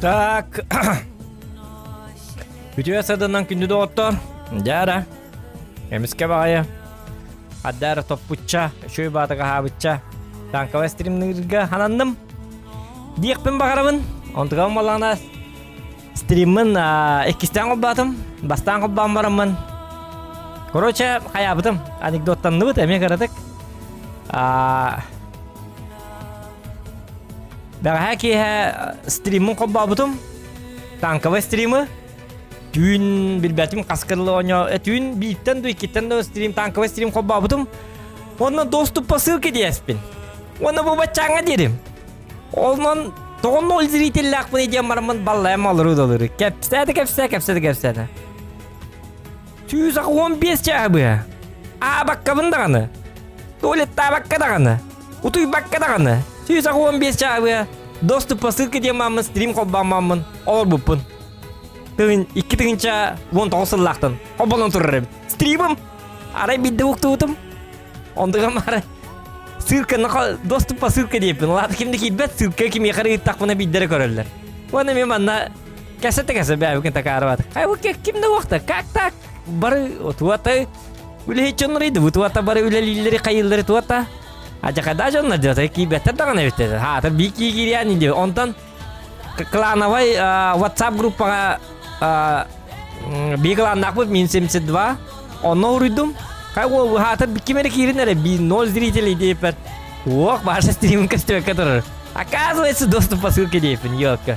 Так. Үтүө саданан күндү доҕоттор. Дьара. Эмискэ баҕайы. Аддара топпучча, үчүгэй баатыга аһаабычча. Танковай стримныырга хананным. Диэхпин баҕарабын. Онтугам балаана стриммын иккистээн холбоотум. Бастаан холбоон бараммын. Короче, хайаабытым. Анекдоттанныбыт эмиэ кыратык. Бэҕэһээ киэһэ стриммын холбообутум. Танковай стримы. Түүн билбэтим хас кырылы оонньоо. Түүн бииртэн да иккиттэн да стрим танковай стрим холбообутум. Онно доступ по ссылке диэспин. Уонна бу баччааҥҥа диэрим. Онон тоҕо ноль зрителлээхпин диэн бараммын баллайам олору да олору. Кэпсээтэ кэпсээ кэпсээтэ кэпсээтэ. 115 чааһы быһа. Аабаккабын даҕаны. Туалеттаабакка даҕаны. Утуйбакка даҕаны. 115 чааһы быһа. Доступ по ссылке диэн мааммын стрим холбооммун олорбуппун. Тыгын 2 тыһыынча 19 сыллаахтан холбонон турар эбит. Стримым арай биирдэ уктубутум. Онтугам арай ссылканы доступ по ссылке диэппин. Лаата ким да киирбэт, ссылка кимиэхэ эрэ ыыттахпына биирдэрэ көрөллөр. Уонна мен манна кэсэтэ кэсэ бэйэбикин такаарыбат. Хай бу ким да уохта, как так? Бары туата үлэһит дьоннор ыйдыбыт туата бары үлэлииллэри хайыыллары туата. Ажакада дьоннор дьота киирбэттэр даҕаны эбиттэр. Хаатыр бии киириэн диye. Онтон клановай WhatsApp группаҕа бии кланнаахпыт мин 72 онно уруйдум. Хай ол хаатыр ким эрэ киирин эрэ би ноль зрителей диэппэр. Ох, ваша стрим көстүбэккэ турар. Оказывается, доступ по ссылке диэппин, елка.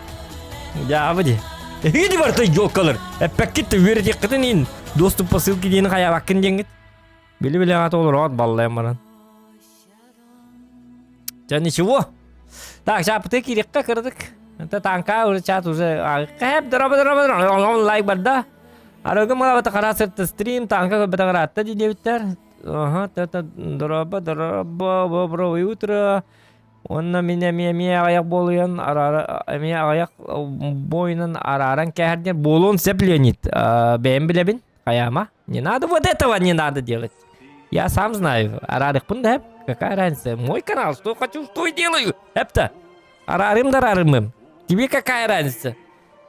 Дьаабы ди. Эһиги барта елкалар. Эппэккит үөрэтиэххитин иин. Доступ по ссылке диэни хайаабаккын диэҥҥит. Били-били аҕата олороот баллайан баран. Дьэ ничего. Так, чаапыты киириэххэ кыратык. Это танка уже чат уже хэп дороба дороба лайк барда. Арыгы малабата хара сырты стрим танка көрбөтө караатта дии диэбиттэр. Ага, это дороба дороба доброе утро. Уонна мин эмиэ эмиэ аҕыйах буолуйан араара эмиэ аҕыйах буойунан арааран кээһэр диэн буолуон сөп Леонид. Бэйэм билэбин. Хайаама. Не надо вот этого не надо делать. Я сам знаю. Араарыхпын да Какая разница? Мой канал, что хочу, что и делаю. Эпта. Араарым да араарымым. Тебе какая разница?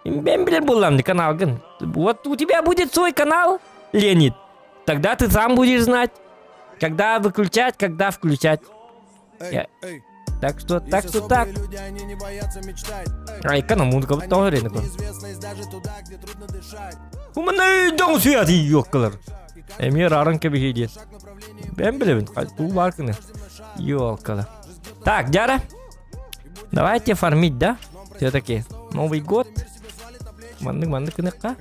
Мен билэр буоллам каналгын. Вот у тебя будет свой канал, Леонид. Тогда ты сам будешь знать, когда выключать, когда включать. Я... Так что, так что так. Айка на музыка тоҕо рынок. Умана свят ёккалар. Эмиэ рарын кэбиһи диэн. Бэм билэбин, туу бар кыны. Ёлкала. Так, Дяра, давайте фармить, да? Все-таки Новый год. Маннык маннык кыныкка.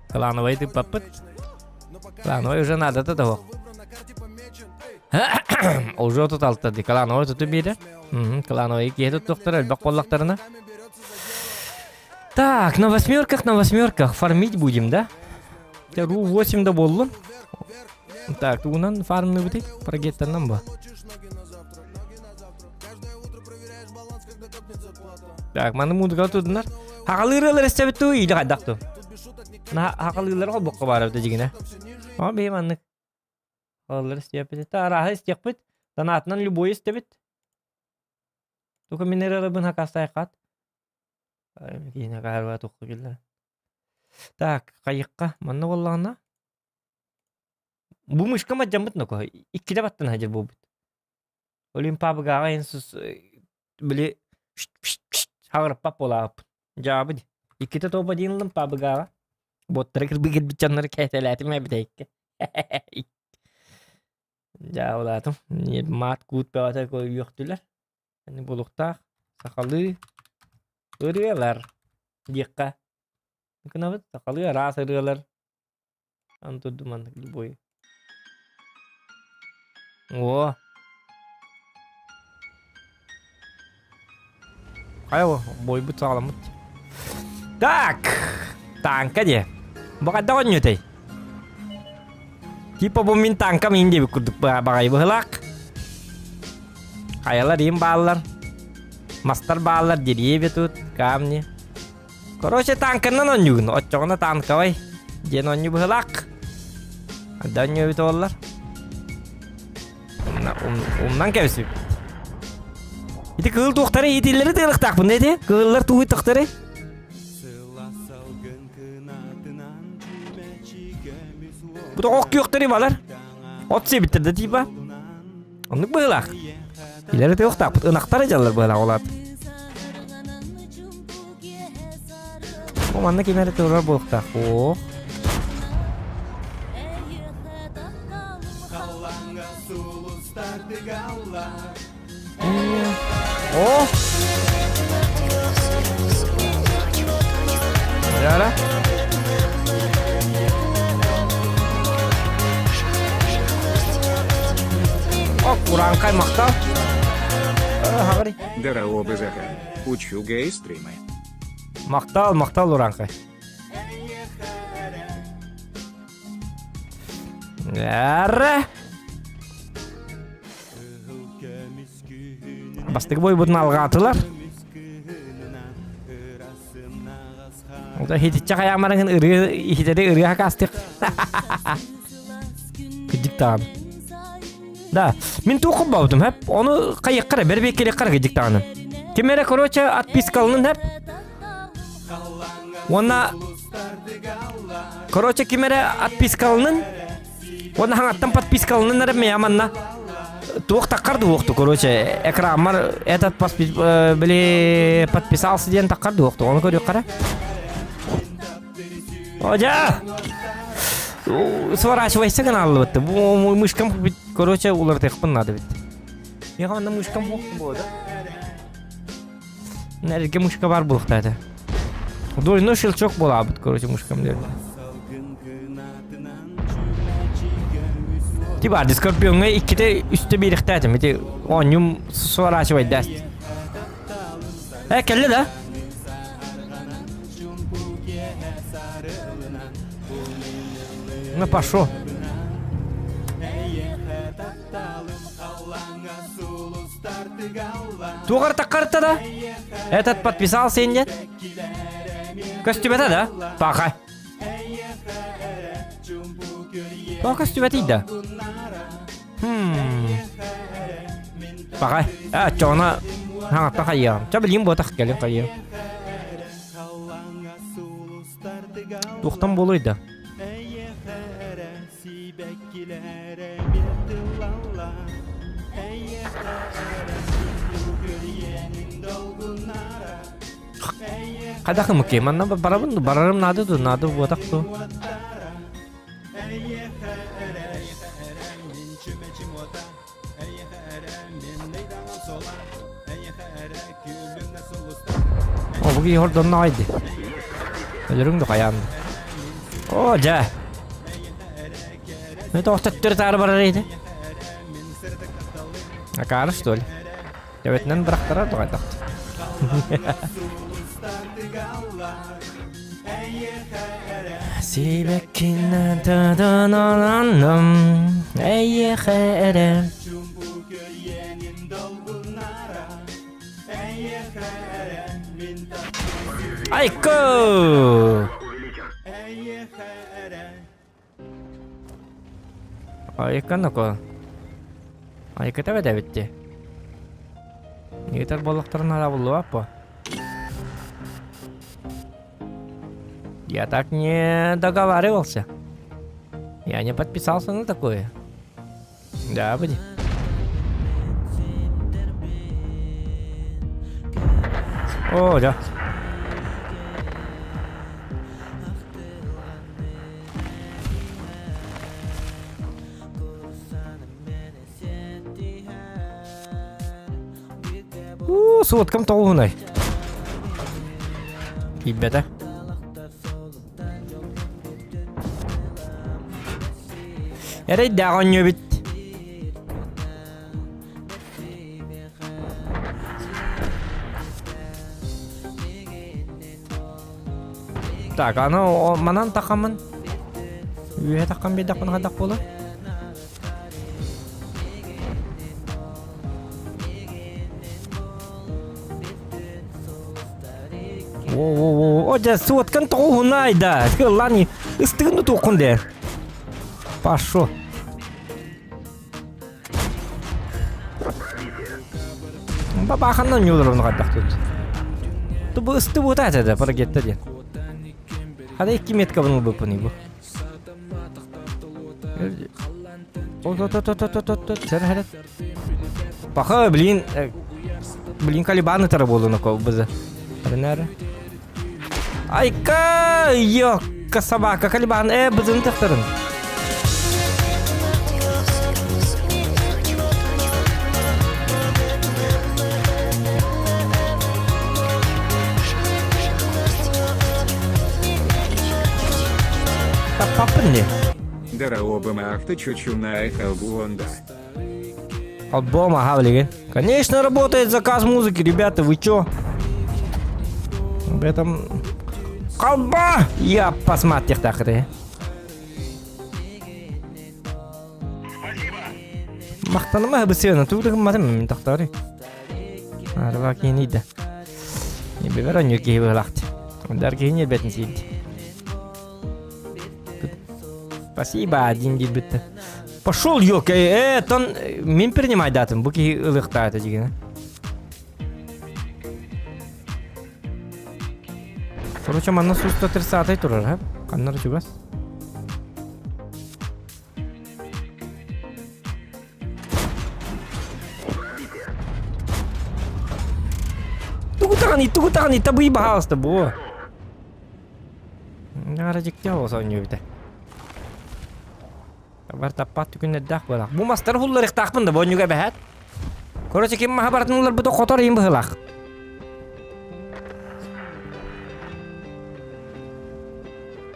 Клановый ты папыт. Клановый уже надо того. Уже тут алта ди. Клановый тут биирэ. Клановый киһи туттуохтара элбэх буоллахтарына. Так, на восьмерках, на восьмерках фармить будем, да? Ру 8 да буоллун. Так, тугунан фармныбытый? Прогеттанан ба. Так, маны музыка тудунар. Хақалыыралар истэбит туу, или хайдах туу? Хақалыылар холбокко баар эбит дьигинэ. О, бии маннык. Хақалыылар истиэппит. Арааһы истиэхпит. Санаатынан любой истэбит. Тука минералыбын хакастайхат. Киинэ каарба тухку киллэр. Так, хайыкка манна буоллаҕына бу мышка мадьаммыт ноко иккитэ баттан сылдьар буолбут. Олимп пабыгаҕа эн сус били хаҕырыппат буолаабыппын. Дьаабы дии. Иккитэ тобо диэн ыллым пабыгаҕа. Буоттара кырбыы кэлбит дьоннору кээтэлээтим эбитэйиккэ. Дьаабылаатым. Маат куут бөҕөтө үөхтүлэр. Аны буолуохтаах сахалыы ырыалар диэххэ гынабыт сахалыы араас ырыалар аны турдум маннык любой О Хайа бойбут саҕаламмыт Так тааҥка диэ бу хайдах оонньуутай Типа бу мин тааҥкам иин диэбит курдук баҕайы быһылаах. Хайалар иин бааллар. Мастар бааллар, деревья тут, камни. Короче, танканан оонньуугун. Оччоҕуна танковай диэн оонньуу быһылаах. Анда оонньуу эбит буоллар. Умнан кэбисиппит. Ити кыыл туохтары иитиллэри тыалыктаахпын да ити? Кыыллар тууһуйтахтары? Бу тоҕо күөхтэри балар. От сиэбиттэр да типа. Оннук быһыылаах. Илэри тыалыктаахпыт. Ынахтар дьаллар быһыылаах олаат. Бу манна ким эрэ турар буолуохтаах. Ох. О! Яра. О, куранкай махтал. Хагри. Здорово, БЗХ. Учу гей-стримы. Махтал, махтал, Уранкай. Ара! Бастакы бойбутун алҕаатылар. Хитиччэ хайаамарыҥын ырыа иһитэри ырыа хакаастык. Кырдьык даҕаны. Да, мин туох холбообутум хэп, ону хайыахха эрэ, бэрбиэккэлиэххэ эрэ кырдьык даҕаны. Ким эрэ, короче, отпискаланын хэп. Уонна, короче, ким эрэ отпискаланын, уонна хаҥаттан подпискаланын эрэ миэхэ манна туох таххар дуохту, короче, экраммар этот били подписался диэн таххар дуохту, ону көрүөххэ эрэ. Одя! Сворачивайся гынааллыбытты. Бу мышкам короче уларытыахпын наада бит. Миэхэ манна мышкам буох буода. Эргэ мышка бар буолуохтаата. Двойной щелчок буолаабыт, короче, мышкам диэн. Типа, Скорпионҥа иккитэ үстэ биэриэхтээтим. Ити оонньуум сворачивайдааст. Э, кэллэ да? Ну, пошел. Туох таххарта да? Этот подписался нет? Көстүбэтэ да? Паха. Тоҕо көстүбэтий да? Хм. Паҕай. А, оччоҕуна хаҥатта хайыаҕым. Чэ билигин буотах кэлин хайыам. Туохтан буолуой да? Хайдах ымыккый? Манна барабын барарым наада ду, наада буотах ду. О, бу киһи хордонно аҕай дии. Өлөрүҥ да хайаан да. О, дьэ. Ну, тоҕо төттөрү таары барар ити? Акаары, что ли? Төбөтүнэн бырахтарар да Сибэккинэн тадыналанным эйиэхэ эрэ Айко! Айка ноко. Айката бэт эбит Ыытар буоллахтарына табыллыбат по. Я так не договаривался. Я не подписался на такое. Да, буди. О, да. Уу, суоткам тоҕуһунай. Киирбэтэ. Эрэйдээх оонньуу эбит. Так, аны манан тахамын. Үөһэ таххан биэрдэхпин хайдах буолар? О, дьэ, суоткан тоҕуһунай да. Ыллаан ыстыгын тутуоххун дээ. Пошел. Бабаханна ньулар оны хайдах тут. Тубу ысты бута этэ парагетта диэн. Хада икки метка бұны ылбыппын бу. Паха, блин, блин, Калибан ытара буолуна бызы. Арынары. Айка, ёкка собака, Калибан, бызын тахтарын. Таппаппын не? Дорообо Маахта чучуна Халбуонда. Альбом, ага, блин. Конечно, работает заказ музыки, ребята, вы чё? Об этом... Колба! Я посмотрю так Махтаныма бысыына тугу мин тахтары. Арба киһини да. Небевер онньу киһи быһылахт. Дар киһини элбэтин сиирди. Спасибо, один диир Пошел, ёк, тон мин принимай датым, бу киһи ылыхтаата дигена. Короче, манна суста 30 турар, ха? Каннар чугас. Тугу даҕаны, тугу даҕаны табый баһаалыста буо. Наара дьикти оҕус оонньуубута. Бар таппат түгүннэрдээх буолах. Бу мастары хулларыахтаахпын да бонньуга бэһэт. Короче, ким маһа барытын ылларбыта хотор иин быһылаах.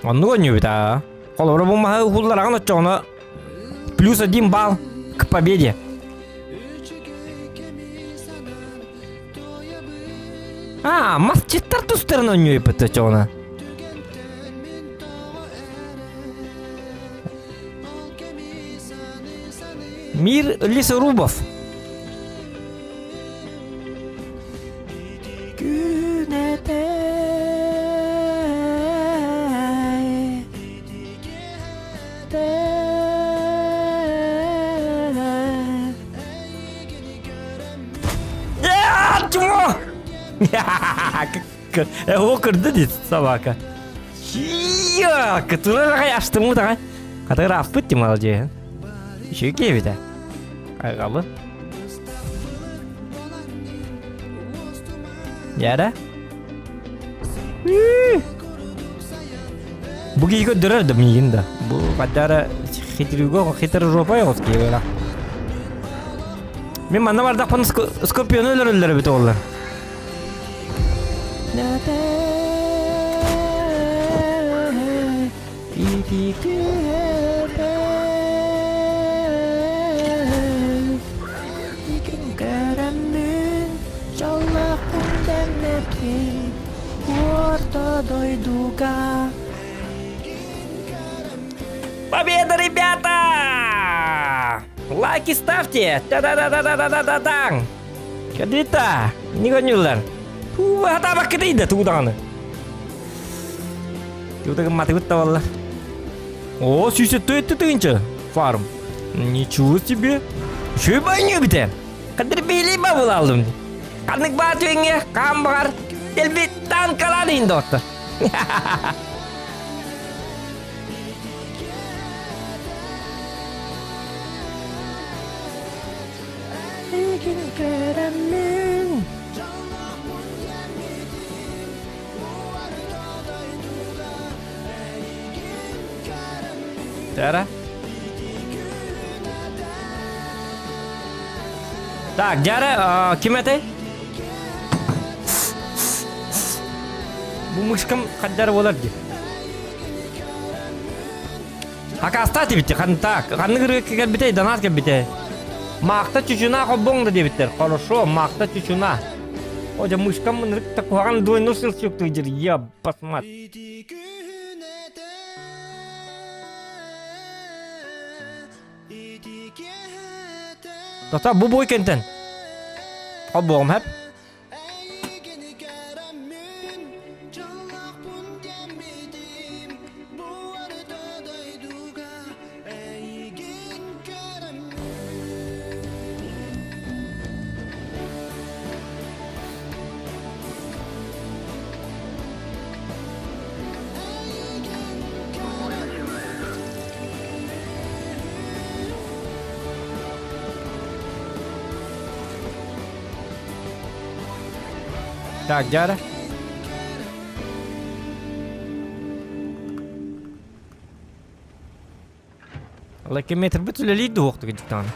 Оннук оонньуубута. Холобура бу маһы хуллараҕын оччоҕуна плюс один балл к победе. А, масчиттар тустарын оонньуйбут оччоҕуна. Мир лесорубов. Күн Чмо! О, кырды дейді собака. Я, которая аштым да. Который аппыт ти молодец. Еще кебите. Айгабы. Яра? Бу киһи көрдөрөр да миигин да. Бу хаддара хитрюго хитр жопа оҕус киһи Мин манна бардахпын скорпиону өлөрөллөр эбит оҕолор. Дойдуга. Победа, ребята! Лайки ставьте! Та-да-да-да-да-да-да-да! Кадрита! Не гонюлар! Хатабак кедейді тугудағаны. Тугудагы матыбыт табалла. О, сүйсетті өтті тыгынчы. Фарм. Ничего себе. Еще байню бите. Кадыр бейли бабыл алдым. Каннык баа түңге, кам бағар. Телби танкалады инді отты. Тара. Так, дьэ, ким этэй? Бу мышкам хаддар болар ди. Акаста дебитте, хан так, ханны кыргы кэлбите, донат кэлбите. Маахта чучуна холбоҥ да диэбиттэр. Хорошо, маахта чучуна. О, дьэ мышкам ынырык куһаҕан двойной щелчок тыдыр, я посмотри. Тота бу бой кентен. Холбоҕум хэп. Так, дьара. Лакиметрбыт үлэлиир дуоһуохтук дьиктаҕына.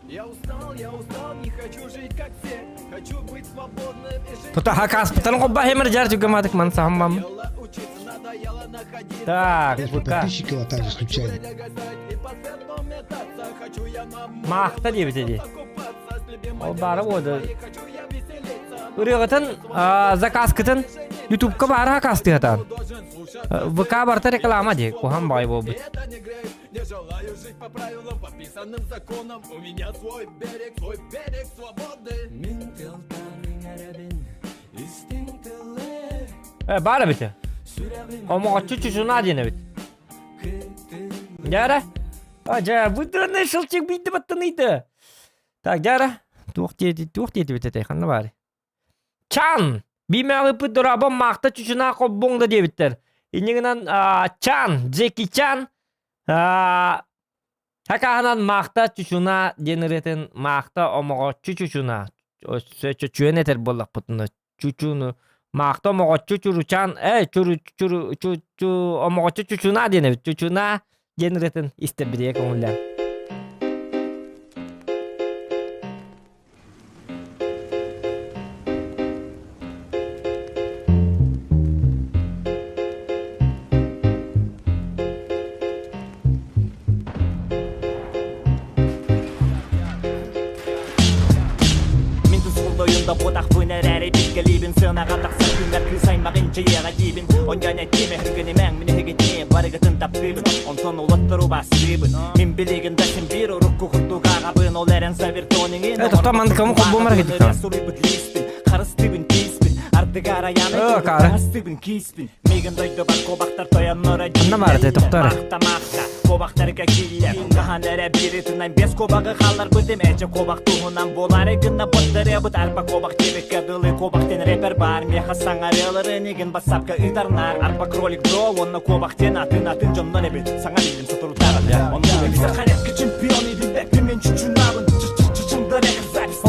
Я устал, я устал, не хочу жить как все. Хочу быть свободным и жить. Тута хакаспытан холбаһымыр жар жүгемадык ман саһаммам. Надоело учиться, надоело находиться. Так, Сейчас вот бука. подписчики латали случайно. И по свету метаться. Хочу я на море Маахта диэбит дии. купаться с любимой Ол баара буода. девушкой. Хочу я веселиться. Ырыаҕытын заказкытын Ютубка баара хакастыатаан. Должен слушаться. ВК барта реклама дии, куһан баай буолбут. Это не грех, не желаю жить по правилам, по писанным законам. У меня свой берег, свой берег свободы. Э, баар эбит. Омоҕоччу чучунаа диэн эбит. Дьара. А, дьэ, быдыны шылчык биитти баттыныйды. Так, дьара. Туох диэти, туох диэтибит этэй, ханна баар? Чан! Биимэҕи ыппыт дорабам маахта чучунаа холбуоҥ да диэбиттэр. Инньэ гынан Чан, Джеки Чан хакааһынан маахта чучунаа диэн ырыатын маахта омоҕоччу чучунаа өссө чөчүөн этэр буоллахпытына чучуну маахта омоҕоччу чуручаан э чуру чуру чу чу омоҕоччу чучунаа диэн эбит чучунаа диэн ырыатын истэрбитигэр көҥүллээн. Мин тускулдойунда буотахпын эрээри билгэлиибин сыанаҕа тахсар күммэр кыыс аймаҕын дьиэҕэ диибин онньон этиим эһигинимэҥ мин эһигини барыгытын таптыыбын онтон улаттар убаастыыбын мин билигин да син биир урукку курдук ааҕабын ол эрэн завертониҥин Э, тохтоо, маннык кому холбуомар кэлдик суруйбут лииспин харыстыыбын тииспин ардыгар айааны Э, каары. таҥастыыбын кииспин Миигин дойдубар куобахтар тойонноро Анна баарытай, тохтоо эрэ. Маахта маахта куобахтарга кииллэр Хаһан эрэ бииритинэн бес куобаҕы хаалларбытым Эчэ куобах туһунан буолаары гынна боттарыабыт Арба куобах диэбиккэ дылы куобах диэн рэпер баар Миэхэ саҥарыаларын игин бассаапка ыытарнаар Арба кролик бро уонна куобах диэн атын-атын дьоннор эбит Саҥа биллим соторутааҕыта Онно Саха рэпкэ чемпион билбэппин мен чучунаабын Чычымдар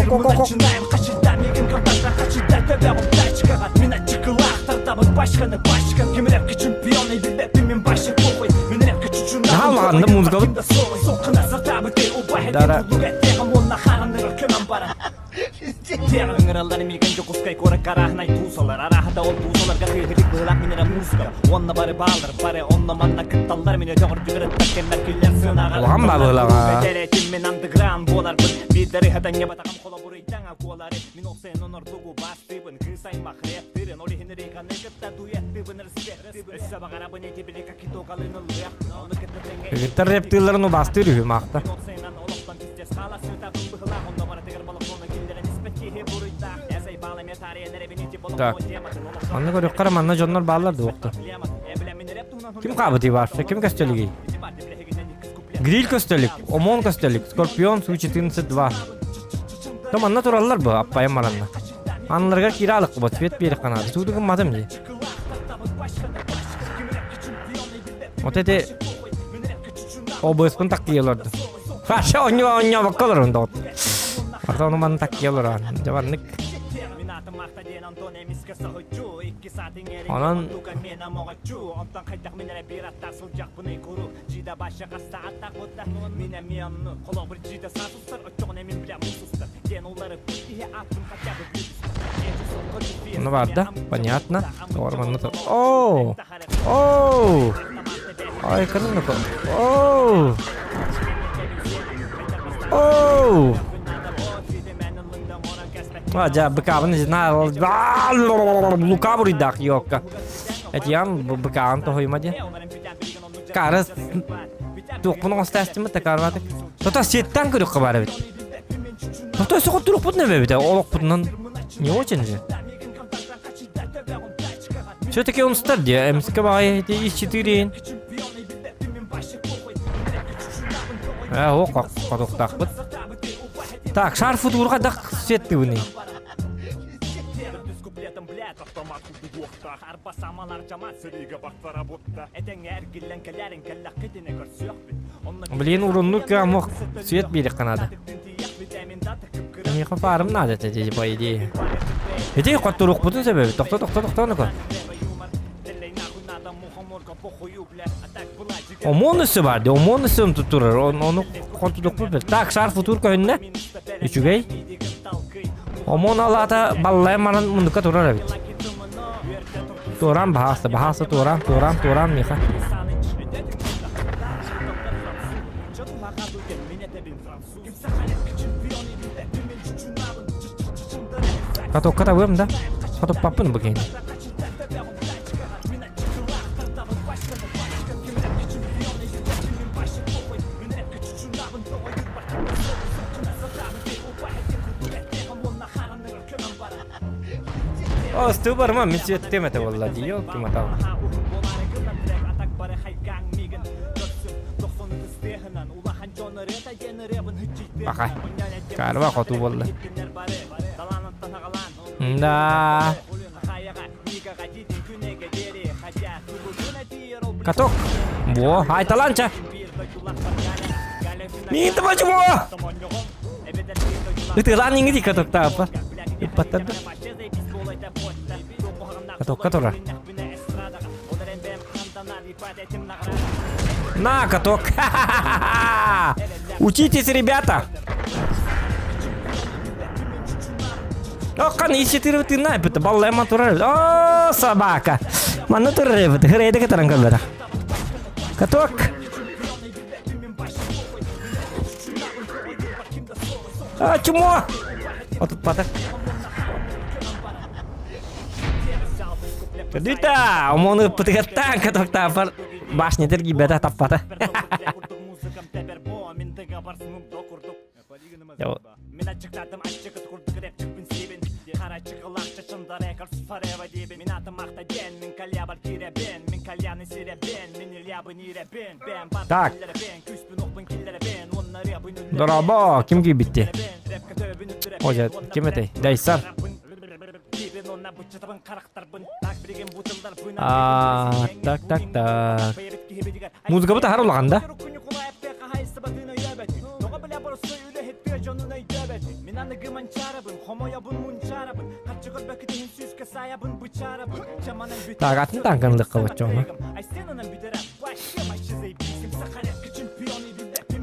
Начинаем хачыда мигин контактар хачыда төбөҕүм тачкаҕа Мин ачыкылаах тардабын пачканы пачка Ким рэпкэ чемпион билбэппин мин башы похуй Мин рэпкэ Наһаа улахан да музыкабыт. Дара. Ыҥыраллар миигин Дьокуускай куоракка арааһынай туусалар Арааһата ол туусаларга тыаһырык быһылаах мин эрэ музыка Уонна бары бааллар бары онно манна кытталлар Мин өтөҕөрдүгэр ыттар кэммэр күллэр сыанаҕа Улахан баабылаҕа. Этим мин андеграунд буоларбын Биирдэри хатанньабатаҕым холобуруйдаҥа куолары Мин охсайын ордугу бастыыбын Кыыс аймах рэптырын Ол иһин реканы кытта дуэттыыбын респекттыыбын Өссө баҕарабын эти били как итогалын ыллыахпын Ону кытта тэҥҥэ Кыргыттар рэптыылларын убаастыыр үһү маахта. Так. Манна көрүөххэ манна дьоннор бааллар дуохта. Ким хаабытый баарса? Ким көстөлүгүй? Гриль көстөлүк, Омон көстөлүк, Скорпион Су-14-2. То манна тураллар бу, аппайым маранна. Аннарыгар киирэ алык бу, цвет биэрэх канаады. Сууду гымматым дии. Вот эти ОБС-пын таккыйа олорду. Хаша онньо онньообокко олорун доҕот. Ата ону манна таккыйа олорон. Дьэ маннык. Онон Ну баар да, понятно. Тоҕор манна Оо! Оо! Ай, кырын Оу! Оу! А, дьэ, быкаабын Лука буруйдаах ёкка. Этиям быкаан тоһуйма диэн. Кары туохпун оҥостаастыммыт такаарбатык. Тото сеттан көрүөххэ баар эбит. Тото өссө хотторукпут эбит олохпутунан не очень же. Все-таки он стар дии, МСК баҕайы ити ис-4 Ээ, о, хотуохтаахпыт. Так, шар футурга дах сеттыбыный. Блин, уруннук кыаммах свет биэриэххэ наада. Миэхэ фарым наада этэ дии, по идее. Ити хотторуохпутун сөп эбит. Тохто, тохто, тохто, ну-ка. Омон өссө бар дии, омон өссө турар. Ону хотторуохпут бэл. Так, шар футур көһүннэ. Үчүгэй. Омон алаата баллайан баран муннукка турар эбит. Туораан баһаалыста, баһаалыста туораан, туораан, туораан миэхэ. Катокка табыам да? Хотуппаппын бу киһини. Остуу барма, мин сүөттүм этэ буолла дии, ёлки-матал. Баха. Карва хоту буолла. Да. Каток. Во, айталанча. Мин почему? Ытыалаан иҥи катоктааппар. Ыппаттар да. Катокка турар. На, каток. Учитесь, ребята. Окхан ищет тына эпит баллайма турар. О, собака. Манна турар эбит. Хырайда катаран каллара. Каток. А, чмо! Отуппата. Дүта, омону ыппытыгаттаан катоктаапар башня тиргийбэтэ таппата. Так. Дорообо, ким киирбитти? Ожа, ким этэй? Дайсар. А, так, так, так. Музыкабыт аһар улахан да? Так, атын таҥканылыахха боччоҕуна.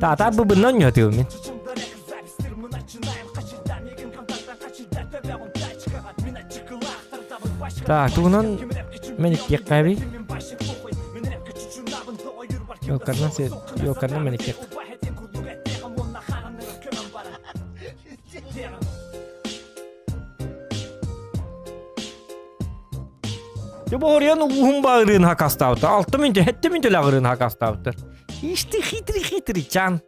Таата быбынна онньоотуйум мин. Так, тугунан мен иккиэххэ Ёлкарынан се ёлкарынан мен иккиэх. Дьэ бу оруйан ууһун баҕырыын хакастаабыттар. Алта мүнтэ, сэттэ мүнтэ лаҕырыын хакастаабыттар. Ишь ты хитрый хитрый чан.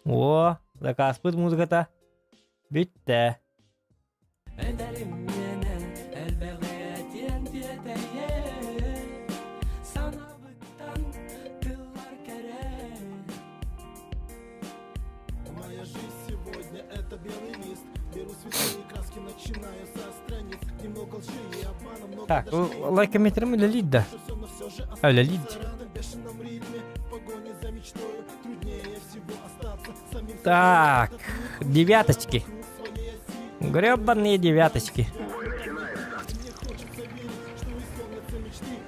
О, закаспыт музыката бүттэ. Так, лайкометрим үлэлиир да? Үлэлиир. Так, девяточки. Гребаные девяточки.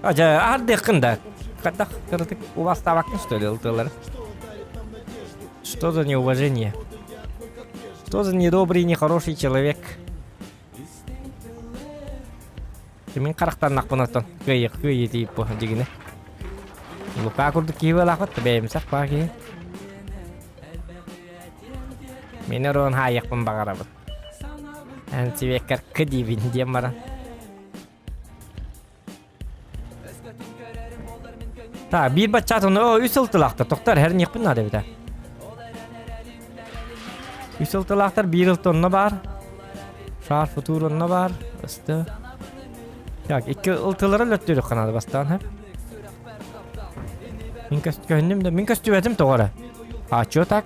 А, дьэ, ардыаххын да. Хайдах кыратык убастаабаккын что ли ылтылар? Что за неуважение? Что за недобрый, нехороший человек? Мин харахтаннахпын оттон кыайык кыайыы тиийип бу дьигини. Лука курдук киһи буолаахпыт бэйэмсэх баа киһи. Мин оруон хаайыахпын баҕарабын. Эн сибиэккэр кы диибин диэн баран. Так, биир баччаат ону үс сыл тылаахтар. Тохтор, эр ниэхпин наада эбитэ. Үс сыл тылаахтар, биир ыл онно баар. Шар футур онно баар. Ысты. Так, икки ылтылары лөттүрүк канады бастаан, хэ? Мин көстүннүм да, мин көстүбэтим тоҕо эрэ. А чё так?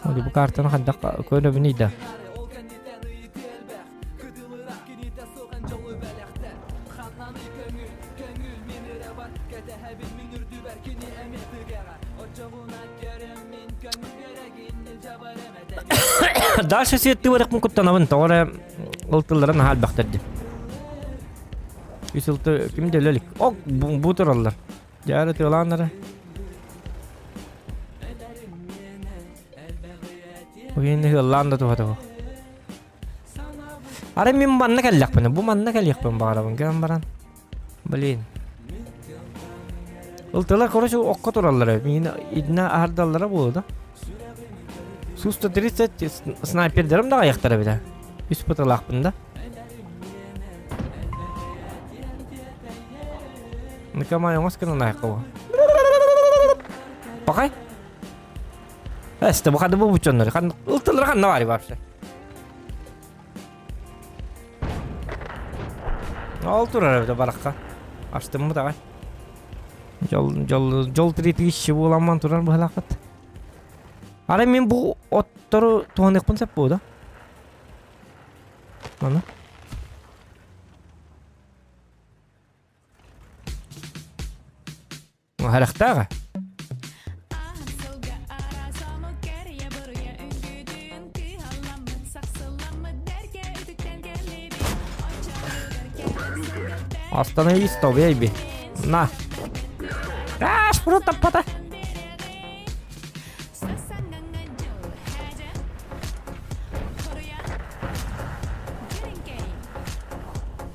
Бу картаны хайдах көрөбүнүй да? Дальше светтыы барыахпын куттанабын, тоҕо эрэ ол тыллара наһаа элбэхтэр дии. Үс ылты ким да өлө илик. Ок, бу тураллар. Дьэ, тыалааннара. Уйун ыаллаан да туһата Арай мин манна кэллэхпинэ, бу манна кэлиэхпин баҕарабын гынан баран. Блин. Ол тыла короче окко тураллара. Миин идна аһардаллара буолу да. Су 130 снайпердарым да аяқтара бile. Үс пыталаахпын да. Никамай оҥос гынан айқабы. Пакай. Эсте бу хады бу бучоннор. Хан ылтылар ханна бар вообще. Ол турар эбит барахха. Астыммыт даҕай. Дьол дьол дьол 3000 буоламман турар быһалаахпыт. Арай мин бу оттору туһаныахпын сөп буо да? Аны. Харахтааҕа. Остановись, то, бейби. На. А, шпрут таппата.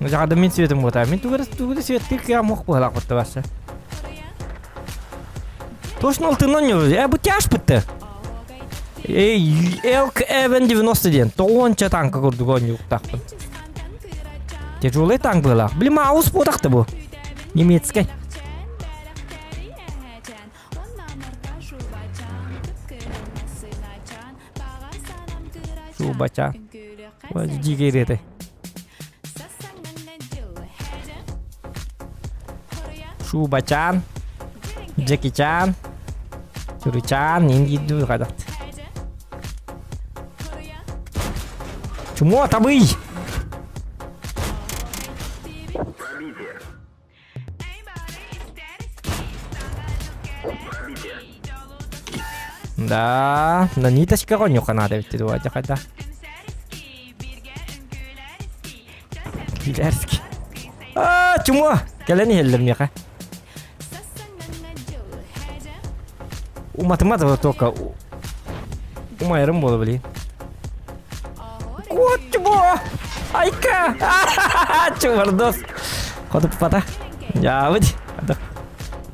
Дьаҕада мин светым буота. Мин тугу тугу светтик я мох буолаах бутта барса. Точно алтыннан ньуру. Э, бу тяж бутта. Эй, Элк Эвен 90 диэн. Тоҕуонча танка курдук оонньууктаахпын. Тяжелый танк буолаах. Блин, маус буотахта бу. Немецкий. Шубача. Дигерете. Шубачан, Джеки Чан, Чуричан, индиду хадат. Чмо табый! Да, на ниточка конюха надо ведь дуа хайда. Килерский. А, чмо! Кэлэн иһэллэр миэхэ. Уматыма только умайарым буола блин. Кот чмо! Айка! Чувардос! Хотуппата. Дьаабыт.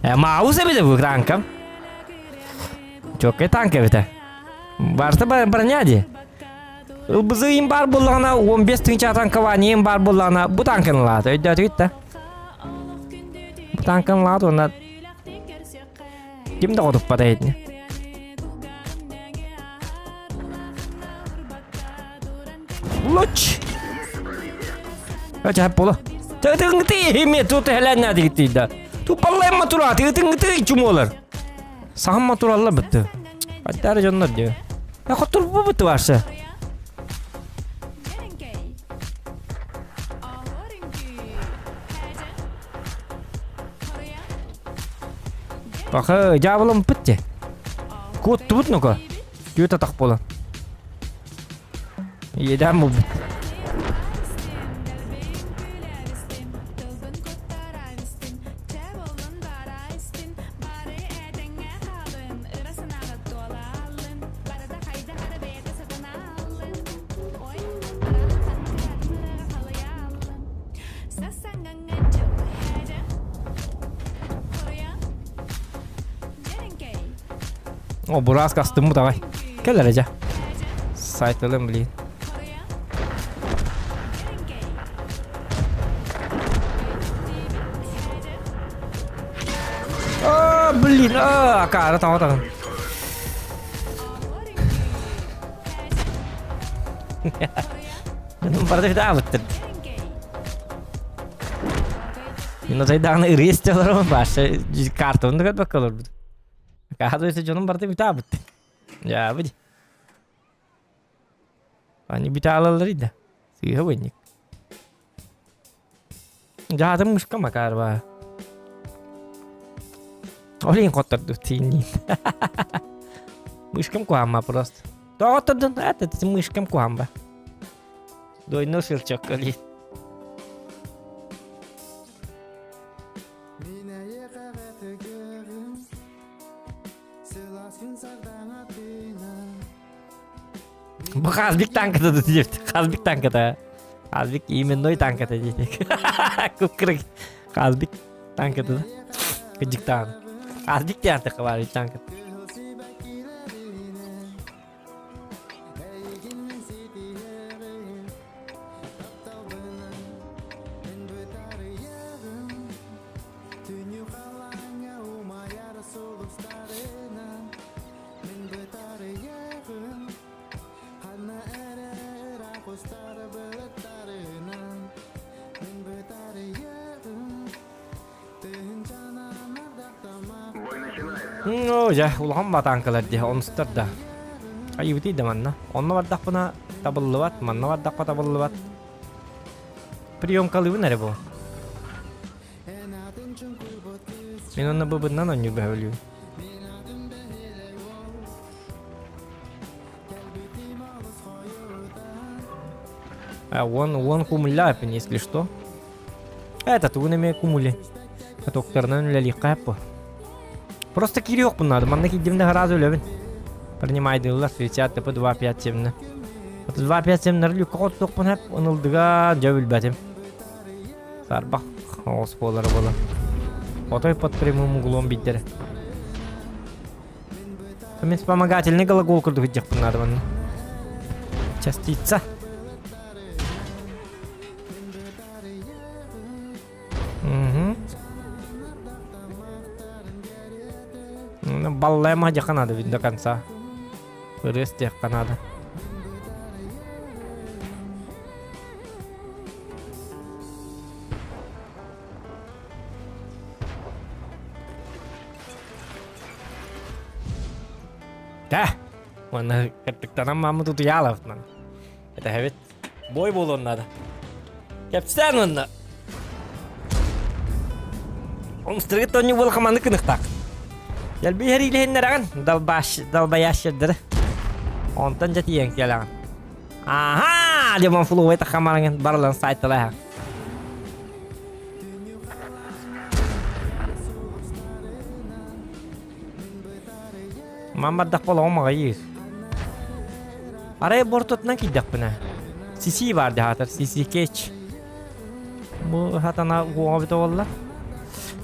Маус эбитэ бу танкам. Чоккай танк эбитэ. Барыта броня дии. Ылбызыйым баар буоллаҕына 15 тыһыынча танкованием баар буоллаҕына бу танкын ылаат өйдөөтүгүт да? Бу танкын ылаат уонна ким да хотуппата итини. Луч! Ача була. Тыгыңты эме тут хелен дигитти Тупаллайма тура тыгыңты чумолар. Сахамма туралла бітті. Аттары дьоннор диye. Я хотур бу бітті барса. Баха дьяволом бітті. Куоттубут ну-ка. Түөт атах буолан. Иэдээн булбут. О, бураска астыммыт давай. Кэл эрэ дьэ. Сайтылым, блин. А, блин, а, акаары таҥа таҕын. Дьонум барыта бүтаабыттар. Мин отайдаҕына ырыа истэ олоробун, баша картабын да көрбөккө олорбут. Оказывается, дьонум барыта бүтаабыт. Дьаабыт. Они бүтэ алаллар да. Сыыһа вынник. Дьаатым мышка Макарова. Ол иһин хотторду тиинниин. Мышкам куһаама просто. Тоҕо хоттордун? Это мышкам куһаамба. Двойной щелчок кэлии. Бу Хазбик танката да диэбит. Хазбик танката. Хазбик именной танката диэтик. Куккырык. Хазбик танката да. Кыдьыктаан. Хазбик диэн баар танката. Ну, дьэ, улахан батааҥкалар дии, онустар да. Айыбытый да манна. Онно бардахпына табыллыбат, манна бардахха табыллыбат. Приемкалыыбын эрэ бу. Мин онно быбыннан онньук бөһөлүүм. А он, он кумуляпин, если что. Это тугун эмиэ кумули. Катоктарынан үлэлиэххэ бу. Просто киириэхпин надо. Манна киирдим да сразу өлөбүн. Принимайдыыллар 60 ТП 2 5 7 2 5 7 люкка хоттуохпун хэп ынылдыга дьэ билбэтим. Сарбах оҕус буолара буолар. Отой под прямым углом биирдэрэ. Мин вспомогательный глагол курдук идиэхпин надо манна. Частица. Угу. Ну, баллайма диэххэ надо ведь до конца. Ырыас диэххэ надо. Да! Уонна кырдыктанан мааммыт утуйаалабытынан. Этэһэбит. Бой буолуон надо. Кэпсээн уонна. Омстыргыт тонньу буол хаманы кыныхтаах. Дэлби иһэриилэһиннэрэҕин далбаш далбаящердары. Онтон дьэ тиийэн кэлэҕин. Аха! Димон флуой тахамарыҥын барылан сайталаһа. Ман бардах болоҕум аҕайыыр. Арай бортотунан киирдэхпинэ. Сисии баар дьаһаатар, сиси кеч. Бу хатана уоҕа бүтэ буолла.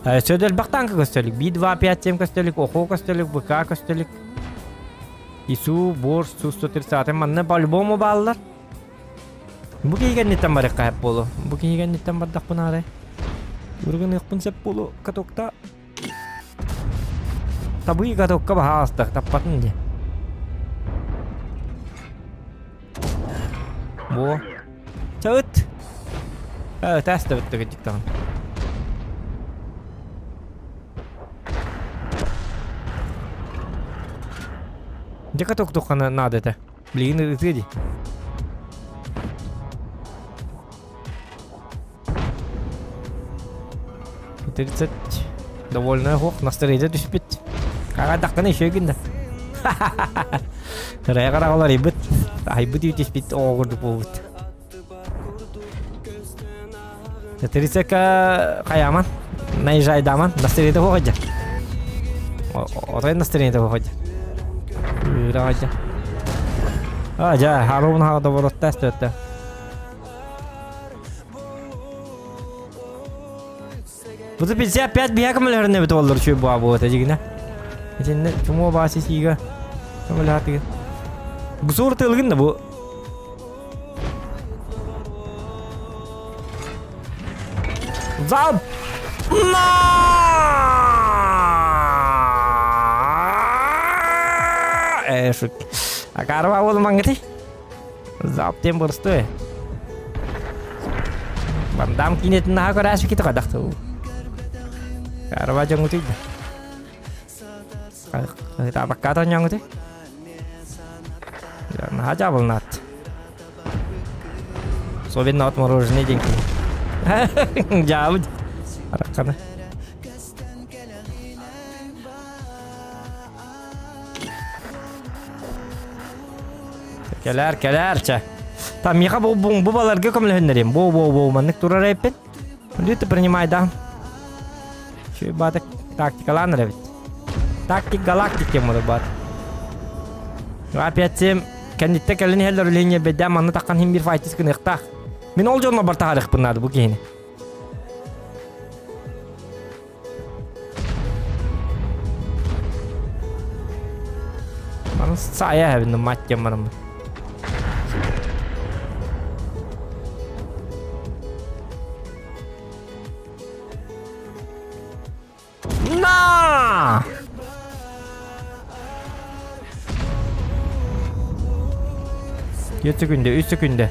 Сөдө элбэх танка көстөлүк. Би-2 5 көстөлүк, ОХО көстөлүк, БК көстөлүк. ИСУ, Бор, Су-130 манна по-любому бааллар. Бу киһи кэнниттэн барыахха сөп буолуо. Бу киһи кэнниттэн бардахпына арай. Ургыныахпын сөп буолуо катокта. Табыы катокка баһаалыста таппатын дии. Бу. Чаыт. Э, тас да бітті кыдьыктаҕын. Дьэ каток туххана наада этэ. Билигин ытыа дии. 30 довольная ох настроение түспүт. Хаҕардаххына еще гынна. Кырайа караҕалар айбыт. Айбыт үтүспүт оҕо курдук буолбут. 30 хайаман наезжайдаман настроение хоҕойдьа. Отой настроение хоҕойдьа. Ыыраҕайдьа. А, жа, харуун хаҕа доборотта өттө. Бу 55 биһэ көмөлөһөрүнэ бит оллор үчүгэй буа буота дьигинэ. Итиннэ чумуо баасы сиига көмөлөһө Бу сур тылгын да бу. Залп! Э, шут. Акарва ол маңгыты. Залп диэн боростуой. Бандам киинэтин наһаа көрөөсү кити хайдах Карва дьоҥҥутуй да. Табакка дьоҥҥутуй. Наһаа дьаабылнаат. Особенно от мороженое диэн киһи. Дьаабы. Араххана. Кэлээр, кэлээр, чэ. Там миэхэ бу, бу, бу баларга көмөлөһүннэриэм. Бу, бу, бу, маннык турар эппин. Люди принимай, да. Чү баата тактикалаан эрэбит. Тактик галактик диэн буолар баат. Опять сем кэнниттэн кэлин иһэллэр үлэһин бэдэ манна таххан хим бир файтис гыныахтаах. Мин ол дьонно бар таһаарыахпын наада бу киһини. Маны саайа эбин мать диэн бараммын. На! Үс секүндэ, үс секүндэ.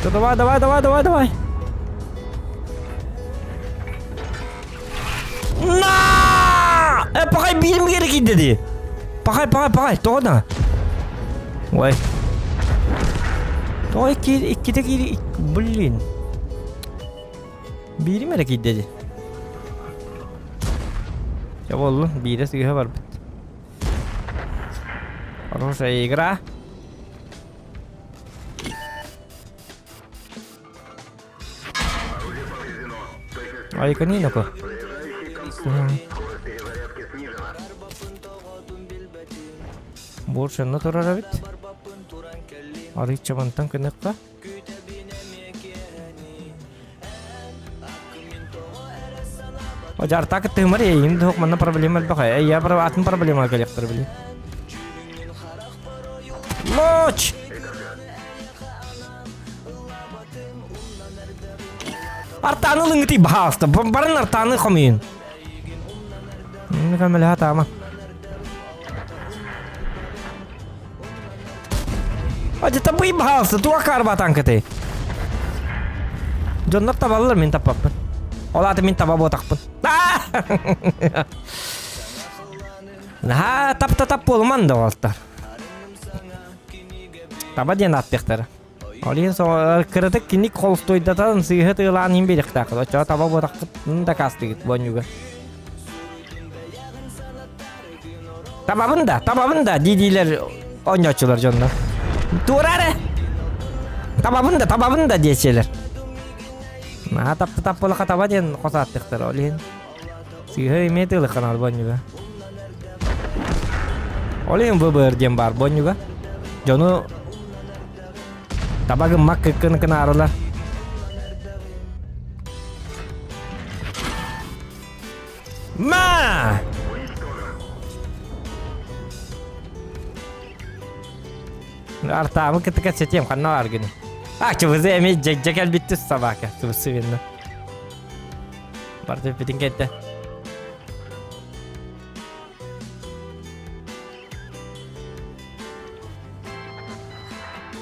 Да давай, давай, давай, давай, давай. На! Э, пахай биирим керек деді. Пахай, пахай, пахай, тоҕо да? Ой. Тоҕо икки, икките киири, блин. Биирим эрэ киирдэ дии. Дьэ буоллун, биирэ сыыһа барбыт. Хорошая игра. Айканиноко. Больше на турар эбит. Арыйча мантан кыныкка. Дьартаак тыымар эйин туох манна проблема элбэх ээ я атын проблема кэлиэхтэр били. Лоч! Артааны ылыҥытый баһаалыста. Барын артааны хомуйун. Көмөлөһө таама. Адьа табый баһаалыста туох карбатан кыты. Дьоннор табаллар мин таппаппын. Ол аата мин таба буотахпын. Наһаа тапта тап буолуман да уолаттар. Таба диэн ааттыахтара. Ол иһин кыратык киник холстуйдатан сыыһа тыылаан иһин биэриэхтээх. Оччоҕо таба буотаххыт дакаастыгыт буонньуга. Табабын да, табабын да дии-диилэр оонньооччулар дьоннор. Туора эрэ! Табабын да, табабын да диэччилэр. Наһаа тапты таппылаха таба диэн хос ааттыахтара ол иһин. Сыыһа эмиэ тыылыхханар бонньуга. Ол иһин ВБР диэн баар бонньуга. Дьону таба гыммак кыккын кынаарылар. Ма! Артаамы кытта кэпсэтиэм ханна баар гыны. А, чыбызы эмиэ дьэ кэлбиттис собака. Чыбысы видно. Барда бүтүн кэлдэ.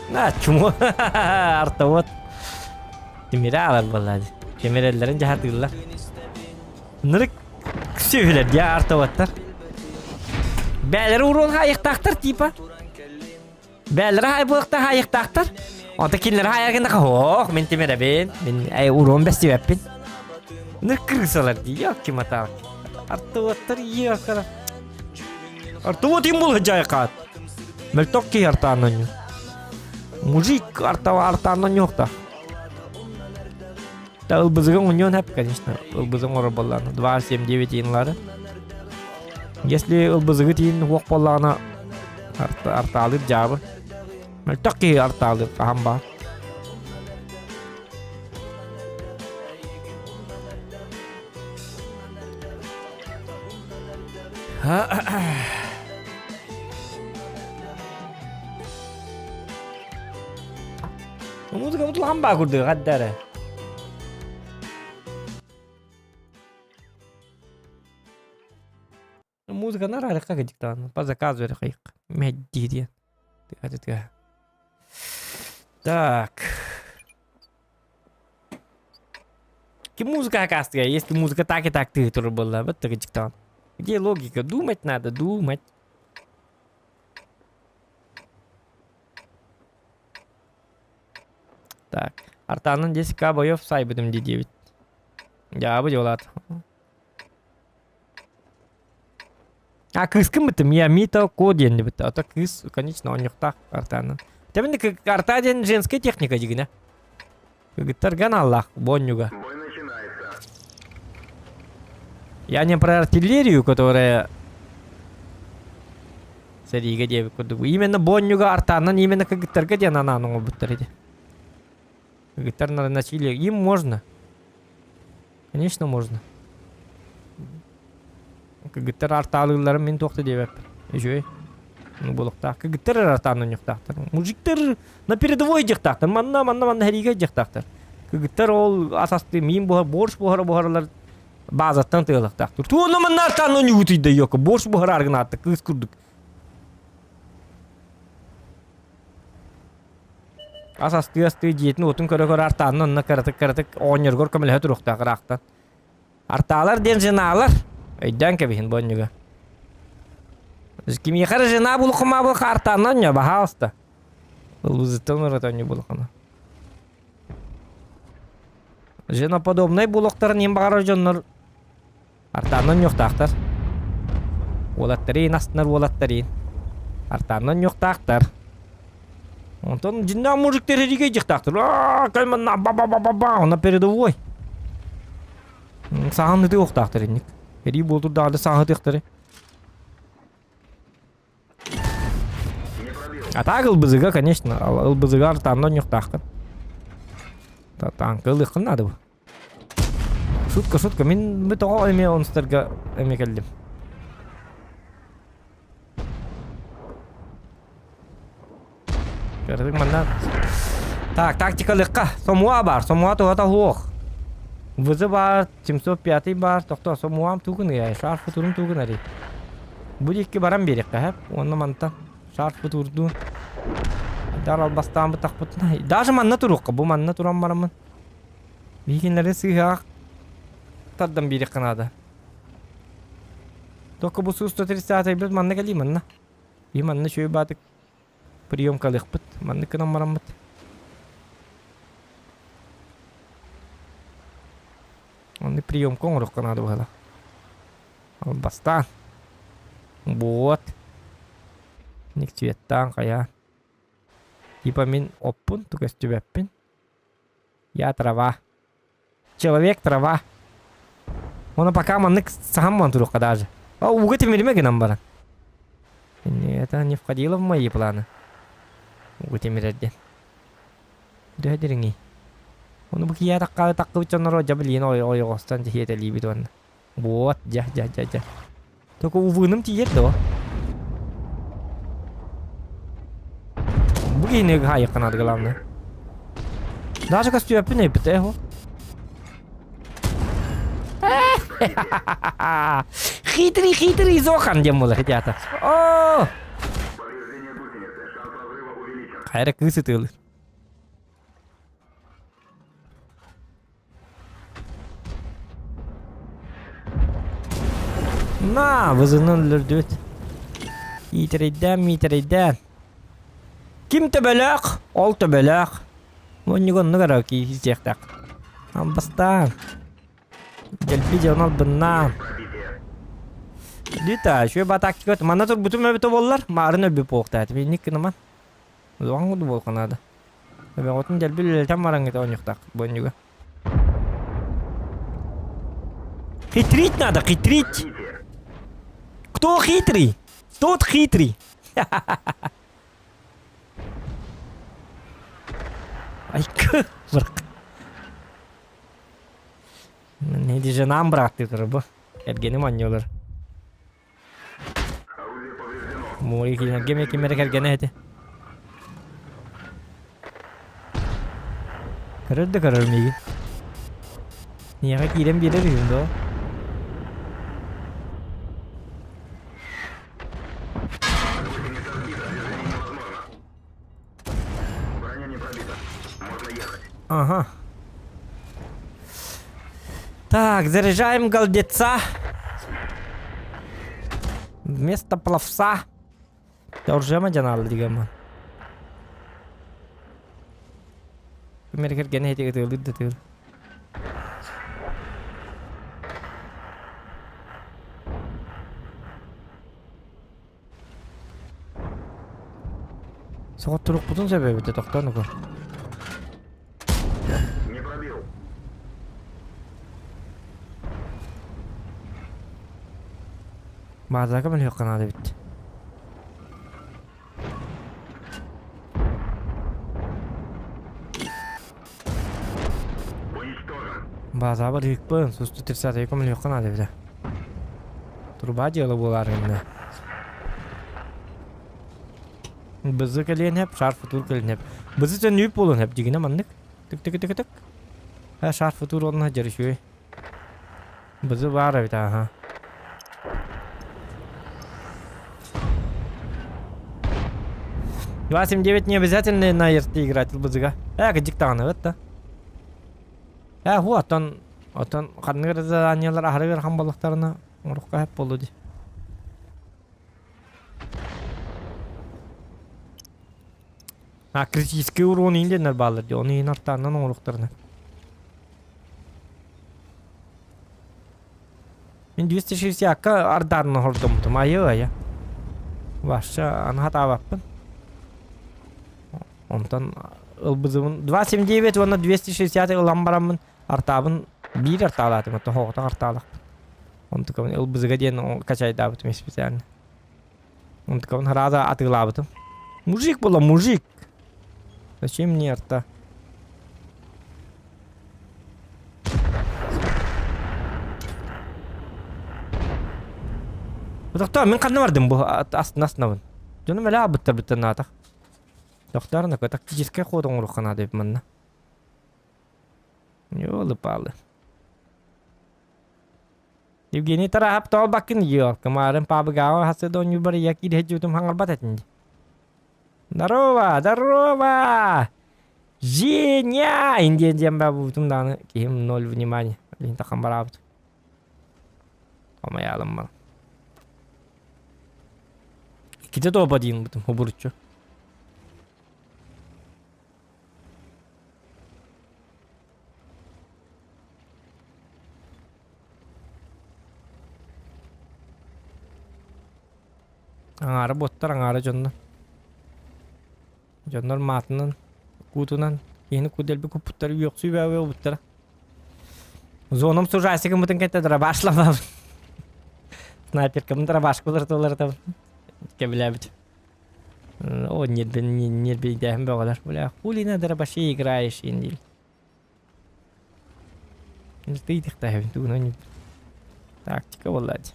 На, чумо. Артовод. Тимире алар буолла. Тимиреллерин дьаһатыыллар. Нырык сүөһүлэр дии артоводтар. Бээлэри уруон хаайыктаахтар типа. Бээлэри хаайбыахта хаайыктаахтар. Онто кинилэри хаайаргына хоох мин тимирэбин. Мин эй уруон бэстибэппин. Ныр крысалар дии ёлки маталки. Артоводтар ёкара. Артовод им был жайкат. Мөлтөх киһи артаан онньу. Мужик артава артаан онньуохта. Да ылбызыгын уньон хэп, конечно. Ылбызын оҥорор буоллаҕына. 2, 7, 9 тиинлары. Если ылбызыгы тиин уох буоллаҕына артаалыыр дьаабы. Мөлтөх киһи артаалыыр хаһан баар. Музыка бутулхан баа курдук хаддара. Музыка нарарыкка кыдьыктаан по заказу эрэ мэдди диэн. Тыга Так. Ким музыка оказывается, если музыка так и так ты турар буолла, вот так Где логика? Думать надо, думать. Так, артаанын 10к боев сайбытым дии диэбит. Дьаабы дьуолаат. А кыыскын бытым, я Мито Ко диэн бит. А то кыыс, конечно, онньуктаах артаанын. Тэбин арта диэн женская техника дигинэ. Кыргыттарга аналлаах бонньуга. Я не про артиллерию, которая сэриигэ диэбит курдук. Именно бонньуга артаанан именно кыргыттарга диэн анаан оҥорбуттар ити. Кыргыттар наносили. Им можно. Конечно можно. Кыргыттар артаалыылларын мин туох да диэбэппин. Үчүгэй. Ну буолуохтаах. Кыргыттар эрэ артаан оонньуохтаахтар. Мужиктар на передовой дьахтаахтар. Манна, манна, манна сэриигэ дьахтаахтар. Кыргыттар ол ас астыы миин буһар, борщ буһара буһаралар баазаттан тыалахтаахтар. Туону манна артаан оонньугутуйда йока. Борщ буһараар гынаатта кыыс курдук. Ас астыы-астыы дьиэтин уотун көрө-көрө артаанна онно кыратык-кыратык оҕонньоргор көмөлөһө туруохтаах ыраахтан. Артаалар диэн женалар. Өйдөөн кэбиһин бу онньуга. Кимиэхэ эрэ жена булухумаабыл хаартаанна онньо, баһаалыста. Ылбызыттан ураты онньу булухуна. Женоподобнай булуохтарын иһин баҕарар дьоннор артаанна онньуохтаахтар. Уолаттарыын астынар уолаттарыын. Артаанна онньуохтаахтар. Онтон дьиннээх мужиктар эригэй дьахтаахтар. Аа, кэлмэнна ба ба ба ба ба на передовой. Саһан ытыахтаахтар инник. Эрии буолтурдаҕына саһан ытыахтары. А так ылбызыга, конечно, ылбызыга артаанна онньуохтааххын. Тааҥка ылыаххын наада бу. Шутка, шутка. Мин бу тоҕо эмиэ онстарга эмиэ кэллим. Көрдүк манна. Так, тактикалыкка. Сомуа бар, сомуа туһата суох. Вызы бар, 705 бар, тохто сомуам тугун я, шар футурум тугун ари. Бу икки баран биэриэххэ хэп, уонна мантан шар футурду. Дар албастаан бытахпытына. Даже манна туруохха, бу манна туран бараммын. Биһигиннэри сыыһаах тардан биэриэххэ наада. Только бу 130 бит манна кэлии манна. И манна үчүгэй баатык приемкалыахпыт. Маннык гынан бараммыт. Онно приемка оҥоруохха наада быһыылаах. Албастаан. Вот. Ник цветтаан хайаан. Типа мин оппун, көстүбэппин. Я трава. Человек трава. Оны пока маннык саһан туруохха даже. А ууга тимиримэ гынан баран. Это не входило в мои планы. Ууга тимирэрден. Төһө дириҥий? Ону бу киһи такка таккыбыт дьонноро дьэ билиин ойоҕостон дьиһиэтэлиибит уонна. Вот, дьэ, дьэ, дьэ, дьэ. Только увыным тиийэр дуо? Бу киһини хаайыахха наада главное. Даже көстүөппүн эппит ээ Хитрый, хитрый Зохан диэн буолар ребята. О! Хайра кыыс ытыалыр. На, вызынан өлөрдүбүт. Иитэрэйдээн, миитэрэйдээн. Ким төбөлөөх, ол төбөлөөх. Мунньуга оннук эрэ киһи Амбастаан. Дэлби дьон албыннаан. Дита, үчүгэй ба тактика. Манна турбутум эбитэ буоллар, маарын өлбүт буолуохтаах. Инник гынаман. Улахан курдук буолуохха наада. Эбэҕитин дэлби үлэлэтэн бараҥҥыт оонньуохтаах бонньуга. Хитрить надо, хитрить! Кто хитрый? Тот хитрый! Айка, бырк. Не жена бырааттыы турар бу. Эргеним оонньуулар. Муори киинэргэ эмиэ ким эрэ кэргэнэ этэ. Көрөр да көрөр миигин. Миэхэ киирэн биэрэр үһүм дуо? Ага. Так, заряжаем голдеца. Вместо пловца. Оружиема дьанаалы дигэммин. Ким кэргэнэ этигэ тыалыыр да тыал. Соҕотторукпутун сөп эбитэ тохтоон угар. Не пробил. Баазака мөлүөххэ наада эбит. Уничтожен. Баазаба рыыкпын, сусту тридцатыйга мөлүөххэ наада эбитэ. Труба дьыала буолаар гынна. Бызы кэлиэн хэп, шар футур кэлиэн хэп. Бызы төннүүп буолуон хэп, дьигинэ маннык. Тык тык тык тык. Э, шар футур онно дьэр үчүгэй. Бызы баар эбит аха. 279 не обязательно на РТ играть бызыга. Э, кыдьык даҕаны да. Э, ху, оттон оттон ханнык эрэ заданиелар аһары ыарахан буоллахтарына оҥоруохха сөп буолуо дии. А критический урон индиэннэр бааллар дии, ону иһин артааннан оҥоруохтарына. Мин 260-ка ардаанна хордоммутум, айы-айа. Вообще, аны хатаабаппын. Онтон ылбызыбын 279 уонна 260 ылан бараммын артаабын биир артаалаатым, оттон хоҕотох артаалахпын. Онтукабын ылбызыга диэн качайдаабытым специально. Онтукабын хараада атыылаабытым. Мужик була, мужик! Зачем мне арта? Тохтоо, мин ханна бардым бу астына астынабын. Дьонум элэ аабыттар бүттэн наатах. Тохтоор тактическай ход оҥоруохха наада эбит манна. Ёлы-палы. Евгений Тараһап тоҕо ёлка маарын паабыгааҕа хасы донньуубар я киирһэдьиутум хаҥарбат этин дии. Здорово, здорово! Женя! Индиэн диэн бабыбытым даҕаны киһим ноль внимания. Блин, тахан бараабыт. Омайаалым бар. Иккитэ тоопа диин бутум, хубуруччу. Аҥаара буоттар, аҥаара дьоннор. Дьоннор маатынан, куутунан киһини кудэлби куппуттар үөхсүү бөҕө буолбуттара. Зоном сужайсыгыммытын кэнтэ дробашламабын. Снайперкабын дробашка уларыталарытабын. Кэбилээбит. О, нербейдээһин бөҕөлөр. Бля, хули на дробаше играешь, диил. Тыйтыхтаһабын тугунан тактика буоллааччы.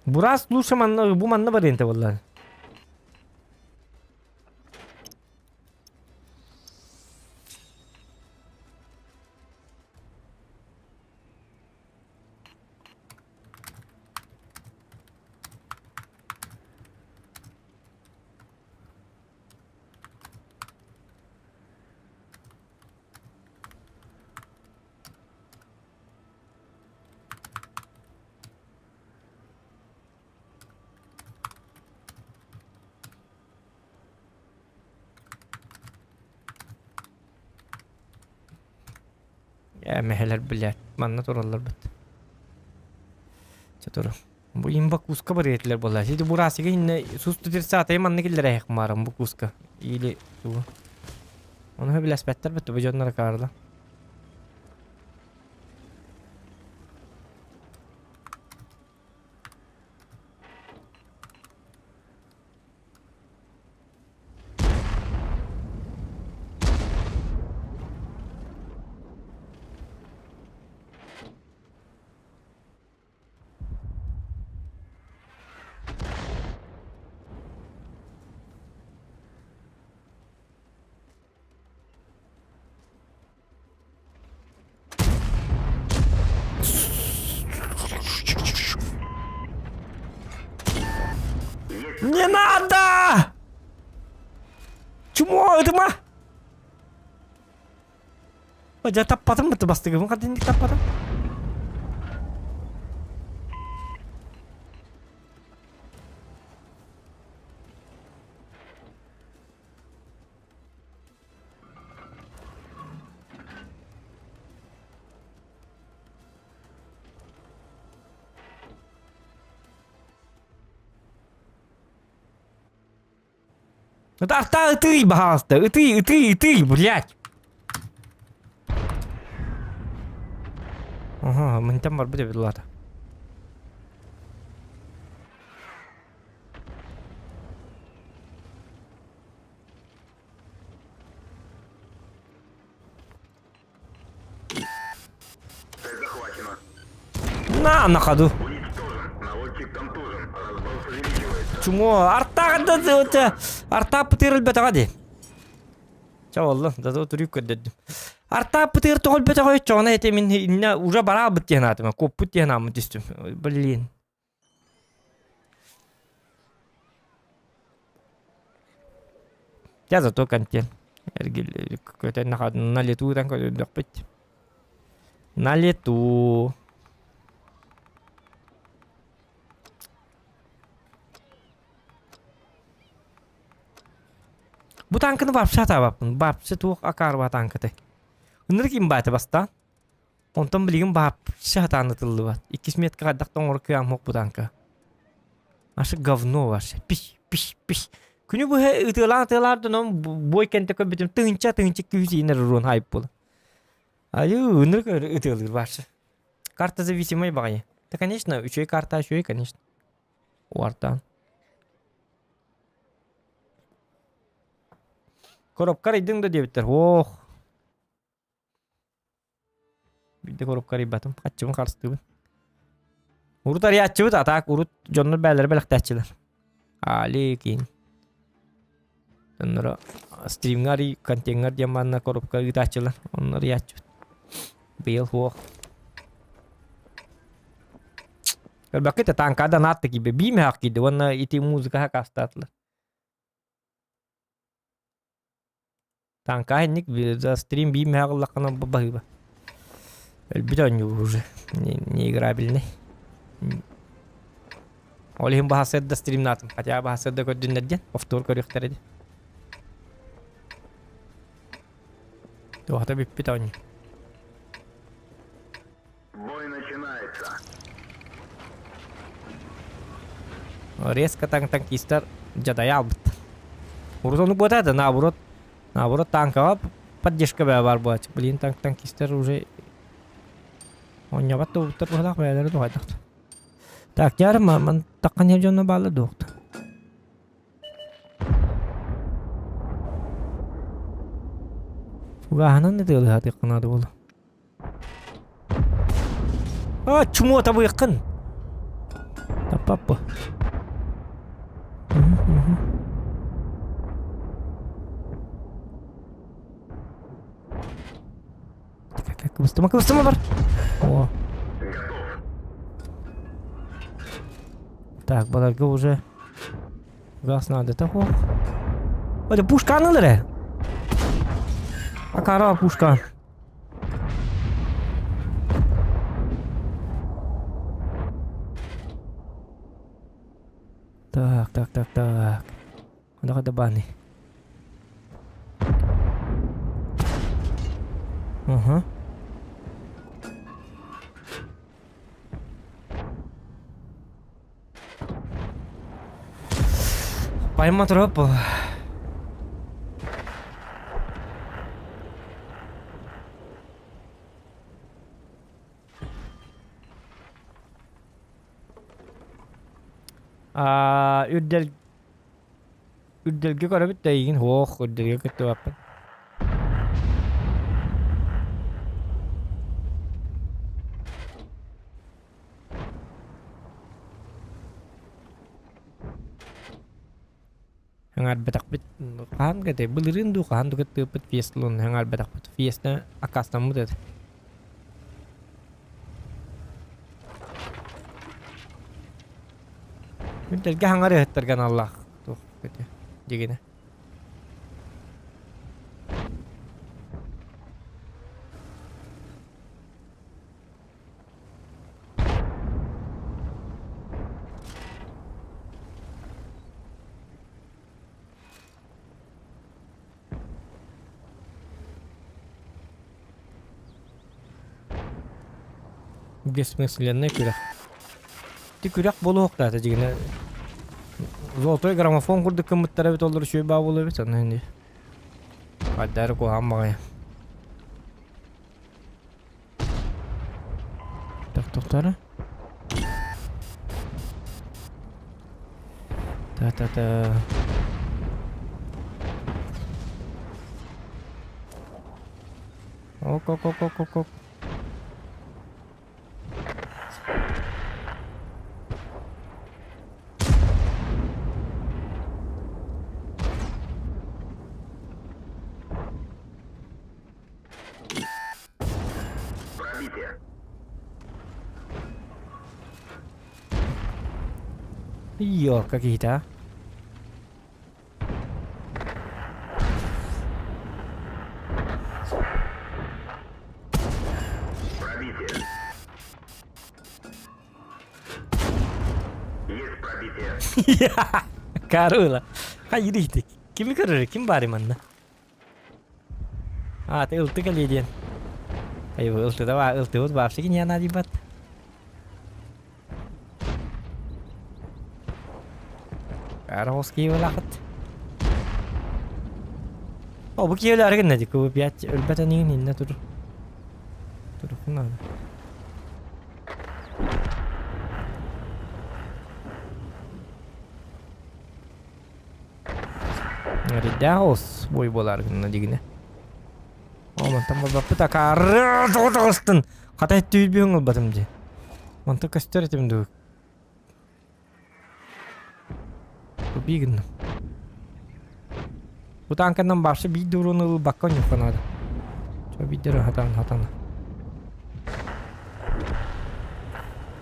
Бурас лучше манна бу манна варианта буолла. Ээ, мэһэлэр, блядь, манна тураллар быт. Чэ туру. Бу имба куска барыа этилэр буолла. Сити бурасига инне сусту тридцатый манна киллэрээх маарым бу куска. Или тугу. Ону билэспэттэр бит бу дьоннор карла. Не надо! Чмо, это ма? Дьэ таппатым бытты бастыгыбын хадинник таппатым. Ытахта ытый, пожалуйста. Ытый, ытый, ытый, блядь. Ага, мантан барбыт эбит улаата. На, на ходу. Чумо, арта арта пытырыл бетаға ди. Ча олла, да турюк көрдөрдүм. Арта пытыр тоғыл бетаға чоғына ете мин инна уже бара быт диэн атыма, коппут диэн амы түстүм. Блин. Я зато контент. На лету там На лету. Бу танканы вообще атаабаппын. Вообще туох акаарба танкаты. Ынырык имбааты бастаан. Онтон билигин вообще атаан ытыллыбат. Иккис метка хайдах да оҥоро кыаам бу танка. Ашы говно вообще. Пиш, пиш, пиш. Күнү быһа ытыалаан ытыалаар дьоном бой кэнтэ көрбүтүм тыһынча тыһынча күүс иинэр уруон хайып буола. Айыы ынырык ытыалыыр вообще. Карта зависимай баҕайы. Да, конечно, үчүгэй карта үчүгэй, конечно. Уартаан. Коробка арыйдыҥ да диэбиттэр. Ох. Биирдэ коробка арыйбатым. Хаччыбын харыстыыбын. Урут арыйааччыбыт, а так урут дьоннор бээлэрэ бэлэхтээччилэр. Али киин. Дьонноро стримҥа арый, контеҥҥар диэн манна коробка ыытааччылар. Онно арыйааччыбыт. Быйыл суох. Көрбөккө да танкада наатта киирбэ. Биимэһэх киирдэ уонна ити музыка хакастаатылар. Танка инник за стрим биимэһэх ыллаххына баһыыба. Өлбүт оонньуур уже. Неиграбельный. Ол иһин баһасыр да стримнаатым. Хотя баһасыр да көрдүннэр диэн. Повтор көрүөхтэрэ диэн. Туохата бүппүт оонньуу. Бой начинается. Резко таҥ танкистар дьадайа албыттар. Урут ону буота да наоборот, наоборот танкаҕа поддержка баа бар буолааччы. Блин, танк танкистар уже оонньообот да буолбуттар быһалаах бэйэлэрэ туһайдахтар. Так, дьаарым ман таххан иһэр дьонно баалла дуохта. Фугаһынан да тыалыһаатыахха наада буолла. А, чмо табыаххын. Таппаппы. Кыбыстыма, кыбыстыма бар. О. Так, баларга уже газ надо такого. Это пушка анылары. Акара пушка. Так, так, так, так. Ханна да бааны? Угу. Пойма троп. Аа, үрдэл үрдэлгэ көрөбүт да эйигин һуох үрдэлгэ кыттыбаппын. Аҥаарбатахпыт хаһан кэтэй былырыын дуу хаһан да кыттыыппыт фиесталын аҥаарбатахпыт фиеста аккаастаммыт этэ. Үрдэлгэ хаҥар ыһыттарга аналлаах туох ити дьигинэ. Бессмысленный күрэх. Ити күрэх буолуохтаата дьигинэ. Золотой граммофон курдук гыммыттара эбит олор үчүгэй баа буолуо эбит онно ини. Хайдары куһаҕан баҕайы. Тохтохторо. Та-та-та. Ок-ок-ок-ок-ок. Пробитие. Ёлка киһитэ а. Пробитие. Есть пробитие. Карыла. Хайыр Кими көрөр? Ким баар манна? А, ты ылты кэлиэ диэн. Айбы ылтыда ба, ылтыбыт вообще киниэ наадыйбат. Араҕас киһи О, бу киһи өлөөрү гынна дии, кубу пять өлбөт эниин иннэ тур. Турукун наада. Эрэйдээх оҕус буой буолаары гынна дигинэ. О, мантан барбаппыт акаары тоҕо таҕыстын. Хата өттүүрбүһүн ылбатым дии. Онто көстөр этим дуу. Тупи гынным. Бу танканан барса биир да уруну ылбакка онньукка наада. Чо биирдэр хатан хатан.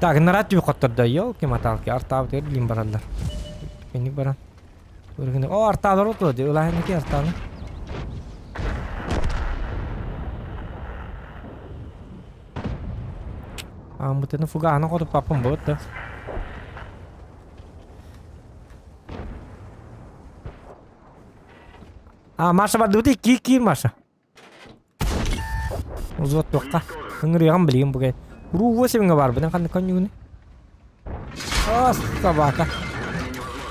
Так, нарат түбү хоттордо, елки-моталки, артаабытыгар билин бараллар. Кэнник баран. О, артаалар отуо дии, ылааһын артааны. Ааммытыны фугаһына хотуппаппын буот да. А, Маша бардыбыт икки киир Маша. Узвоттуохха. Ыҥырыаҕым билигин бу Ру 8-ҥа барбытын ханнык конньугуну? А, собака.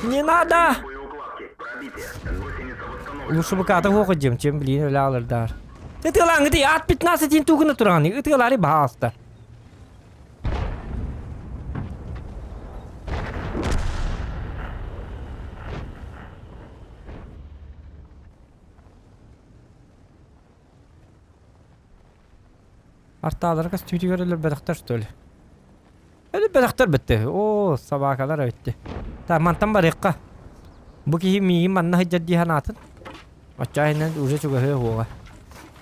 Не надо! Лучше бы ката хуох дьим, чем блин өлө Ытыалааҥҥытый ат 15 дин тугуна тураҕыный? Ытыалаары баһаалыста. Артаалара көстүүтүгэр өлөрбөтөхтөр что ли? Өлөрбөтөхтөр битти. Оо, собакалар эбитти. Так, мантан барыахха. Бу киһи миигин манна сылдьар дии санаатын. Оччо иһинэн уже чугаһыа уоҕа.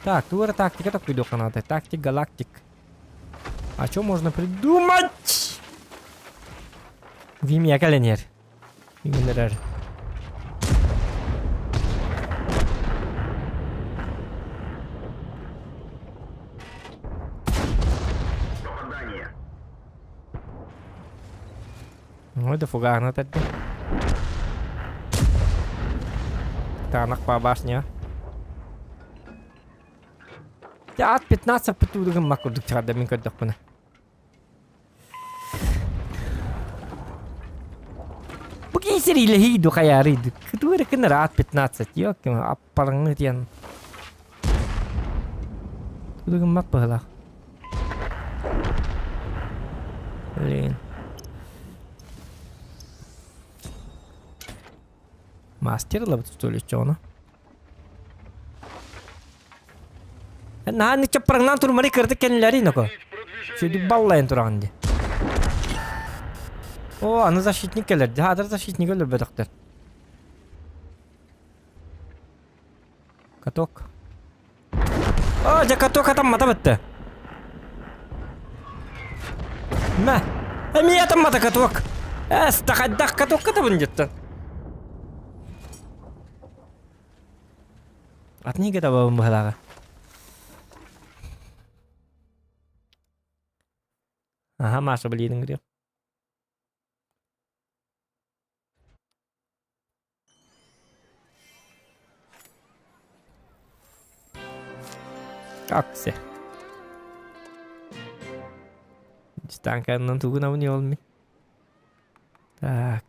Так, тугу эрэ тактика токуйдуохха наада. Тактик галактик. А что можно придумать? Вимия кэлэн Иҥэрэр. Попадание. Ой, да фуганы тәрді. Танақ по башня. Ат 15 пытудыгын макурдук чыгарды мин көрдөхпүнэ. Бу киһи сэриилэһии ду хайаарый ду. Кытыыр кыныр ат 15 ёк аппарыңны диэн. Тудугуммат быһылаах. Блин. Мастер ылабыт что ли чоно? Наһаа ныччаппарыҥнаан турмары кырдык кэннилэрий ноко. Сүдүк баллайын тураҕын дии. О, аны защитник кэлэр. Дьаһаатар защитник өлөрбөтөхтөр. Каток. О, дьэ каток атаммата бытты. Мэ. Эмиэ атаммата каток. Эс, тахайдах каток катабын деттен. Атын иһигэ табабын быһалааҕа. Аха, Маша билиин говорил. Как все? Танканнан тугунабын ол мин. Так.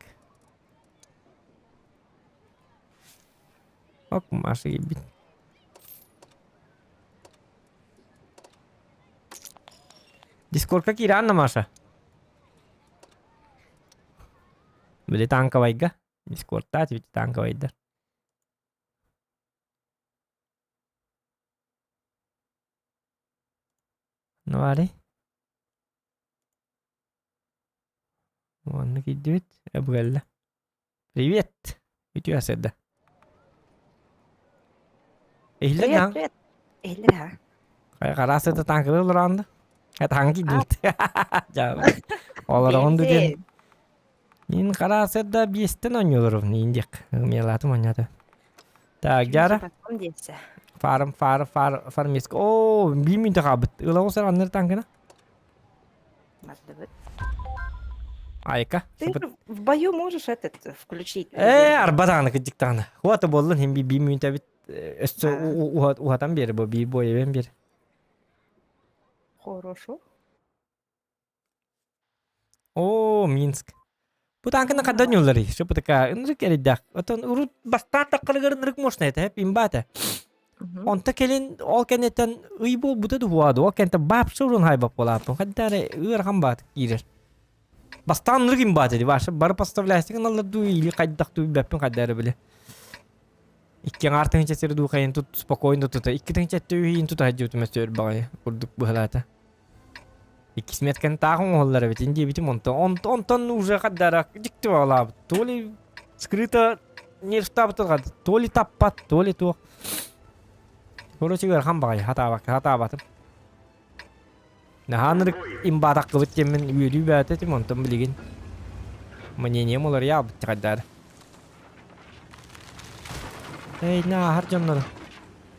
Ок, Маша киирбит. Дискордка киирэ Анна Маша. Били танковайга. Дискордтаат бити танковайдар. Ну, баарый? Онно киирдибит. Эбгэллэ. Привет! Үтүө сырда. Иһиллэр Привет, даҕан. привет. Иһиллэр ха. Хараас сыта таҥкыры олороонду. Таҥ киирдибит. Дьаабы. Олороҕун ду диэн. Биэсин. Мин хараас сырда биэстэн оонньууларым индиэх. Мелатым оонньоото. Так, дьара. Потом диэсэ. Фарм, фар, фар, фармиска. Оо, биир мүнтэ хаалбыт. Ыла сар анныр таҥкына. Мардыбыт. Айка. Ты в бою можешь этот включить. Э, арба даҕаны кырдьык даҕаны. Хуата буоллун хин биир мүнтэбит өссө уһатан биэр бу биир буойабен биэр. Хорошо. Оо, Минск. Бу танканы хаддан юллары. Шо бутака ынырык эридах. Отон урут бастаан таққарыгар ынырык мощный этэ, имбата. Онто кэлин ол кэнниттэн ый буолбута дуһуаду, ол кэнтэ баапсы урун хайбап буолааппын. Хаддаары ыарахан баат киирэр. Бастаан ынырык имбаат ди башы бары поставляйсың аллар дуу или хайдах дуу билбэппин хайдары биле. Икки аҥаар тыһыынча сири дуу хайын тут спокойно тута. Икки тыһыынча өттө үһүйін тута хадьыбытым өссө өр баҕайы курдук быһалаата. Иккис метканы таах оҥоһуллар эбит диэбитим онтон онтон уже хаддара дьикти баҕалаабыт. То ли скрыто нервтаабыт то ли таппат, то ли туох. Короче ыарахан баҕайы хатаабакка хатаабатым. Наһаанырык имбаатаххыбыт диэммин үөрүү бэйэтэ этим онтон билигин мнением уларыйаабыт хайдаар. Эй, нааһар дьоннору.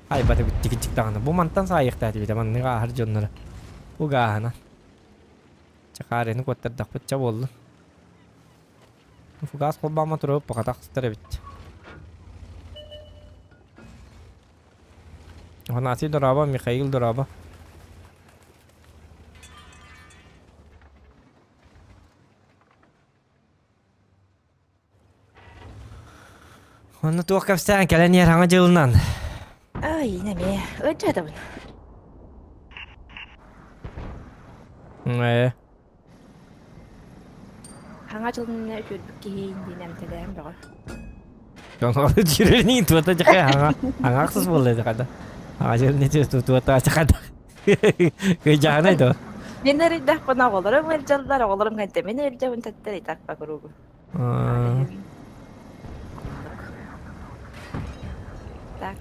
Айбата бүттикичик даҕаны. Бу мантан саайыахтаат эбитэ маннык ааһар дьонноро. Угааһына. Чахаарыны куоттардахпыт ча буоллун. Фугас холбаама туруп бакатах сытар эбит. Афанасий дорообо, Михаил дорообо. Онно туох кэпсээн кэлэн иһэр хаҥа дьылынан. Ай, нэмэ, ыдьатабын. Ээ. Хаҥа дьылынан үтүөрбүт киһи диэн эмтэлээн бөҕө. Дьүрүнин туота дьэхэ хаҥа хаҥаахсыс буолла дьэхэ Хаҥа дьүрүнин туота дьэхэ Кыйдьаанай да. Мин эрийдэхпинэ оҕолорум ыалдьаллар, оҕолорум кэнтэ мин ыалдьабын тэттэр итак кругу. Так,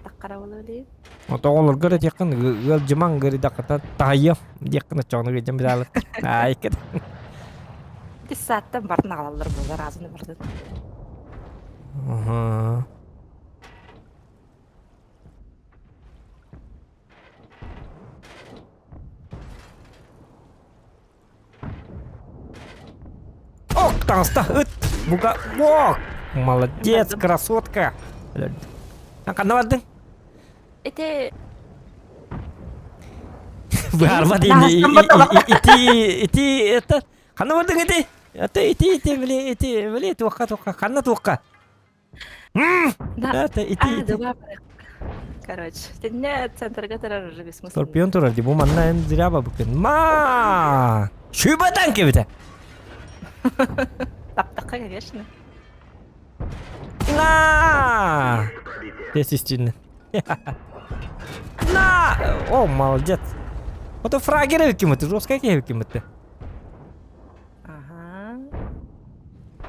таххарабылы Оҕолоргор этиэххин ыалдьымаҥ гыридаххата таһайыам диэххин оччоҕуна ыалдьан битаалык. Аайкыт. Сааттан барын аҕалаллар буолар аазыны бардын. Ок, таҥаста ыт! Бука, ок! Молодец, красотка! Ханна бардың? Ити Баарма ити ити это ханна бардың ити? Это ити ити били ити били туохха туохха ханна туохха? Да. Это ити А, давай. Короче, тинне центрга турар уже бессмысленно. Скорпион турар ди бу манна эн зря бабыкын. Ма! Шуба танки бите. Таптакка, конечно. На! Естественно. На! О, молодец. Вот фрагеры ким-то, жесткая ким-то. Ага.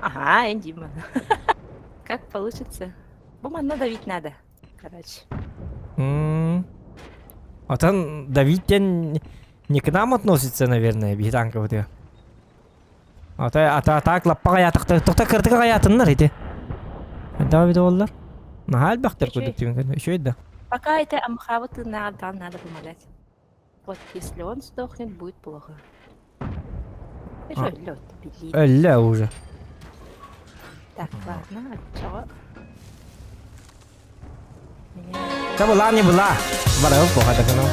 Ага, Дима. Как получится? Бу манна давить надо, короче. Отон давить не к нам относится, наверное, бихитанка вот Ата ата так лаппаға ятықты тоқта кырдыга ятыннар ити. Да бит оллар. Наһаа элбэхтэр курдук түгэн үчүгэй да. Пока это Амхаву надо, надо помогать. Вот если он сдохнет, будет плохо. Өллө Өллө уже. Так, ладно, чего? Ча была не была. Барабы плохо так ну.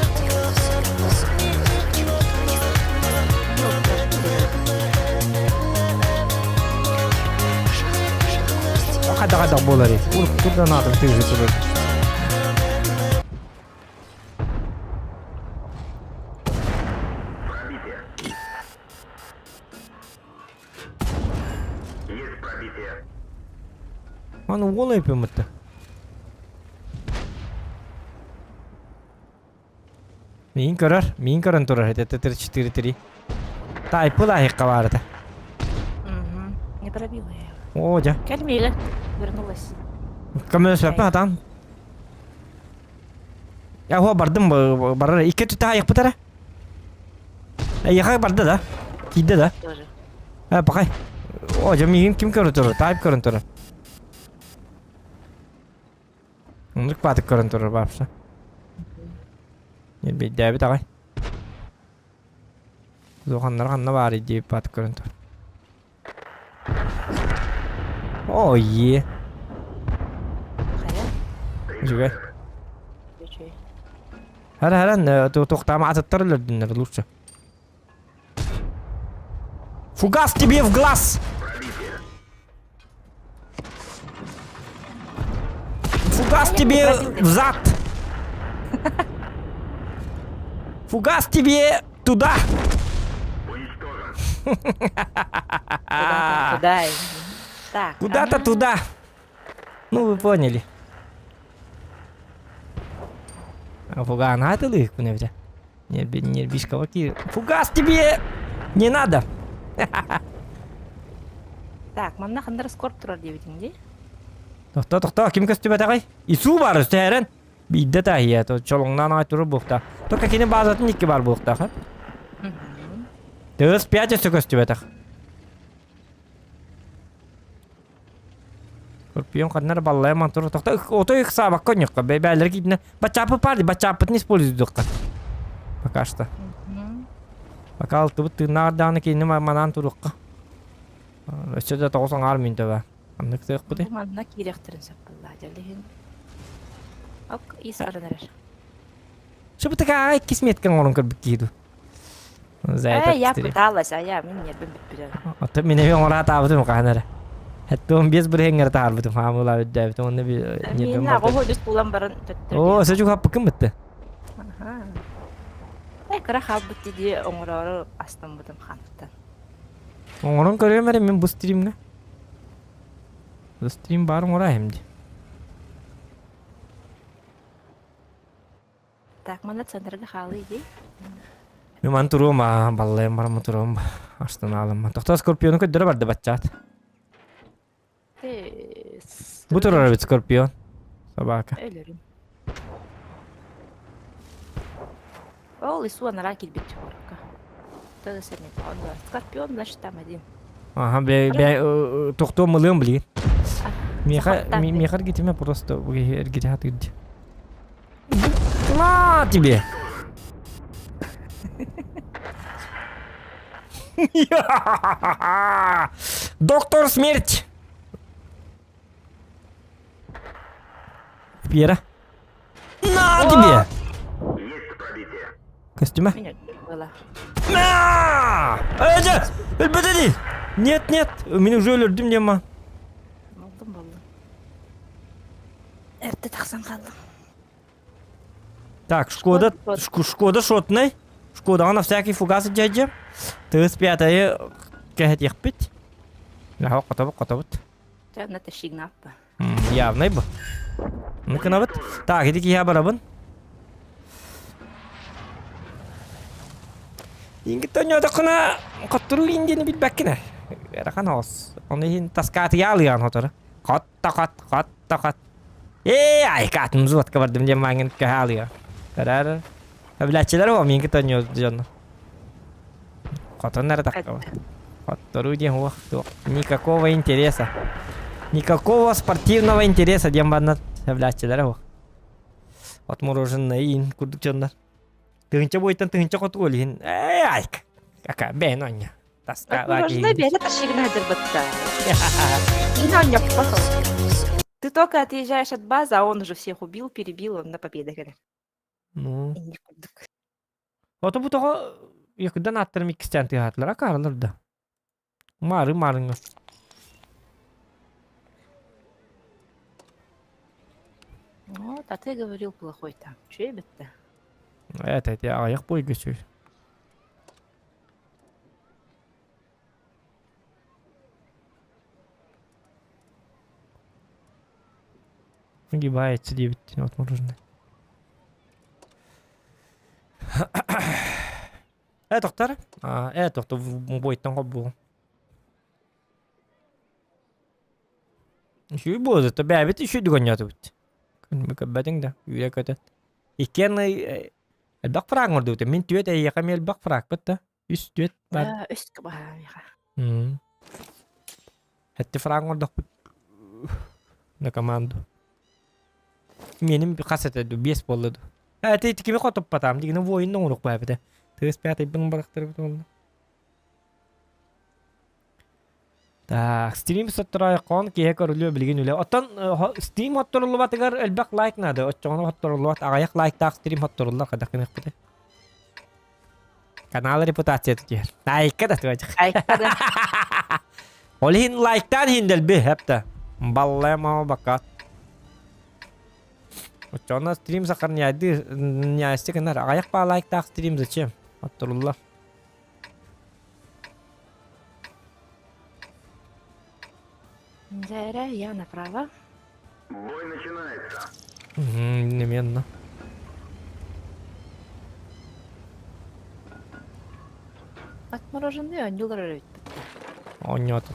хайдах-хайдах буоларый? Урукку донатым тыыһы турар. Пробитие. Есть пробитие. Аны уол өйпөмүттэ. Миин көрөр, миин көрөн турар этэ 4-4-3. Тайпы лаһикка баар этэ. Угу. Не пробила я его. О, дьэ. Кальмила вернулась. Көмөлөспөппүн хатаан. Я хуа бардым барар. Икки түтэ айыкпыт эрэ. Эйиэхэ барда да? Киирдэ да? Тоже. Э, пакай. О, дьэ миигин ким көрө турар? Тайп көрөн турар. Оннук баатык көрөн турар баапса. Ньирбийдээбит аҕай. Улаханнара ханна баарый диэбит баатык көрөн турар. Оо, е. Хайа? Үчүгэй. Үчүгэй. Хара харан туохтаама атыттар өлөрдүннэр лучше. Фугас тебе в глаз! Фугас тебе в зад! Фугас тебе туда! Куда-то туда. Так. Куда-то туда. Ну, вы поняли. Фуга, надо ли их Нервишка, Фугас тебе не надо. Так, манна ханнара скорб турар диэбитиҥ дии. Тохто, тохто, ким көстүбэтэҕий? Ису бар өстөһөрөн. Биирдэ таһыйа, чолоҥнаан аҕай турар буолуохтаах. Только кини баазатын икки бар буолуохтаах, а? Тыас пять өссө көстүбэтэх. Скорпион ханна эрэ баллайа мантура тохто ото ыксаабакка онньукка бэйбээлэр киитинэ бачааппыт паар бачааппытын используйдуохха пока что пока алтыбыт тыыннаах даҕаны кинини манаан туруохха өссө да тоҕус аҥаар мүнтэ баар ханнык тыахпытый Манна киириэхтэрин сөп буоллаа дьэ Ок, ис баран эрэр. Шыбытыка иккис меткаҥ оҥорон көрбүт киһи дуу За Э, я этот пыталась, а я мин нервим бүппүтэ. Оттон мин эми оҥоро сатаабытым хаһан эрэ. Хэттуон биэс бырыһыаҥҥа эрэ таһаарбытым, хаамыылаах үрдээбитим уонна нервим Миэнэ барда. оҕо үс буолан баран төттөрү Оо, өссө чугаһаппыккын бытты. Аха. Э, кыра хаалбыт дии оҥороору астыммытым хантан. Оҥорон көрүөм эрэ мин бу стримҥэ. Бу стрим баар оҥоро иһим дии. Так, манна центрга хаалыы дии. Мин маны туруом аа, баллайым бараммын туруом астынаалым. Тохтоо Скорпиону көрдөрө барды баччаат. Бу турар эбит Скорпион. Собака. Өлөрүм. Ол Ису анараа киирбит чугурка. Скорпион, значит, там один. Ага, бе, бе, тохтуом мылыам билигин. Миэхэ, миэхэ эргитимэ просто эргитэ хатыыр На тебе! Доктор смерть! Пьера. На тебе! Есть пробитие. Костюма. Меня было. На! Эдя! Подожди! Нет, нет, мин уже өлөрдүм диэма. Болдум болдум. Эрдэ тахсан хааллым. Так, Шкода, Шкода шотный. Шкодаҕа на всякий фугас дьадьа. Тыыс пятайы кэһэтиэхпит. Хотобут, хотобут. Дьэ, онно тащигнааппа. Явный бу. Ну кынабыт. Так, ити киһи барабын. Ингиттэн ньотоххуна хотторуу индиэни билбэккин Эрахан оҕус. Ону иһин таскаатыйаалыйаан хотору. Хот та хот, хот та хот. Ээ, айкаатын взводка бардым диэн мааҥын көһө Көрөр. Билээччилэр ол миин кытта дьону. Хотон эрэ таккаба. Хотторуу диэн уох туох. Никакого интереса. Никакого спортивного интереса диэн баннар билээччилэрэ уох. Отмороженный иин курдук дьоннор. Тыһынча буойтан тыһынча хоту ол иһин. Ээ, айк. Кака, бэйэн оонньо. Отмороженный бэйэтэ тащигна сылдьыбытта. Ты только отъезжаешь от базы, а он уже всех убил, перебил, он на победах. Ну. Ото бу тоҕо якыдан аттарым иккистээн тыаһаатылар акаарылар да. Маары маарыҥҥа. Вот, а ты говорил плохой там. Че это? Это эти аҕыйах буойга сүр. Нагибается диэбит вот мороженое. Э, доктор? А, э, доктор, бойттан холбугум. Үчүгэй буолуо, бэйэбит үчүгэйдик оонньоотубут. Көрбөтүҥ да, үөрэ-көтө. Иккиэн элбэх фраг оҥордубут. Мин түөрт эйиэхэ эмиэ элбэх фрагпыт да. Үс түөрт бар. Үс баһаамиха. Хэттэ фраг оҥордохпут. На команду. Миэним хас этэ ду, биэс буолла ду. Э, ти кими хотуппатаам, дигини воин оҥоруох баайбыта. Тыас пятый барахтарбыт буолла. Так, стрим сотторойхон киһи көрүлүө билигин үлэ. Оттон стрим хотторуллубатыгар элбэх лайк наада. Оччоҕуна хотторуллубат. Аҕыйах лайктаах стрим хотторуллар хайдах гыныахпытый? Канал репутацията түһэр. Лайкка да түһэр. Лайкка да. Ол иһин лайктаан иһин дэлби хэпта. Баллайма бакат. Оччоҕуна стрим сохраняйды нясти гынар. Аҕыйах баа лайктаах стрим зачем? Хотторуллар. Дээрэ, я направо. Бой начинается. Неменно. Отмороженный оонньуулар эбиппит. Оонньоотум.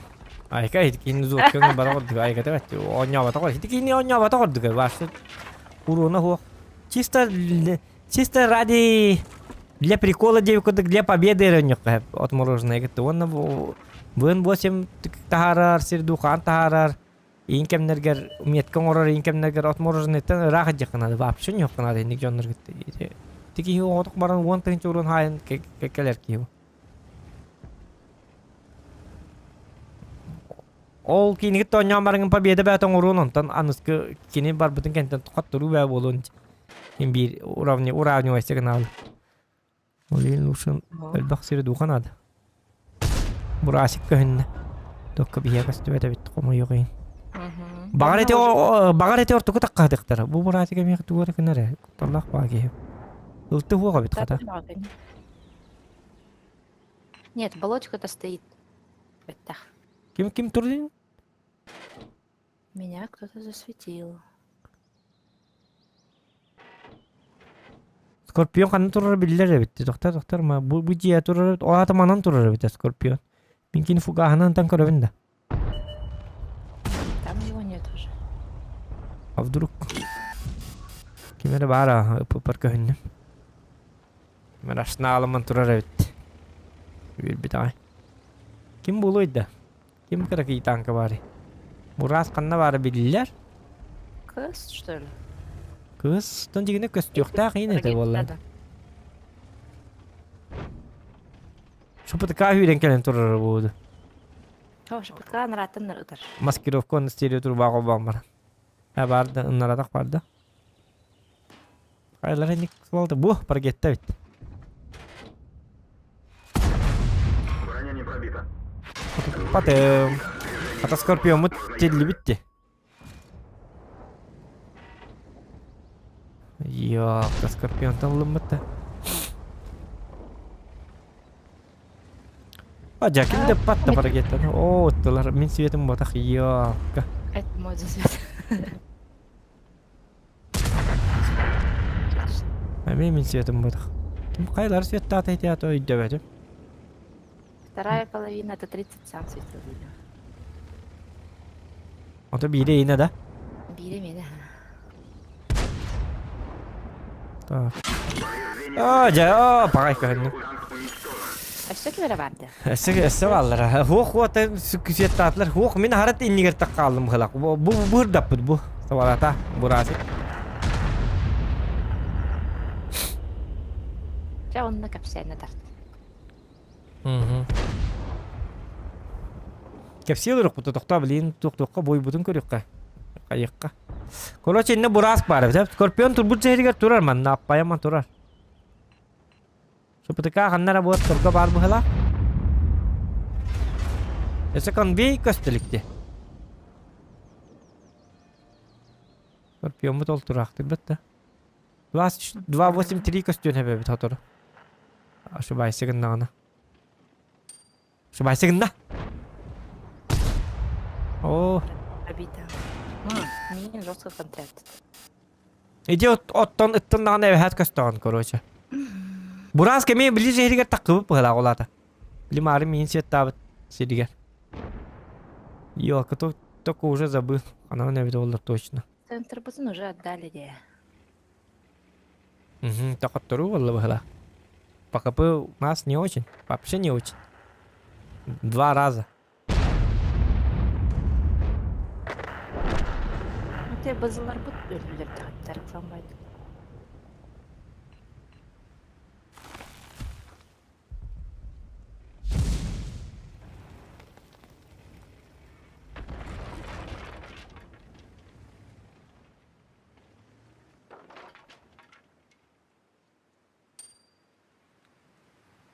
Айка итикини зуокканы бара ордук айка тэбэт оонньооботох итикини оонньооботох ордук башты уруона хуох чисто Чисто ради для прикола диэбит курдук для победы эрэ отмороженное кытта уонна быын 8 таһаарар сир духаан таһаарар иин кэмнэргэр метка оҥорор иин кэмнэргэр отмороженныйтан ыраах илдьиэххэ наада вообще ньуохха наада инник дьоннор кытта ити киһи оҕотох баран 10 000 урун хаайан кэлэр киһи Ол кинигит оонньоон барыҥын победа бэйэтэ оҥоруон онтон аныскы кини барбытын кэнниттэн хотторуу бэйэ буолуон Мин биир уровни уравнивайся гынаалы. Ол иһин лучше элбэх сири дууха наада. Бурасик көһүннэ. Токка биһиэ көстүбэт эбит хомойуох иһин. Баҕар эти баҕар эти ортоку таккаатыктара. Бу бурасик эмиэ тугу эрэ гынар ээ. Кутталлаах баа киһи. Ылты хуох эбит хата. Нет, болотик-то стоит. Бэттэх. Ким ким турдун? Меня кто-то засветил. Скорпион ханна турара биллэр эбит. Тохтор тохтор ма бу бу дьиэ турар ол аата манан турар эбит Скорпион. Мин кини фугаһынан тан көрөбүн да. Там его нет уже. А вдруг ким эрэ баара ыппыппар көһүннүм. Мен ашнаалыман турар эбит. Үөрбүт аҕай. Ким буолуой да? Ким кыракый танка баарый? Бураас ханна баара биллэр? Кыз, что ли? Кыз, тон дьигинэ көстүөхтээх иин этэ буолла. Шупытыка үүрэн кэлэн турар буолду. О, шупытка нараттан ытар. Маскировка он стерео турбаға холбоон баран. Ә барды, ыннаратах барды. Хайлар ник суолта бу паргетта бит. Броня не пробита. Потом. Ата Скорпиоммут тиллибитти. Йоо, Скорпионтан ылыммыт да. А, дьэ, ким да патта паргеттан. Оо, оттулар, мин светым ботах, йоо. Это мой засвет. Эмиэ мин светым ботах. Ким хайлар светтаата ити өйдөбөтүм. Вторая половина это 30 сам светил, видимо. Ото биире ине да? Биире миэнэ. Так. Аа, дьэ, аа, паҕай көһүннүм. Өссө ким эрэ барды? Өссө өссө бааллара. Хуох хуота сүккүсүөттаатылар. Хуох мин харат иннигэр хааллым быһылаах. Бу бу бырдаппыт бу. Сабалата бураасик. Дьэ онно кэпсээнэ тарт. Мгм. Кэпсиэл уруккута тохтоо билигин туох-туохха буойбутун көрүөххэ. Хайыахха. Короче, иннэ бураас баар эбит. Скорпион турбут сиһиригэр турар манна аппайама турар. СПТК ханна эрэ буот торго баар быһыылаах. Өссө конвей көстө иликти. Скорпиоммут ол тураахтыйбат да. 2.8.3 көстүөн эбэбит сотору. Ошибайся гыннаҕына. Ошибайся гынна! О. Обида. Мин жестко контракт. Иди оттон ыттан даҕаны эбэһээт көстөҕүн, короче. Бураас кэмиэ ближе иһигэр таккыбыт быһалаах улаата. Лимары миин светтаабыт сиригэр. Ёлка, только уже забыл. Она не видела точно. Центрбытын уже отдали де. Угу, тохотторуу буолла быһыла. ПКП у нас не очень. Вообще не очень. Два раза. Те базыларбыт өлүлэр даҕаттар самбайт.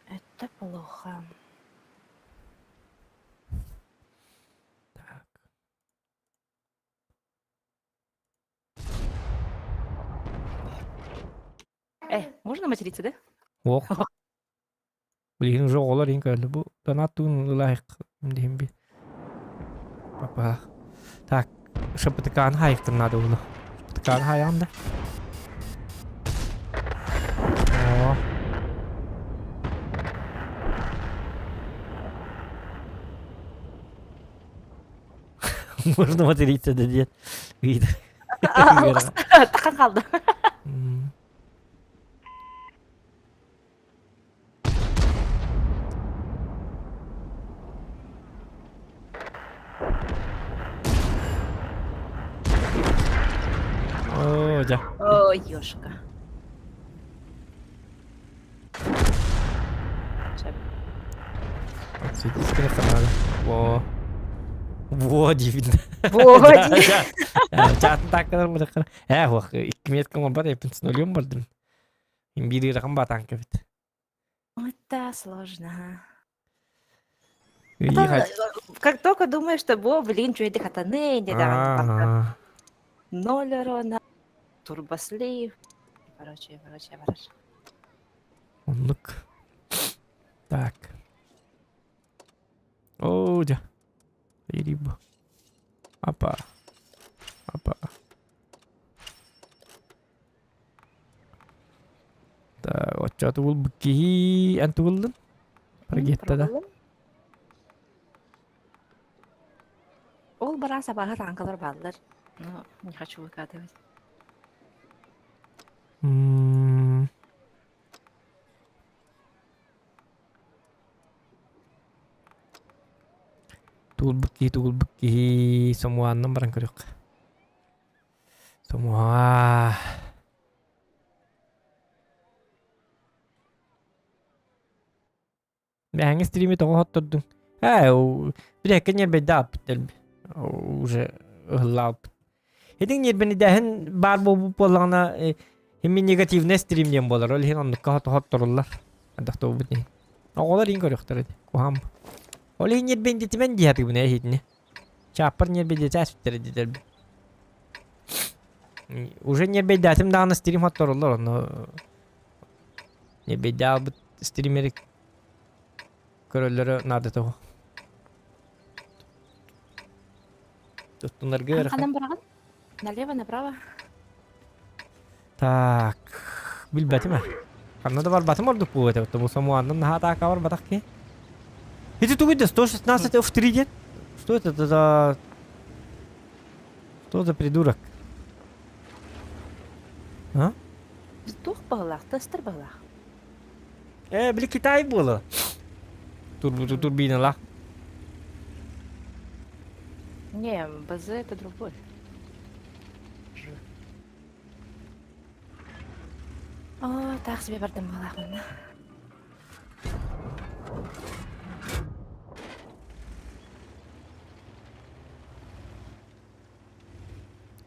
Это плохо. Так. Можно материться, да? Ох. Билигин уже оҕолор иһин көрөллөр. Бу донат тугун ылаайык диһин би. Папа. Так, шапытыкааны хаайыктын наада буолу. Шапытыкааны хаайаҕын да. Оо. Можно материться да диэн. Тахан қалды. Оо, дьэ. Ой, ёшка. Отсветись надо. Во. Во, дивин. Во, Чатын таккалар мырыккар. Э, ох, икки меткам бар, эпин с нулем бардым. Биир ыарахан батаан кэбит. Это сложно. Как только думаешь, что бо, блин, что это хатаны, не да, ноль урона, турбослив, короче, короче, короче. Оннук. Так. Оо, дьэ. Либо. Апа. Апа. Так, оччо тугул киһи эн тугуллун? Паргетта да. Ол бара сабаһы танкалар бааллар. Но не хочу выкатывать. Тугулбут киһи, тугулбут киһи, сомуаннан баран көрүөххэ. Сомуа. Мэһэҥҥэ стрими тоҕо хоттордуҥ? Ээ, билэккэ ньиэрбэйдээх дэлби. Уже ыһыллаабыт. Итин ньиэрбэнидээһин баар буолбут буоллаҕына, химми негативный стрим диэн буолар. Ол иһин оннукка хотторуллар. Ардахтуубут иһин. Оҕолор иһин көрүөхтэр ити. Куһаҕан. Ол иһин ньиэрбэндитимэн дии сатыыбын ээ иһитини. Чааппар ньиэрбэйдэтэ ааспыттара дии Уже ньиэрбэйдээтим даҕаны стрим хотторуллар онно ньиэрбэйдээх стримери көрөллөрө наадата суох. Туттунарга ыарахан. Ханан бараҕын? Налево, направо? Так, билбэтим ээ. Ханна да барбатым ордук буолуо этэ, бу самуаннан наһаа атаака барбатах киһи. Ити тугуй да 116 F3 диэн? Что это за... Что за придурок? А? Туох баҕалаах, тастар баҕалаах. Э, били Китай буола. Турбиналаах. Не, БЗ это другой. Ж. О, таах себе бардым баҕалаах манна.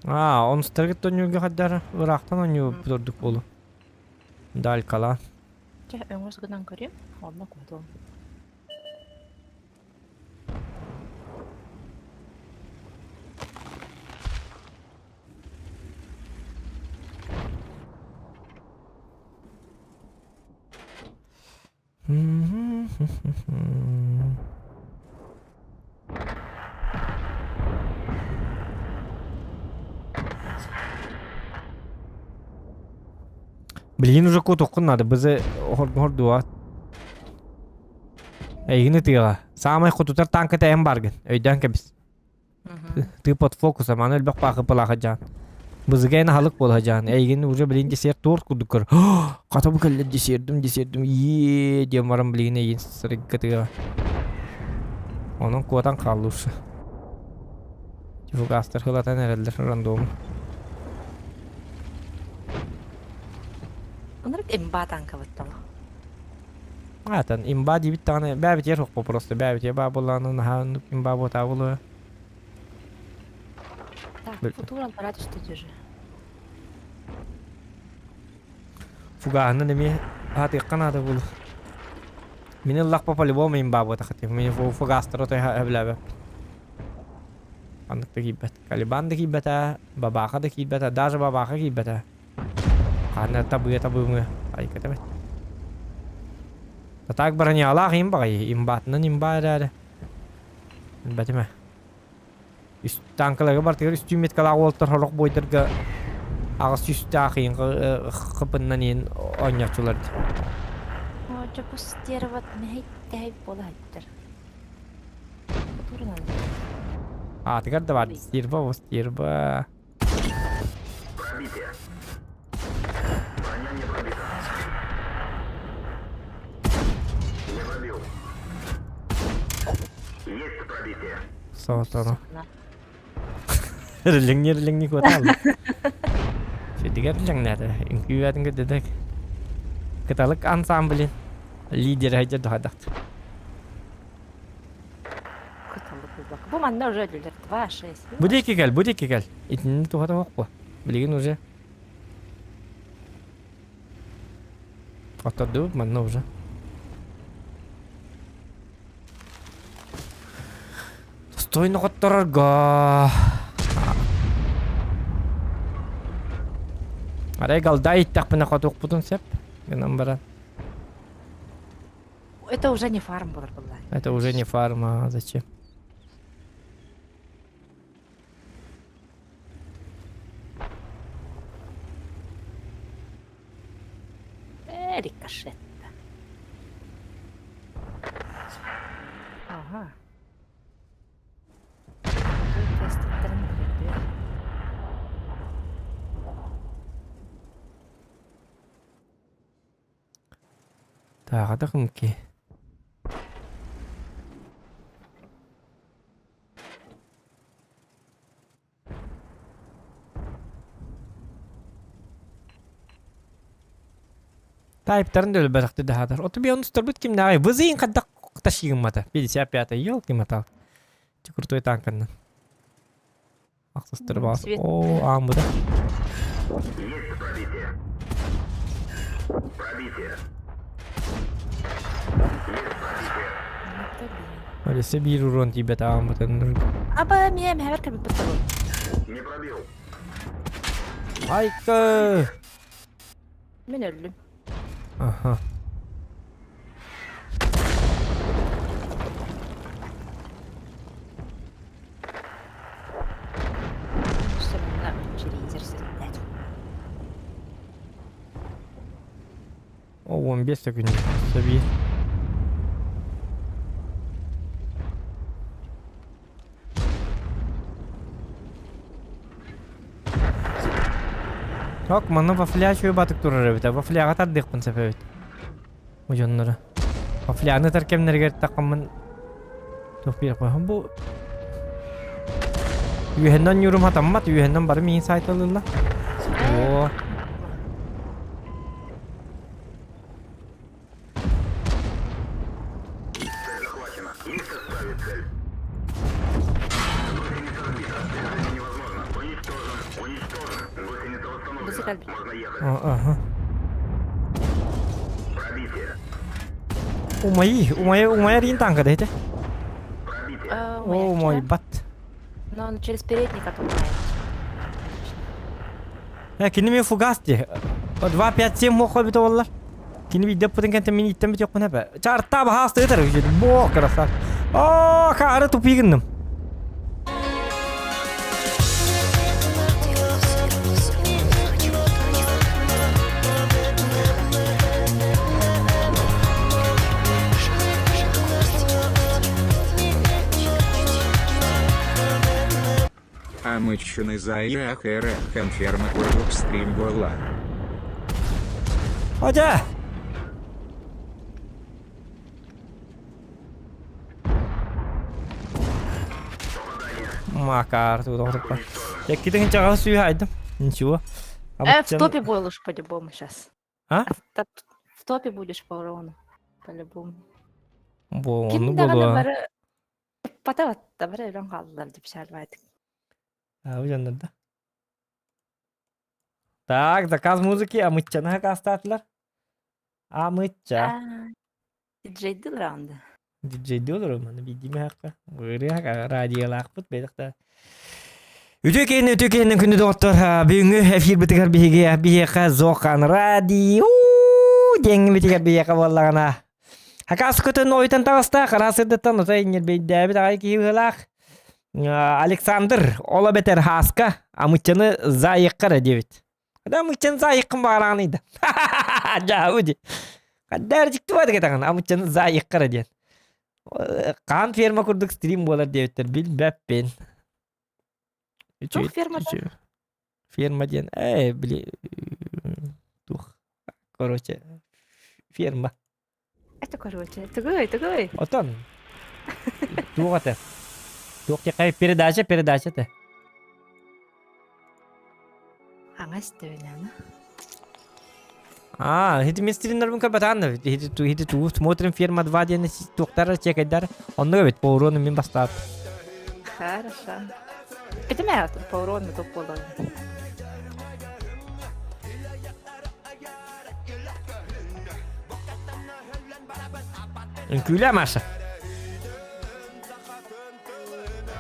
Аа, онустаргыт онньуурга хайдара ыраахтан онньуубут ордук буолуо. Далькалаан. Чэ, өҥөс гынан көрүөм, онно куотуом. Билигин уже куотуоххун наада, бызы хордуа. Эйигин ытыаҕа. Саамай хотутар танката эн баргын. Өйдөөн кэбис. Ты под фокусом, аны элбэх паахы пылаха дьаан. Бызыгайын аһылык буола дьаан. Эйигин уже билин десерт торт курдук көр. Хата бу кэллэ десердим, десердим. Иээ диэн баран билигин эйигин сырыккатыга. Онон куотан хааллыыр. Фугастар хылатан эрэллэр рандому. Онорок имба танкабыт тоҕо. Аатан имба диэбит даҕаны бээбитигэр суохпу просто бээбитигэр баа буоллаҕына наһаа оннук имба буотаа буолуо. Так, футуран пора түстэ же. Фугаһынан эмиэ аатыахха наада буолуо. Мин ыллахпа по-любому имба буотах этим. Мин фугастары отой сөбүлээбэппин. Ханнык да киирбэт. Калибан да киирбэтэ, бабаха да киирбэтэ, даже бабаха киирбэтэ. Ханна табыа табыымы айката бэт. Так бронялаах им баҕайы, имбаатынан имбаа эрээри. Билбэтим ээ. Үс танкаларга бартыгар үстүү меткалаах уолтар сорох буойдарга аҕыс сүүстээх иин хыпыннан иин оонньооччулар дии. Чопустировать мэһэй-тэһэй буола сылдьар. Аатыгар да баар стерва, стерва. Пробитие. Броня не пробита. Не пробил. Есть пробитие. Сотору. Рилиҥни рилиҥни куотаал. Сидигэр рилиҥнээтэ. Үҥкүүбээтин кырдыдык. Кыталык ансамблин лидерэ сылдьар дохайдахт. Бу манна уже өлүлэр 2-6. Бу диэки кэл, бу диэки кэл. Итинни туһата суох Билигин уже. Оттордубут манна уже. Достойно хотторорго. Арай галда иттахпына хотуохпутун сөп. Гынан баран. Это уже не фарм был была. Это уже не фарм, а зачем? Рикошетта. Ага. Тааҕа кымки. Тайптарын да өлбөтөхтө даһаатар. Оту би онустарбыт кимнээҕий? Вызыйын хайдах ташыгыммата. 55 елки мотал. Крутой танканнан. Ахсыстыр баас. О, ааммыта. Есть пробитие. Пробитие. Есть пробитие. Алиса биир урон тиийбэт ааммытын. Аба миэм хэвэр кэлбит Не пробил. Айка! Мин өллүм. Аха. Сонно телевизор сыттар. О, 15 секунд. Саби. Так, манна вафля үчүгэй батык турар эбит. Вафляҕа тардыахпын сөп эбит. Бу дьоннору. Вафляны тар кэмнэригэр таххаммын туох биэрэхпин. Бу үөһэннэн ньуурум хатаммат, үөһэннэн бары миин сайталыылла. О. Цель захвачена. Их составит цель. Гусеница сбита. Движение невозможно. Уничтожен. Уничтожен. Гусеница восстановлена. Можно ехать. Ага. Пробитие. Умайи, умайа, умайа рин танка да это? Пробитие. О мой бат. Но он через передник отумает. Э, кини мен фугас дии. 2, 5, 7 мох эбитэ буоллар. Кини биирдэ ыппытын кэнтэн мин ииттэн бүтүөхпүн эпэ. Чартаа баһаас тыытар Бо, красав. О, хаары тупи гынным. Амыччыны ЗАИАХР ферма курдук стрим буолла. Одя! Макар, тут он Яккитин чаҕа сүүһэ айдым. Ничего. Э, в топе будешь по-любому сейчас. А? В топе будешь по урону. По-любому. Бо, Ким ону даҕаны буолуо. бары пата бары өлөн хааллар деп саарбаатык. А, да. Так, заказ музыки, амыччаны хакастаатылар. Амычча. Диджейдил раунда. Диджейди олорор маны бидиме хакка. Ырыа радиолаахпыт бэдэх Үтүө киһини үтүө киһинэн күндү доҕоттор бүгүҥҥү эфирбитигэр биһиги биһиэхэ Зохан радио диэҥҥибитигэр биһиэхэ буоллаҕына Хакас көтөн ойутан таҕыста хара сырдыттан отой ньирбэйдээбит аҕай киһи быһыылаах Александр ол эбэтэр Хааска амыччаны заайыкка эрэ диэбит. Да амыччаны заайыккын баҕараҕын ыйда. Дьаабы ди. Хаддаар дьикти баады кэтэҕин амыччаны заайыкка эрэ диэн. Хаан ферма курдук стрим буолар диэбиттэр билбэппин. Туох фермата? Ферма диэн, ээ, били, туох, короче, ферма. Это короче, тугуй, тугуй. Отон, туох этэ? Туох диэххэ передача, передача этэ. Аҥас төбөнөҥө. А, ити мин стримнарбын көрбөтөҕүн да ити ити туу смотрим ферма 2 диэн туохтар чекайдар оннук эбит по урону мин бастаат. Хорошо. Этим по урону топ буолар. Үҥкүүлээ Маша.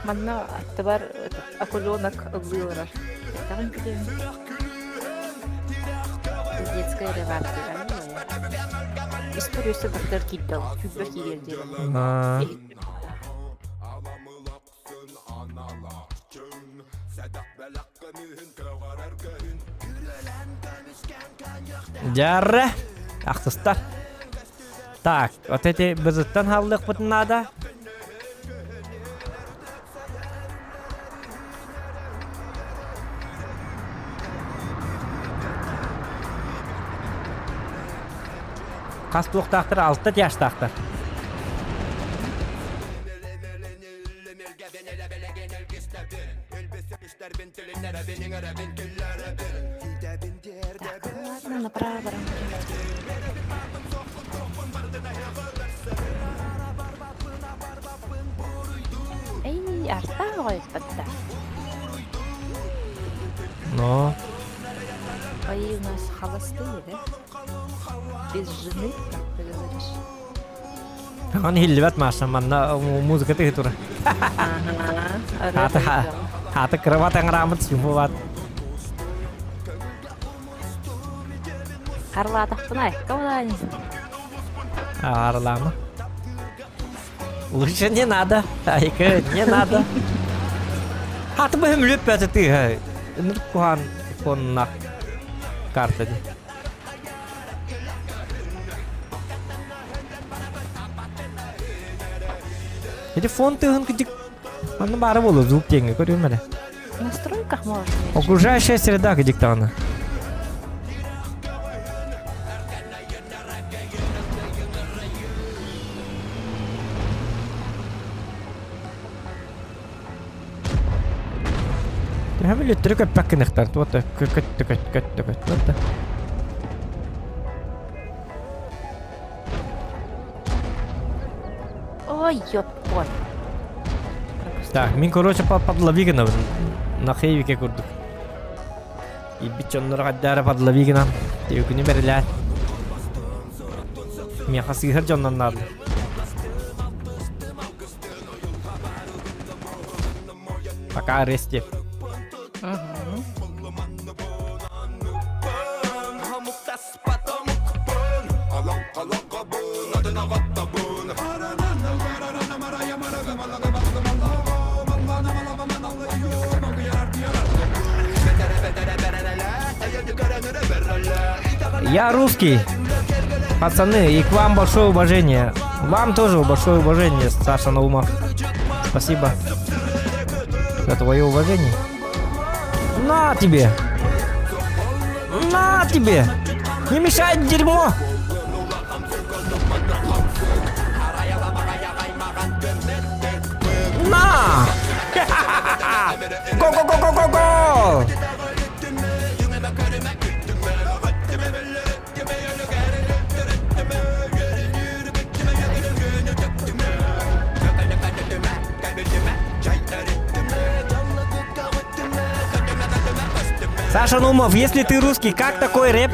Манна аттыбар акуленок ыллыы олорор. Хайдах үҥкүүлүөм? Детская реварка. Испэр өссө бахтар киирдэ ол. Сүүрбэ киириэр диэри. Дьарра ахсыстар. Так, вот эти бызыттан хааллыахпытын наада. Хас туохтаахтар алта тяжтаахтар. Так, ладно, направо. Эй, артаа ойпатта. Но. Ой, у нас холостые, да? Без жены, как ты говоришь. Аҕан иһиллибэт Маша, манна музыка тыһы тура. Ага. Ааты ааты кровать аҥараамыт сюмубат. Харлаатахпына, кому Арлама. Лучше не надо. Айка, не надо. Хаты быһым лүппәті тыһа. Ыныр кухан фоннах карта ди. Эти фон тыһын кыдьык манна баара буолуо звук диэҥҥэ көрүөм эрэ. В настройках можно. Окружающая среда кыдьык даҕаны. Төһө билеттери көппөккүнэхтэр туота көттө көт көттө көттө Ой, ёппой. Так, мин короче подлови гынабын. На хейвике курдук. Ибит дьоннор хаддаара подлови гынан. Күнү бэрилээн. Миэхэ сыыһар дьоннон наада. Пока аресте. Я русский. Пацаны, и к вам большое уважение. Вам тоже большое уважение, Саша Наумов. Спасибо за твое уважение. На тебе! На тебе! Не мешай, дерьмо! На! Го-го-го-го-го-го! Саша Нумов, если ты русский, как такой рэп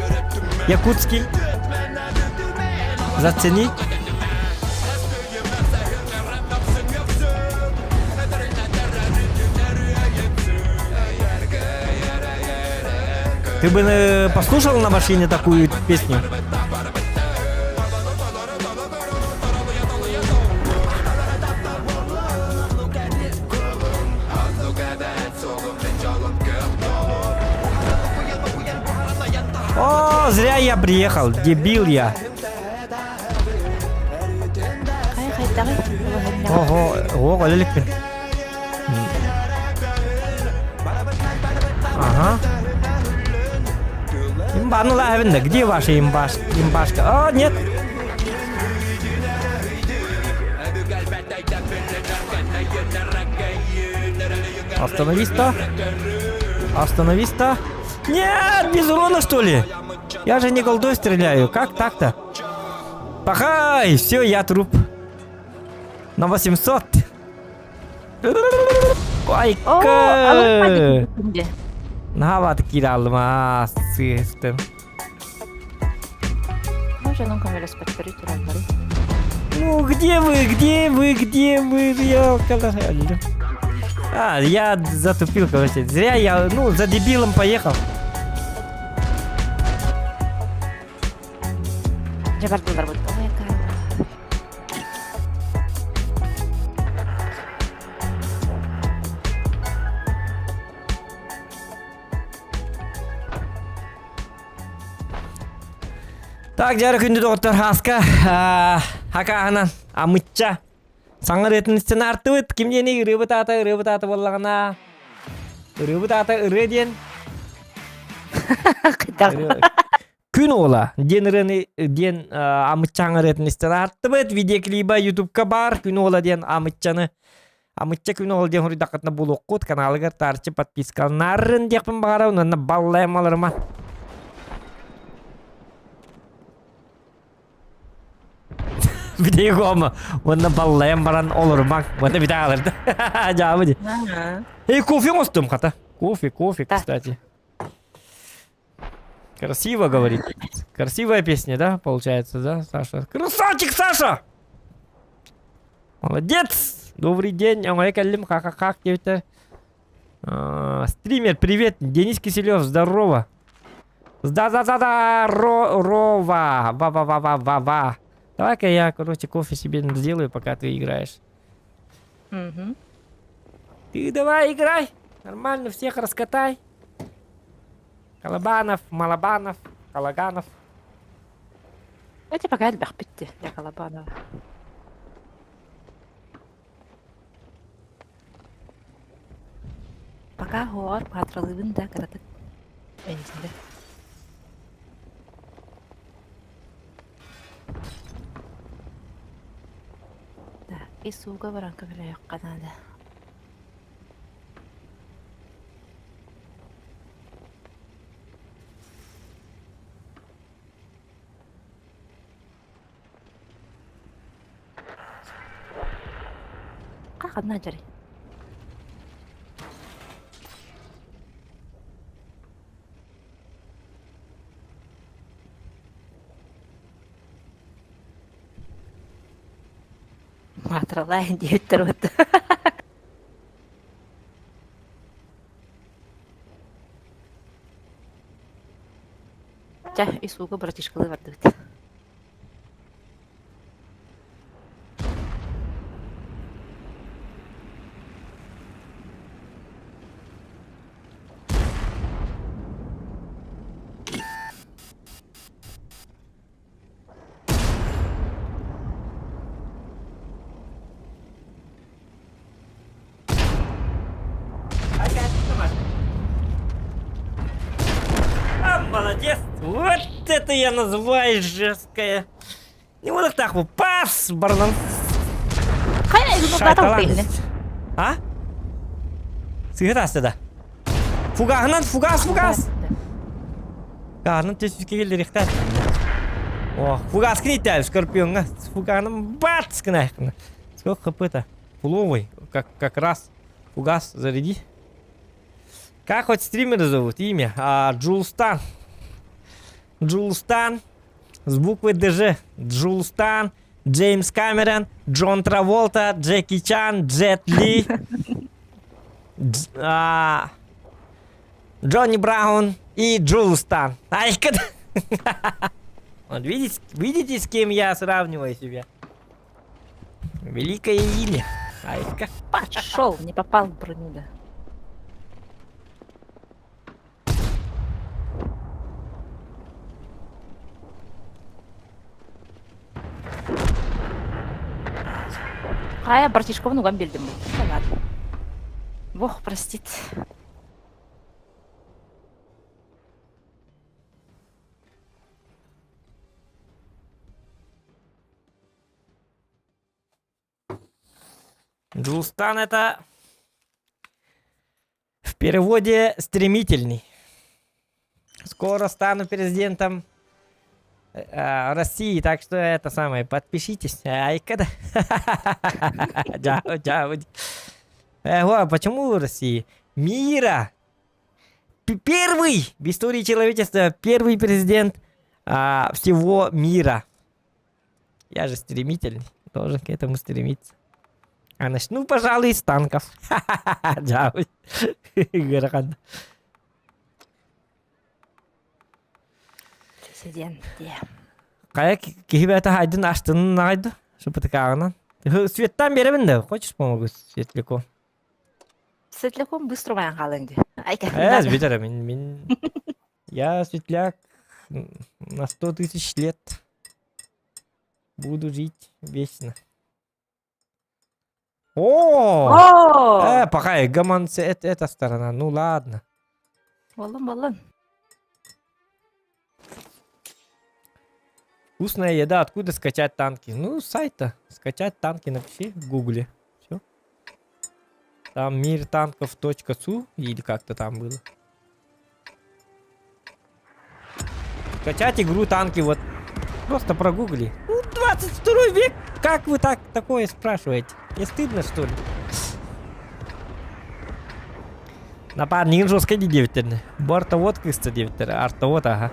якутский? Зацени. Ты бы э, послушал на машине такую песню? О, зря я приехал, дебил я. Ого, ого, өлүкпүн. Ага. Имба, ну ладно, где ваша имбаш, имбашка? О, нет. Остановись-то. Остановись-то. Нет, без урона, что ли? Я же не голдой стреляю. Как так-то? Пахай! Все, я труп. На 800. Айка! Наһаа киирэ аллым аа сыыстым. Может, көмөлөспөттөрү тураллары. Ну где вы, где вы, где вы, ёлка А, я затупил, короче. Зря я, ну, за дебилом поехал. Дьэ бардылар бут. Ой, Так, дьэ күндү доҕоттор Хаска хакааһынан амычча саҥа ырыатын истэн артыбыт ким диэни ырыабыт аата ырыабыт аата буоллаҕына ырыабыт аата ырыа диэн Күн уола диэн ырыаны диэн Амыччаҥ ырыатын истэн ааттыбыт. Видеоклиба ютубка баар Күн уола диэн Амыччаны Амычча Күн уола диэн хоруйдаххытына булуоххут. Каналыгар таарчы подпискаланарын диэхпин баҕарабын уонна баллайамаларыма. Видеогома уонна баллайан баран олорумаҥ. Уонна бүтэ хаалар. Дьаабы ди. Эй, кофе оҥостум хата. Кофе, кофе, кстати. Красиво говорит. Красивая песня, да, получается, да, Саша? Красавчик, Саша! Молодец! Добрый день, оҥой кэллим, ха-ха-ха, диэбитэ. Стример, привет, Денис Киселев, здорово. Да-да-да-да, ро-рова, ва-ва-ва-ва-ва-ва. Давай-ка я, короче, кофе себе сделаю, пока ты играешь. Угу. Ты давай играй, нормально всех раскатай. Колобанов, Малобанов, Калаганов. Эти пока элбэхпит дии, для Колобанова. Пока оҕор патралыыбын да кыратык энчинде. Так, и сууга баран көмөлөһүөххэ наада. Ханна дьарый? Маатыралаан диэбиттэр вот. Чэ, ис ууга братишкалыы бардыбыт. это я называю жесткая. Не вот так вот, пас, барнан. Хайа Шайталан. А? Сыгыт аста да. Фугаһынан фугас, фугас. Каарнын төсүскэ келлерихтер. О, фугас киниттэ Скорпионга. Фугаһынан бац гына. Сколько хп-то? Фуловый, как, как раз. Фугас заряди. Как хоть стримера зовут? Имя? А, Джулстан. Джулстан. С буквы ДЖ. Джулстан. Джеймс Камерон, Джон Траволта, Джеки Чан, Джет Ли, Дж, а, Джонни Браун и Джулстан. Айка. Вот видите, видите, с кем я сравниваю себя? Великое имя. Айка. Пошел, не попал в броню, да. Хайа, братишкабын уган биэрдим. Да ладно. Бог простит. Джулстан это в переводе стремительный. Скоро стану президентом э, России, так что это самое, подпишитесь. Айка да. Чао, чао. Э, почему России? Мира! Первый в истории человечества, первый президент а, всего мира. Я же стремительный, должен к этому стремиться. А начну, пожалуй, с танков. Чао. Ыарахан. Президент. Хайа киһи бэйэтэ хайдын астынын аҕайда сыпытыкааҕынан. Светтан биэрэбин да, хочешь помогу светляком? Светляком быстро байан хаалыҥ дии. Айка. Э, бүтэр мин мин я светляк на сто тысяч лет буду жить вечно. О! Э, пока гаман это, эта сторона. Ну ладно. Буоллун, буоллун. Вкусная еда. Откуда скачать танки? Ну, с сайта. Скачать танки напиши в гугле. Все. Там миртанков.су или как-то там было. Скачать игру танки вот. Просто прогугли. Ну, 22 век. Как вы так такое спрашиваете? Не стыдно, что ли? Напарнигын жестко диэбиттэринэ. Бортовод кыста диэбиттэр. Артовод, ага.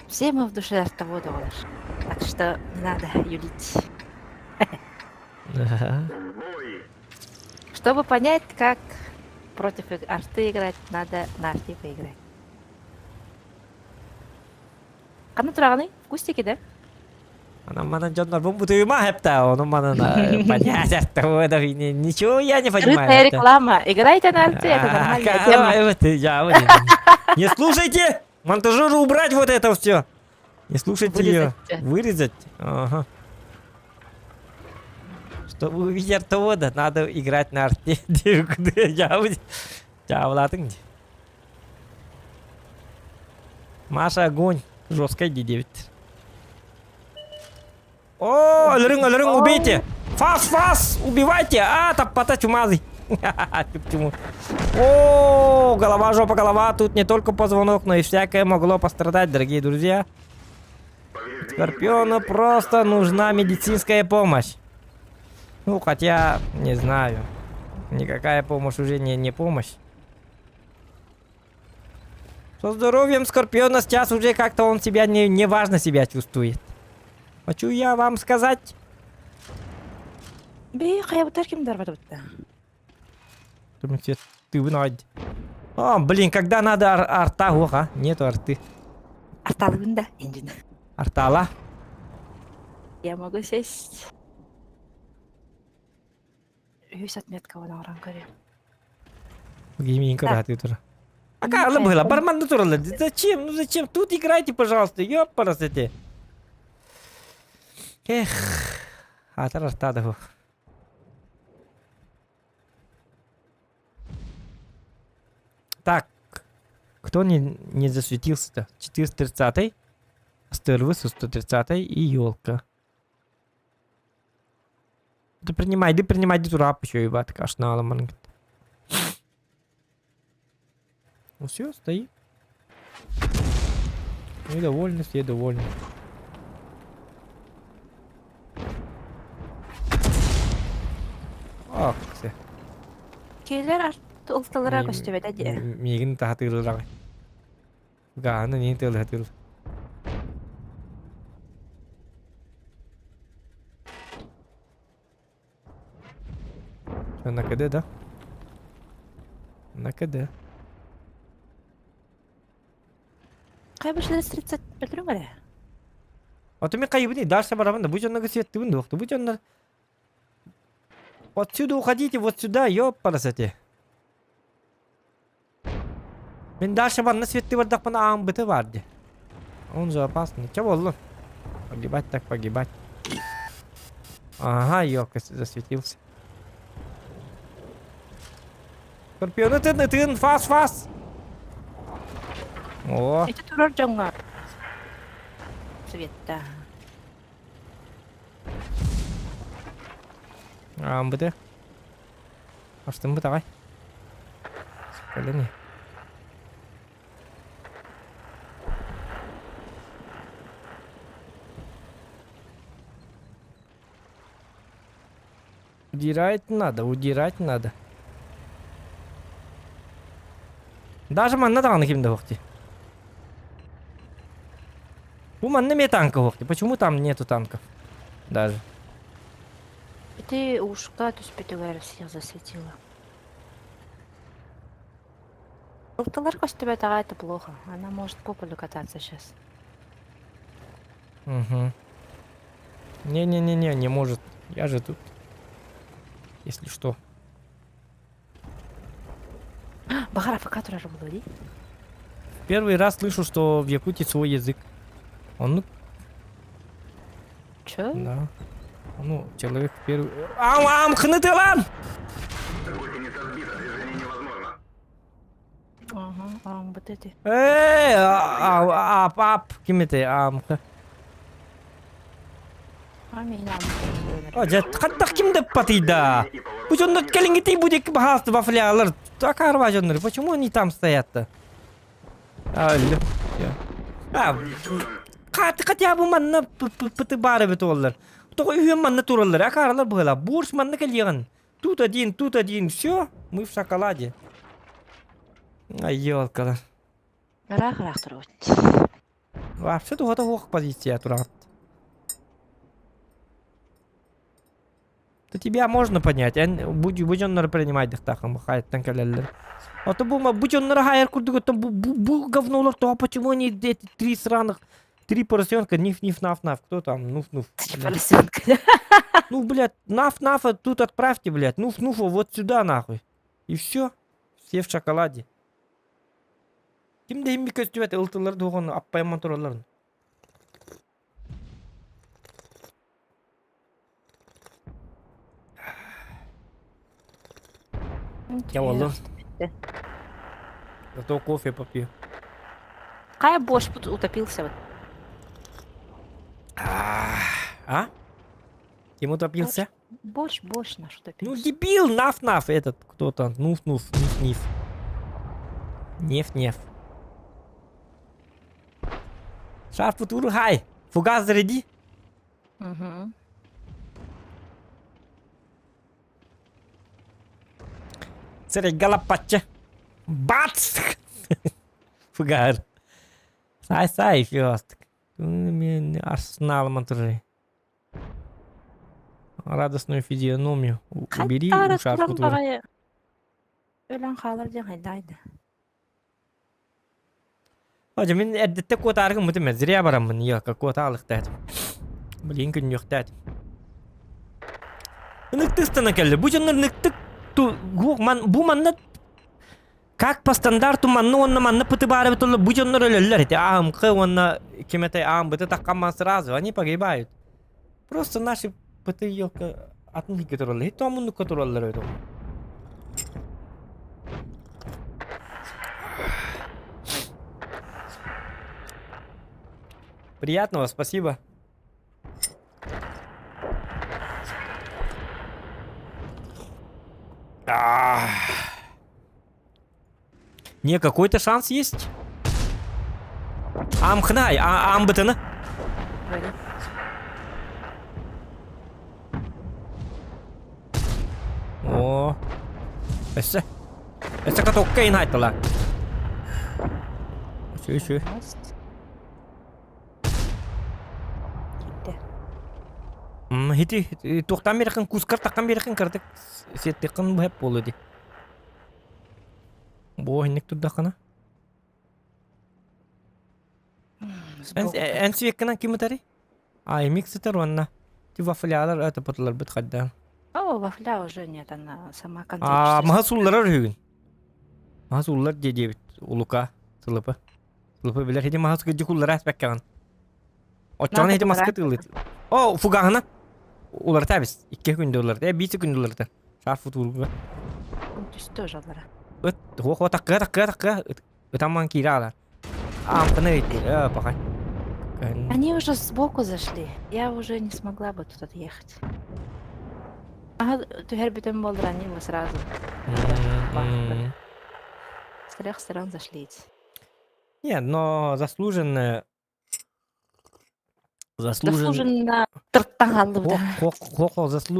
Все мы в душе артоводы, Олаш. Так что не надо юлить. Ага. Чтобы понять, как против арты играть, надо на арте поиграть. Ханна тураҕыный? Вкустики, да? Онон манан дьоннорбун бутуйума хэпта, онон манан понять артоводов ничего я не понимаю. Скрытая реклама. Играйте на арте, это нормальная тема. Не слушайте! Монтажеру убрать вот это все! Не слушайте ее. Вырезать. Ага. Чтобы увидеть артовода, надо играть на арте. Дьаабылаатыҥ дии. Маша, огонь. Жесткая D9. О, өлөрүҥ, өлөрүҥ, убейте! Фас, фас, убивайте! А, таппата чумазый. Чему? О, голова, жопа, голова. Тут не только позвонок, но и всякое могло пострадать, дорогие друзья. Скорпиону просто нужна медицинская помощь. Ну, хотя, не знаю. Никакая помощь уже не, не помощь. Со здоровьем Скорпиона сейчас уже как-то он себя не, не важно себя чувствует. Хочу я вам сказать. Бээ, хайабытар ким дарбатыбытта. Ты А, блин, когда надо ар арта, ох, а? Нету арты. Арталыгын да, инжин. Артала? Я могу сесть. Үс отметка оҥорон көрүө. Гейминг тур. А как было? Барман туралы. Зачем? Ну зачем? Тут играйте, пожалуйста. Ёпарасоте. Эх. Атар артадов. Так. Кто не, не засветился-то? 430-й, Стервы со 130-й и елка. Да принимай, да принимай, иди турап еще, ебать, кашнала, мангит. Ну все, стоит. Мы довольны, все довольны. Ах, все. Киһилэр ылталара көстүбэтэ дии. Миигин таһатыыллар. Гааны не тыл На КД, да? На КД. Хайа бу 30 өлөрүҥ эрэ. А то мен хайыбыный, дальше барабын да, будь онно светтыбын да, будь онно... Отсюда уходите, вот сюда, ёпарасоте. Мин дальше манна светти бардахпына аам быты бар ди. Он же опасный. Че боллун? Погибать так погибать. Ага, ёлка засветился. Скорпион, ытын, ытын, фас, фас! О, Ити турар дьоҥҥо Света. аам быты. Астыммыт аҕай. Кэлэн Удирать надо, удирать надо. Даже манна даҕаны ким да суох дии. Бу манна эмиэ танка суох дии. Почему там нету танков? Даже. Ити ушка түспүтүгэр всех засветила. Ылтылар көстүбэтэҕэ это плохо. Она может по полю кататься сейчас. Угу. Не-не-не-не, не может. Я же тут. Если что. Баҕар АФК турар буолуо дии. Первый раз слышу, что в Якутии свой язык. Он, ну, Чё? да. Ну, человек первый... Ам, ам, хнытылан! Гусеница сбита, движение невозможно. Ага, а, вот эти. Эй, а, ап, ап, ким этэй, ам. А, меня. О, дьэ, хантах ким да патыйда? Пусть он кэлиҥҥитий бу диэки баһаалта вафлялар. Акаарба дьоннор, почему они там стоят-то? А, өллүм. А, хаты хотя бы манна пыты баар эбит уоллар. Тоҕо үһүөн манна тураллар, акааралар быһыылаах. Борщ манна кэлиэҕин. Тут один, тут один, все, мы в шоколаде. Ай, елкалар. Ыраах ыраах турабыт. Вообще туһата суох позиция тураҕыт. То тебя можно понять. Эн бу бу дьоннору принимать дыхтаахын хайаттан кэлэллэр. А то бу бу дьоннору хайар курдук оттон бу бу бу говнолор то почему они эти три сраных три поросенка ниф ниф наф наф кто там нуф нуф блядь. Поросенка. Ну блядь наф нафа тут отправьте блядь нуф нуфа вот сюда нахуй и все все в шоколаде. Ким да имми көстүбэт ылтылар дуоҕун аппайамман туралларын. Я буоллум. Зато кофе попью. Хайа борщ утопился. А? Кем утопился? Борщ, борщ наш Ну утопился. дебил, наф-наф этот кто-то. Нуф-нуф, ниф-ниф. Неф-неф. Шарф хай. Фугас заряди. Угу. Сэрэй галаппачча. Бац! Фугар. Сай-сай, фиостик. Арсенал турар. Радостную физиономию убери у шарфу тура. Өлөн хаалар диэн хайдаайда. Ожа мин эрдэттэ куотааргын мутум зря бараммын елка куотаалыктаатым. Блин күннүөхтээтим. Ыныктыстана кэллэ. Бу дьоннор ныктык ман бу манна как по стандарту манна уонна манна пыты баар эбит бу дьоннор өлөллөр эти АМК уонна ким этэй АМБТ таккамман сразу они погибают. Просто наши пыты елка атын хикке тураллар. Хит муннукка тураллар öyle. Приятного, спасибо. А. Не, какой-то шанс есть. Амхнай, а амбытыны. О. Өссө. Өссө катокка ин айтыла. Үчү, үчү. Киирдэ. Хити туохтан биэрэхин кускар таххан биэрэхин кыратык сиэттиххин быһап буолуо дии. Бу иһинник турдаххына. Эн свеккынан ким ытарый? А, эмик сытар уонна ти вафлялар это потуларбыт хайдаан. О, вафля уже нет, она сама А, маһа суулларар үһүгүн. Маһа сууллар дии диэбит Улука сылыпа. Сылыпа билэр хити маһа сыгыдьы куллара эспэккэҕин. Оччоҕуна хити маска тыылыт. О, фугаһына. Уларыта бис. Икки күндө уларыта. Э, биир күндө уларыта. Шар футурга. Түстө ожалара. Ыт, хуох такка такка такка. Ытамман киирэ аалар. Аампыны ыйты. Пахай. Они уже сбоку зашли. Я уже не смогла бы тут отъехать. Ага, түһэр бүтэн буоллар, они бы сразу. С трех сторон зашли. Нет, но заслуженное Заслуженно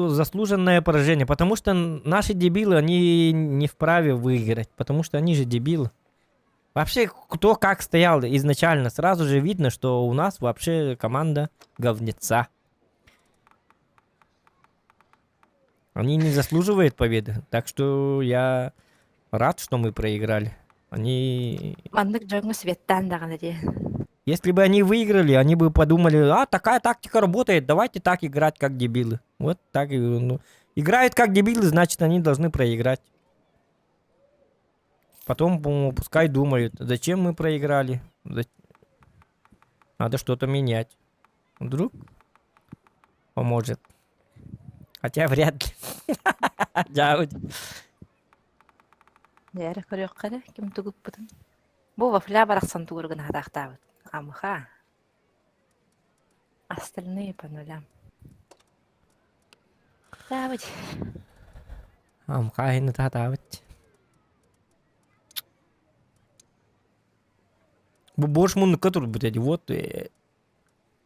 Заслуженное поражение, потому что наши дебилы, они не вправе выиграть, потому что они же дебилы. Вообще, кто как стоял изначально, сразу же видно, что у нас вообще команда говнеца. Они не заслуживают победы, так что я рад, что мы проиграли. Они... Маннык дьоҥҥо светтаан даҕаны дии. Если бы они выиграли, они бы подумали, а, такая тактика работает, давайте так играть, как дебилы. Вот так и, ну, играют как дебилы, значит, они должны проиграть. Потом пускай думают, зачем мы проиграли. Надо что-то менять. Вдруг поможет. Хотя вряд ли. Дьаабыт. Дьэ, көрүөххэ эрэ, ким тугуппутун. Бу вафля барахсан тугур гына хатаахтаабыт. Амыха. Остальные по нулям. Таабыт. Амха иһин таатаабыт. Бу борщ муннукка турбут эти. Вот в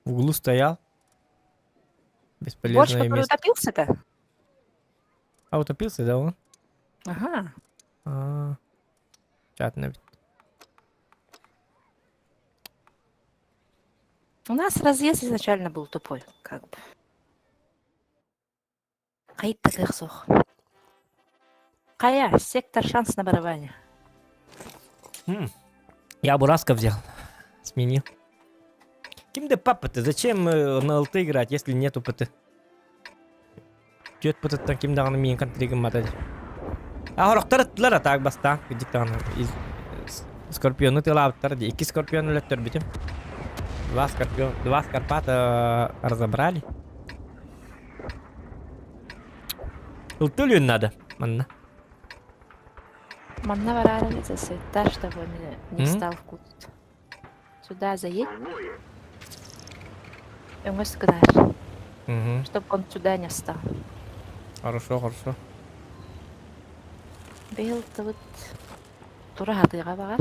углу стоял. Борщ, Бесполезное который место. утопился-то? А утопился, да, он? Ага. А, Чатно. У нас разъезд изначально был тупой, как бы. Хайыттык суох. Хайа, сектор шанс на барабане. Я Бураска взял. Сменил. Ким да папа-то? Зачем на ЛТ играть, если нету ПТ? Түөрт ПТ-ттан ким даҕаны миин контригым мата А хорохтор ыттылар а так бастаан кырдьык даҕаны Скорпиону тылаабыттар дии. Икки Скорпион өлөттөрбүтүм. Два Скорпион, два Скорпата разобрали. Ылты өлүөн надо манна. Манна бараары засветта, чтобы он не встал в куст. Сюда заедь. Өҥөс гынар. Угу. Чтоб он сюда не встал. Хорошо, хорошо. Быйыл тыбыт тура хатыыга баҕар.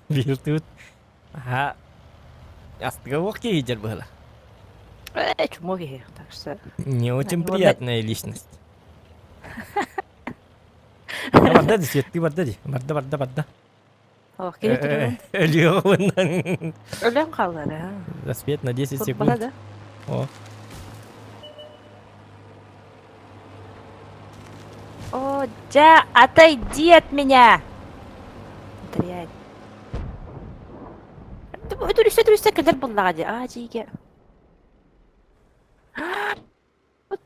Быйыл тыбыт Аха. Астыга уох киһи быһыла. Э, чмо киһи, так что... Не очень него приятная личность. Барда ди, светти барда ди. Барда, барда, барда. Ох, киһи туран. Өлүөҕүнэн. Өлөн хаалар, а. За свет на 10 Турбала секунд. да? О. О, дя, отойди от меня! Дрянь. Өтүрүстэ өтүрүстэ кэлэр буоллаҕа дии. Аа, дьиигэ. Вот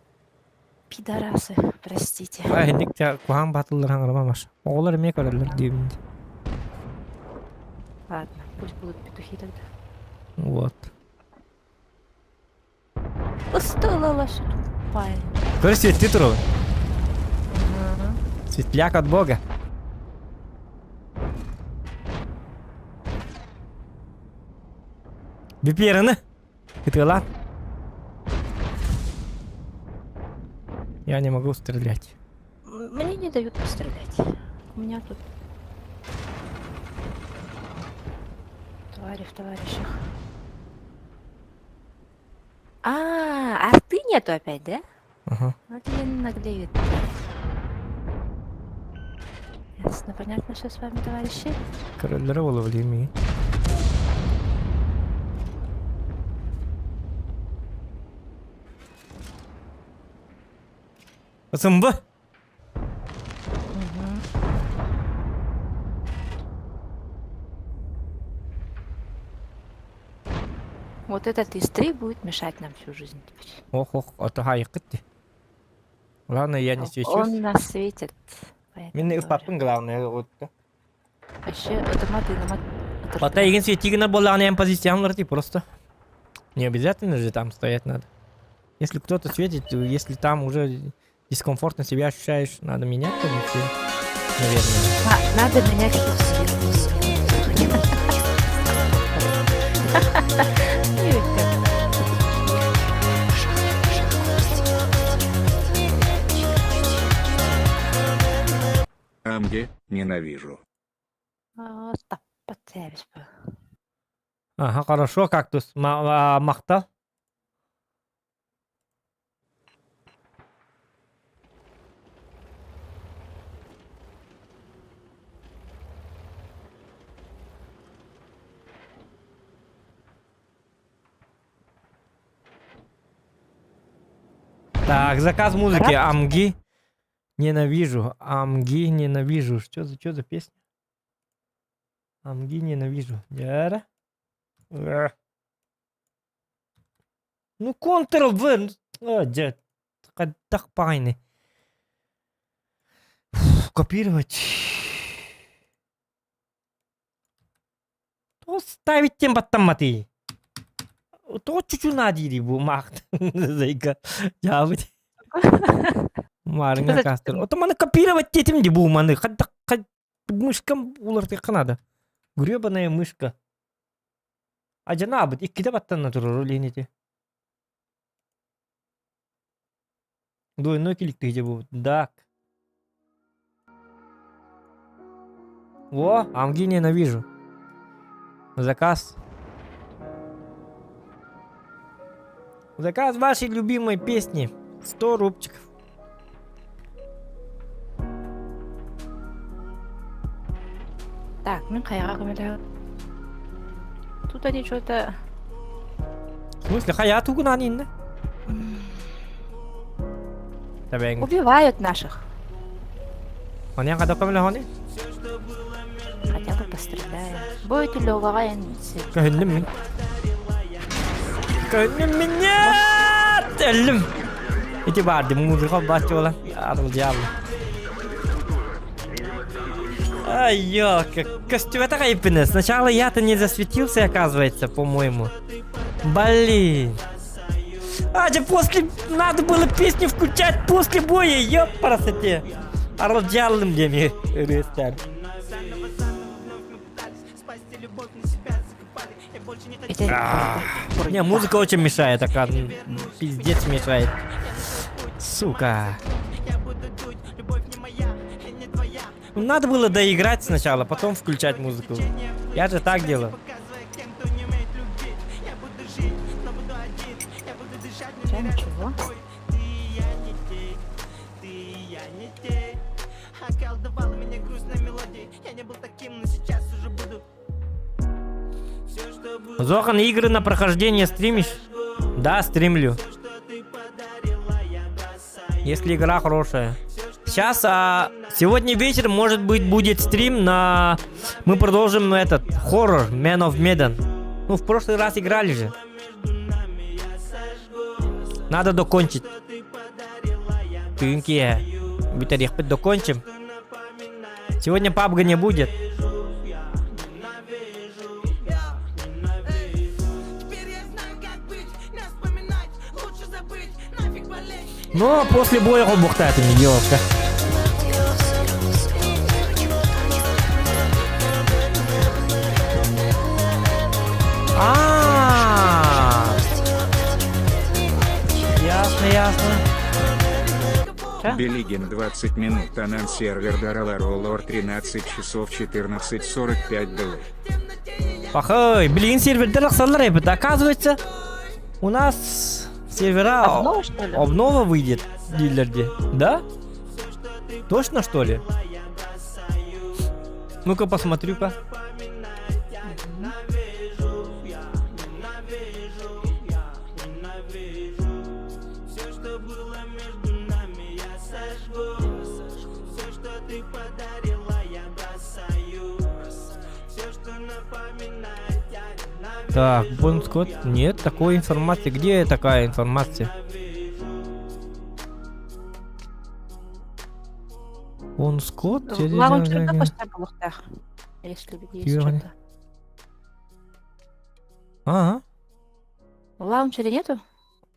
пидорасы, простите. Инник куһаан баатыллар хаҥырама маш. Оҕолор эмиэ көрөллөр диибин. Ладно, пусть будут петухи тогда. Вот. Ыстыла тупая. Көр светти турабын. Светляк от бога. Бипераны. Ытыалаан. Я не могу стрелять. Мне не дают пострелять. У меня тут твари в товарищах. А, арты нету опять, да? Ага. Вот я наглеет. Ясно, понятно все с вами, товарищи. Короллера уловили. Сымба. Вот этот ИС-3 будет мешать нам всю жизнь теперь. Ох, ох, это хайыкыт. Главное, я не свечусь. Он нас светит. Мин ыппаппын главное. Вот. Вообще, это маты на мат. Пота егин светигина была на позициям ларти просто. Не обязательно же там стоять надо. Если кто-то светит, если там уже дискомфортно себя ощущаешь, надо менять позицию. Наверное. А, надо менять позицию. Амги, ненавижу. Ага, хорошо, кактус. Махта. Так, заказ музыки. Амги. Ненавижу. Амги ненавижу. Что за песня? Амги ненавижу. Дяра. Ну, Ctrl-V. Дядь. Так пайны. Копировать. То ставить тем баттаматы. То чуть-чуть надо бу махт. Зайка. Жабыть. Марина кастер. Ото маны копировать тетим ди бу маны. Хадда мышкам улартык надо. Гребаная мышка. А жанабыт иккиде баттан турur лените. Двойной клик бу. Так. О, амги ненавижу. Заказ. Заказ вашей любимой песни. 100 рубчиков. Так, ну хайа Тут они что-то... В смысле, хая тугун инна? Убивают наших. Оня когда көмөлө Хотя бы постреляем. Будет ли Көһүннүм мин. Көһүннүм мин нет! Өллүм. Ити барды музыка бачола. Арыл дьявол. Ай, ёлка, костюм это. Сначала я-то не засветился, оказывается, по-моему. Блин. А, же после... Надо было песню включать после боя, ёпарасоте. Арыл дьяволым деми. Рестар. Не, музыка очень мешает, такая, пиздец мешает. Сука. Ну, надо было доиграть сначала, потом включать музыку. Я же так делаю. Ничего. Зохан, игры на прохождение стримишь? Да, стримлю. Если игра хорошая. Сейчас, сегодня вечером, может быть, будет стрим на... Мы продолжим этот, хоррор, Man of Medan. Ну, в прошлый раз играли же. Надо докончить. Тынки. Виталий, докончим. Сегодня пабга не будет. Но после боя холбуохтаатым, елка. А, Ясно, ясно. Белигин 20 минут, Анан сервер Дарала Роллор 13 часов 14.45 дл. Пахай, блин, сервердер ахсаллар эбит. Оказывается, у нас сервера Обнова, что ли? обнова выйдет, дилерди. Да? Точно, что ли? Ну-ка, посмотрю-ка. Так, бонус код. Нет такой информации. Где такая информация? Бонус код? Лаунчерга көстөр буолуохтаах. Если есть что-то. Ага. В лаунчере нету?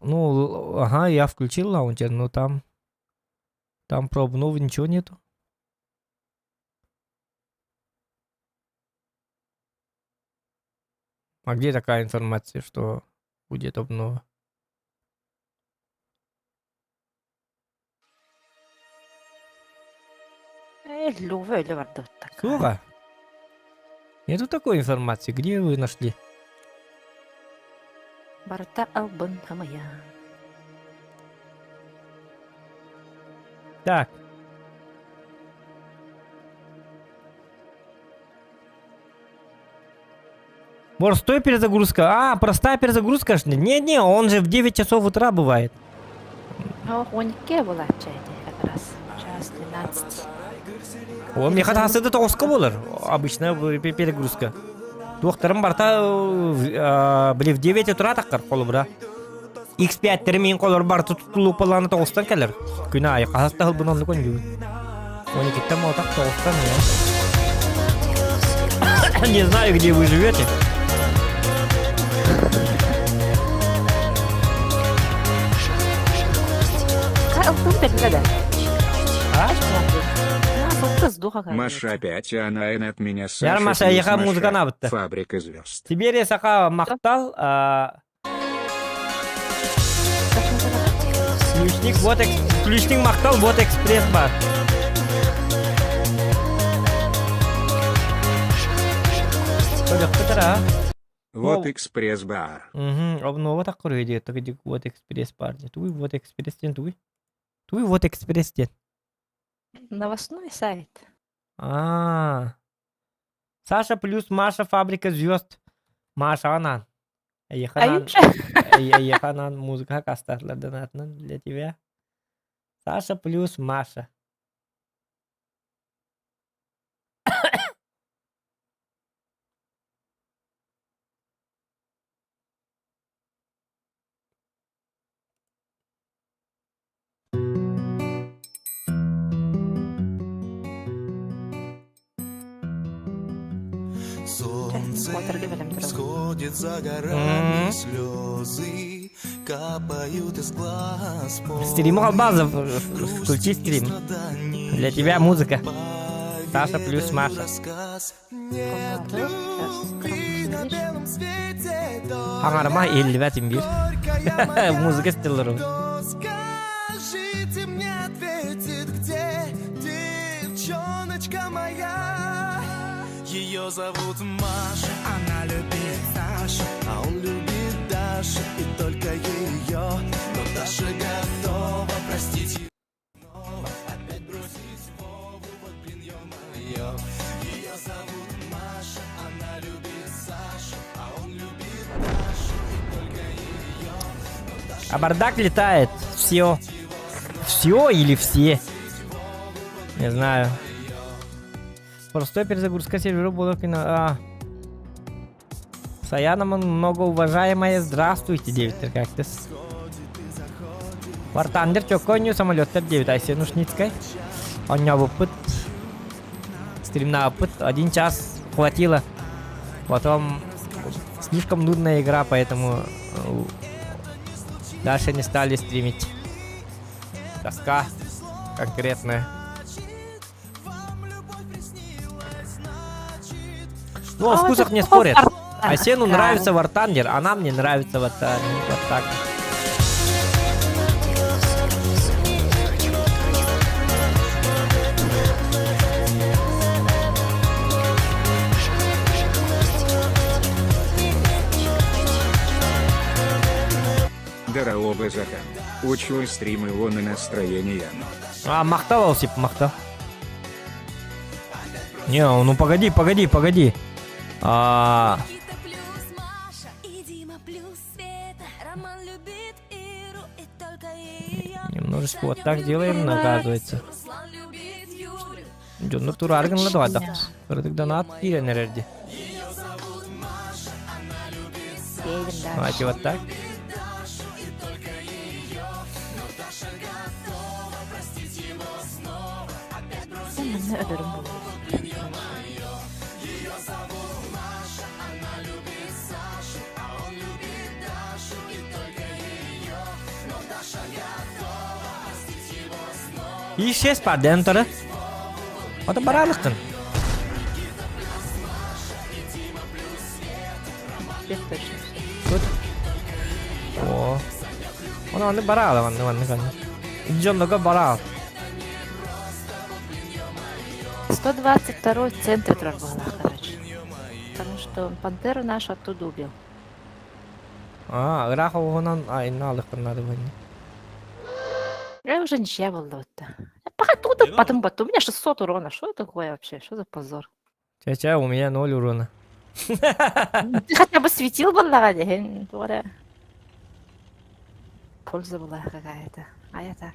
Ну, ага, я включил лаунчер, но там... Там про обнову ничего нету. А где такая информация, что будет обнова? Э, Лёва или Вардот такая. Сука. Нету такой информации. Где вы нашли? Барыта албын хамая. Так. Борстой перезагрузка. А, простая перезагрузка. Не-не, он же в 9 часов утра бывает. Ох, он была чай как раз. Час 12. О, мне хатасы тоҕуска буолар. Обычная перегрузка. Туохтарым барта били в 9 утра таххар холобура. X5 термин колор бар тутулупаланы тоҕустан кэлэр. Күн аайы хаһас таһылбын оннук онньугун. Он икиттэн моотах тоҕустан я. Не знаю, где вы живете. А? Маша опять, а она от меня Саша. Маша, плюс яха музыка набытта. Фабрика звезд. Сибирия саха махтал. Ключник, вот ключник махтал, вот экспресс бар. Вот экспресс бар. Угу, обнова так көрөйдө, так вот экспресс бар. Туй вот экспресс ден туй. Туй вот экспресс ден. Новостной сайт. А. Саша плюс Маша фабрика звезд. Маша анан. Еханан музыка кастарлар донатнан для тебя. Саша плюс Маша. Солнце всходит за горами, слезы капают из глаз. Стрим Албазов, включи стрим. Для тебя музыка. Саша плюс Маша. Аңарма 55 имбир. Музыка стилleri. Скажите мне, ответит, где девчоночка моя? Ее зовут Маша, она любит Сашу, а он любит Дашу, и только ее. Но Даша готова простить ее снова, опять бросить Вову, вот блин, ё-моё. Ее зовут Маша, она любит Сашу, а он любит Дашу, и только ее. Но Даша А бардак летает. Все. Все или все? Не знаю. Простой перезагрузка сервера была А. Саяна многоуважаемая, здравствуйте, Девитер Кактус. War Thunder чоконью самолеттер 9 Айсен Ушницкой. Он не опыт. Стримна опыт. Один час хватило. Потом слишком нудная игра, поэтому дальше не стали стримить. Тоска конкретная. Ну, о вкусах не спорят. Асену нравится War Thunder, а нам не нравится War Thunder. Вот так. Дорообо Захан. Учуй стримы вон и настроение. А, махтал, Осип, махтал. Не, ну погоди, погоди, погоди. А... Немножечко вот так делаем, оказывается. Дьоннор тураары гынна давайда. Кыратык донат киирэн эрэрди. Едем дальше. Давайте вот так. Манна өлөрүм буолуо. Исчез падентары. Ото баралыккын. Теперь точно все. Тут. О. Оны аны бараалы, аны аны аны. Дьонного бараал. 122 центр турар буолла, короче. Потому что пантеру нашу оттуда убил. Аа, ыраах оҕуһунан айна алыхпын надо было. Я уже ничья была вот. Пока тут потом потом. У меня 600 урона. Что это такое вообще? Что за позор? Ча-ча, у меня ноль урона. Ты хотя бы светил была, Польза была какая-то. А я так.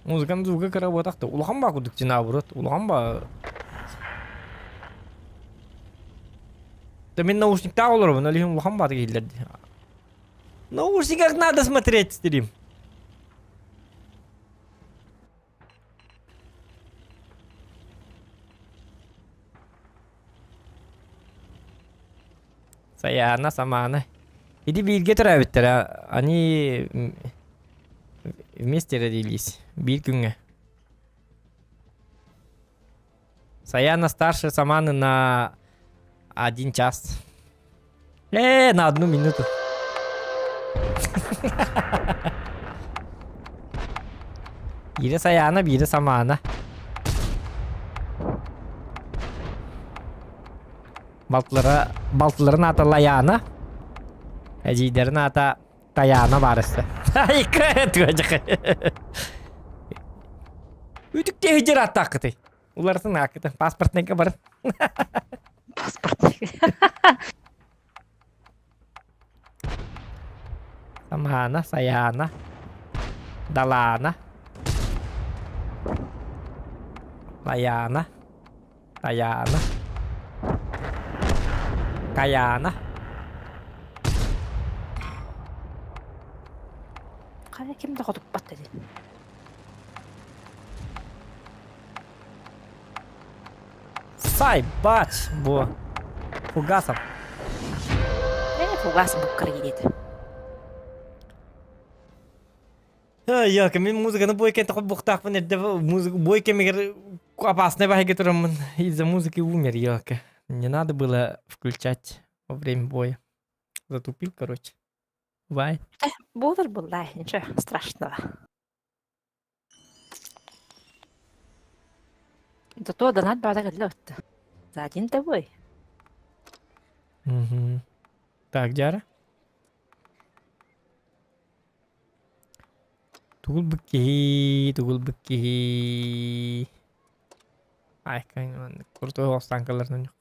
Музыканы звуга кыра буотах да улахан баа курдук наоборот улахан баа Да мин наушниктаах олоробун ол иһин улахан баатык иһиллэр дии. Наушниках надо смотреть стрим. Сайаана, Самаана. Иди бииргэ төрөөбүттэрэ. Они вместе родились. Биир күҥҥэ. Саяна старше Саманы на один час. Э, на одну минуту. Биирэ Саяна, биирэ Самана. Балтылара, балтыларын аата Лаяна. Эдьиийдэрин аата Таяна баарысты. Үтүктэ сылдьар ааттааххытый? Уларытын ааккытын. Паспортнайга барын. Паспортный. Самаана, Сайаана, Далаана, Лаяна, Таяна, Каяна. Хайа ким да хотуппат деді. Сай, бач, бу. Фугасов. Э, фугас буккар диэти. Йока, мин музыканы бой кэнтэ холбуохтаахпын эрдэ музыка бой кэмигэр опасный баһыга тураммын из-за музыки умер, ёлка. Не надо было включать во время боя. Затупил, короче. Бывает. Буолар буоллаа, ничего страшного. Зато донат баада кэллэ отто. За один тобой. Мгм. Так, Дяра. Тугул быккиһи, тугул быккиһи. Ай, крутой останкаларынан yok.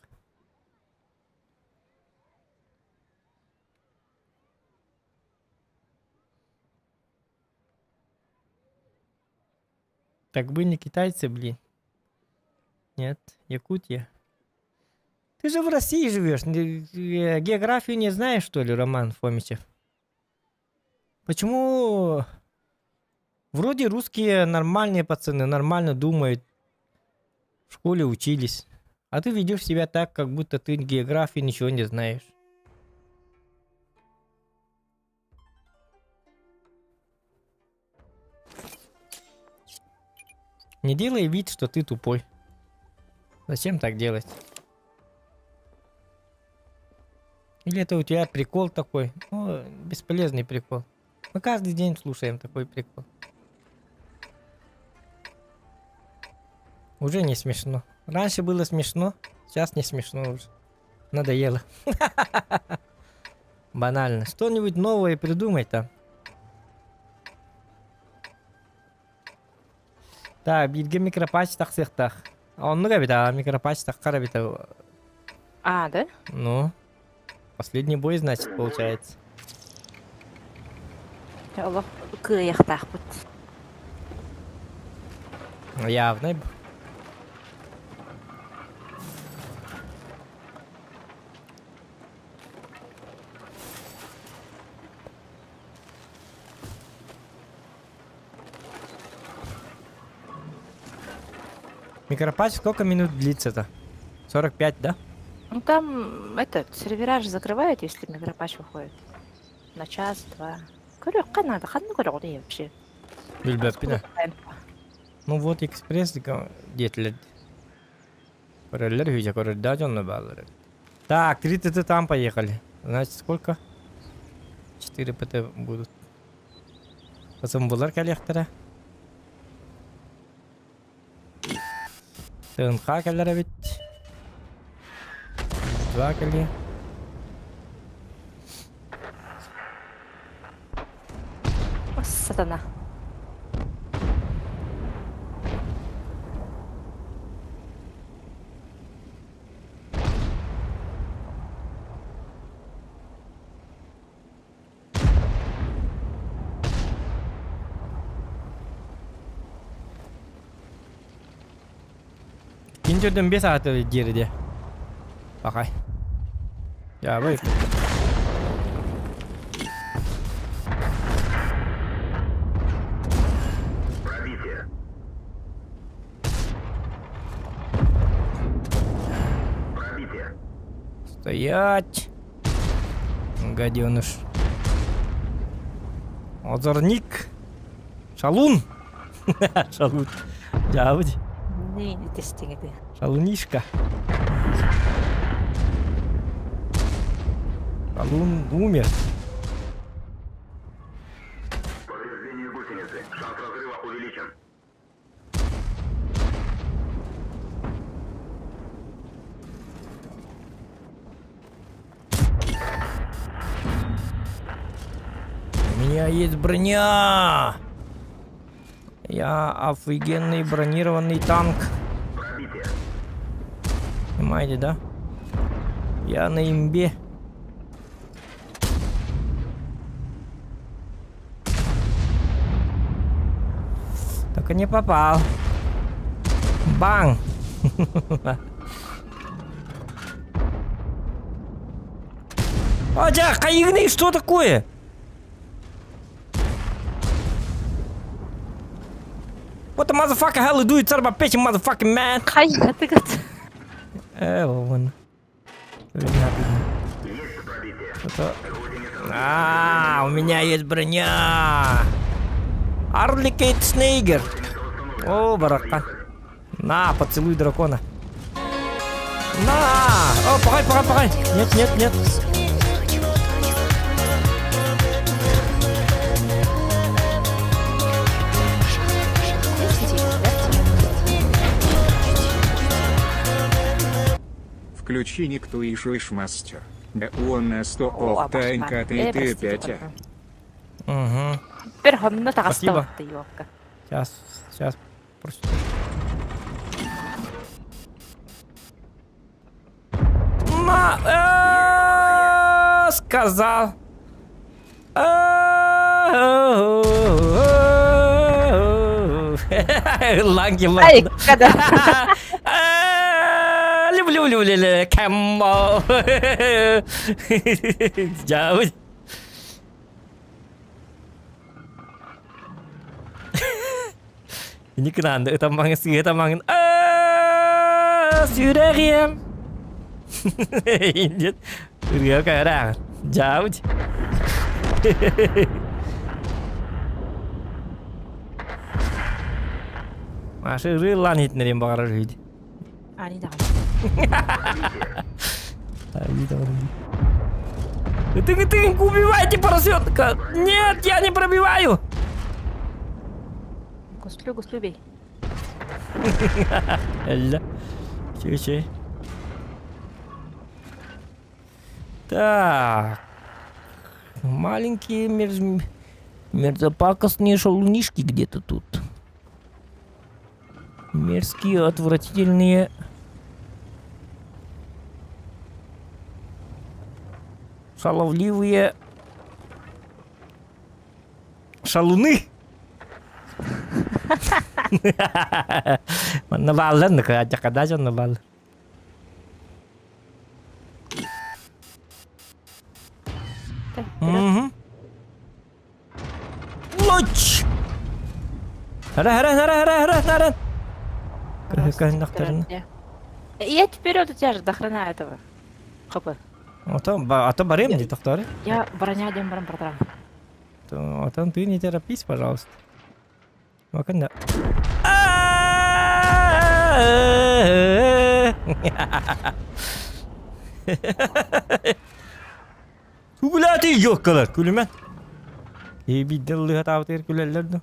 Так вы не китайцы, блин. Нет, Якутия. Ты же в России живешь. Э, географию не знаешь, что ли, Роман Фомичев? Почему вроде русские нормальные пацаны, нормально думают, в школе учились, а ты ведешь себя так, как будто ты географии ничего не знаешь. Не делай вид, что ты тупой. Зачем так делать? Или это у тебя прикол такой? Ну, бесполезный прикол. Мы каждый день слушаем такой прикол. Уже не смешно. Раньше было смешно, сейчас не смешно уже. Надоело. Банально. Что-нибудь новое придумай там. Так, бииргэ микропатч тахсыахтаах. Оннук эбит, а микропатч таххар эбит. А, да? Ну, последний бой, значит, получается. Олох кыайыахтаахпыт. Явно. Микропатч сколько минут длится-то? 45, да? Ну там этот сервера же закрывают, если микропатч выходит. На час-два. Көрүөххэ надо, ханна көрөҕүнүй вообще? Билбэппин Ну вот экспресс диэтилэр. Көрөллөр үһү көрөрдөөх дьонно бааллар. Так, 3 ТТ там поехали. Значит, сколько? 4 ПТ будут. Ысымбылар кэлиэхтэрэ. ТНХ кэлэр эбит. Два кэлиэ. Сатана. Киндерден 5 саат диэри Пахай. Я вы. Пробитие. Пробитие. Стоять. Гаденыш. Озорник. Шалун. Шалун. Дьаабыт. Не, не тестиҥ Шалунишка. Шалун умер. Повреждение гусеницы. Шанс разрыва увеличен. У меня есть броня! Я офигенный бронированный танк. Понимаете, да? Я на имбе. Только не попал. Бang! Адя, хайыгны, что такое? What the motherfucker hell you do? It's about bitch, motherfucking man. Хайатыгыт. Э, вон. Что-то... А, у меня есть броня. Арликейт Снейгер. О, барака. На, поцелуй дракона. На! О, погай, погай, погай. Нет, нет, нет. Включи никто и мастер. Да он на 100 оптанька ты ты пятя. Угу. Перхонно Спасибо. таҕыста ёлка. Сейчас, сейчас. Просто. Ма, э, сказал. Ланги, Ай, ланги. когда. Люблю, люблю, люблю, кэммо. Дьявол. Ini кынанды ытаммаңы сыһы ытаммаҥын сүрэҕиэм Индит ырыа кайраан дьаабыт Маша ырыылаан иһитиннэриэн баҕарар үһү дии. Ани даҕаны. Ани даҕаны. Ытыҥ, ытыҥ, убивайте поросенка! Нет, я не пробиваю! Гуслю, гуслю бей. Элла. Чей, Так. Маленькие мерз... мерзопакостные шалунишки где-то тут. Мерзкие, отвратительные... Шаловливые... Шалуны! Манна бааллар, адьакада дьонно бааллар. Угу. Луч! Хара, хара, хара, хара, хара, хара. Я вперед у тебя же до хрена этого. Хопы. А то, а то барым не тохтор. Я броня дем барам протрам. А то ты не торопись, пожалуйста. Маканда. Күләти ёккалар, күлүмэн. Эбидде ыллыһатаабытыгар күлэллэр да.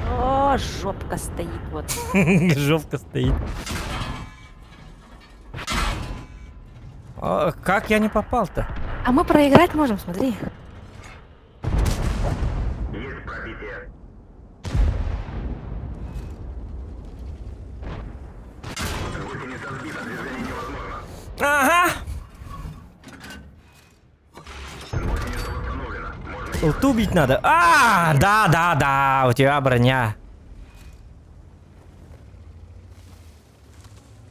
О, жопка стоит вот. Жопка стоит. А, как я не попал-то? А мы проиграть можем, смотри. Есть пробитие. Гусеница сбита, движение невозможно. Ага! Ульту убить надо. А, да, да, да, у тебя броня.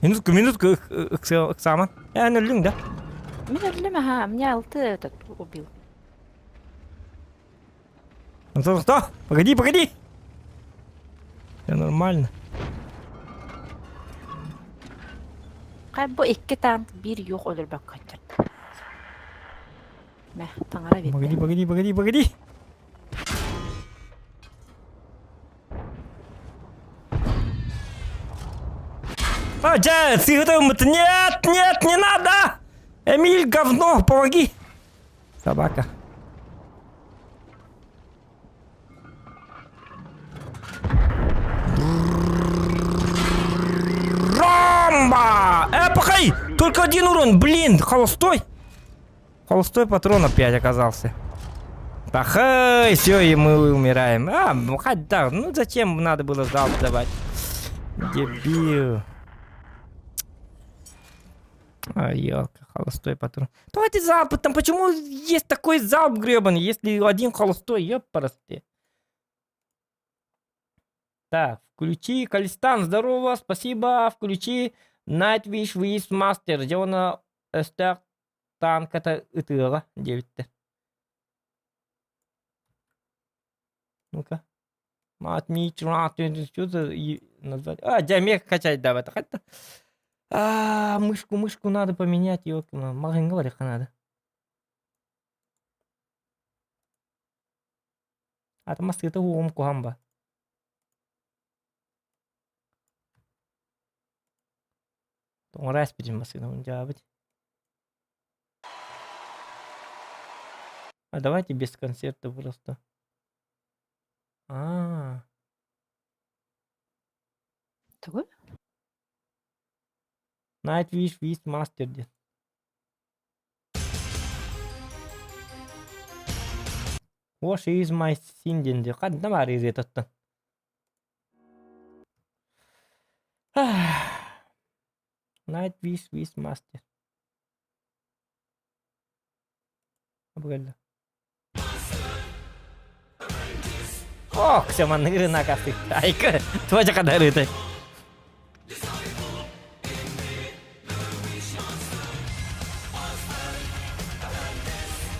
Минутку, минутку, Оксана. Я өллүҥ да? Мин өллүм, ага, меня алты этот убил. Антон, кто? Погоди, погоди! Все нормально. Хай бу икки танк биир юох өлөрбөккө көттөрдө. Мэ, таҥара биэрдэ. Погоди, погоди, погоди, погоди. А, дядя, ты Нет, нет, не надо! Эмиль, говно, помоги! Собака. Ромба! Э, Только один урон, блин, холостой! Холостой патрон опять оказался. Пахай, все, и мы умираем. А, ну хотя, ну зачем надо было залп давать? Дебил. А, елка, холостой патрон. Давайте залп, там почему есть такой залп гребаный, если один холостой, ёпарасты. Так, включи Калистан, здорово, спасибо, включи Nightwish with Master, дьоно өстөөх танката ытыаҕа диэбиттэр. Ну-ка. Что за назвать? А, дьэ, качать давай. А, мышку, мышку надо поменять, ёлки, маҕаһыыҥҥа барыахха надо. Ата массыыта уоҕум куһаҕан ба. Тоҥоро эспитин массыынабын дьаабыт. А давайте без концерта просто. Аа. Тугу? Nightwish Beast Master диэн. What is my sin диэн дии. Ханна баар ырыатыттан? Nightwish Beast Master. Бу кэллэ. Ох, все манныгы накасты. Айка, твоя кадарыты.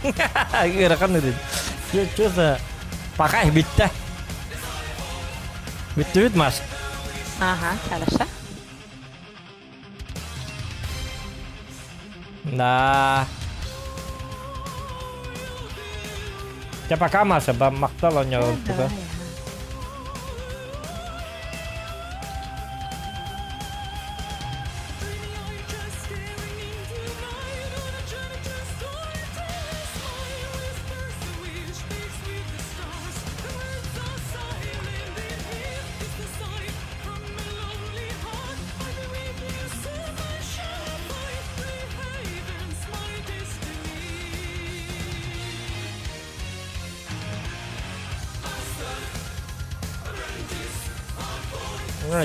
Ыарахан ырыт. Что за... Пока бүттэ. Бүттүбүт Маш. Ага, хорошо. Да. Чэ пока, Маша, махтал оонньообут. Давай.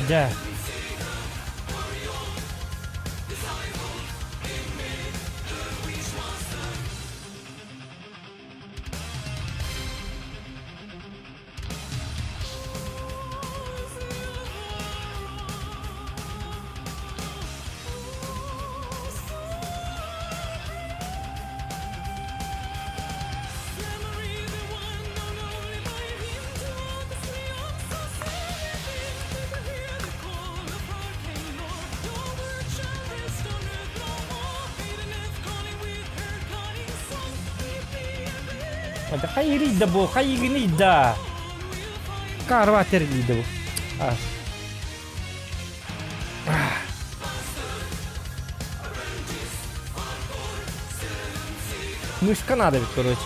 Дьэ. Это хайырый да бу, хайыгыный да. Карва терли да бу. Мышка надо ведь, короче.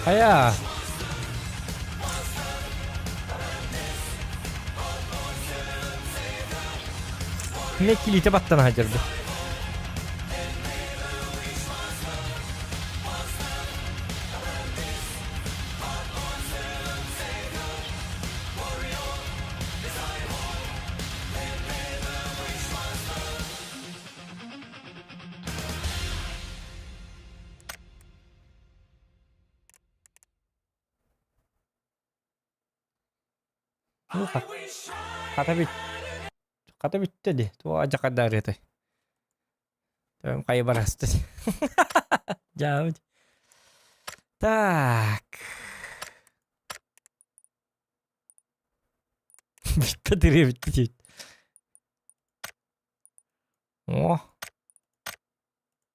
Хайа. Не килите баттана сылдьарбыт. Хата бүт хата бүттэ дии туох адьакардаарыатай Төбөм хайы бараста дьаабыт так бүттэ тириэбит диэбит О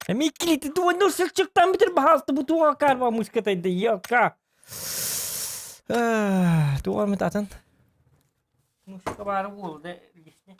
Эмиэ иккилиити двойной сылчыктаан бүтэр баһаалта бу туоҕа карма мышкатайда елка. Туоҕа эмит атын. Мышка баара буолла лишний.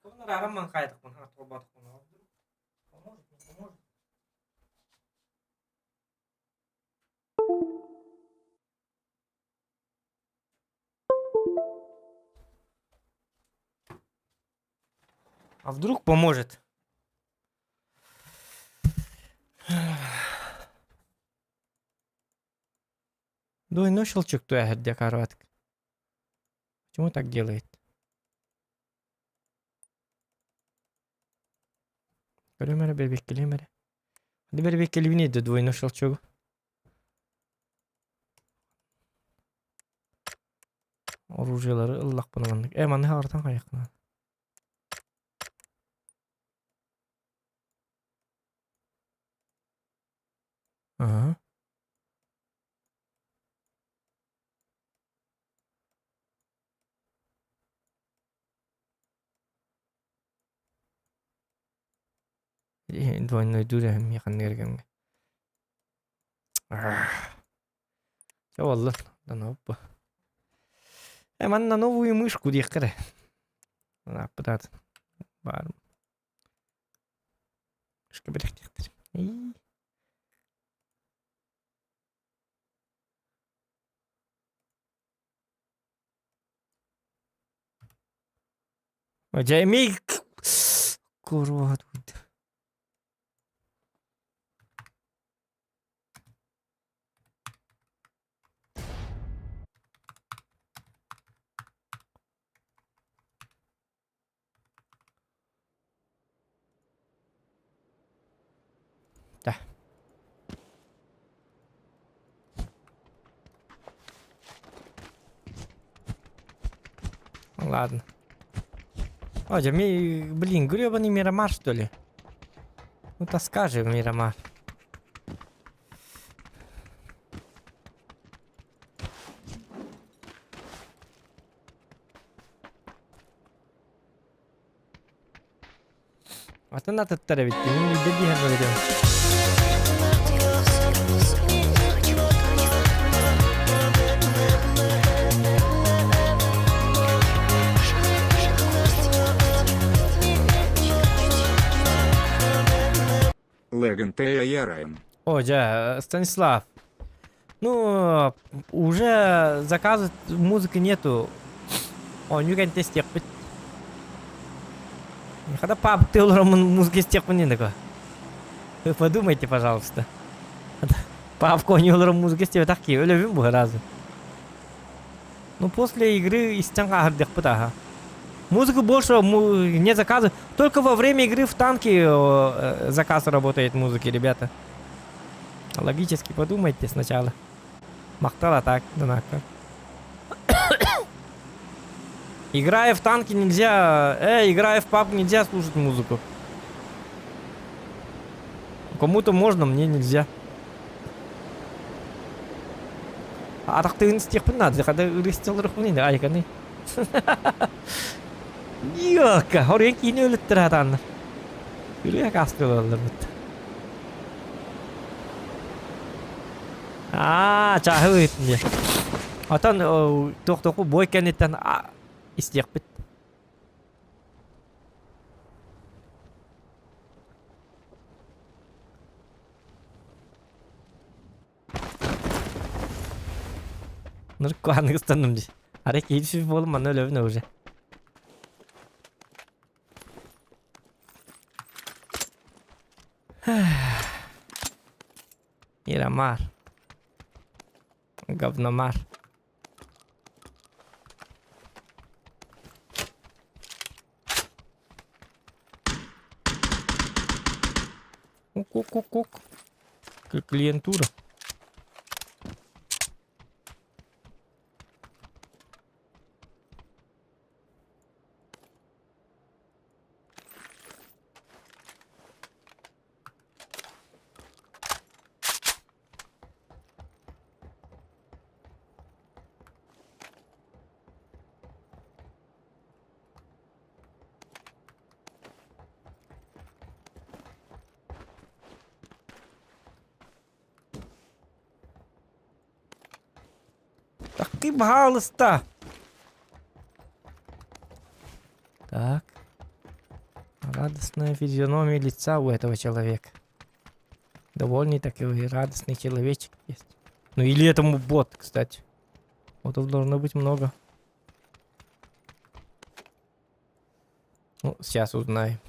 Мышкабын арааран маҥхайдахпын, холбоотохпун. Поможет, не поможет. А вдруг поможет? Двойной щелчок туэһэрдэ карватык. Почему так делает? Көрүм эрэ, бэбиэккэлиэм эрэ. Ханна бэрэбиэккэлиибиний да двойной щелчогу? Оружиелары ыллахпына маннык. Э, манны хаҕыртан хайаххына. Ага. Двойнойдуур эһэм ханнык кэмҥэ. Чэ буоллун, доноппу. Э, манна новую мышку диэххэ эрэ. Ааппытаат баар. Мышка бэлэхтиэхтэр. Дьэ эмиэ куруот Да. Ладно. О, ми, блин, гребаный Мирамар, что ли? Ну, тоска же Мирамар. Атын атыттар эбит мин биирдэ диэһэр бөгөтөм. Леган Т. О, дьэ, Станислав. Ну, уже заказа музыки нету. Оонньуу кэнтэ истиэхпит. Когда пап ты музыка истиэхпин диэн такой. Вы подумайте, пожалуйста. Папка оонньуу музыка истибэтэх киһи өлөбүн бу сразу. Ну, после игры истэн хаһырдыахпыт аха. Музыку больше не заказывают. Только во время игры в танки заказ работает музыки, ребята. Логически подумайте сначала. Махтал, а так, донатка. Играя в танки нельзя... играя в паб нельзя слушать музыку. Кому-то можно, мне нельзя. Атахтыын истиэхпин наада, хада ырыстылырыхпын ини айканы. Йока, хорен киини өлүттэр хатааннар. Үрүө кастылалларбыт. Аа, чааһы ыытын диye. Отон туох-туоху бой кэнниттэн истиэхпит. Ныркуаныгы ыстанным дии. Арай киһи сүр буолум манна өлөбүн уже. Мирамар. Говномар. Ок-ок-ок-ок. Клиентура. Такы баһаалыста. Так. Радостная физиономия лица у этого человека. Довольный такой радостный человечек есть. Ну или этому бот, кстати. Ботов должно быть много. Ну, сейчас узнаем.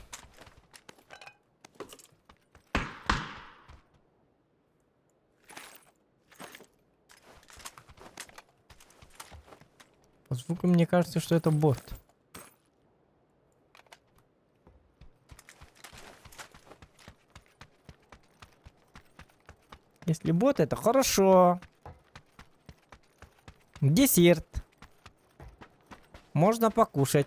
По звуку мне кажется, что это бот. Если бот, это хорошо. Десерт. Можно покушать.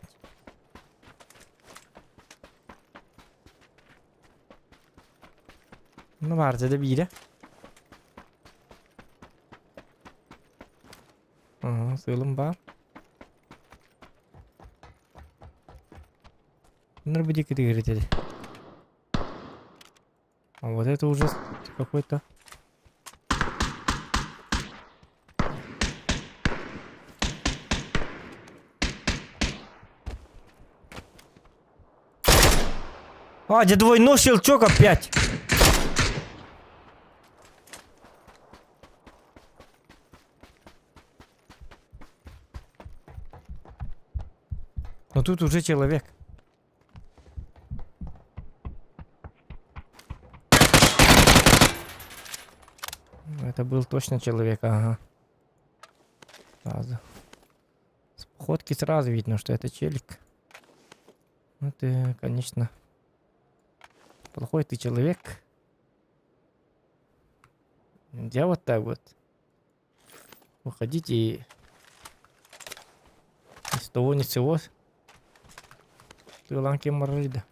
Ну, баар да биирэ. Ага, сыалым баар. А вот это уже какой-то... А, где двойной щелчок опять? Но тут уже человек. Это был точно человек, ага. Сразу. С походки сразу видно, что это челик. Ну ты, конечно, плохой ты человек. Я вот так вот. Выходите и... Ни с того, ни с сего. Тыланки маррида.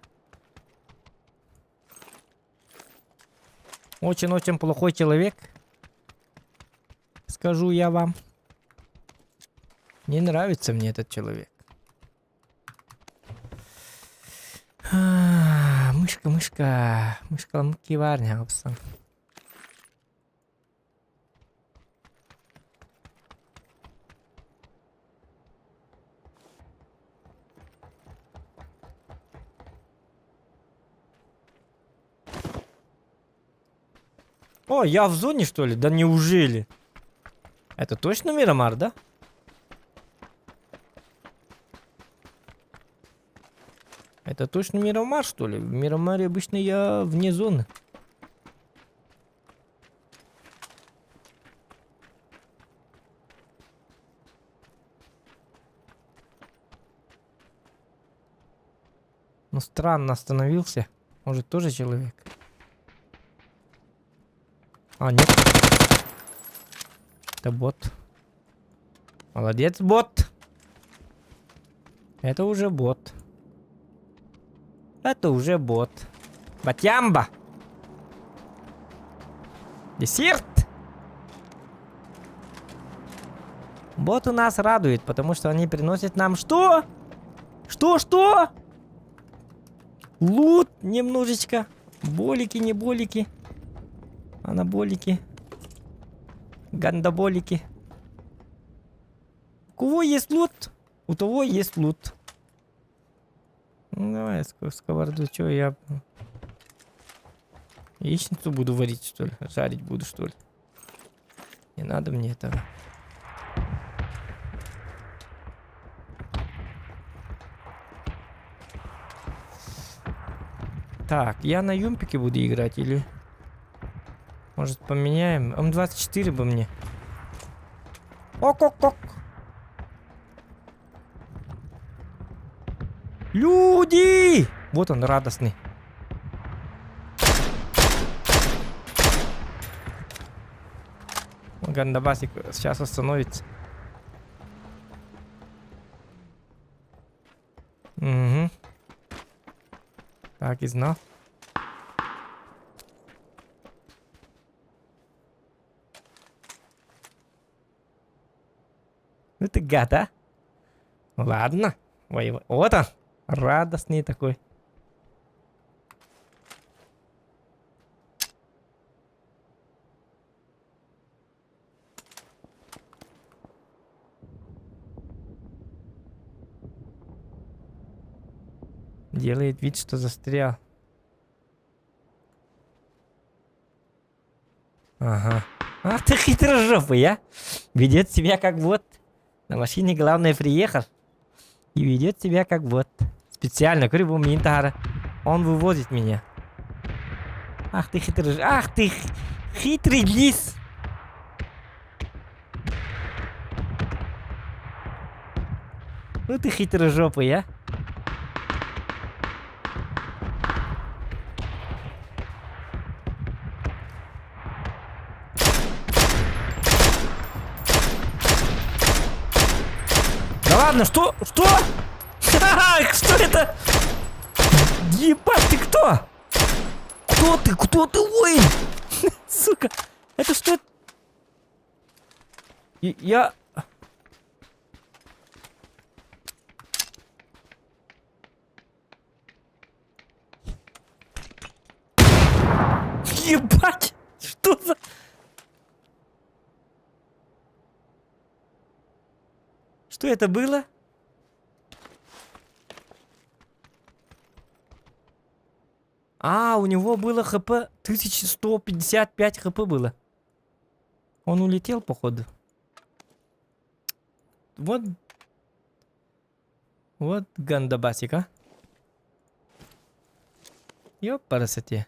Очень-очень плохой человек. Скажу я вам. Не нравится мне этот человек. Мышка, мышка. Мышка киварня апсан. О, я в зоне, что ли? Да неужели? Это точно Мирамар, да? Это точно Мирамар, что ли? В Мирамаре обычно я вне зоны. Ну, странно остановился. Может, тоже человек? А, нет. Это бот. Молодец, бот. Это уже бот. Это уже бот. Батямба. Десерт. Боты нас радует, потому что они приносят нам что? Что-что? Лут немножечко. Болики, не болики. Анаболики. Гандаболики. У кого есть лут, у того есть лут. Ну, давай сковороду, чё я... Яичницу буду варить, что ли? Жарить буду, что ли? Не надо мне этого. Так, я на юмпике буду играть или... Может поменяем? М24 бы мне. Ок-ок-ок. Люди! Вот он, радостный. Гандабасик сейчас остановится. Угу. Так и знал. Ну ты гад, а? Ладно. Ой, вот он. Радостный такой. Делает вид, что застрял. Ага. Ах ты хитрожопый, а? Ведет себя как вот. На машине главное приехал. И ведет себя как вот. Специально, говорю, Минтара. Он вывозит меня. Ах ты хитрый, ах ты хитрый лис. Ну ты хитрожопый, а? Да ладно, что? Что? Что это? Ебать, ты кто? Кто ты? Кто ты, воин? Сука, это что? Я... Ебать! Что за... Что это было? А, у него было хп 1155 хп было. Он улетел, походу. Вот. Вот гандабасик, а. Ёпарасоте.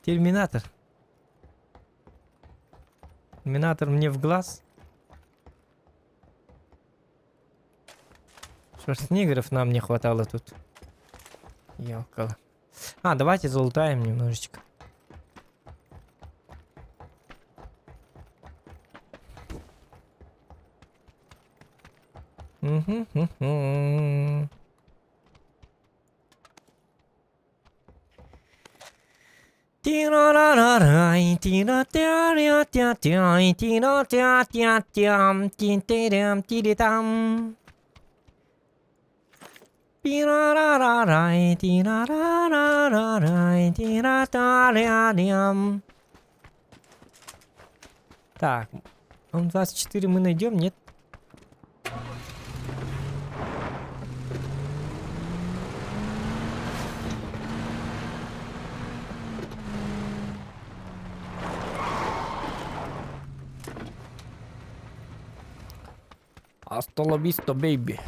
Терминатор. Терминатор мне в глаз. Шварценеггеров нам не хватало тут. Ёкало. А, давайте залутаем немножечко. Мгм. Тира-ра-ра-рай, тира-тя-ря-тя-тяй, тира-тя-тя-тям, ти-ти-рям, ти-ри-там. Пира-ра-ра-рай, тира-ра-ра-ра-рай, тира-та-ря-рям. Так, М24 мы найдем, нет? Hasta la vista, baby.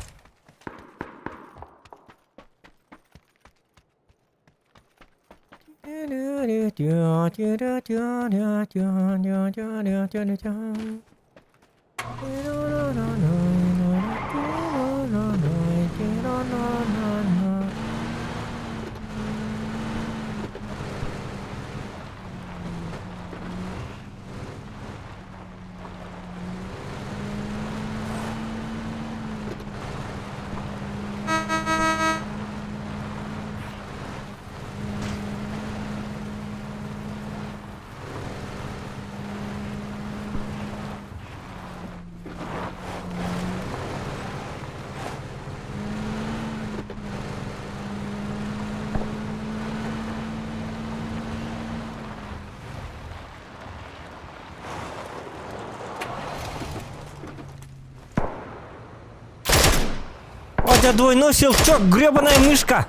Вот я двойной щелчок, гребаная мышка!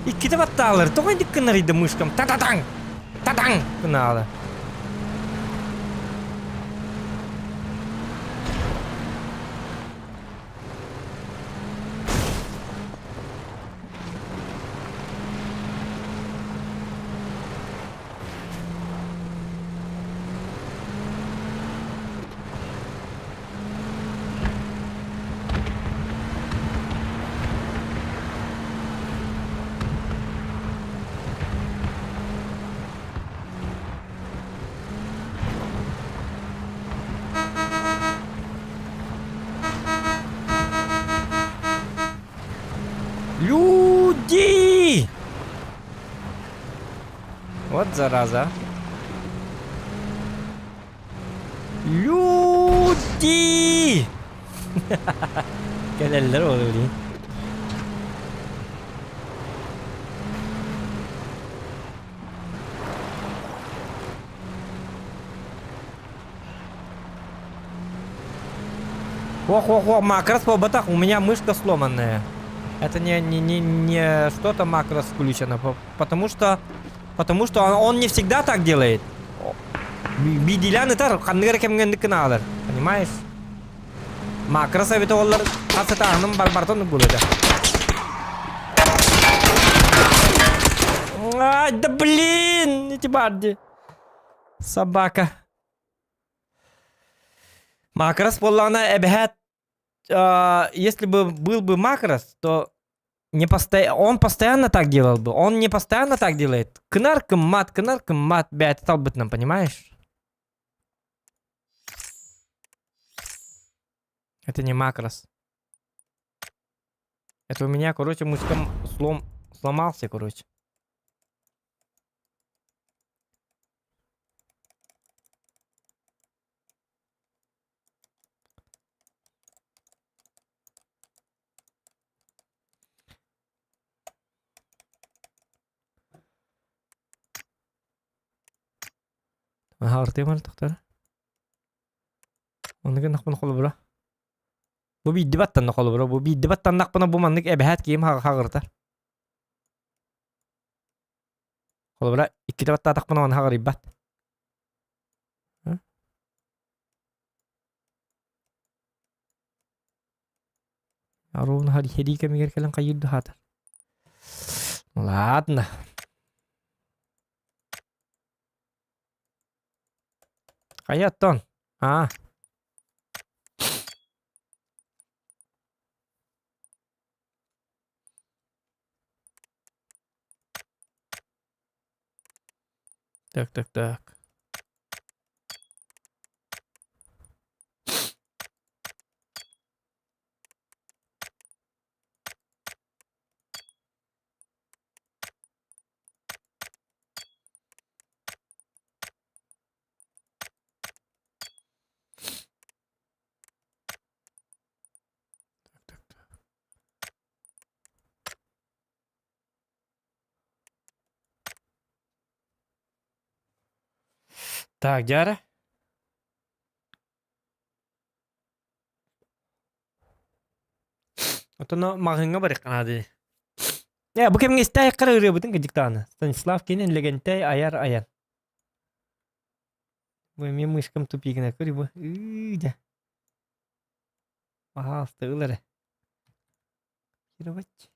Иккитэ баттаалар, тоҕо инник гыннарыйда мышкам? Та-та-таҥ! Та-таҥ! Гынаала. Люди! Вот зараза. Люди! Кэлэллэр ол билигин. Ох-ох-ох, макрос буолбатах, у меня мышка сломанная. Это не, не, не, не что-то макрос включено, потому что он не всегда так делает. Биирдиилээн ытар, ханнык эрэ кэмҥэ инник гынаалар, понимаешь? Макрос эбитэ оллар хас ытааһыным барбартан буолуо этэ. Ай, да блин, эти барди. Собака. Макрос буоллаҕына эбэһээт если бы был бы макрос, то не посто... он постоянно так делал бы. Он не постоянно так делает. Кынар кыммат, кынар кыммат, бэйэтэ талбытынан, понимаешь? Это не макрос. Это у меня, короче, мышка слом... сломался, короче. Аһаартыамар тохтор. Оннук гыннахпына холобура. Бу биирдэ баттанна холобура. Бу биирдэ баттаннахпына бу маннык эбэһээт киһим хаҕырытар. Холобура иккитэ баттаатахпына оны хаҕырыйбат. Ровно сэрии кэмигэр кэлэн хайыыр да хаатар. Ладно. Хайа оттон? А. Так, так, так. Так, так, так. Так, дьэ Оттон маҕаһыыҥҥа барыахха наада дии. Ээ, бу кэмҥэ истээххэ эрэ ырыабытын кырдьык даҕаны. Станислав Кенин Лэгэнтэй айар айан. Бу эмиэ мышкам тупигына көр бу. Ыы дьэ. Пожалуйста, ыл эрэ. Кировать.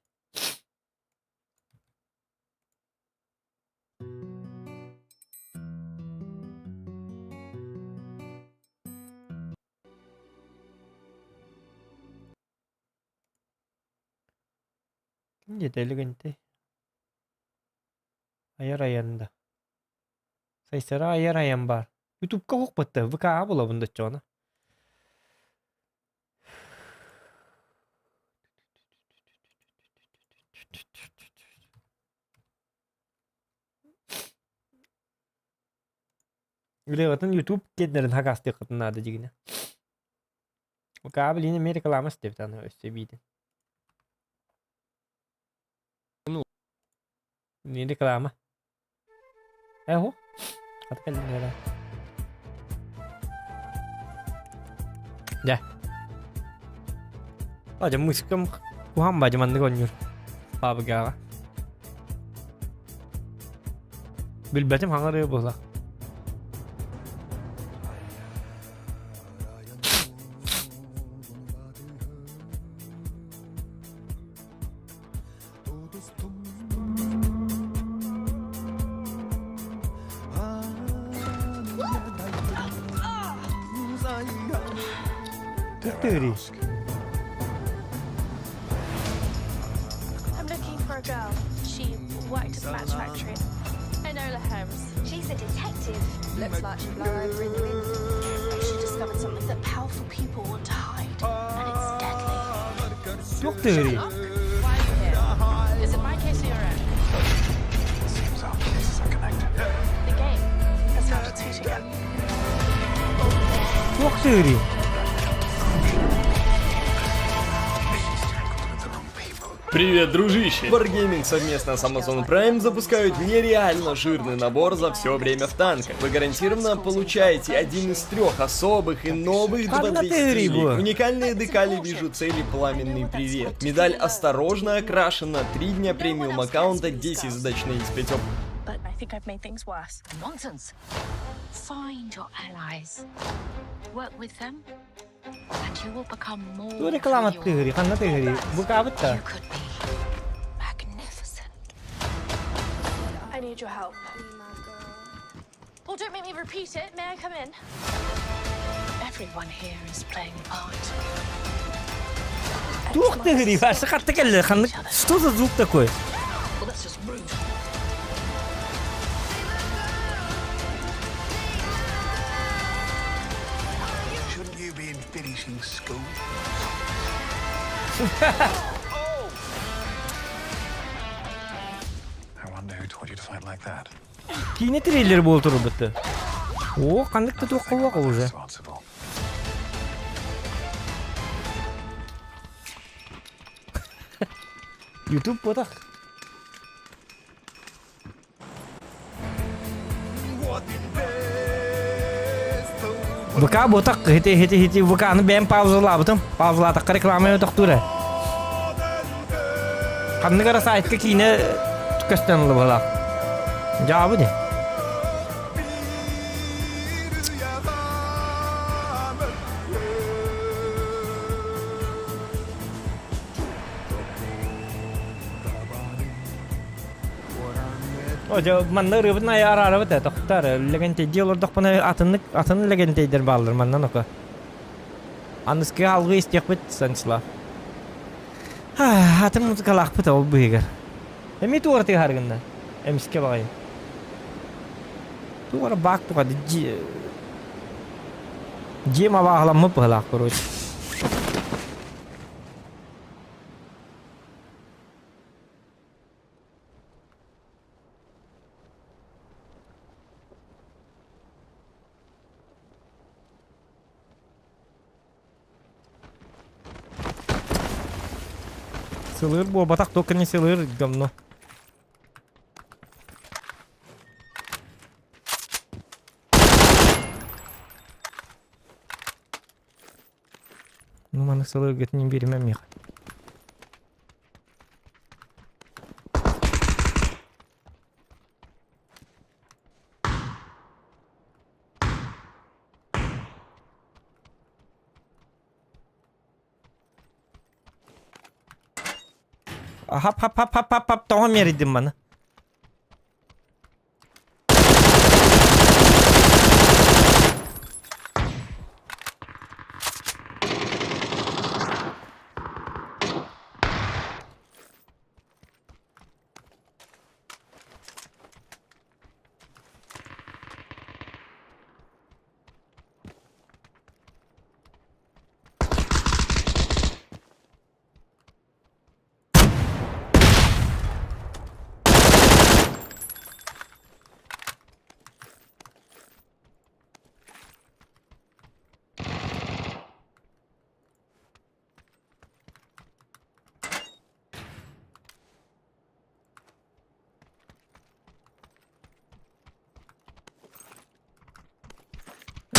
Диэтэ Лэгэнтэй. Айар айан да. Сайсара айар айан баар. Ютубка уһукпатта, ВК булабын да оччоҕуна. Үлэҕитин YouTube киэннэрин хакаастыаххытын наада дьигинэ. ВК билигин эмиэ реклама истэбит аны өссө эбиитин. Не реклама. Эһу. Хата кэллин эрэ. Дьэ. Адьа мышкам куһаан бадьа маннык оонньуур. Пабыгаҕа. Билбэтим хаҥарыа буолла. Тыырый. I'm looking for a girl. She worked at the match factory. Enola Holmes. She's a detective. Looks like she'd blow over in the wind. She discovered something that powerful people want to hide, and it's deadly. Туох тыырый? Why are you here? Is it my case or your own? Seems our cases are connected. The game has found its feet again. Туох тыырый? She's tangled with the wrong people. Привет, дружище! Wargaming совместно с Amazon Prime запускают нереально жирный набор за все время в танках. Вы гарантированно получаете один из трех особых и новых Ханна 2D ты стилей. рыбу. Уникальные декали «Вижу цели. Пламенный привет». Медаль «Осторожно» окрашена. 3 дня премиум аккаунта, 10 задач на X5 But I think I've made things worse. Nonsense. Find your allies. Work with them, and you will become more. Ту реклама who you are. тыгыри, ханна тыгыри. Букабыт та. You could be magnificent. I need your help. Well, don't make me repeat it. May I come in? Everyone here is playing a part. Тух тыгыри, вашы хатты келли, ханна. Что за звук такой? Well, that's just rude. Shouldn't you be in finishing school? I wonder who taught you to fight like that. Киинэ трейлер буол турбутты. О, ханнык да туох колуоха уже. Responsible. Ютуб ботах. ВК ботах хити хити хити ВК-ны бэйэм паузалаабытым. Паузалаатахха реклама тохтуура. Ханнык эрэ сайтка киинэ көстөн ылла Дьаабы дии. О, манна ырыабытын айа араарабыт ээ, тохтар, лэгэнтэйдии олордохпуна атыннык атын лэгэнтэйдэр бааллар манна око. Аныскы алгыы истиэхпит Станислав. Атын музыкалаахпыт ол быыһыгар. Эмиэ туора тыаһар гынна. Эмискэ баҕайы. Туора баак туха дьиэм абааһыламмыт быһылаах короче. Сылыыр буолбатах, только не сылыыр говно. Ну, маны сылыыргытын биэримэ миэхэ. Хап хап хап хап хап хап тоҕо миэрийдим маны.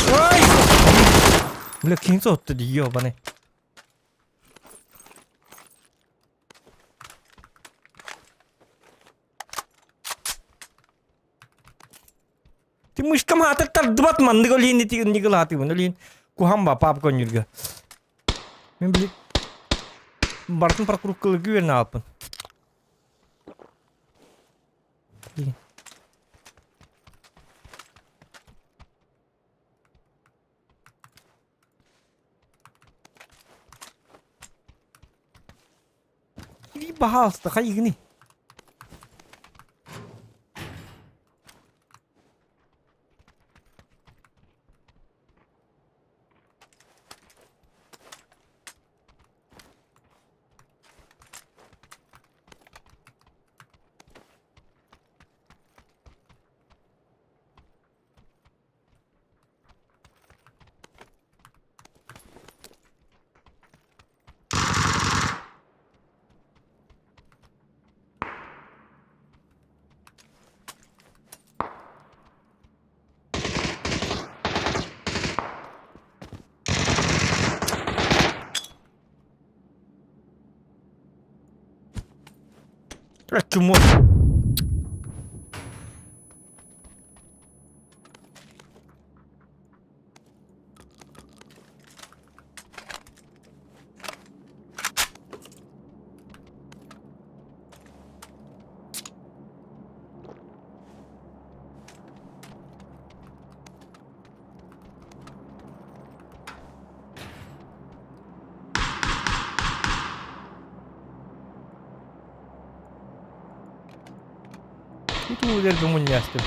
Ой! Бля, киһиҥ соһутта дии, ёбаный. Ты мышкам аатыр тардыбат маннык олиин ити нигылаатыбын олиин куһам ба пап көннүргө. Мен били бартын прокруткалыгы үөрнэ аалпын. Баһаалыста хайыгыный? Чмо. Тутуу дэлби мунньаастым.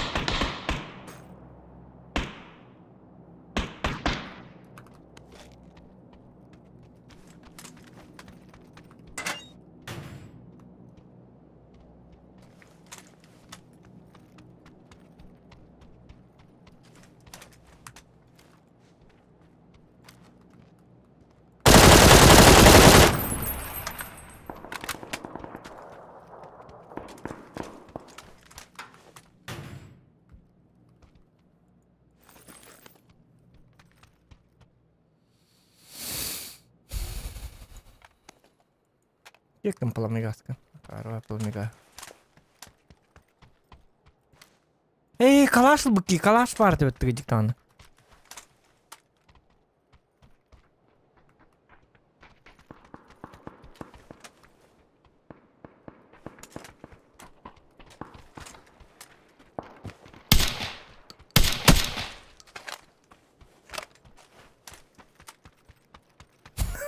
Ким пламегаска? Пламега. Эй, калаш быки, калаш бар деп өттүгө диктаны.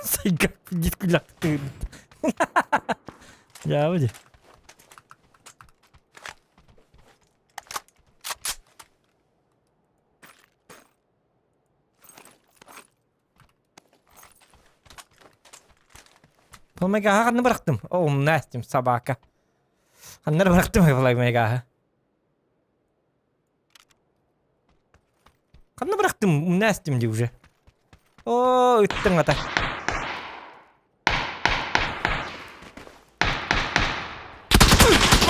Сайга дискуляк. Я выйди. Фламегаһа ханна бырахтым? О, Настим, собака. Ханна бырахтым фламегаһа. Ханна бырахтым, Настим дии уже. О, ыттыҥ ата.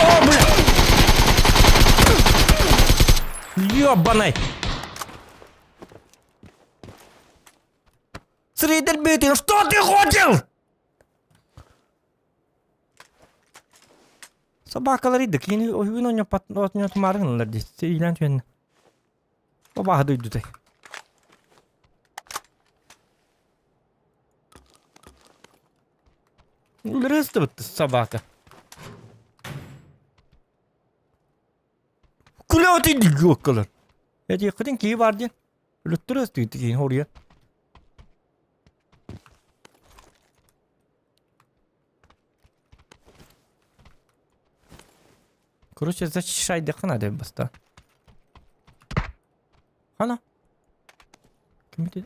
О, бля! Ёбаный! Срейдер Бейтин, что ты хотел? Собакалар идик, кини ойуун онньоппат отньотумаары гыннылар дии, иилээн түһэннэ. Обааһы дойдутай. Өлөрө собака. Күлэ отый Эти киһи бар диэн. Өлөттөрө ыстыгыт хоруйа. Короче, зачищайдыхха надо баста. Хана. Ким ити?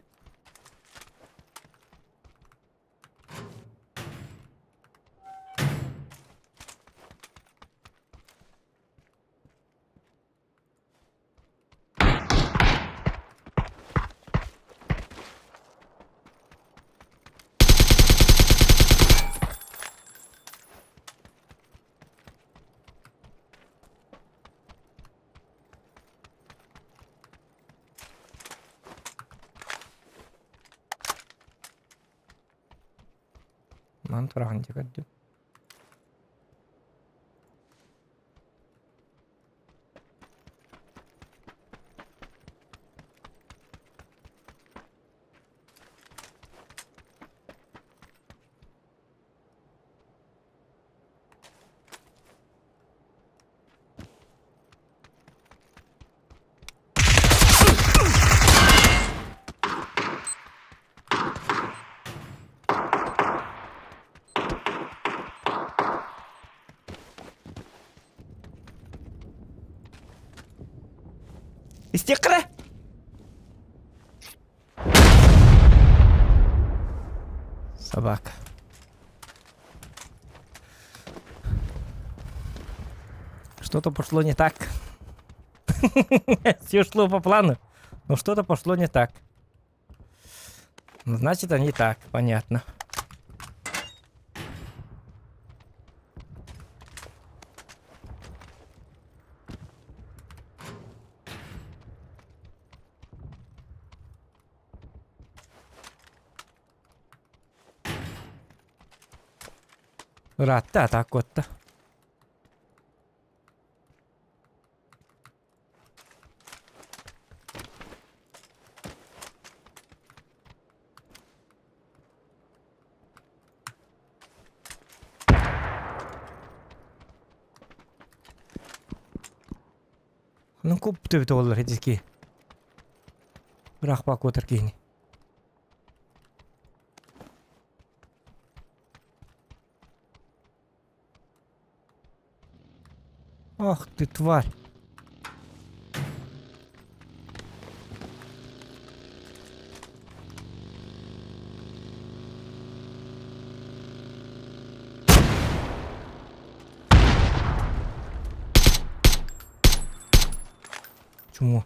Ман тураҕын дьэ көрдүм. Истиэххэ Собака. Что-то пошло не так. Все шло по плану, но что-то пошло не так. Значит, они так, понятно. Ыраатта, атаак куотта. Ханан куоппут эбит оҕолор итики. Ыраах куотар киһини. Ах ты тварь. Чумо.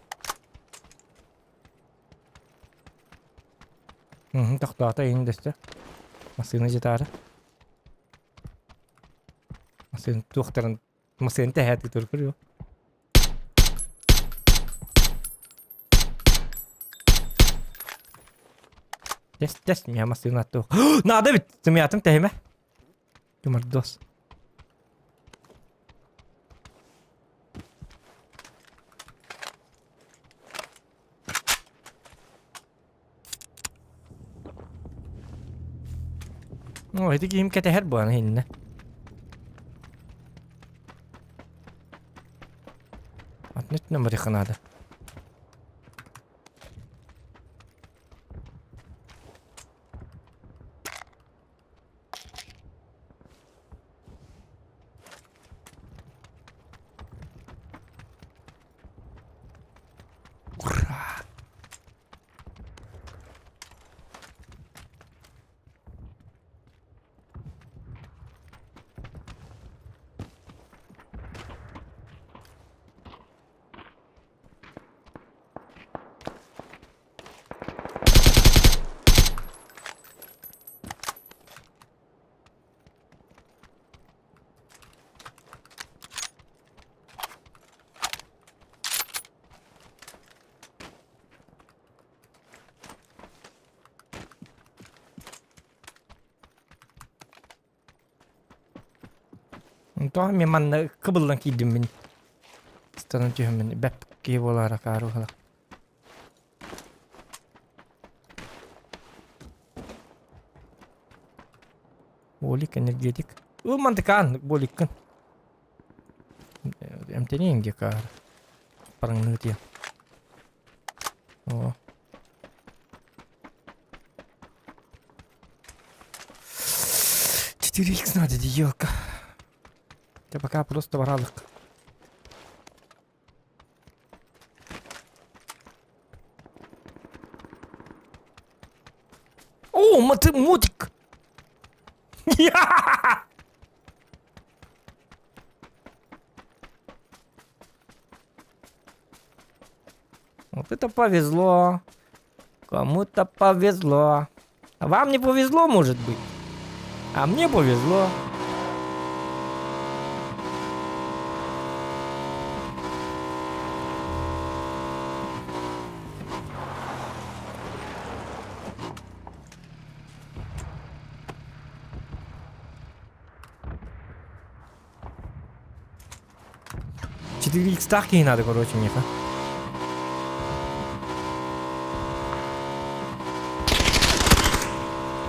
Тохтоото иһин дэстэ. Массыына дьытаары. Массыына туохтарын массыына тэһээти туркур Тэс тэс миа массыына туох. Надо бит. Сымыятым тэһимэ. Юмордос. О, ити киһим кэтэһэр буолан иһиннэ. Отнюдь номерихха наада. Ура! Онтон мен манна кыбыллан киирдим мин. Станан түһэммин бэп киһи буолаара кааруһала. Болик энергетик. Ыл мантыкаан боликкын. Эмтэниэҥ диэ каар. Параҥныы тиэ. О. 4х надо, елка. Я пока просто баралык. О, мотик! Вот это повезло. Кому-то повезло. Вам не повезло, может быть? А мне повезло. 4x киһи надо, короче, меха.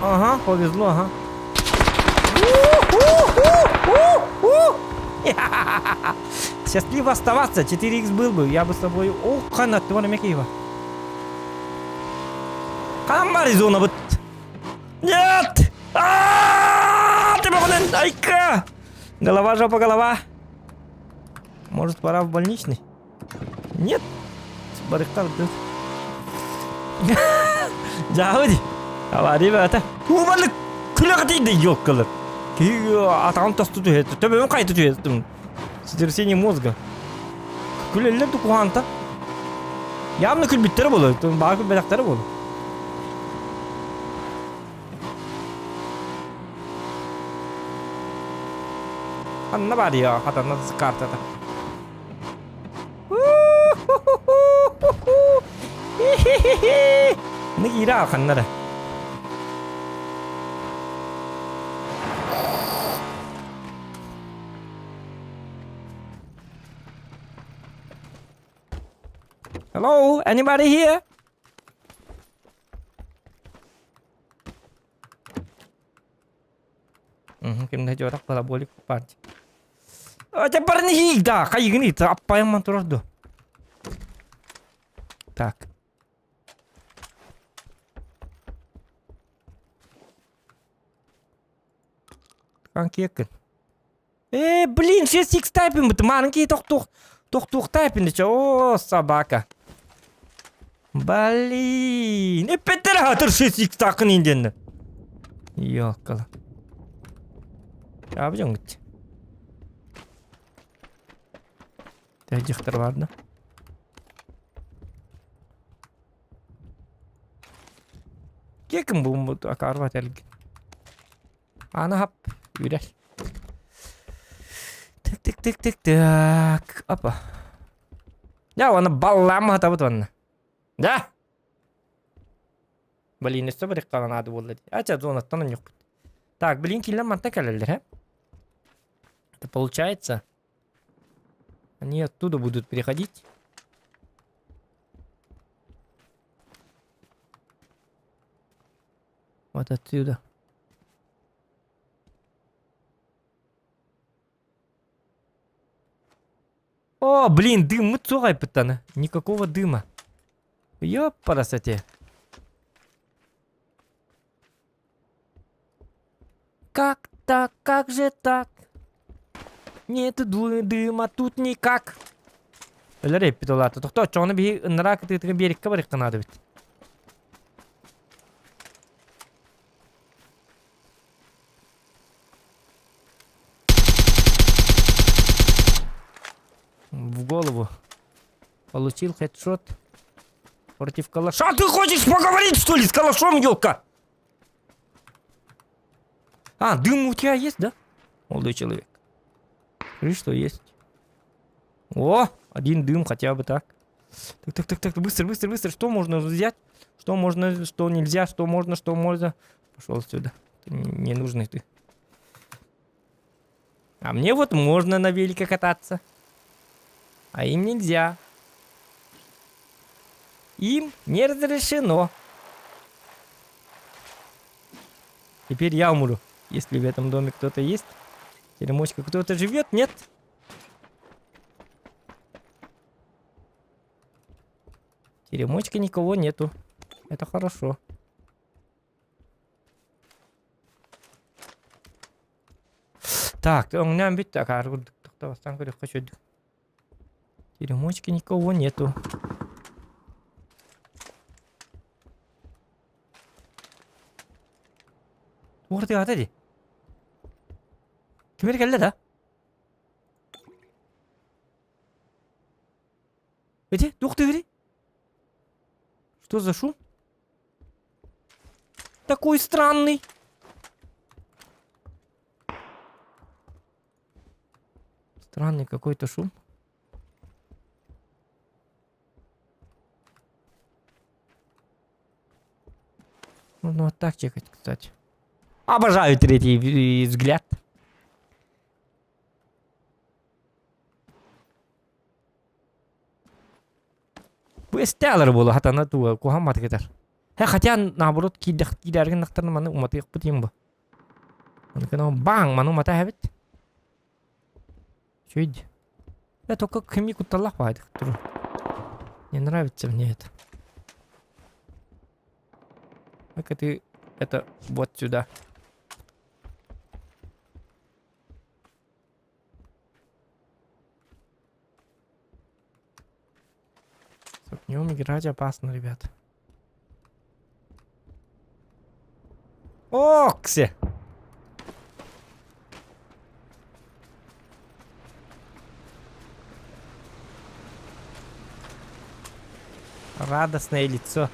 Ага, повезло, ага. Счастливо оставаться. 4х был бы, я бы с тобой... О, хана, ты вон Мекиева. Хамаризона вот. Нет! А-а-а! Ты айка! Голова, жопа, голова. Может, пора в больничный? Нет. Барыктар Дьаһы Авария бата. Убаны күлэҕэ тиийдэ ёккалар. Киһи атаҕын тосту түһэтэ. Төбөбүн хайта түһэттим. Сотрясение мозга. Күлэллэр да куһаанта. Явно күлбүттэрэ буолар. Баҕа күлбэтэхтэрэ буолар. Ханна бар я хатана картата. Не киирэ ханнара. Hello, anybody here? Кимнэ дьуотах балаболик парти. Ата барни да, хайыгын ит аппайымман турар ду. Киэккин. Э, блин, 6x тайпин быты. Маанын кии тохтуох тохтуох тайпин дече. О, собака. Блин. Эппеттер хатыр 6x тақын инденні. Ёкала. Абы жоңгит. Тәжіқтер бар да. Кекім бұл акарва тәлгі. Аны хап, үрэр. Так, так, так, так, так. Опа. Я оны баллам хатабыт онна. Да? Блин, өссө бір қаланады болды. Ача зонаттан жоқ. Так, блин, киллер манта кәлелер, ә? Это получается, они оттуда будут приходить. Вот отсюда. О, блин, дым мы айпыттаны. Никакого дыма. Ёпарасоте. Как так? Как же так? Нет дыма тут никак. Өлөр эппит олаата. Тохто, чоҕуна биһи ыннараа кытыытыгар биэриккэ барыахха наада эбит. В голову. Получил хедшот. Против калаша. Ты хочешь поговорить, что ли, с калашом, елка? А, дым у тебя есть, да? Молодой человек. Скажи, что есть. О, один дым хотя бы так. Так, так, так, так, быстро, быстро, быстро. Что можно взять? Что можно, что нельзя, что можно, что можно. Пошел отсюда. Ты не нужный ты. А мне вот можно на велике кататься. А им нельзя. Им не разрешено. Теперь я умру. Если в этом доме кто-то есть. Теремочка кто-то живет? Нет? Теремочка никого нету. Это хорошо. Так, у меня бит так, Теремочки никого нету. Ух ты, ата Кимер келді да? Эти, дух ты Что за шум? Такой странный. Странный какой-то шум. Можно вот так чекать, кстати. Обожаю третий взгляд. Бу эстээлэр буолу хатана туга куһаан матыгытар. Хэ хотя наоборот киирдэх киирэргин нахтарна маны уматыахпыт им бу. Маны баң маны умата хэбит. Чуйди. Я только кими кутталлах баайдык туру. Не нравится мне это. Ну-ка ты это вот сюда. С огнем играть опасно, ребят. Окси! Радостное лицо.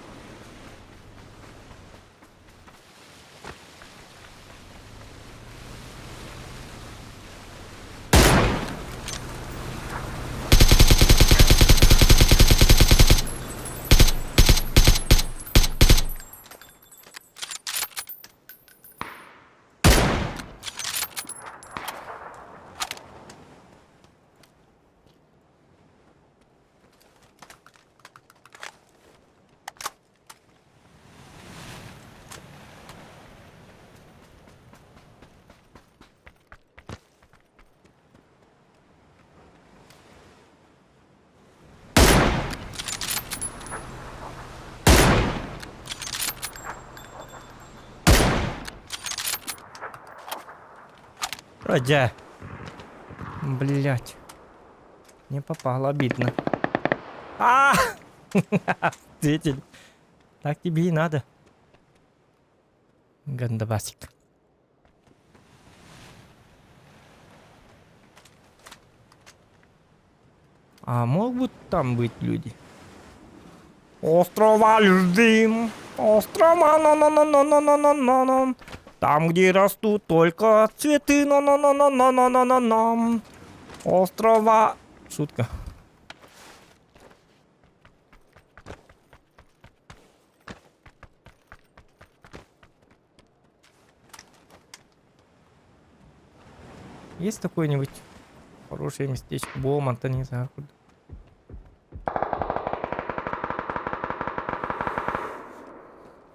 Дьэ. Блять. Не попало, обидно. А! Встретили. Так тебе и надо. Гандабасик. А могут там быть люди? Острова любим, острова на на на на на на на на на Там, где растут только цветы, на на на на на на на на на Острова... Шутка. Есть такое-нибудь хорошее местечко? Бомонта, не знаю куда.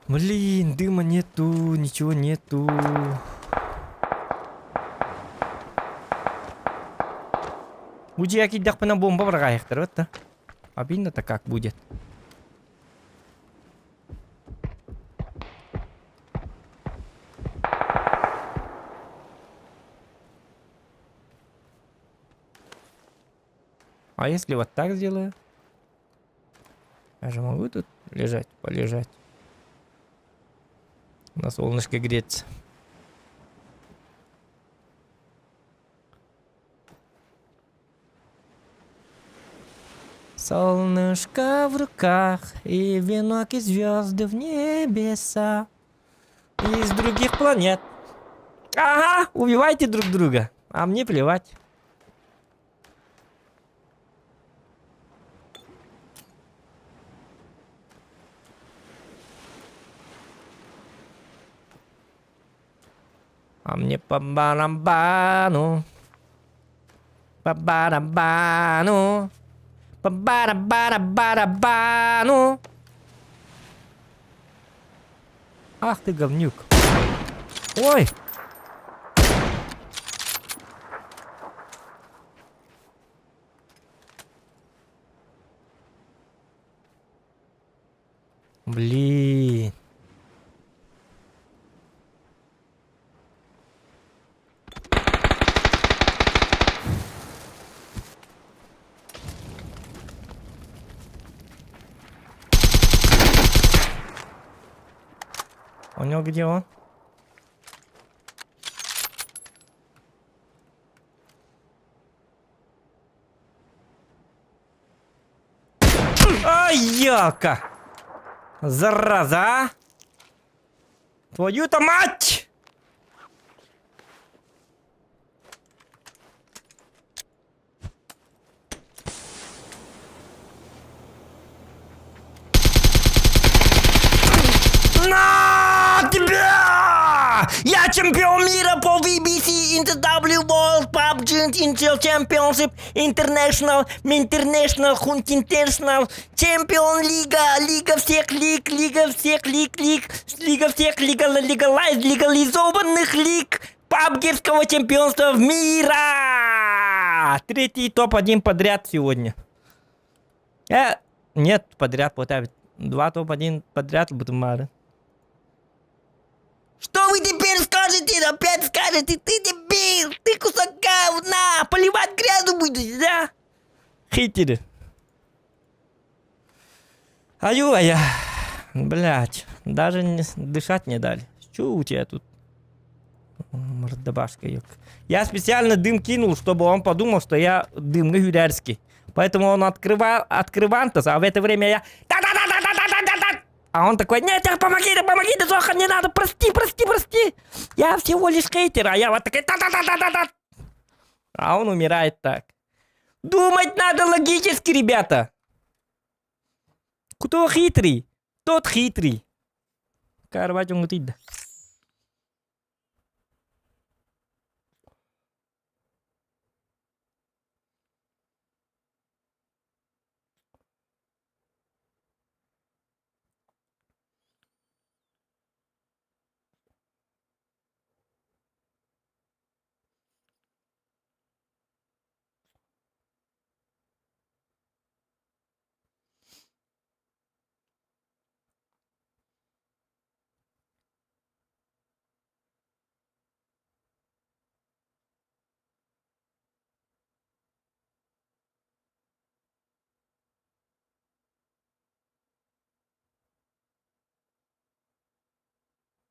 Блин, дыма нету, ничего нету. Бу дьиэ киирдэхпинэ бомба быраҕаайахтар да. Обидно-то как будет. А если вот так сделаю? Я же могу тут лежать, полежать. На солнышке греться. Солнышко в руках и венок и звезды в небеса. Из других планет. Ага, убивайте друг друга. А мне плевать. А мне по барабану. По барабану. По барабара-барабану. Ах ты говнюк. Ой! Блин. Понял, где он? Ай, яка! Зараза, а! Твою-то мать! На тебя! Я чемпион мира по VBC InterW World PUBG Intel Championship International International Hunt International Чемпион Лига Лига всех лиг Лига всех лиг лиг Лига всех лига легалайз легализованных лиг пабгерского чемпионства в мира! Третий топ-1 подряд сегодня. Э, нет, подряд, вот Два топ-1 подряд Бутумары. Что вы теперь скажете? Опять скажете, ты дебил, ты кусок говна, поливать грязью будете, да? Хейтеры. Аю, а я, блядь, даже не, дышать не дали. Что у тебя тут? Мордобашка, ёк. Я специально дым кинул, чтобы он подумал, что я дымный гюрярский. Поэтому он открывал, открывантас, а в это время я... Та-та-та-та-та-та-та-та! А он такой, нет, помоги, да помоги, да Зоха, не надо, прости, прости, прости. Я всего лишь хейтер, а я вот такой... Та-та-та-та-та-та. А он умирает так. Думать надо логически, ребята. Кто хитрый, тот хитрый. Карвать он да.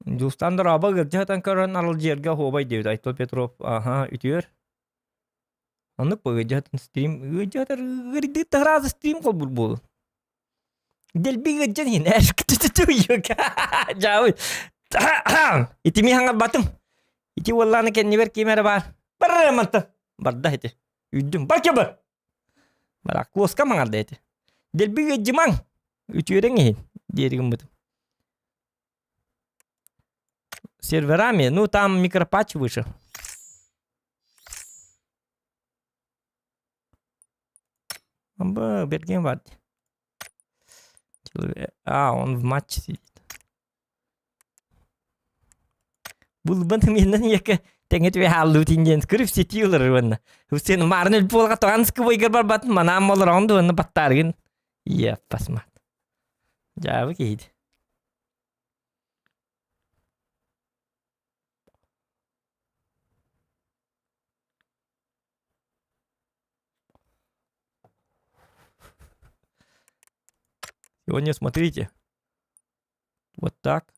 Дьулустаан дорообо ыалдьа сытан көрөн аралдьыйарга оһуобай диэбит Айтал Петров аһа үтүөр. Оннук бу ыалдьа сытан стрим ыалдьа сытар ыарыйдыыр таһараас стрим холбуур буолун. Дэлби ыалдьан иһин Дьаабый. Ити мин хаҥарбатым. Ити уоллааны кэннибэр ким эрэ баар. Бар мантан. Барда ити. Үйдүм. Бар кебер. Барак куоска маҥарда ити. Дэлби ыалдьымаҥ. Үтүөрэҥ иһин диэри гыммытым. Серверами, ну там микропатч вышел. Б, Берген бар. А, он в матче сидит. Булбан менен яка тэҥэ түбэ хааллыбытын диэн кырып сити ылар уонна. Сен марын өлбү буолга тоҕанскы бойгар барбатын манаам олороҕун дуонна баттааргын. Иә, пасмат. Дьаабы киһиди. Сегодня смотрите. Вот так.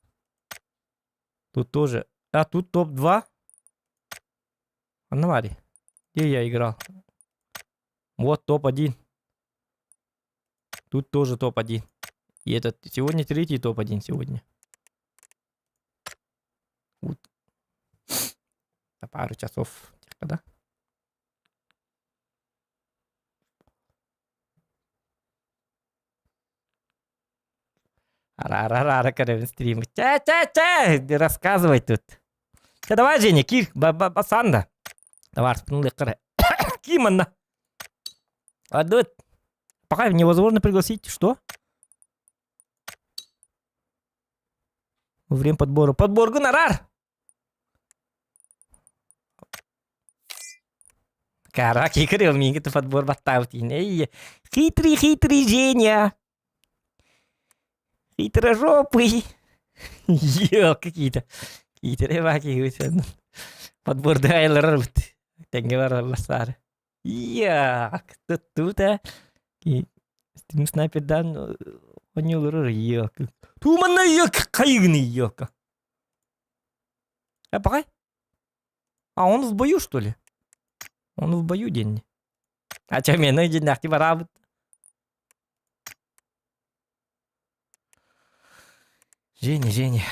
Тут тоже. А тут топ-2. Анна Где я играл? Вот топ-1. Тут тоже топ-1. И этот сегодня третий топ-1 сегодня. Вот. За пару часов. Тихо, да? Ара-ара-ара, көрөбүн стримы. Чэ-чэ-чэ, рассказывай тут. Чэ, давай, Женя, кир, басанда. Давай, Киманна. Адут. Пока невозможно пригласить. Что? Во время подбора. Подбор гонорар! Кара кикирил минги подбор баттаабыт Эй, хитрый, хитрый Женя. Хитрожопый. Ё, какие-то. Хитрые баки. Подбор дайлар. Тэҥҥэ бараллар Як, тут тут э. Стрим снайпердан оонньуулар йок. Туманна йок хайыгны йок. Э, пока. А он в бою, что ли? Он в бою день. А чё, мен дьиннэхти бараабыт. Женя, Женя.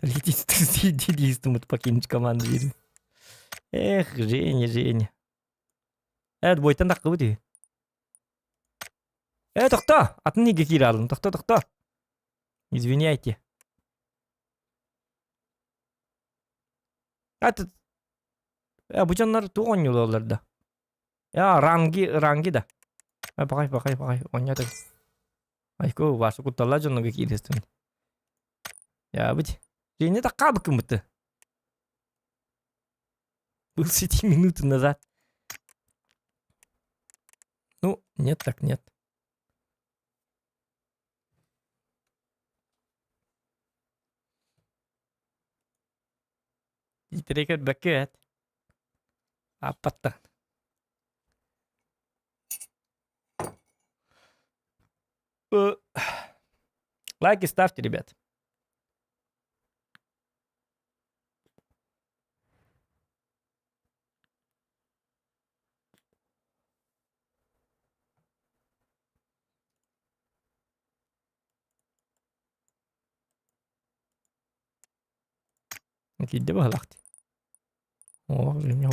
Летит покинуть команду. Эх, Женя, Женя. Э, бойтан таххыбыт үһү. Э, тохто! Атын иге киирэ алым. Тохто, тохто. Извиняйте. А, тут... Э, бу дьоннор туох оонньуулаллар да? Я, ранги, ранги да. Э, пахай, пахай, пахай, оонньоото. Айко, Вася кутталла дьоннорго кииристин. Ябыть. Женя таккаабыккыммыты. Был сети минуты назад. Ну, нет так нет. Итирэ көрбөккө эт. Аппаттан. Лайки ставьте, ребят. Киирдэ быһалаах дии. Оо, билимҥэ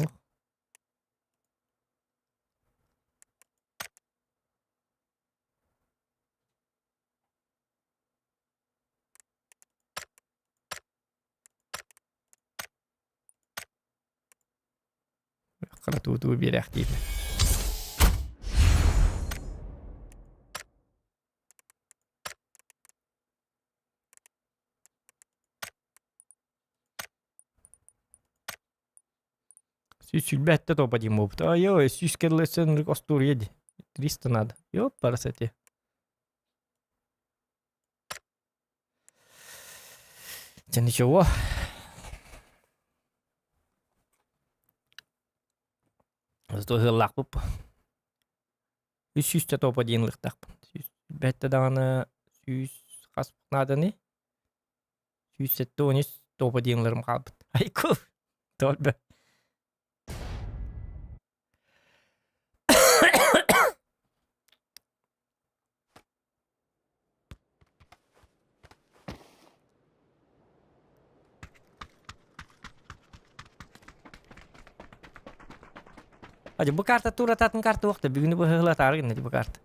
Хара туу-туу биэрээхтиир. Сүүс топа диэн буолбут. Ой, сүүс кэллэсэн остуоруйа дии. 300 надо. Ёппарасати. Дьэ ничего. Зато ыһыаллаахпыт. Үс сүүстэ топа диэн ылыахтаахпын. Сүүс бэттэ даҕаны сүүс хас нааданы? 173 топа диэнлэрим хаалбыт. Айку! Торбе. Адьы бу карта турататын карта уохта бүгүнү быһыылатаары гынна бу карта.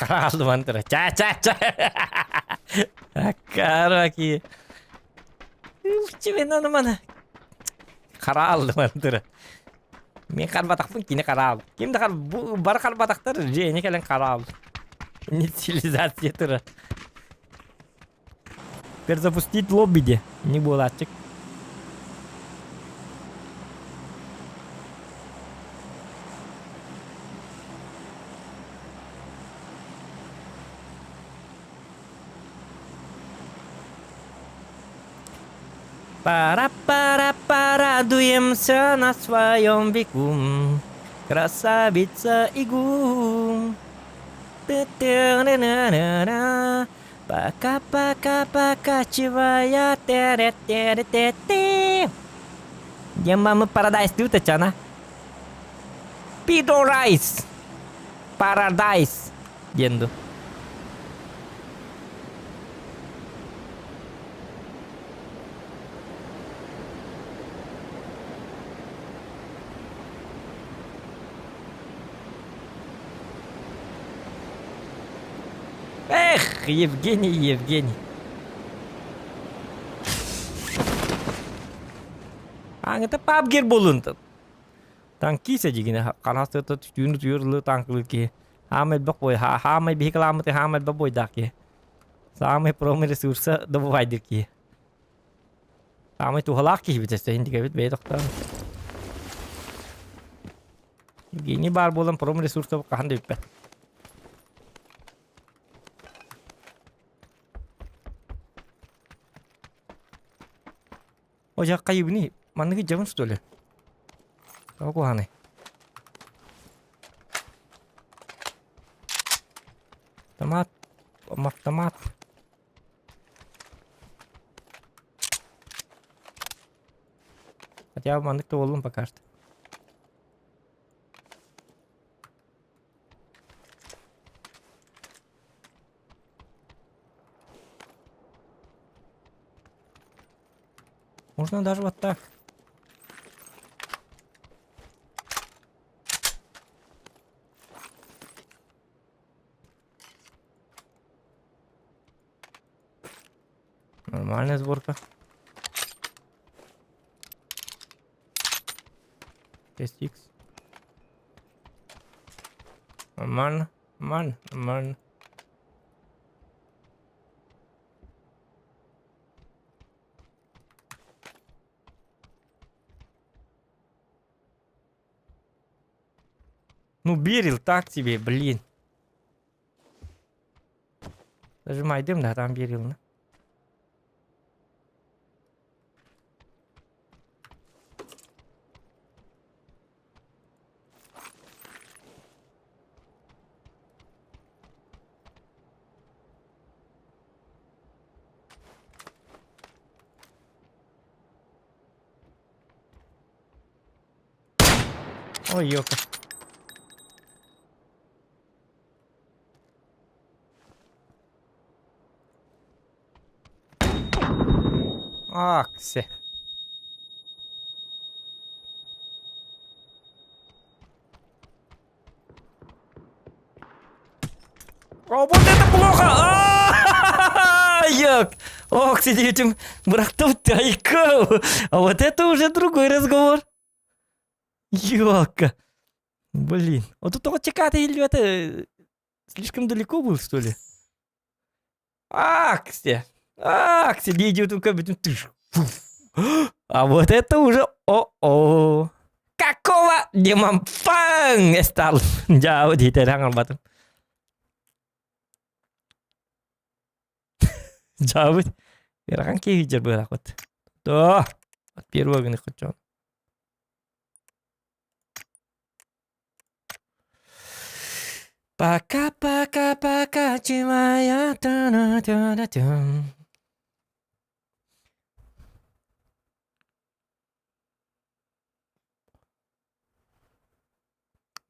Хааллыбан тура. Ча ча ча. Аккараки. Үчүгэн аны мана. Харааллыбан тура. Мен харбатахпын кини хараал. Ким да хар бу бар харбатахтар Женя кэлэн хараал. Инициализация тура. Перезапустить лобби де. Не буолааччык. Пара-пара порадуемся на своем веку. Красавица игу. Ты-ты-на-на-на-на. Пока-пока покачивая те-те-те-те. Где мама Парадайз тут, Татьяна? Пидорайз! Парадайз! Диэн Эх, Евгений, Евгений. Аңыта пабгер болунтun. Танкиса дигине хараастыта түүнү түйөрлы танклы ки. Хаамай бак бой, хаамай бихикаламыты хаамай бак бойдаак ки. Самый промо ресурса добывайдыр ки. Саамай туһалаах киһибит өссө индигэбит бэйэ тохтоон. Евгений баар буолан пром ресурса хаһан да бүппэт. О, дьэ, хайыбыный? Манныгы дьабын что ли? Тоҕо куһаҕаный? Автомат, автомат. Хотя бы маннык да буоллун пока что. Можно даже вот так. Нормальная сборка. 6х. Нормально, нормально, нормально. Ну, Берил, так тебе, блин. Нажимай дым, да, там Берил, на. Ой, ёка. Аксе. О, вот это плохо! Як! Ох, сидеть бырахтым тайка. А вот это уже другой разговор. Ёлка. Блин. Вот тут только чекаты или это слишком далеко был, что ли? Аксе! Аксе! Не идет только А вот это уже о-о! Какого демон фан стал? Дьаабы диэтэр аҥарбатым. Дьаабы. Ыарахан киһи дьэр быһалаахпыт. Тоо. От первого гына хотчон. Пока-пока-пока, чимая та та та та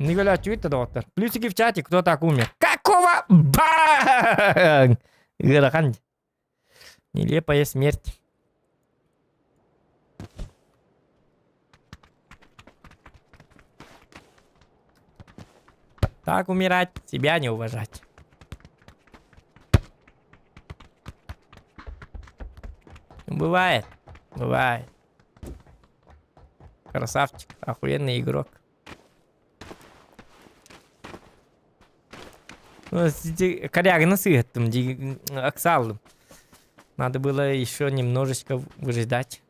Николя, чует доктор. Плюсики в чате, кто так умер. Какого бang? Ыарахан. Нелепая смерть. Так умирать, себя не уважать. Бывает, бывает. Красавчик, охуенный игрок. Ну, корягина сыгаттым, аксалым. Надо было еще немножечко выжидать.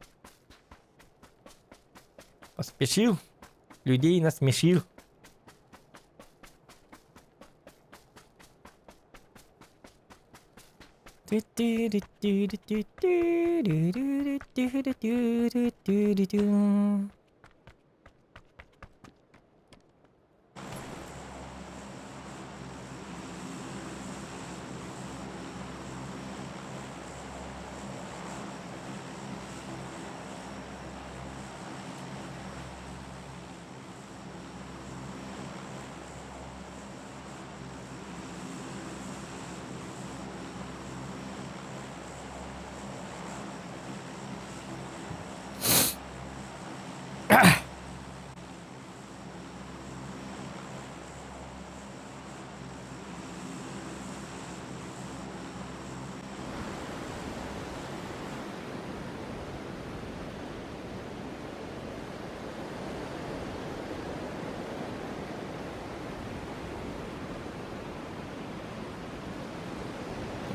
Поспешил, людей насмешил.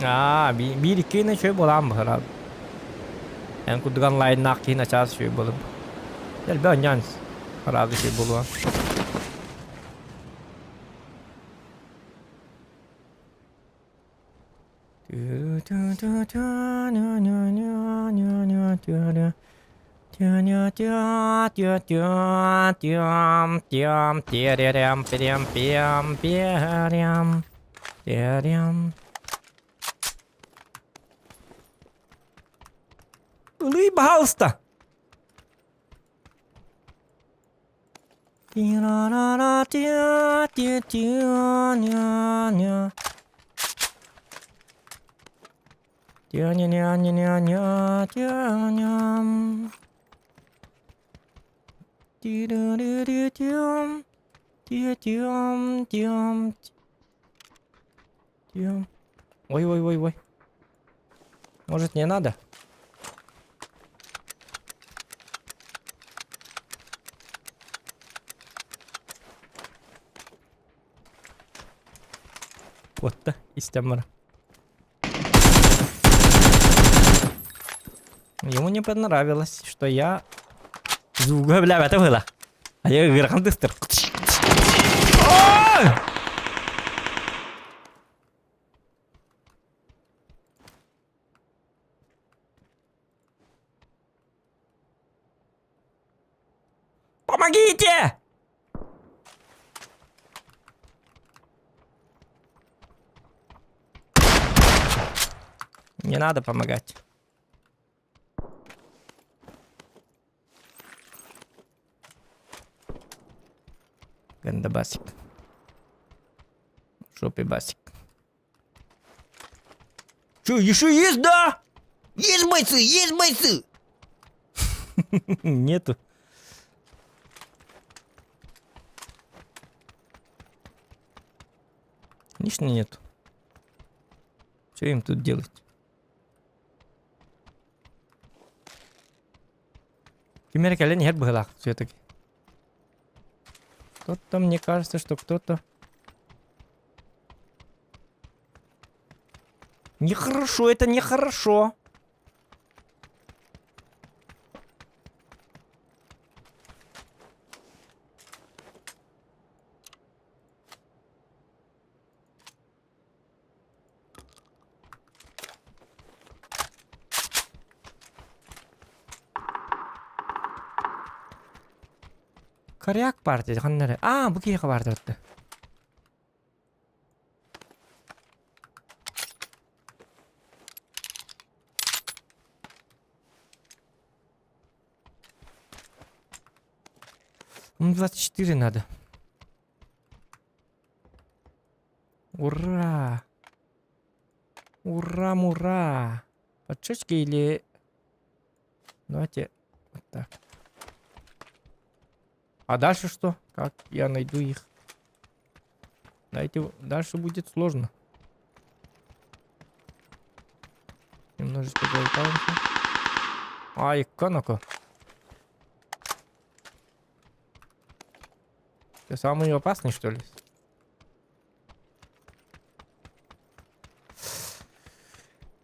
Аа, биир икки гына үчүгэй буолаан быһыраабыт. Эн курдук онлайннаах киһи начаас үчүгэй буолар. Элбэх оонньоон араас үчүгэй буолуо. Ылый, пожалуйста. Ой, ой, ой, ой. Может, не надо? Куотта, истэн баран. Ему не понравилось, что я звуга бля это было. А я ыарахан тыстыр. Помогите! Не надо помогать. Гандабасик. В жопе басик. Че, еще есть, да? Есть бойцы, есть бойцы! Нету. Конечно нету. Что им тут делать? Ким эрэ кэлэн иһэр быһыылаах все-таки. Кто-то, мне кажется, что кто-то... Нехорошо, это нехорошо. Коряк партия ханна эрэ? Аа, бу киһиэхэ баар да. Ну, 24 надо. Ура! Ура, мура! Подшечки или... Давайте вот так. А дальше что? Как я найду их? Знаете, дальше будет сложно. Немножечко залутаемся. Ай, коноко. Ты самый опасный, что ли?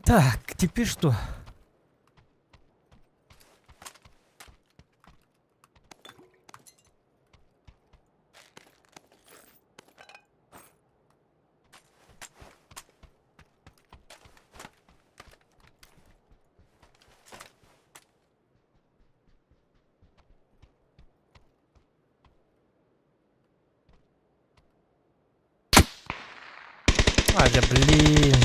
Так, теперь что? А, да блин.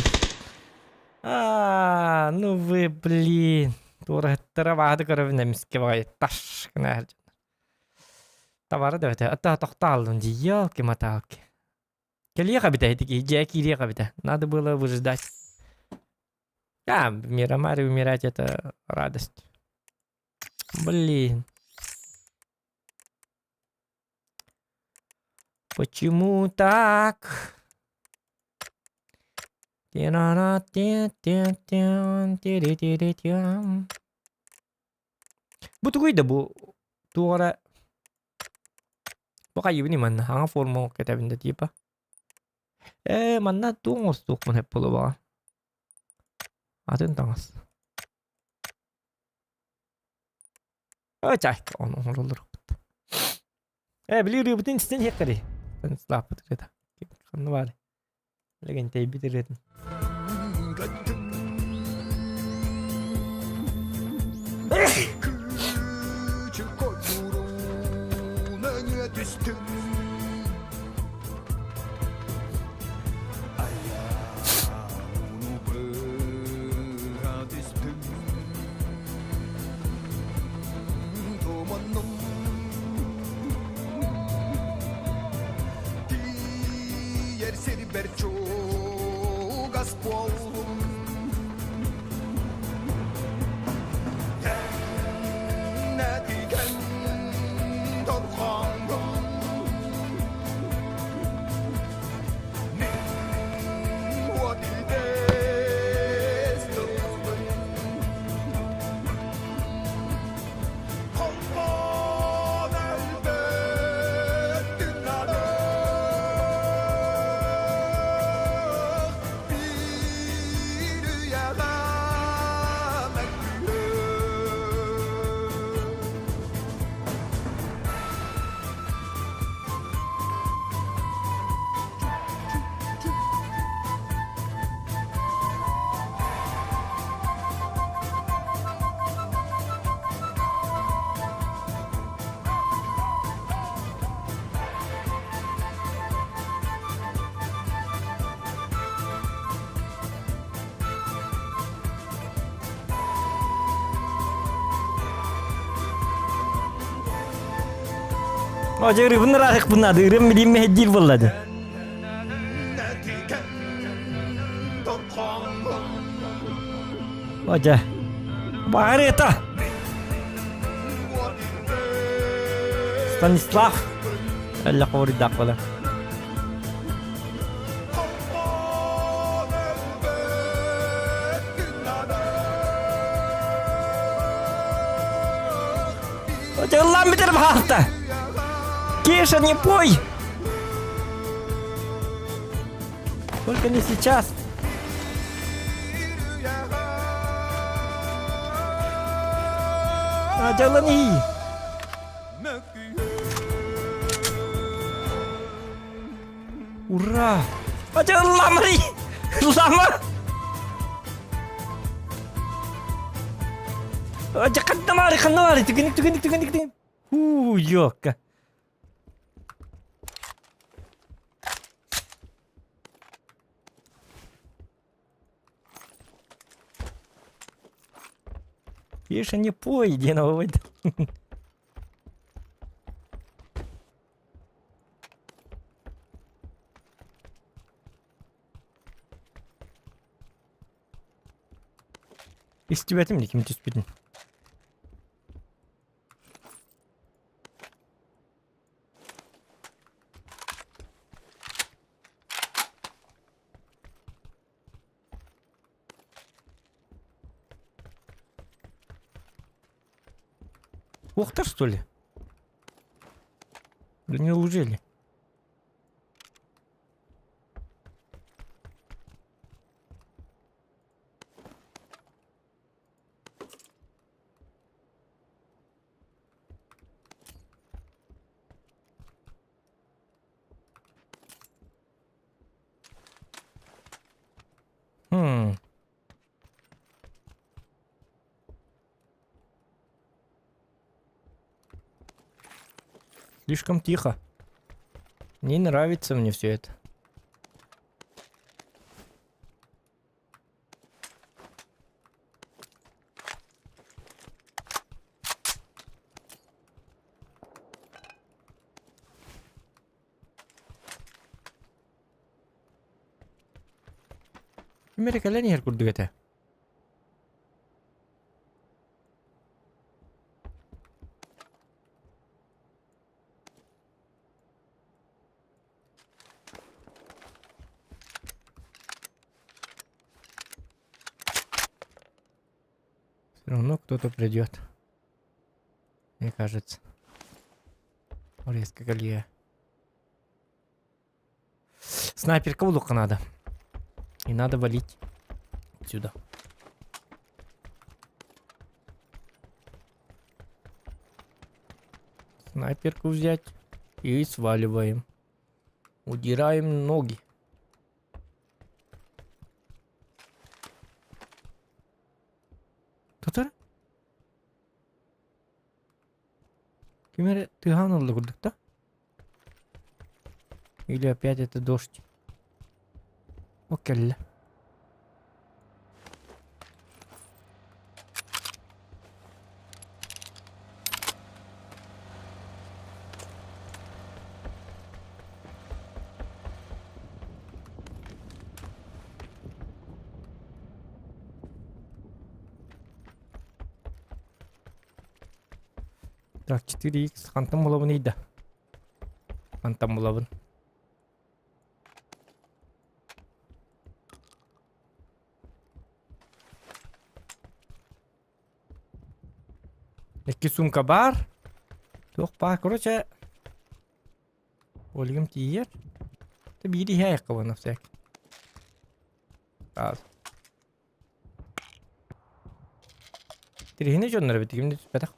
А, ну вы, блин. Туораттара баады көрөбүн эмискэ баҕайы таш гына Табары да эбэтэ ата тохтооллун дии елки-моталки. Кэлиэх эбитэ ити киһи дьиэ киириэх эбитэ. Надо было выжидать. А, в Мирамаре умирать это радость. Блин. Почему так? Бу тугуй да бу туох эрэ бу хайыыбыный манна хаҥа форма кэтэбин да типа ээ манна туох оҥостуохпун сөп буолуо атын таҥас Ой, ону оҥороллор Ээ, били ырыабытын истэн иһиэххэрий. Станиславпыт ырыата. Ханна баар? Лэгэнтэйбит ырыатын. Тиийэр сирбэр чугас буоллум Кэннэтигэн торхонгум Мин уот илбэс тылбын Холбоон өлбөттүн арах биир үйэҕэ мөккүһүө. О, дьэ ырыбын ыраахпын наада, ырым билиим мэһэйдиир буолла дии. О, дьэ. Баарыта! Станислав! Эллэ хоруйдаах буолар. Ыллаан бүтэр баһаалта! Кеша, не пой! Только не сейчас. А, дьаллан Ура! А ылламый! Ыллама! А, ханна баарый, ханна баарый? Түгэнник, түгэнник, түгэнник, түгэнник. Хуу, ёкка. Тише не пой диэн оҕобойда. Истибэтим дии ким түспүтүн. Уохтар что ли? Да неужели? Хм. Слишком тихо. Не нравится мне все это. Ким эрэ кэлэн иһэр курдук этэ. Все равно кто-то придет. Мне кажется. Резко колье. Снайперка лука надо. И надо валить отсюда. Снайперку взять и сваливаем. Удираем ноги. Татар? Ким эрэ тыаһаан ылла курдук да? Или опять это дождь? О, кэллэ. Так, 4х хантан булабын ыйда. Хантан булабын. Икки сумка бар. Туох баар, короче, Олигым тиийэр. Тэ биир иһэ айахха на всякий. Аз. Тириһини дьоннор эбит ким да түспэтэх.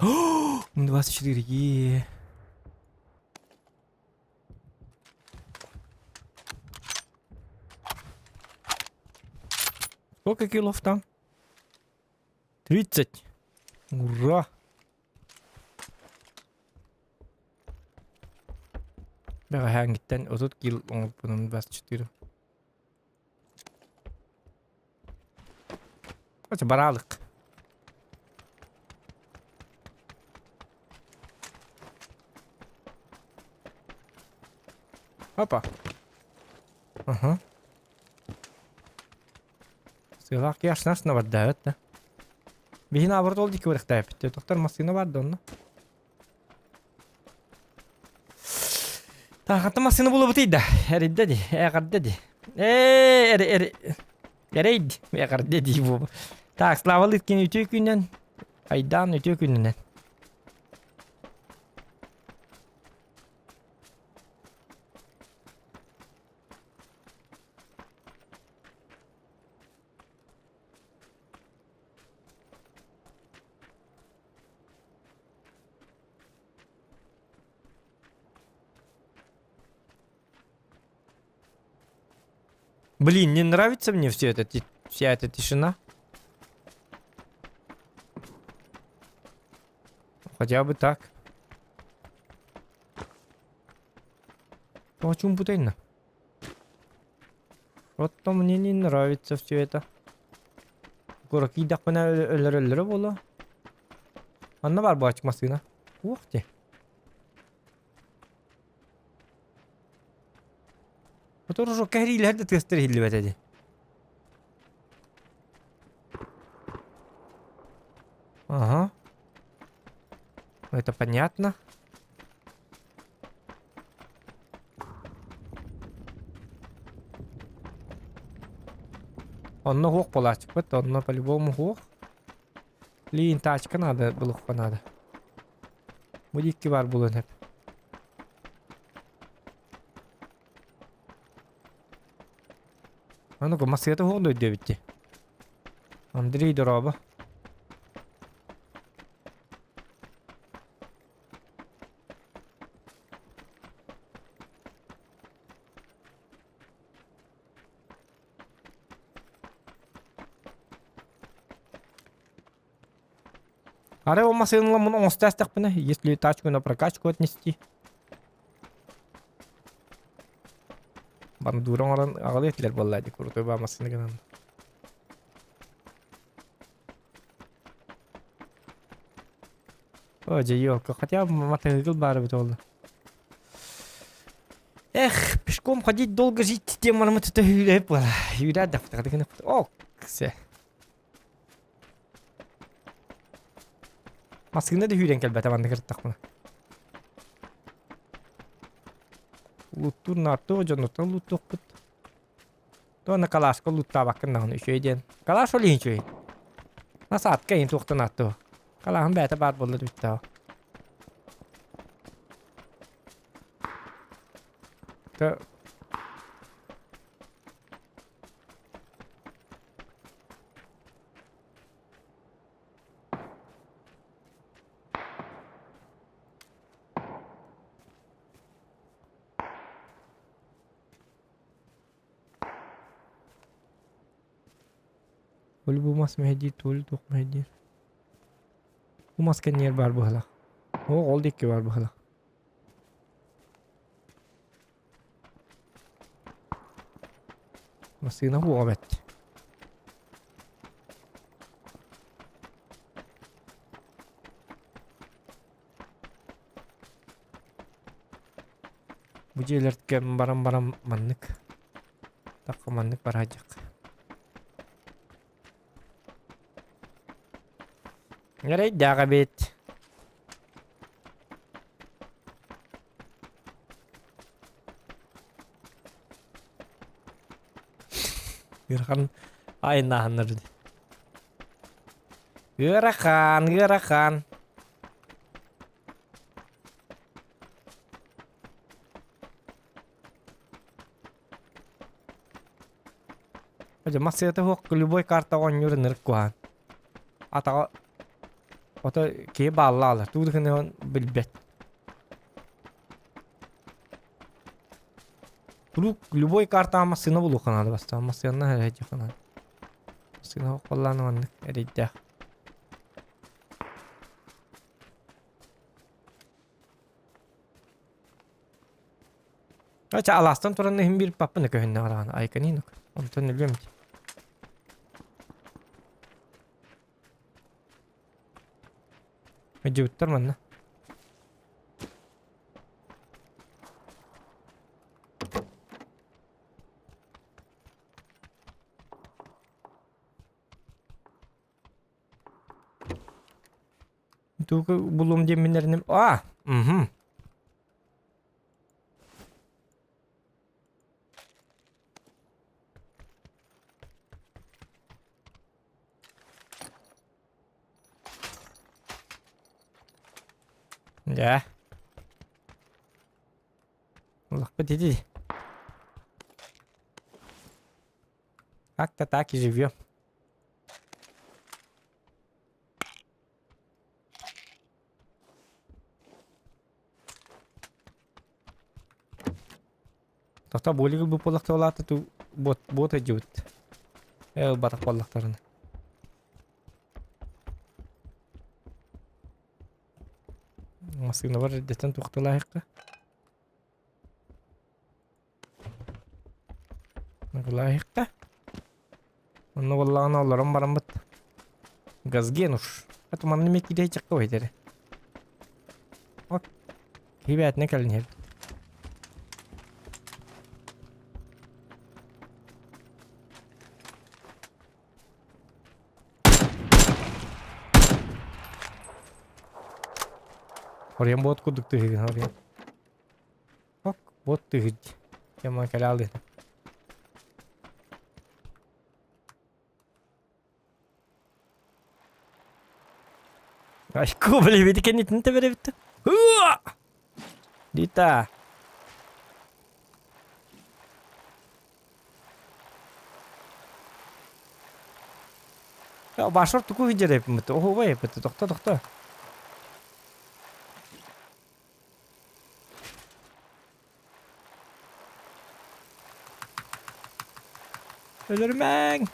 24 е. Сколько килов там? 30. Ура! Бэҕэһээҥҥиттэн 30 кил оҥорбутум 24. Короче, бараалык. Опа. Ага. Сыалаах киһи ашнашна бардаабат да. Биһин абырт ол дики барыхтаабыт. Тохтор массыына бар да онно. Таахата массыына булабытый да. Эридде ди, эҕэрдэ ди. Ээ, эр эр эрейд, эҕэрдэ ди бу. Так, Слава Лыткин үтүө күнүнэн, Айдаан үтүө күнүнэн. Блин, не нравится мне все это, вся эта тишина. Хотя бы так. Почему путайна? Вот-то мне не нравится все это. Куракийдахпына өлөрөллөрө буолуо. Манна баар буолааччы массыына. Уох дии. Оторужок кэһириилэһэр да тыастар иһиллибэтэ дии. Ага. Это понятно. Онно хуох буолааччыппыт, онно по-любому хуох. Блин, тачка надо, булуохха надо. Бу икки бар буолуон сөп. Аны массыата суох дойду эбит дии. Андрей дорообо. Арай ол массыыналарбын оҥосто истэхпинэ, если тачку на прокачку отнести. Бандура оҥорон аҕалыа этилэр буолла дии, крутой баа массыына гынан. О, дьэ, елка, хотя бы мотоцикл баар эбит буолла. Эх, пешком ходить долго жить тем мармыт это hüyle буола. Hüyle О, ксе. Массыына да сүүрэн кэлбэтэ манна кырыттахпына. Луттуур наартуох дьоннортон луттуохпут. Туонна калашка луттаабаккын даҕаны үчүгэй диэн. Калаш ол иһин үчүгэй. Насадка иһин туохтан ааттыа. Калаһым бэйэтэ баар буолла бүттэҕэ. Та Ол бу мас мэһэйдиир, туолу туох мэһэйдиир. Бу мас кэннигэр баар быһалаах. О, ол диэки баар быһалаах. Массыына буоҕа бэт. Бу дьиэлэргэ баран-баран маннык тахха маннык бараадьах. Эрэйдээх эбит. Ыарахан айаннааһыннар Ыарахан, ыарахан. Дьэ, массыыната суох любой картаҕа оонньуур ынырык куһаҕан. Атаҕа ото киһи бааллаалар, тугу да гыныан билбэт. Куруук любой картаҕа массыына булуохха наада бастаан массыынанан эрэйдиэххэ наада. Массыына суох буоллаҕына маннык эрэйдээх. Чэ, алаастан туран иһин биир паппаны көһүннэҕэ даҕаны айканинок. Онтон өлүөм дии. Өдьүбүттэр манна. Тугу булуом диэммин А, угу. Дьэ. Улахпыт ити. Как-то так и живем. Тохтоо буолик ылбыт буоллахтара ту бот бот өйдүбүт. Ээ ылбатах буоллахтарына. Массыыналар эрдэттэн туохталаахха. Нагылаахха. Онно буоллаҕына олорон бараммыт. Газген уж. Атыманны ме киирэ чакка байтары. Ок. Киһи кэлин иһэбит. Орыйан буот курдук тыһыгын орыйан. Ок, буот тыһыт. Кема кэлэ алыын. Айку, блин, кэннитин тэбэрэбит. Дита. Башар тугу видерепмит? Оһуобай эппит. Тохто, тохто. Өлөрүмэҥ!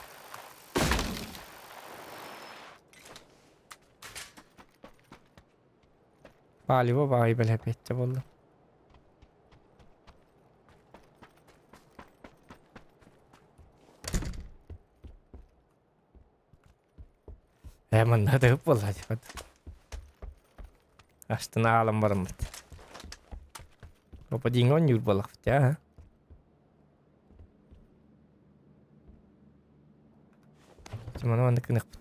Палево баҕайы бэлэпиэччэ буолла. Ээ манна тыгып буолла типа. Астына аалан бараммыт. Опа диҥ оонньуур буоллахпыт аа. Маны маннык гыныахпыт.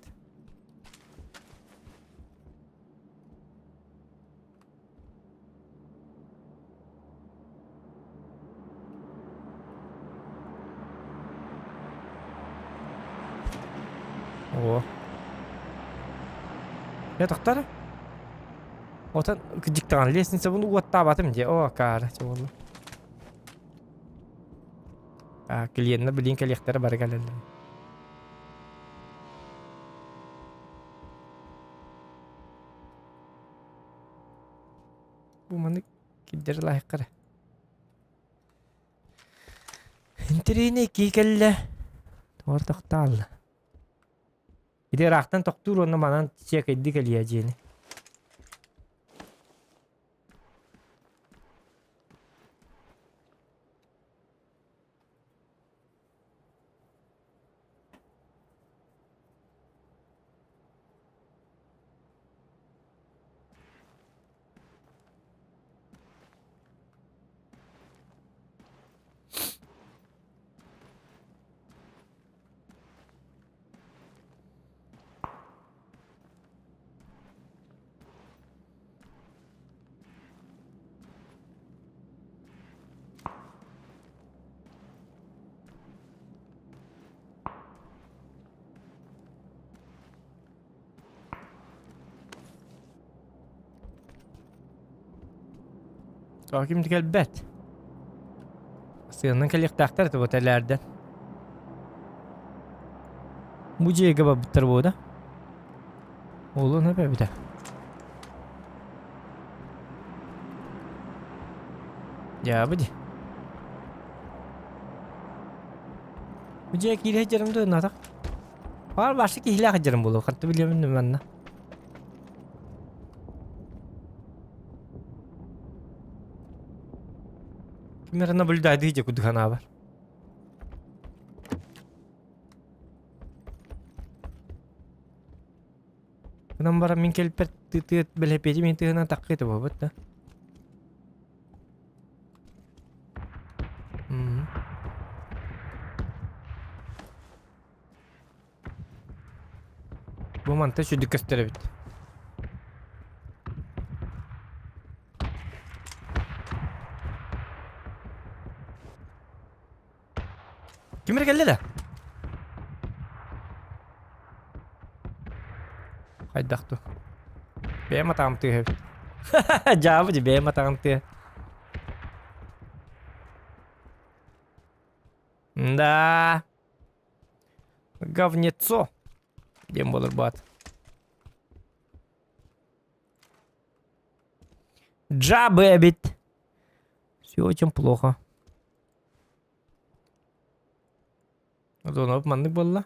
Оо. Я тохтор. Отон кыдьыктаҕан лестницабын уоттаабатым дии. Оо, акаары, чэ буолла. А, клиеннэр билигин кэлиэхтэрэ бары кэлэллэр. Бу маннык кирдэр лаайыккара. Интэриэһинэй киһи кэллэ. Тоҕо тохтоолла. Ити ыраахтан тохтуур уонна манан сиэкэйди кэлиэ дьиэни. Тоҕо ким да кэлбэт. Сыанан кэлиэхтээхтэр этэ бу тэлээрдэн. Бу дьиэгэ барбыттар буо да? Уолун эбэбитэ. Дьаабы дии. Бу дьиэ киирэ сылдьарым дуо натах? Баар башы киһилээх сылдьарым буолуо. Ханта билиэмин манна. Ким эрэ наблюдайдыы дьэ курдук санаабар. Гынан баран мин кэлпэр тыытыат бэлэпиэти мин тыһынан таккыта буолбут да. Мм. Бу манта сүдү көстөр эбит. Ким эрэ кэллэ да? Хайдах ту? Бэйэм атаҕым тыаһа эбит. Дьаабы дии бэйэм атаҕым тыаһа. Да. Говнецо. Диэн буолар баат. Джабы эбит. Все очень плохо. Зонов маннык буолла.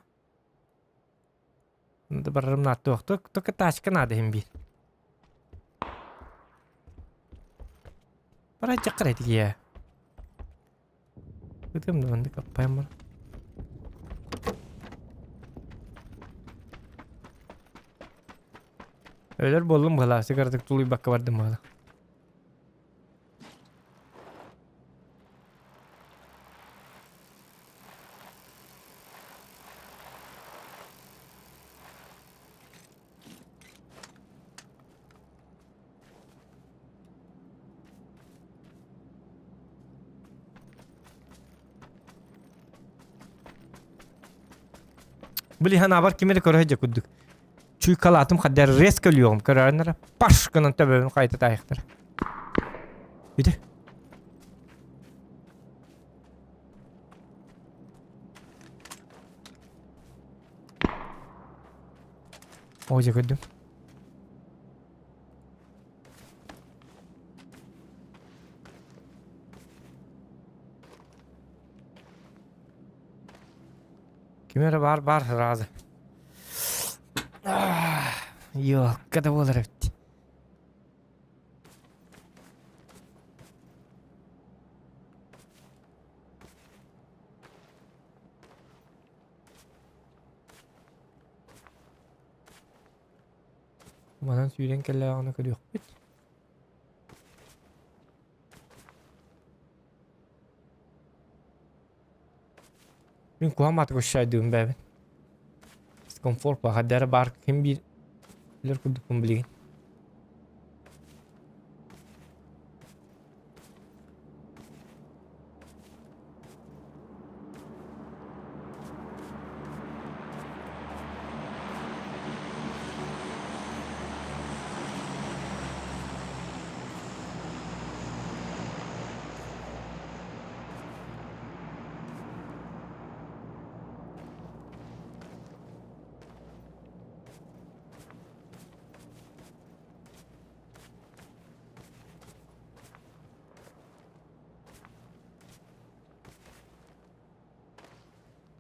Надо барарым нааттуох. Только тачка надо иһин биир. Бара чаккар этигия. Ытым да маннык аппайым бар. Өлөр буоллум быһалаах, сыгаратык тулуйбакка бардым быһалаах. Били ханаабар ким эрэ көрө сылдьар курдук. Чуйкалаатым хаддар резко өлүөҕүм көрөөннөрө паш гынан төбөбүн хайта таайахтара. Ити. О, дьэ көрдүм. Ким эрэ баар баар сразу. Ёлка да буолар эбит. Манан сүүрэн кэллэҕинэ көрүөхпүт. Мин куһаҕан маатык ущайдыыбын бэйэбин. Дискомфорт баҕа дьэ баар ким биир билэр курдукпун билигин.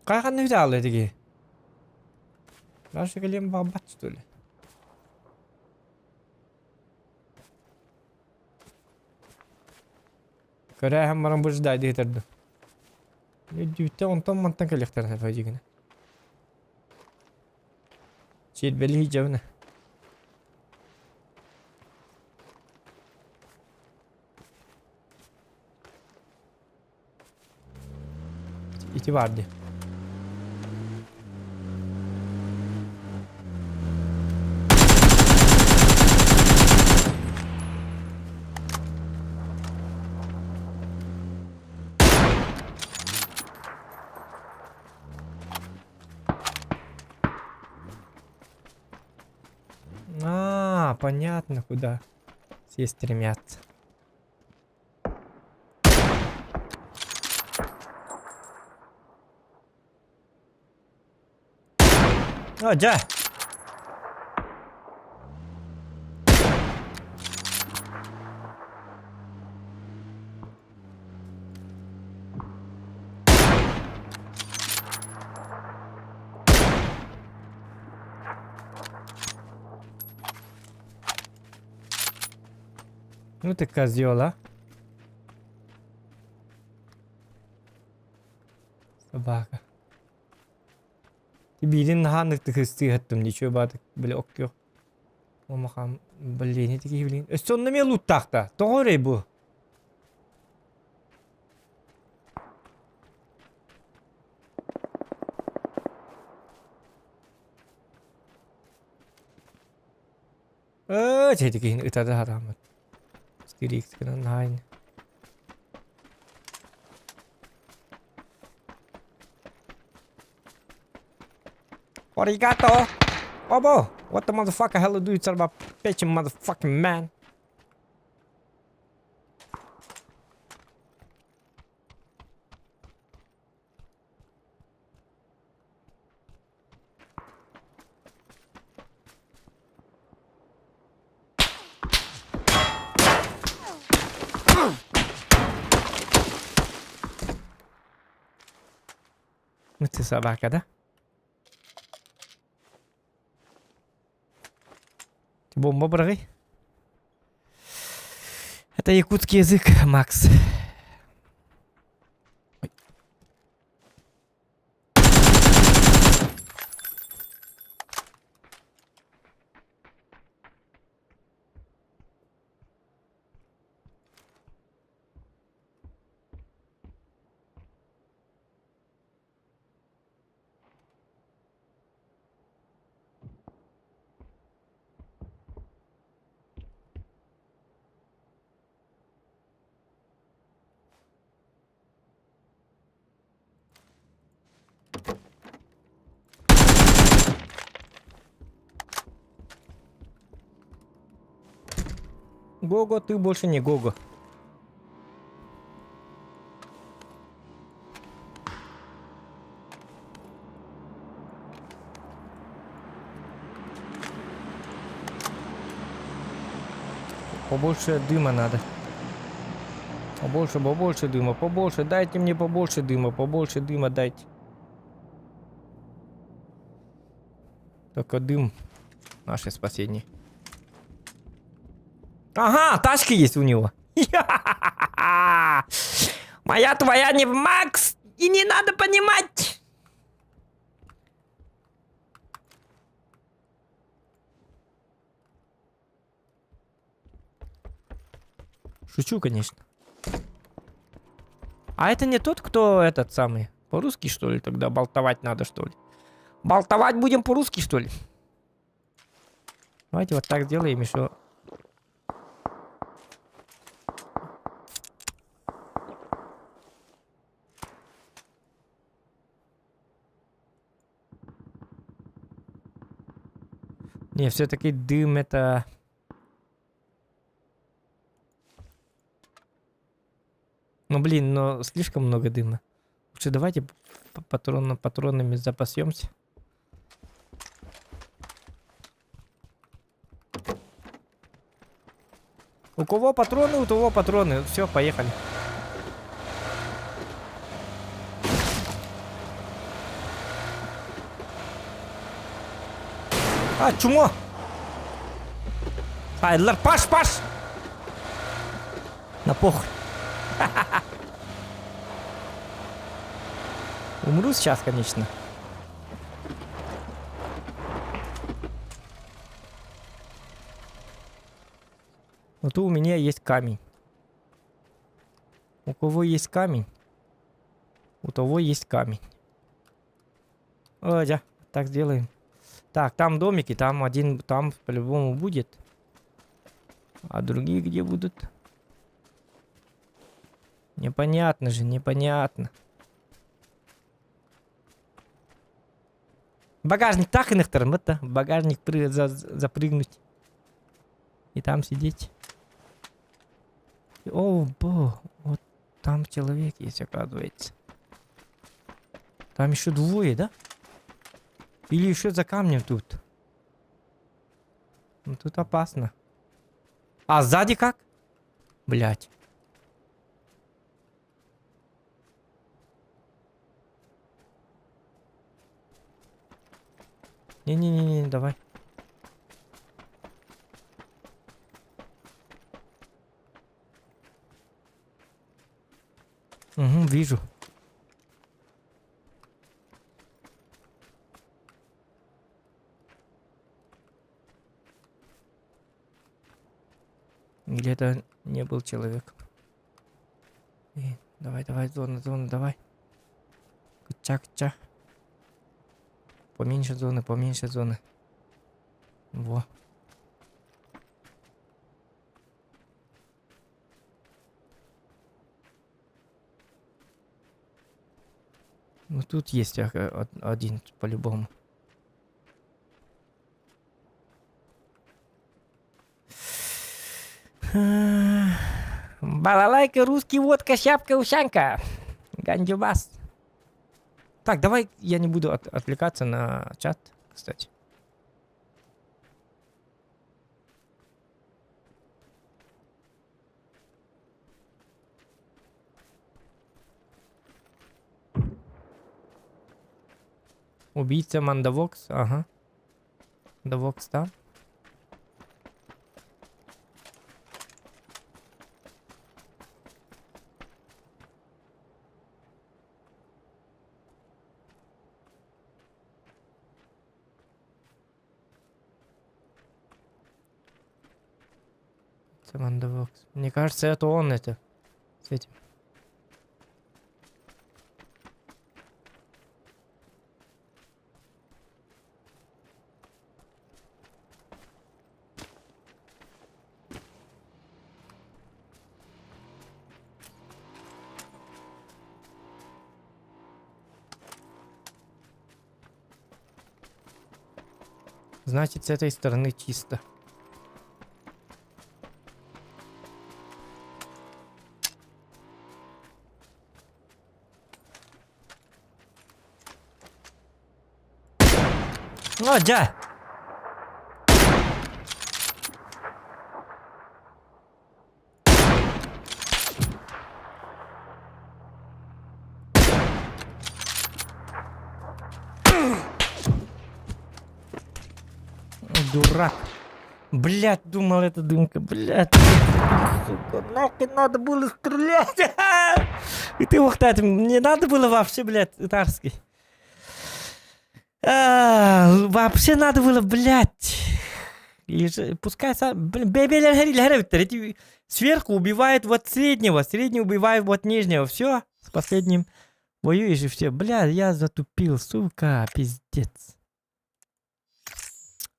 Хайа ханна үтэ этиги? Дальше кэлиэн баҕарбат что ли? Көрөөһөн баран бу ждайды ыытардым. Үрдүбүттэн онтон мантан кэлиэхтэрэ фадигина. Сиэрбэли сылдьабын. Ити баар дии. А, понятно, куда все стремятся. О, дьэ! Ну ты козел, а? Собака. Биирин наһаа ынырыктык ыстыыһаттым ничего баатык били оккуох Омахан блин ити киһи билигин өссө онно эмиэ лууттаах да тоҕо эрэй бу Ээ, ити киһини ыта да сатааммыт. Стрикс гынан наһаа Arigato! Obo! What the motherfucker hell do you tell about bitch motherfucking man? Ну ты собака, да? Бомба быраҕый. Это якутский язык, Макс. Гого, ты больше не Гого. Побольше дыма надо. Побольше, побольше дыма, побольше. Дайте мне побольше дыма, побольше дыма дайте. Только дым наше спасение. Ага, тачка есть у него. Моя твоя не Макс! И не надо понимать! Шучу, конечно. А это не тот, кто этот самый? По-русски, что ли, тогда болтовать надо, что ли? Болтовать будем по-русски, что ли? Давайте вот так сделаем еще. Не, все-таки дым это... Ну блин, но слишком много дыма. Лучше давайте патрон, патронами запасемся. У кого патроны, у того патроны. Все, поехали. А, чмо! Айдлар, паш, паш! На похуй. Умру сейчас, конечно. Но тут у меня есть камень. У кого есть камень, у того есть камень. О, да, так сделаем. Так, там домики, там один, там по-любому будет. А другие где будут? Непонятно же, непонятно. Багажник так и это багажник при, за, запрыгнуть. И там сидеть. О, бо, вот там человек есть, оказывается. Там еще двое, да? Или еще за камнем тут? Ну тут опасно. А сзади как? Блять. Не-не-не-не, давай. Угу, вижу. Или это не был человек? Эй, давай, давай, зона, зона, давай. Кча, кча. Поменьше зоны, поменьше зоны. Во. Ну тут есть один по-любому. Балалайка, русский водка, шапка, ушанка. Ганджубас. Так, давай я не буду от отвлекаться на чат, кстати. Убийца Мандавокс, ага. Мандавокс там. Мандавокс. Мне кажется, это он это. С этим. Значит, с этой стороны чисто. О, дьэ! Дурак. Блять, думал, это дымка, блять. Сука, нахуй надо было стрелять. И ты, ухтать, не надо было вообще, блядь, татарский. А, вообще надо было, блядь. И же, пускай сам, блин, эти сверху убивает вот среднего, средний убивает вот нижнего. Все, с последним воюешь и все. Бля, я затупил, сука, пиздец.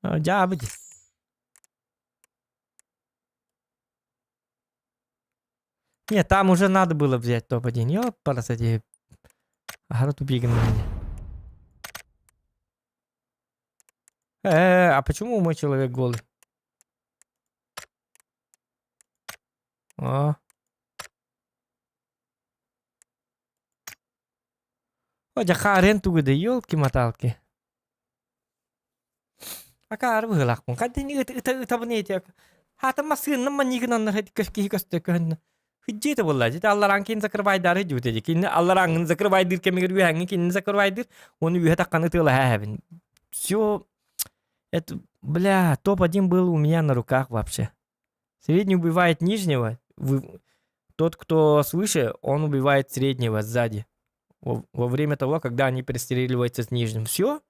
Дьаабы Нет, там уже надо было взять топ-1. Ёпарасоте. Аһара тупигин меня. А почему мой человек голый? О. О, дьэ хаарыан тугу да, елки-моталки. Акаары быһыылаахпын. Хантан ытабын эти Хаата массыыннан манньыгын аннар киһи көстө көһүннэ. Хыддьыыта буолла. Дьэ аллараан киин закрывайдаары дьүүтэ дии. Кинини алларааҥҥын закрывайдыыр кэмигэр үөһээҥҥи кинини закрывайдыыр. Уонна үөһэ тахханы ытыалаһа эһэбин. Все это, бля, топ-1 был у меня на руках вообще. Средний убивает нижнего. Вы... Тот, кто свыше, он убивает среднего сзади. Во, во время того, когда они перестреливаются с нижним. Все?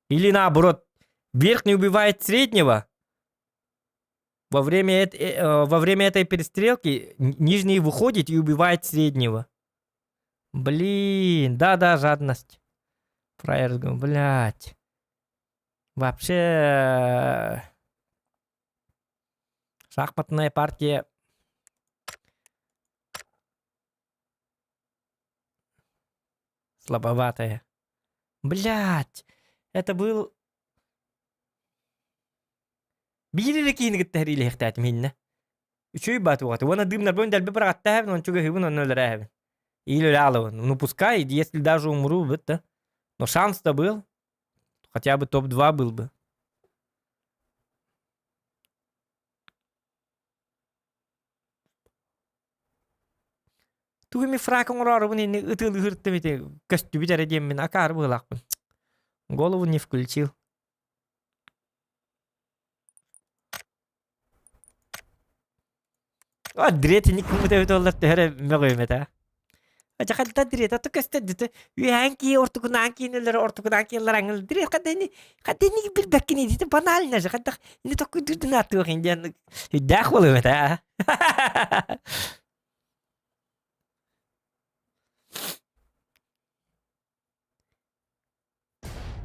Или наоборот, верхний убивает среднего. Во время, во время этой перестрелки нижний выходит и убивает среднего. Блин, да-да, жадность. Фраер, блядь. Вообще, шахматная партия слабоватая. Блядь, это был... Биир эрэ киһини кытта сэриилэһиэхтээтим иһиннэ. Үчүгэй баат уоҕата. Уонна дыымнарбын дэлби быраҕаттаһабын, ончуга ыһыбын, онно өлөрөөһөбүн. Или өлө Ну пускай, если даже умру, да. Но шанс-то был. Хотя бы топ-2 был бы. Тугу эми фрак оҥороорубун инни ытыалыһыртым ити көстүбүт эрэ диэммин акаары быһыылаахпын. Голову не включил. А дретини кыммыт эбит оллар төһө эрэ мөҕүөм этэ. Дьэ хайда дрета ту көстөр дьэ үөһээн кии ортукунаан киинэлэр ортукунаан киэллэр аңыл дрет хадда ини хадда ини билбэккин ити банально же хайдах ини токкуйдуурдун ааттыах ин диэн өйдөөх буолуом этэ.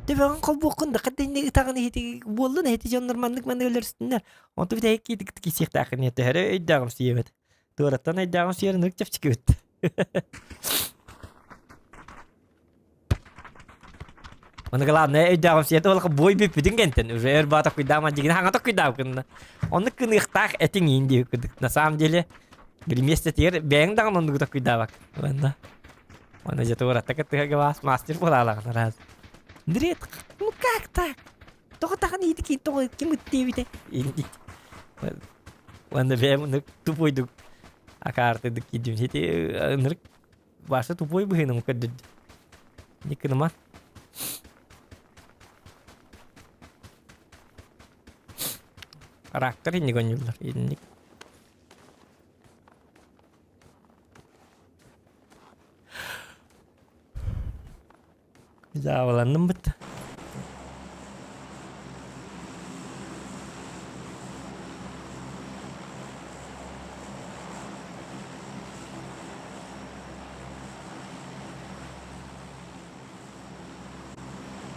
Төбөҕүн холбуоххун да хадда инни ытаҕын иһити буоллун эһити дьоннор маннык маннык өлөрүстүннэр. Онту бүтэһик киитик кисиэхтээххин төһөрө өйдөөҕүм сиэбэт. Туораттан өйдөөҕүм сиэрин нык чэпчэкибит. Оны главное өйдөөҕүм сиэрэ олох бой бүппүтүн кэнтэн уже өр баата куйдааман дигин хаҥа токкуйдаабыккын. Оннук кыныахтаах этиҥ иин диэбит курдук. На самом деле били миэстэтигэр бэйэҥ даҕаны оннугу токкуйдаабак. Уонна Аны дьэ туораттан кыттыһарга баас мастер буолаалаҕын араас. Дрет, ну как так? Тоҕо таҕын иити ким тоҕо ким ыттиэбитэ? Уонна бэйэм ынырык тупойдук акаартыдык киирдим. Ити ынырык баша тупой быһыыным көрдөрдү. Никыныма. Рактар инник оонньууллар. Инник. Дьаабыланным бытта.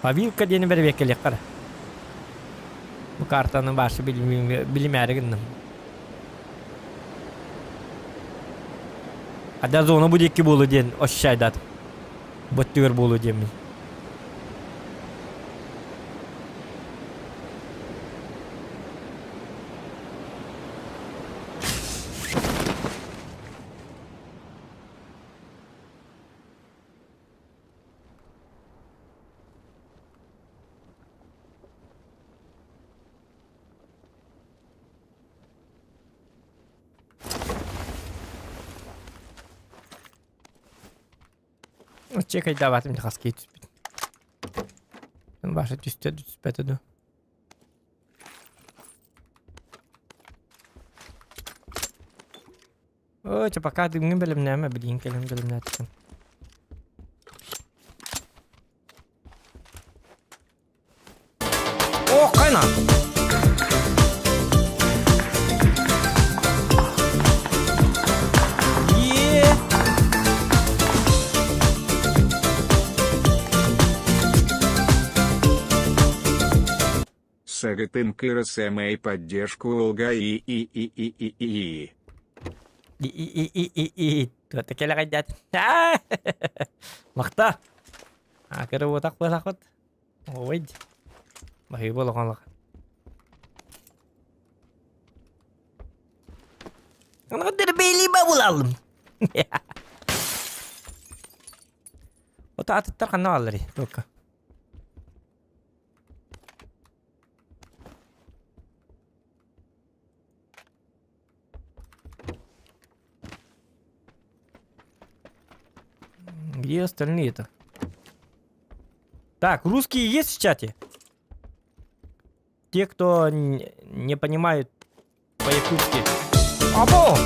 Павилка диэни бэрэбиэркэлиэххэ эрэ. Бу картаны башы билимээри гынным. Ада зона бу диэки буолуо диэн ощущайдат. Бу өттүгэр буолуо диэммин. Чекайдаабатым хас киһи түспүт. Баша түстэ түспэтэ дуу. Ой, чэ пока дымҥын бэлэмнээмэ, билигин кэлэн бэлэмнээтим. О, хайна! Е! Сагытын КРСМ поддержку Олга и и и и и и И и и и и и Туата кэлэҕэйдэт. Махта. Акыры уотах буолахпыт. Ой. Баһыы буолахан лаха. Дербейли бабулалым. Ото атыттар ханна бааллар только. Где остальные-то? Так, русские есть в чате? Те, кто не понимают по-якутски. Або!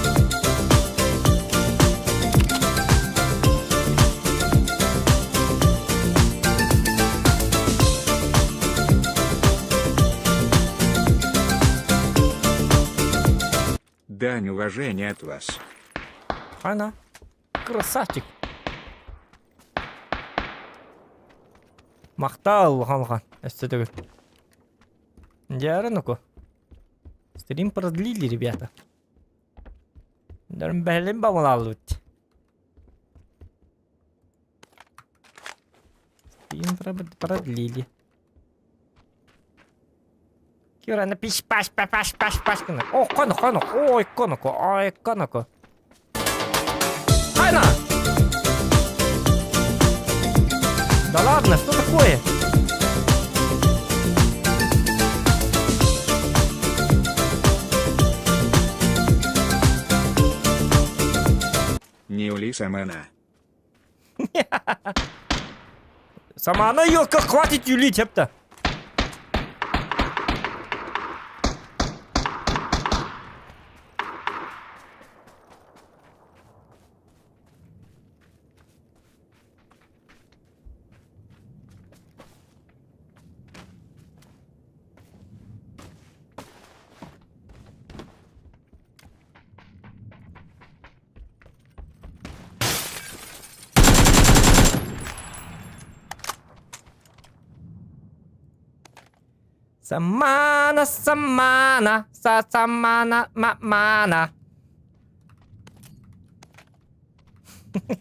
Дань уважения от вас. Она. Красавчик. Махтал, улахан-улахан. Өссө төгүл. Дьэ, ну-ка. Стрим продлили, ребята. Бэлим бабалалыбыт. Стрим продлили. Кира пиш паш па паш паш паш гына. О, коно коно, ой коноко, ой коноко. Хайна! Да ладно, что такое? Не ули самана. Самана елка, хватит юлить, эпта. Самана, самана, са самана, ма-мана.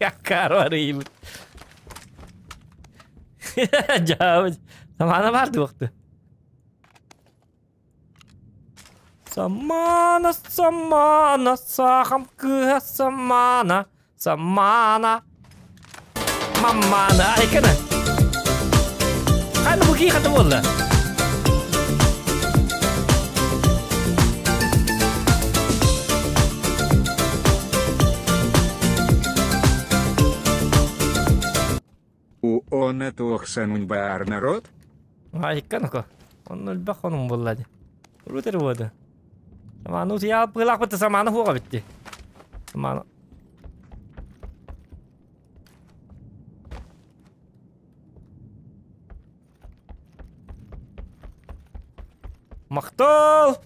Яккар арыйбыт. Дьаабыт. Самана бар дуохту. Самана, самана, сахам кыыһа самана, самана, мамана. Айкана. Ханна бу кии хата буолла? У она туох баар народ? Айканако. Онно элбэх хонум буолла дии. Рутер буода. Саманы утуйа быылаахпыт саманы хуоҕа битти. Саманы. Махтал!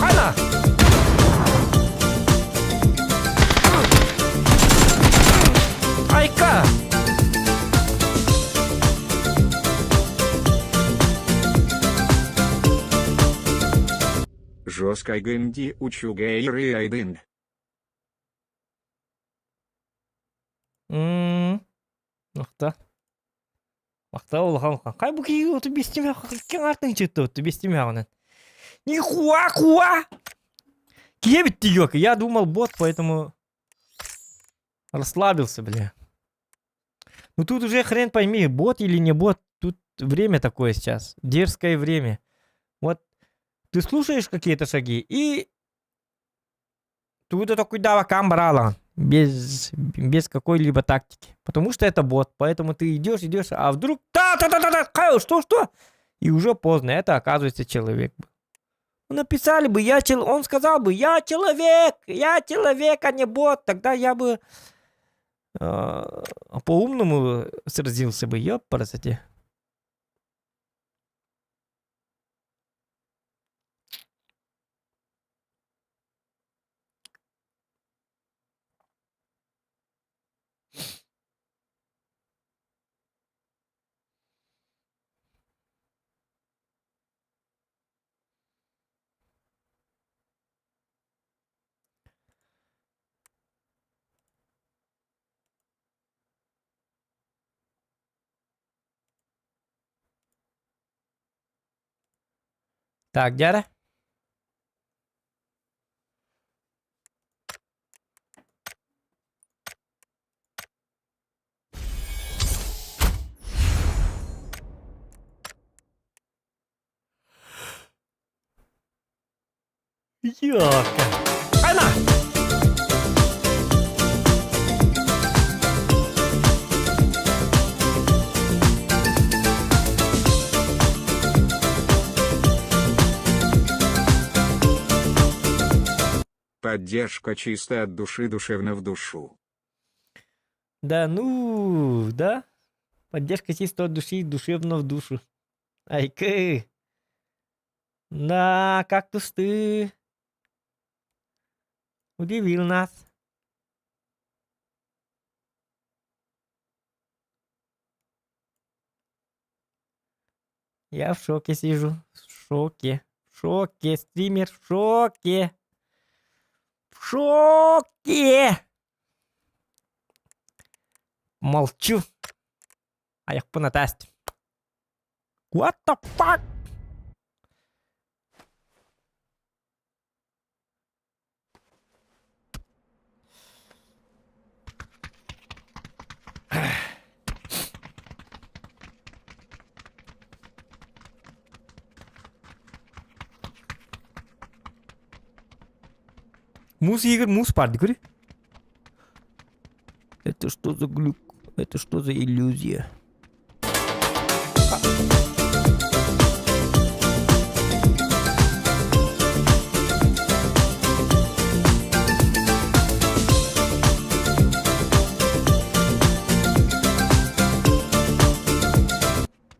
Хайна! Айка! Жесткой гэнди учугэй айдын. М, Махта. Махта улахан улахан. Хай бу киһи оту бестиме киң артын чытты оту бестиме аҕынан. Нихуа куа! Киэбит тиёк. Я думал бот, поэтому расслабился, бля. Ну тут уже хрен пойми, бот или не бот. Тут время такое сейчас. Дерзкое время. Вот ты слушаешь какие-то шаги и тут это куда камбрала без, без какой-либо тактики. Потому что это бот, поэтому ты идешь, идешь, а вдруг та-та-та-та-та, что, что? И уже поздно, это оказывается человек был. Ну, написали бы, я чел... он сказал бы, я человек, я человек, а не бот. Тогда я бы э, по-умному сразился бы, ёпарасоте. Так, дядя. Йока. Ана! Поддержка чисто от души душевно в душу. Да ну, да. Поддержка чисто от души, душевно в душу. Айкы. Да, кактус ты. Удивил нас. Я в шоке сижу. В шоке. В шоке. Стример в шоке. В шоке. Молчу. Айахпын атаст. What the fuck? Муус иһигэр муус баар дии көрүй. Это что за глюк? Это что за иллюзия?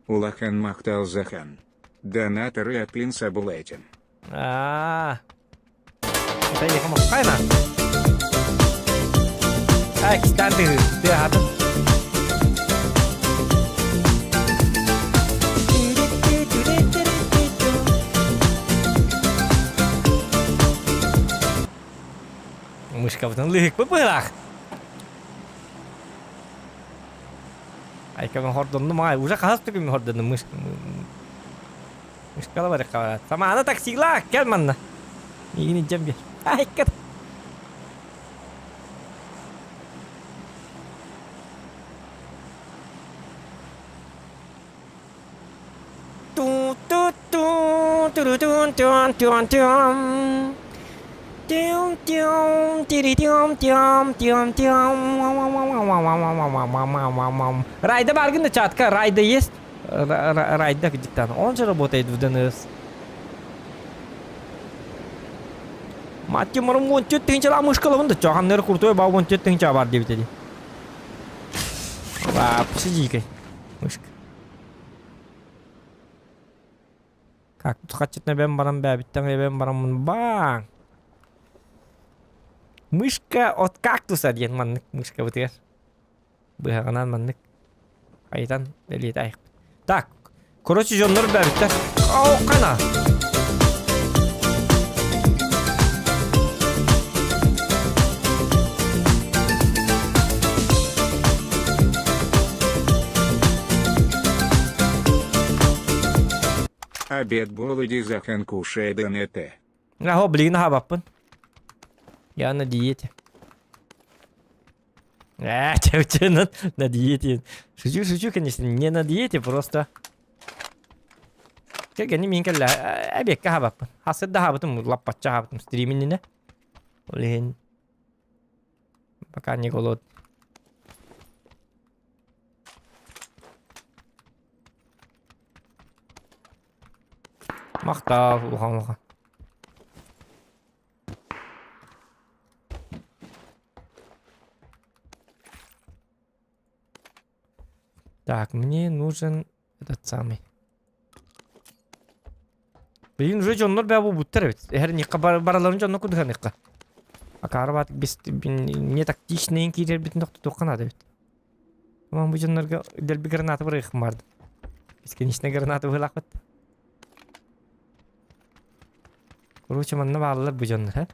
Улахан махтал Захан. Донаторы от Линса Булетин. Аа. Это я кому? Хайна. Ай, кстати, ты хатын. Мышкабытын лыһык быһылаах. Айкабын хордоннум аай, уже хаһыс түгүм хордоннум мышка. Мышкала барыхха. Самаана таксилаах кэл манна. Миигин илдьэн биэр. Айка. Ту-ту-ту, ту-ру-тун-тун-тун-тун. Райда баргын да чатка, Райда есть? Райда диктант. Он же работает в ДНС. Мать марым он тет тыгынча мышкалабын да чоҕаннары крутой баа он тет тыгынча бар диэбит ди. Вообще дикой. Мышка. Как тут хачытна бэм баран бэбиттэн эбэм бараммын баң. Мышка от кактуса диэн маннык мышка бытыгар. Быһаҕынан маннык хайытан бэлиэт Так, короче дьоннор бэбиттэр. Оо, хана. Обед болыди захан кушай ДНТ. Аһо, билигин аһаабаппын. Я на диете. А, чё, на диете. Шучу, шучу, конечно, не на диете, просто. Кэргэним мин кэллэ эбиэккэ аһаабаппын. Хасыр да аһаабытым, лаппачча аһаабытым стриминнинэ. Ол иһин пока не голод. Махтал, улахан улахан. Так, мне нужен этот самый. Билин уже дьоннор бää буолбуттар эбит. Эһэр никка бараларын дьонно кудуһаныхха. Акаарбат бис не тактичныйын киирэрбитин тохтотуохха наада эбит. Мам бу дьоннорго дэлби граната бырыахым барды. Бесконечная граната быһылаахпыт. Короче, манна бааллар бу дьоннор, э?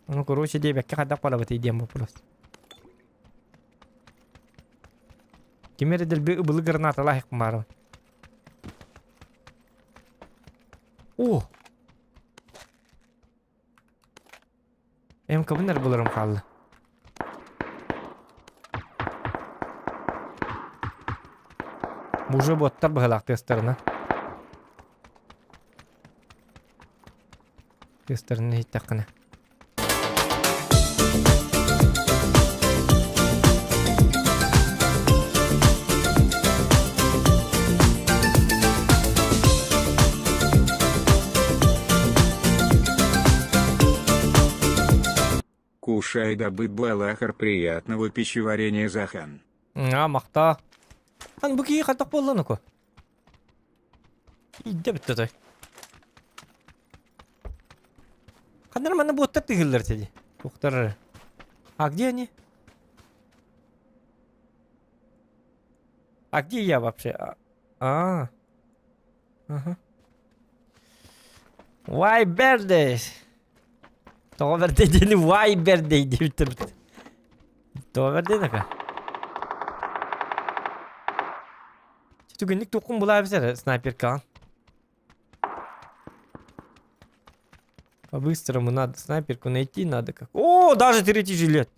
Ну, короче, диэбэккэ хайдах барабытый диэн вопрос. Ким эрэ дэлби ыбылы гранаталаах баарым. О! МК-бын эрэ буларым хаалла. Уже буоттар быһалаах тыастарына. Тыастарын иһиттэххинэ. Кушай добыт балахар приятного пищеварения Захан. А, махта. Ан бу киһи хатах буолла ноко. Идде бүтте той. Ханнар манна буоттар тыгыллар теди. Туохтар. А где они? А где я вообще? А. а. Ага. Why birthday? Тоҕо бэрдэй диэни why birthday диэбиттэр. Тоҕо бэрдэй нака? Түгэнник туоххун булаабыс эрэ снайперкаҕын. По-быстрому надо снайперку найти, надо как. О, даже третий жилет.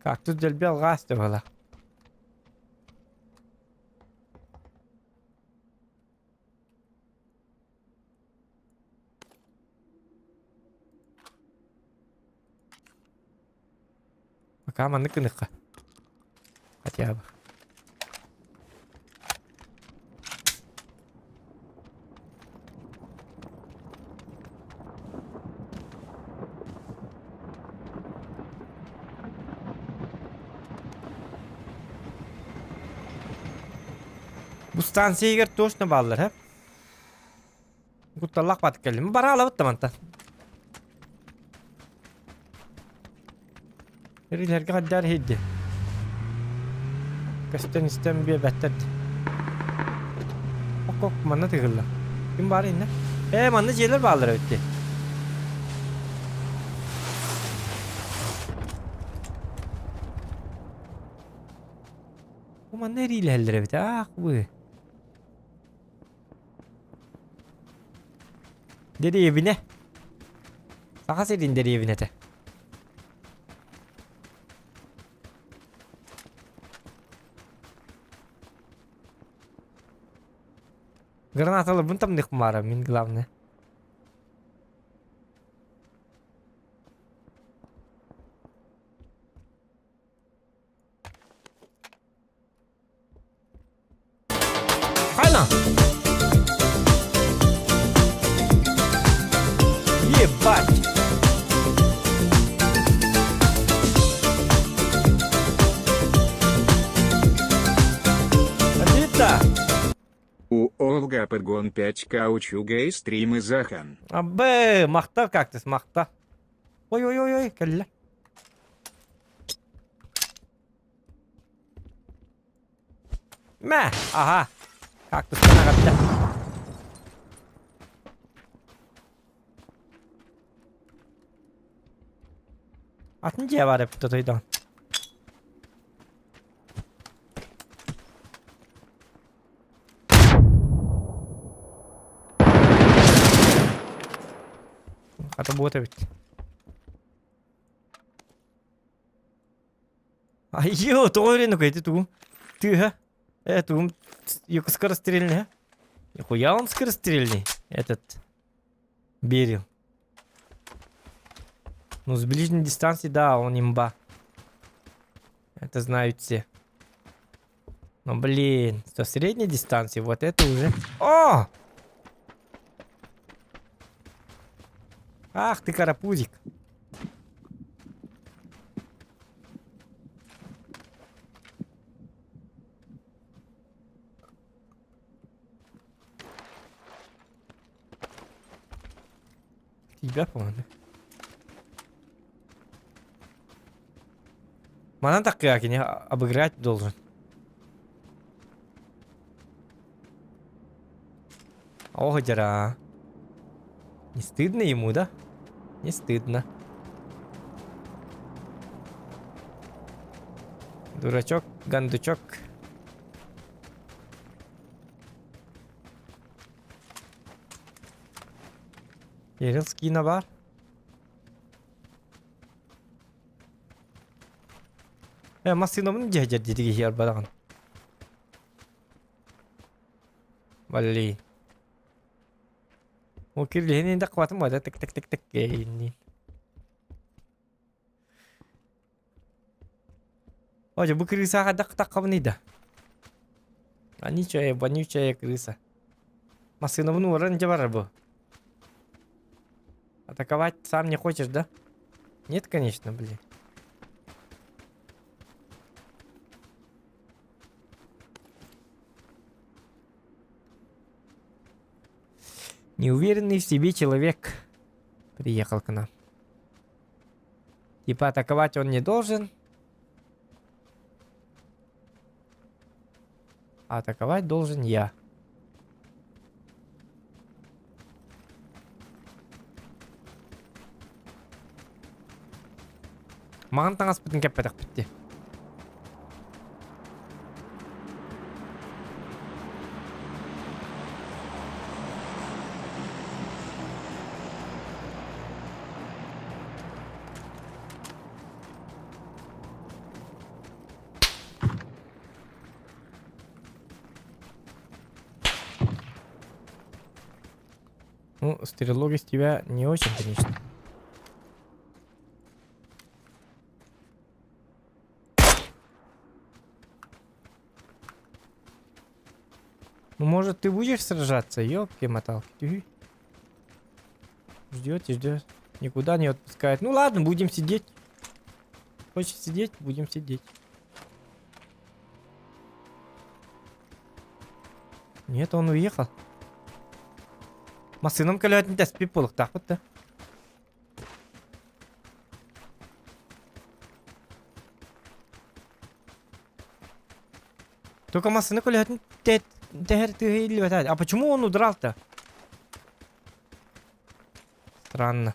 Как тут дэлби алҕаас была. Пока маннык гыныхха. Хотя бы. Бу станция точно бааллар, һэ? Кутталлаах баатык кэллим. Бара алабыт да мантан. Эрилэргэ хаддаар иһийди. Көстөн истэн биэрбэттэр. Ок ок манна тыгылла. Ким баар иннэ? Ээ манна дьиэлэр бааллар эбит дии. Бу манна эриилэһэллэр эбит аах бу. Дэриэбинэ. Саха сирин дэриэбинэтэ. Гранаталарбын тамныхпын баара мин главное. Хайна! Ебать! Рита! У Олга подгон 5 каучуга и стримы Захан. Абы, махта кактус, махта. Ой-ой-ой-ой, кэллэ. Мэ! Аха! Кактустан аҕатта. Атын дьиэ баар эбит тотойдоон. Хата буот эбит. Айё, тоҕо өрен ити тугум? Тыаһа. Э, тугум скорострельный, а? Нихуя он скорострельный, этот Берил. Ну, с ближней дистанции, да, он имба. Это знают все. Но, блин, со средней дистанции, вот это уже... О! Ах ты карапузик. Тебя, по-моему. Манан таккыа кини обыграть должен. Ох, дьара. Не стыдно ему, да? Не стыдно. Дурачок, гандучок. Ерил скина бар. Э, массыынабын дьэһдьэр диэтиги иһэр бараҕын. Блин. О, кирлиһин инде хватым бада тык тык тык тык кейинни. Оже, бу крыса хадак таққабын да. Вонючая, вонючая крыса. Массыынабын уоран дьэ барар бу. Атаковать сам не хочешь, да? Нет, конечно, блин. Неуверенный в себе человек приехал к нам. Типа атаковать он не должен. А атаковать должен я. Маҕан таҥаспытын кэппэтэхпит дии. Ну, стрелок из тебя не очень, конечно. Ну, может, ты будешь сражаться? Ёлки-моталки. Ждет и ждет. Никуда не отпускает. Ну ладно, будем сидеть. Хочешь сидеть? Будем сидеть. Нет, он уехал. Массыынам көлөһөтүн тэспит буолуохтаахпыт да. Только массыына көлөһөтүн тэһэр тыаһа иһиллибэтэ. А почему он удрал-то? Странно.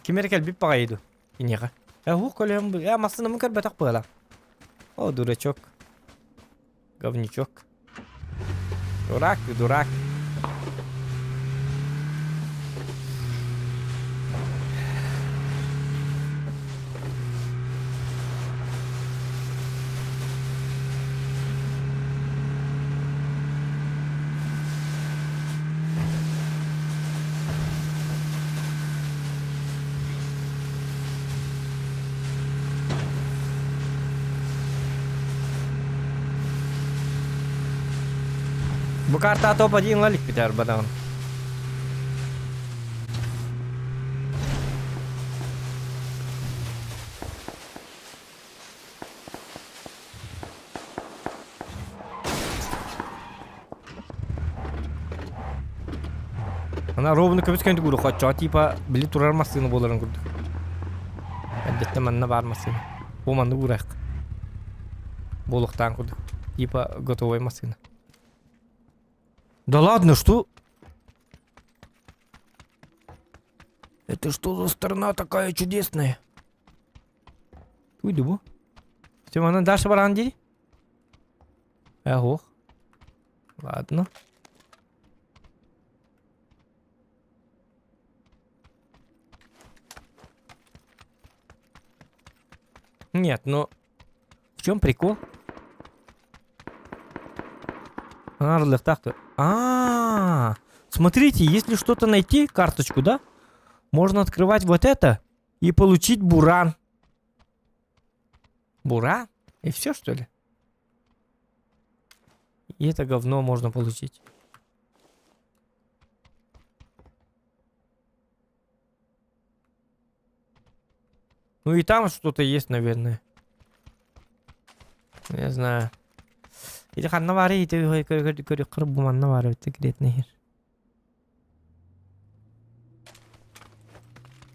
Ким эрэ кэлбит баҕайы дуу? Киниэхэ. Э, уһук көлөһөм э, массыынамын көрбөтөх быһалаах. О, дурачок. Говнючок. Дурак ты, дурак. Бу карта топ-1 лалик битэр бадаҕын. Ана ровно көмүскэн тугуру хоччоо типа били турар массыына буоларын курдук. Эрдэттэн манна баар массыына. Бу маннык уурайх. Буолуохтаан курдук. Типа готовой массыына. Да ладно, что? Это что за страна такая чудесная? Уйду бу. Все, манан дальше баран дии. Эх, Ладно. Нет, ну... В чем прикол? А, смотрите, если что-то найти, карточку, да? Можно открывать вот это и получить буран. Бура? И все, что ли? И это говно можно получить. Ну и там что-то есть, наверное. Не знаю. Ити ханна баары ити көрү бу манна баары секретный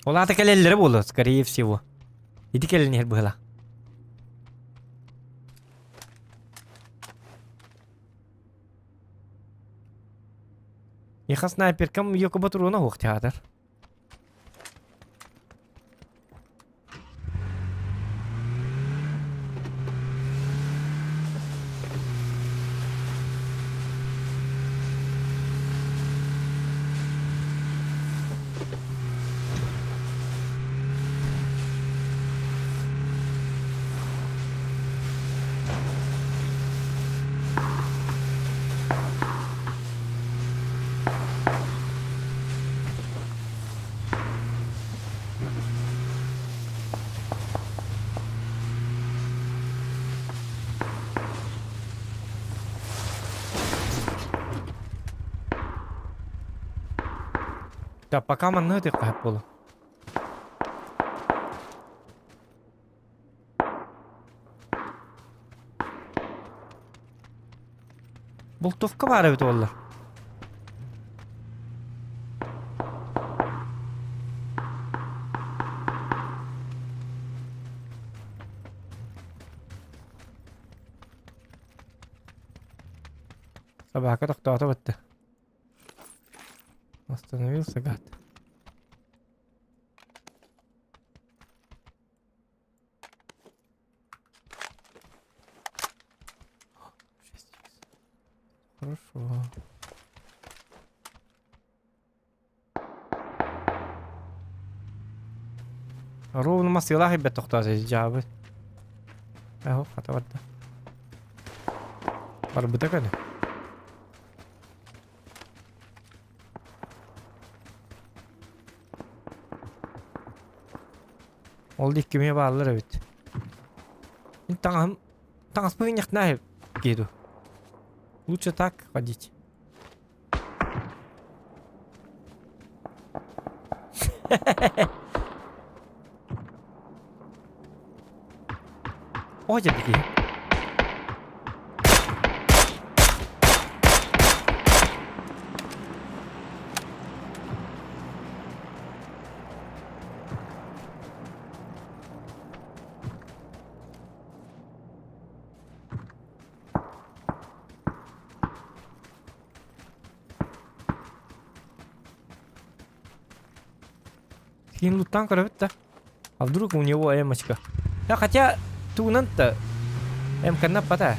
Ол аата кэлэллэрэ буолуо, скорее всего. Ити кэлэн иһэр быһыла. Миха снайперкам якобы туруна уох театр. Так, пока манна ытыахха сөп буолуо. Бултовка баар эбит уоллар. Собака тохтоото бытты. Остановился гад. Хорошо. Ровно масыылаах ирбэт тохтоос дьаабыт. Эһо, хата барда. Барбыта көнө. Ол диэки эмиэ бааллар эбит. Мин таҥаһым таҥаспын ыйыахтаах киһи Лучше так ходить. О, дьэ киһи. Киин луттаан көрөбүт да. А вдруг у него эмочка? Да хотя тугунан-то эмканна пата.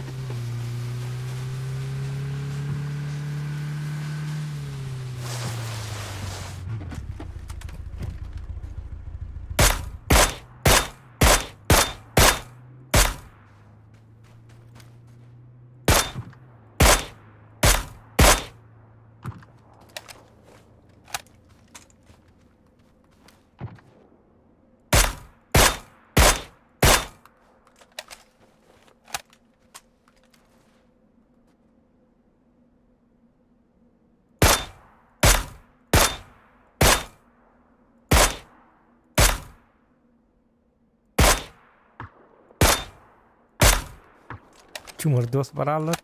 Чумордос бараллар.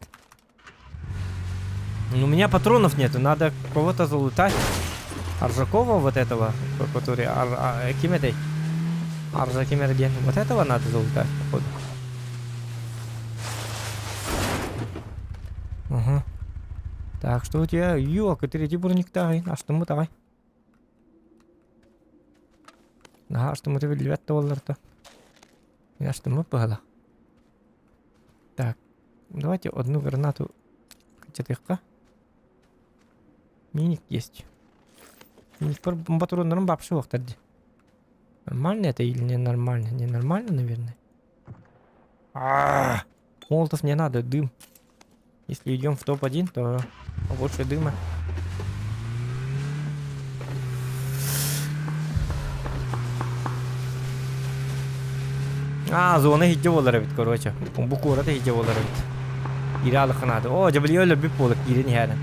Ну, у меня патронов нету, надо кого-то залутать. Аржакова вот этого, который Ар, а, ким этэй? Аржа ким Вот этого надо залутать, походу. Ага. Так, что у тебя? Ёка, третий броник давай. А что мы давай? Наһаа астыммыты биллибэт да буоллар Мин астыммыт быһала. Так, давайте одну гранату качатыахха. Миник есть. Миник патроннарым вообще уохтар дии. Нормально это или не нормально? Не нормально, наверное. А, Молотов не надо, дым. Если идем в топ-1, то побольше дыма. А, зона иһирдьэ буолар эбит, короче. Бу куорат иһирдьэ буолар эбит. Киирэ алыхха наада. О, дьэ били өлөрбүт буолар киирэн иһээрин.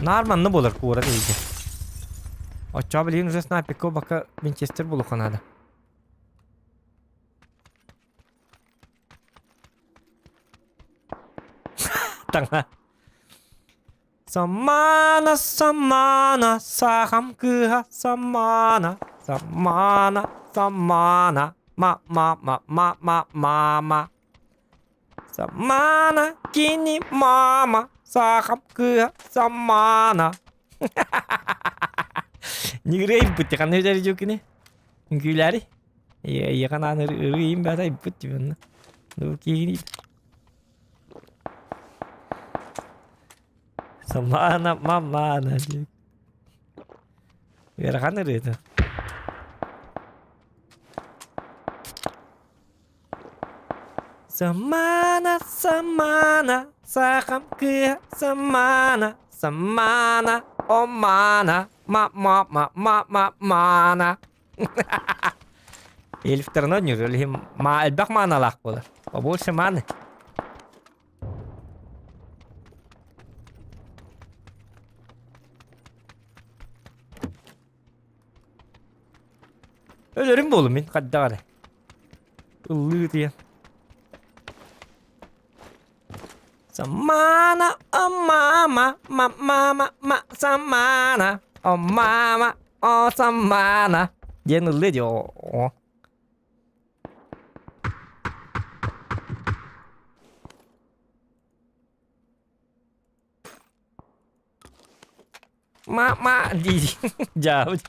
Наар манна буолар куорат иһирдьэ. Оччоҕо билигин уже снайперка бака винчестер булуохха наада. Таҥа. Самаана, самаана, сахам кыыһа самаана, самаана, самаана, ма-ма-ма-ма-ма-мама. Самаана, кини мама, сахам кыыһа самаана. Нигрейбыт, ханна үтэр дьукини? Үҥкүүлээри? Ийэҕин ырыйым бата айбыт дибэнна. Ну киһини Самаана мамаана диэн. Ыарахан ырыата. Самаана, самаана, сахам кыыһа самаана, самаана, омаана, ма-ма-ма-ма-ма-маана. Эльфтарына оонньуур, ол иһин ма элбэх мааналаах буолар. Побольше маны. Өлөрүм буолум мин хайдах эрэ. Ыллыы тиийэн. Самана, о мама, ма мама, ма самана, о мама, о самана. Диэн ыллыы дии о. Ма ма дии дьаабыт.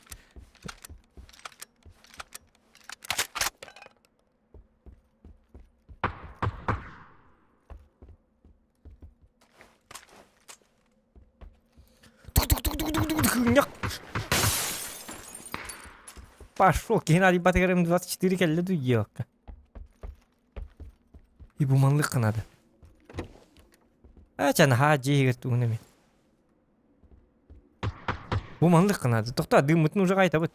Пошел, Геннадий Батыгар М24 кэллэ дуу елка. И бу маннык надо. А чанаһаа дьиэһигэр тугун эми. Бу маннык надо. Тохтоо, дыммытын уже қайтабыт.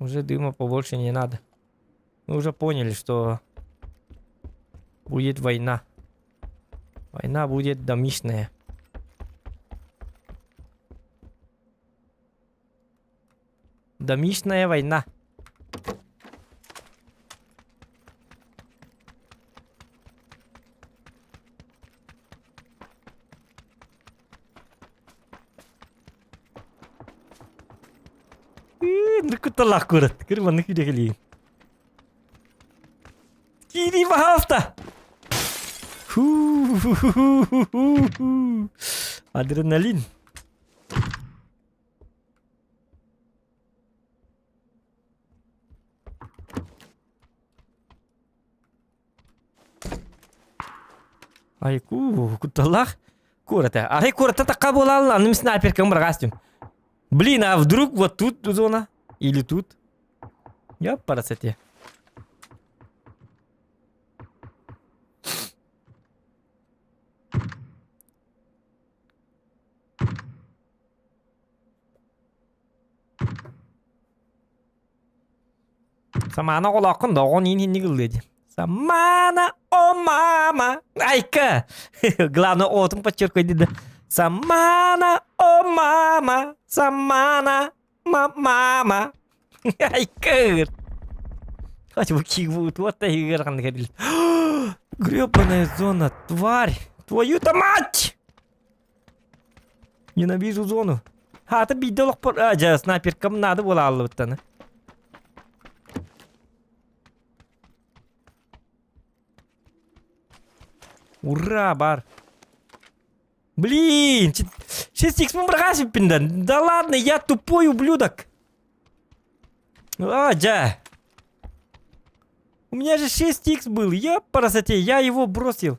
Уже дыма побольше не надо. Мы уже поняли, что будет война. Война будет домишная. Домишная война. Кутталаах куорат. Кыр маннык киирэ Киирии, пожалуйста! Адреналин. Айку, кутталаах куората. Арай куората такка буолаалла, аны снайперкам бырагастым. Блин, а вдруг вот тут зона? Или тут? Я парасете. Самаана оҕолооххун да оҕон иин инник ыллыа дии. Самаана, о мама! Айка! Главное, оотун подчеркивай да. Самаана, о мама! Самаана, ма мама! Айка! Хоть бы кигбут, вот та Гребаная зона, тварь! Твою-то мать! Ненавижу зону. Хаата биирдэ олохпор... А, дьэ, снайперкам наада буола ааллыбыттаны. Ура, бар. Блин, 6 х да. Да ладно, я тупой ублюдок. А, дьэ. У меня же 6х был, я парасоте, я его бросил.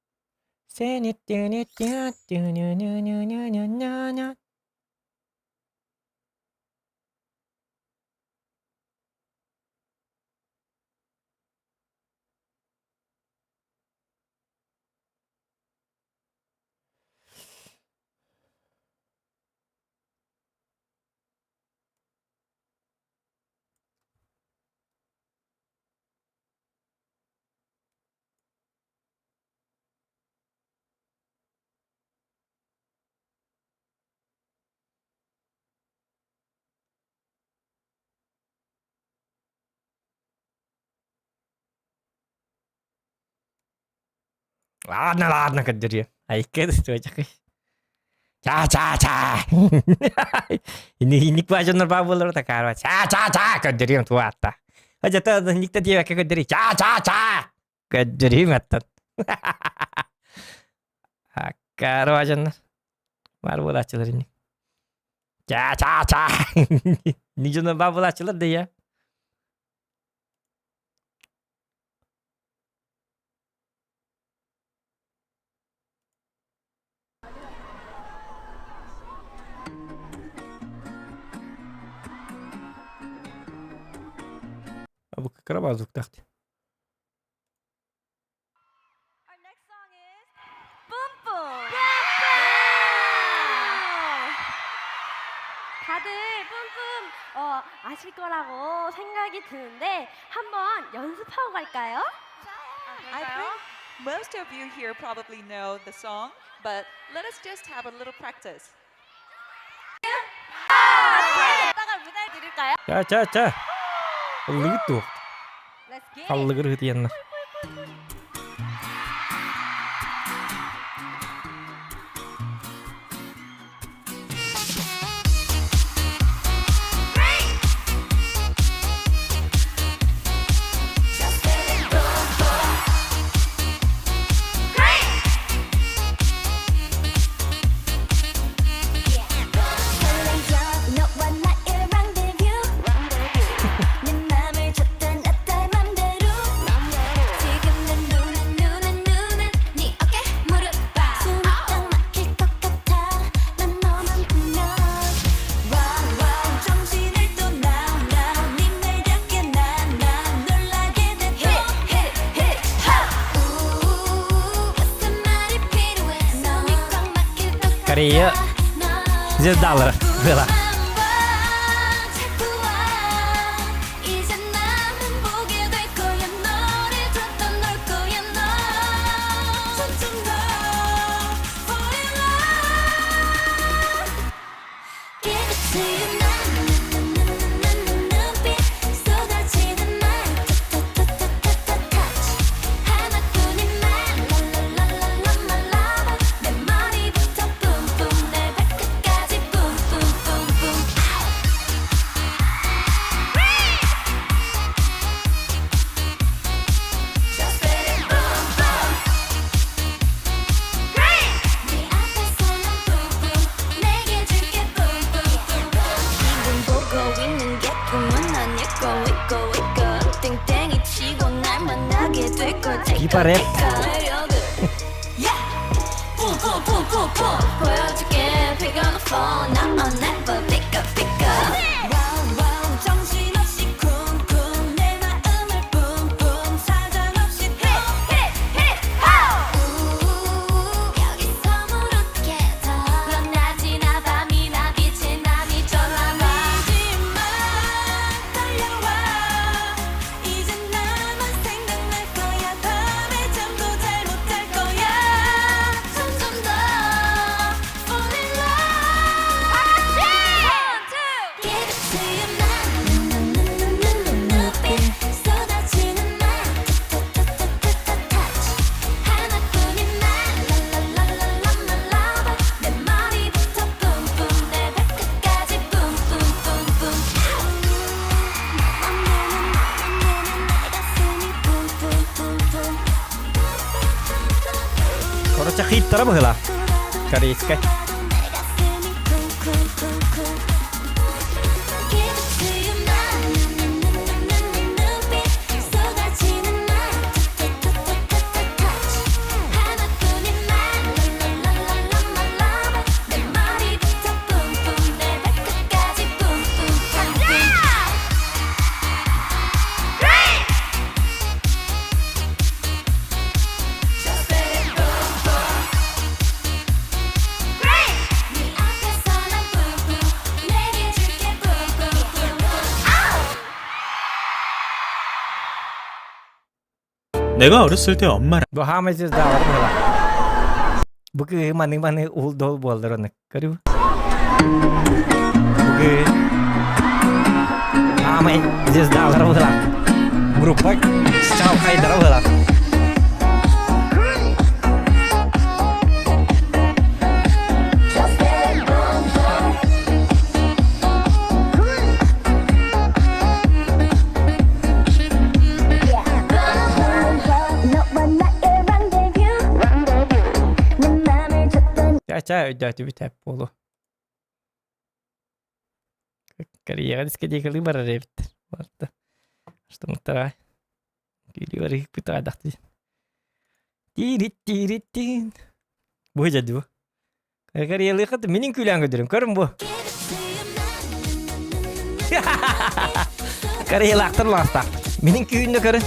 Ладно, ладно, көрдөрүө. Айка туочакый. Ча-ча-ча. Инник баажаннар баа буолар такаарва. Ча-ча-ча көрдөрүөм туатта. Ажата никта диэбэккэ көрдөрү. Ча-ча-ча көрдөрүөм аттан. Аккаарва баажаннар. Бар буолааччылар инник. Ча-ча-ча. Нижонор баа буолааччылар да я. Бу кыра базуктах. 다들 뿜뿜 어, 아실 거라고 생각이 드는데 한번 연습하고 갈까요? I think most of you here probably know the song, but let us just have a little practice. 이따가 무대를 드릴까요? Ча ча ча. Ыллыгыт туох. Let's get it. Халлыгыр ытыяннар. 너와 나의 rendezvous 내 맘을 줬다 놨다 맘대로 지금 내 눈은 눈은 눈은 네 어깨 무릎 봐 숨이 딱 막힐 것 같아 난 너만 보면 Wow wow 정신을 또 now now 네 매력에 난난 놀라게 돼 또 hit hit 우 무슨 말이 필요해 숨이 꽉 막힐 것 같아 Корея звездалара была. 자꾸 와 이제 나만 보게 될 거야 너를 줬던 놀 거야 너 점점 더 fall in love Give it to you 나나나나나나 눈빛 쏟아지는 말 터터터터터 touch 하나뿐인 말 랄랄랄랄라 my lover 내 머리부터 뿜뿜 내 발끝까지 뿜뿜뿜뿜 Just let it boom boom 네 앞에서 난 뿜뿜 내게 줄게 뿜뿜뿜 지금 보고 있는 게 꿈은 아닐 거 있고 있고 땡땡이 치고 날 만나게 될걸 Типа рэп. 매력을 뿜뿜뿜뿜뿜 보여줄게 Pick on the phone 나 on never pick up pick up wow wow 정신없이 쿵쿵 내 마음을 뿜뿜 사정없이 또 여기서 물었게 더 넌 낮이나 밤이나 빛이 나 미쳐나 울지마 달려와 이제 나만 생각날 거야 밤에 잠도 잘 못 잘 거야 점점 더 fall in love 다 같이 One, two Give it to you 나나나나나나 눈빛 쏟아지는 말 터터터터터 touch 하나뿐인 말 랄랄랄랄라 my lover 내 머리부터 뿜뿜 내 발끝까지 뿜뿜뿜뿜 너만 보면 너만 보면 내 가슴이 뿜뿜뿜뿜 Короче, хиттара была. Корейская. 내 가슴이 쿵쿵쿵쿵 Give it to you 나나나나나나 눈빛 쏟아지는 말 터터터터터 touch 하나뿐인 말 내가 어렸을 때 엄마랑 Бу хаамай звездалар быһалаах. Бу кыыһы маны-маны уул-дол буоллар оннук. Көрү. Бу кыыһы хаамай звездалар быһалаах. Группа чаҕылхайдара быһалаах. Ча өйдөөтүбүт эп буолу. Кореяҕа дискотекалыы барар эбиттэр. Барда. Штамыттара. Күүрүү барыһыкпыт аадахты. Тиирит-тиирит-тиин. Бу дьэ бу. Кореялыахат минин күлээн көдөрүм. Көрүм бу. Кореялаахтар лаастаах. Минин күүннө көрүн.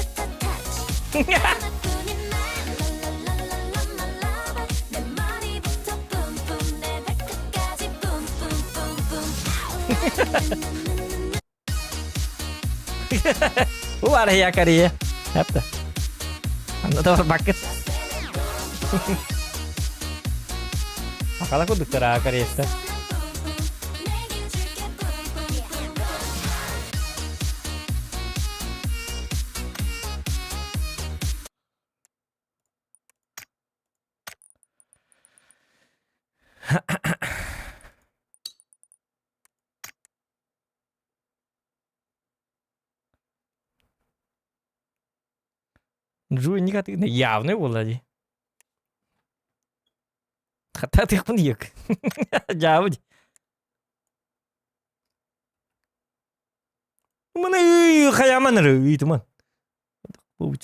Бу баар я Корея. Хапта. Анна да барбаккыт. Акала курдуктар Кореяттар. Джуй никак явный буолла дии. Хата тыахпын диэк. Дьаабы дии. Маны хайаман эрэ ыйтыман. Бу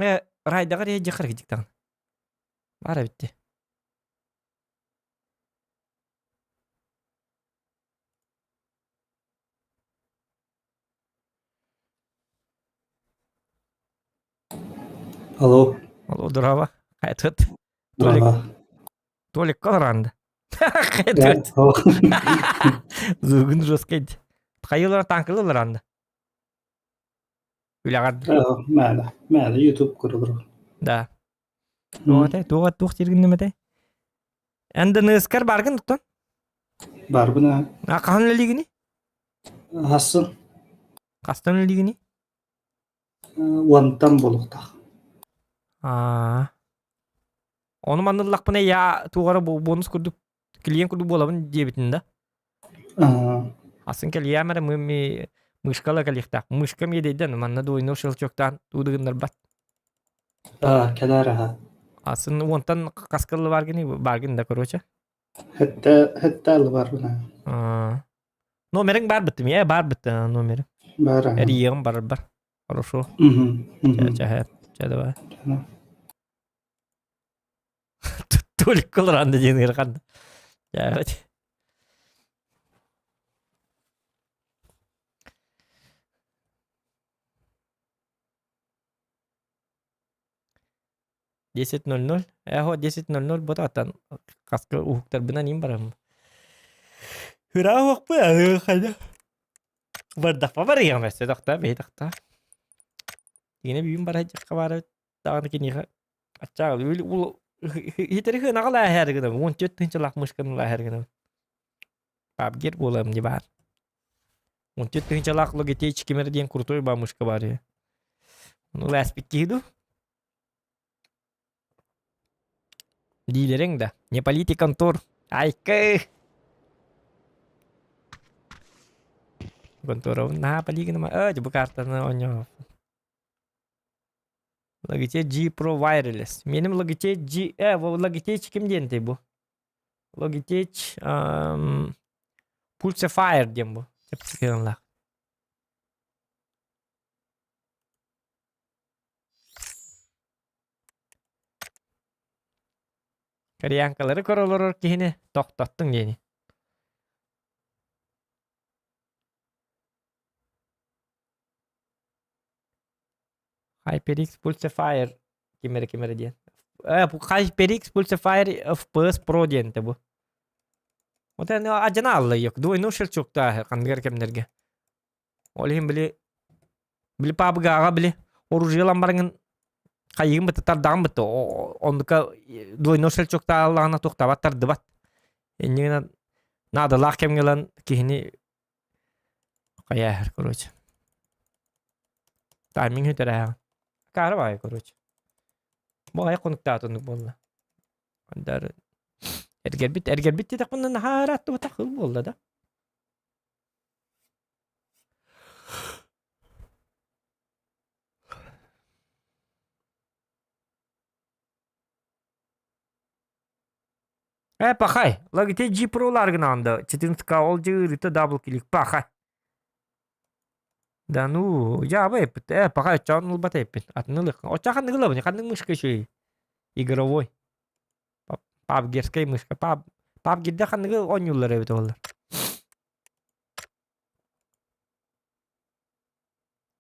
Э, райдаҕар иһдьэхэр кидиктаҕын. Баар эбитти. Алло. Алло, здорово. Этот. Толик. Толик Колоранды. Этот. Зугун жесткий. Хайылар танкылылар анды. Үлэҕэр. Мээнэ, мээнэ YouTube көрөлөр. Да. Туох этэй? Туох туох дииргин этэй? Эн ДНС-кар баргын туттан? Барбын аа. А хаһан үлэлиигиний? Хассын. Хастан үлэлиигиний? Уонтан буолуохтаах. Аа. Ону манна ыллахпына я тугара бонус курдук клиент курдук буолабын диэбитин да. Асын кэлиэм эрэ мы мышкала кэлиэхтээх. Мышка миэдэйдэн манна двойной щелчоктаан туудыгыннарбат. Кэлээр аха. Асын уонтан хаскылы баргын баргын да короче. Хэтте хэтте барбын. Номерин бар быттым, я бар бытты номерин. Бар. Эриегим бар бар. Хорошо. Чэ, чэ, давай. Толик Колоранды диэн ыархан. Дьээбэт. 10:00. Эһо 10:00 ботаттан хаска уһуктарбынан им барам. Хыра уһукпу хайда. Бардахпа барыйам өссө тохта бэйи тохта. Тигине бүгүн бара дьахха баара даҕаны киниэхэ аччаҕа иһитэри хынаҕа лааһаары гынабын 14 тыһыынчалаах мышканы лааһаары гынабын пабгер буоларым дии баар 14 тыһыынчалаах Logitech кимэр диэн крутой баа мышка баар үһү ону лээспит киһи дуу диилэриҥ да не полити контур айкы конторабын наһаа полигыныма э бу картаны оонньоо Logitech G Pro Wireless. Меним Logitech G... Э, Logitech ким диэн бу? Logitech Pulse Fire диэн бу. Чэпчэки Кореянкалары көрө олорор киһини тохтоттуҥ диэни. HyperX Pulse Fire ким эрэ ким эрэ диэн. HyperX Pulsefire FPS Pro диэн этэ бу. Вот адьана алла двойной щелчоктааһы ханныгар кэмнэргэ. Ол иһин били били пабгаҕа били оружиелан бараҥын хайыгын бытта тардаҕын бытта оннука двойной щелчоктааллаҕына туохтаабат тардыбат. Иннигинэн наадалаах кэмҥэ ылан киһини хайааһар короче. Тайминг үтэрээҕин. Акаары баайы короче. Бу айах хонуктаат оннук буолла. Андары эргэрбит эргэрбит диэтэхпинэ наһаа ырааттыбатах ыл буолла да. Пахай, Logitech G Pro ларгынаанда 14К ол дьыырыта дабл клик пахай. Да ну, я эппит. Пахай оччоон ылбат эппит. Атын ылых. Оччо ханнык ылабын, ханнык мышка еще игровой. Пабгерская мышка. Паб Пабгерде ханныгы оонньууллар эбит олар.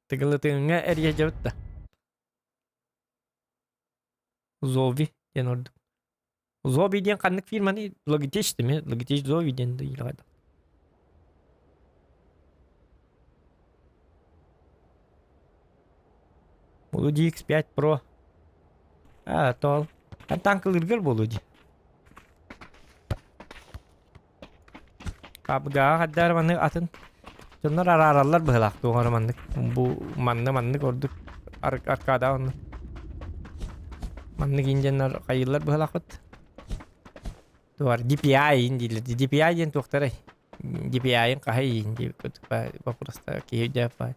Тыгылытыҥҥа эрийэ дьабыт да. Зови диэн ордук. Зови диэн ханнык фирманы Logitech дими? Logitech Zovi диэн да Буолу DX5 Pro. А, тоол. Танкылыргар буолу дии. Кабыгаҕа хаддаар маннык атын дьоннор араараллар быһылаах туох эрэ маннык бу манна маннык ордук аркада онно маннык индианнар хайыыллар быһылаахпыт туар DPI иин дииллэр DPI диэн туохтарай DPI-ын хаһай иин диэбит вопроста киһи өйдөөппөт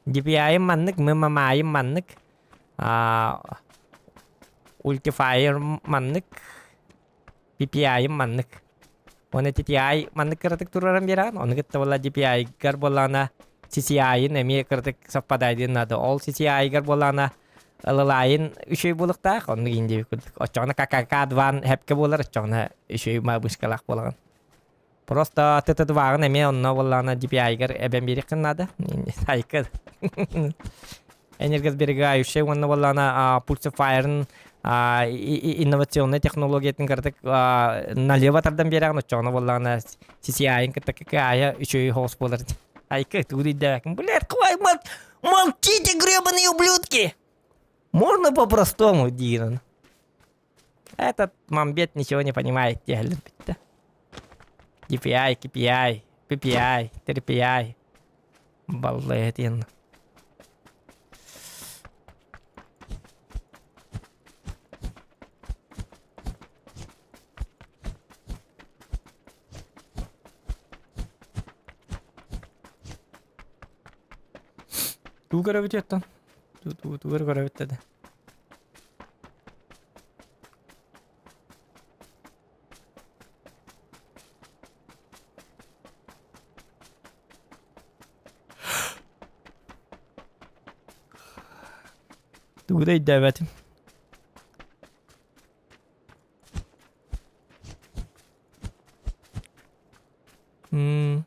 DPI-ым маннык ММА-йым маннык Ultifire маннык DPI-ым маннык. Уонна TTI маннык кыратык туруоран биэрэҕин, ону кытта буолла DPI-гар буоллаҕына CCI-ын эмиэ кыратык совпадайдыан наада. Ол CCI-гар буоллаҕына ылылаайын үчүгэй буолуохтаах, оннук иин диэбит курдук. Оччоҕуна ККК-2 хэпкэ буолар, оччоҕуна үчүгэй мабышкалаах буолаҕын. Просто ТТ-2-ҕын эмиэ онно буоллаҕына DPI-гар эбэн биэриэххин наада. Айка. Энергосберегающая уонна буоллаҕына Pulsefire-ын инновационнай технологиятын кыратык налево тардан биэрэҕин оччоҕуна буоллаҕына CCI-ын кытта ККА үчүгэй соҕус буолар. Айка тугу өйдөөбөккүн. Блядь, молчите, гребаные ублюдки! Можно по-простому диирин. Этот мамбет ничего не понимает диэһэллэр бүттэ. DPI, KPI, PPI, 3PI. Баллы диэн. Тугу көрөбүт оттон? Тугу көрөбүт да? Тугу да өйдөөбөтүм. М.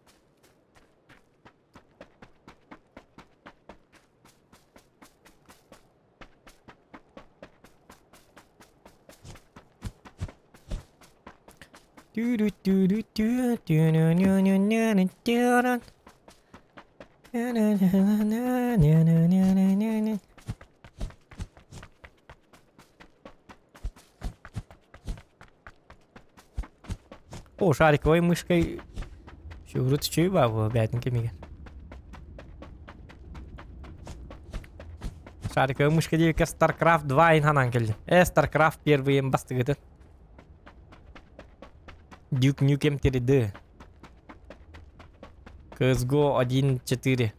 О, шариковой мышкой Урут үчүгэй баа буо бэйэтин кэмигэр. Шариковой мышка диэбиккэ StarCraft 2 иһин ханаан кэллим. StarCraft первыйын бастыгытын. Duke Nukem 3D. CSGO 1.4.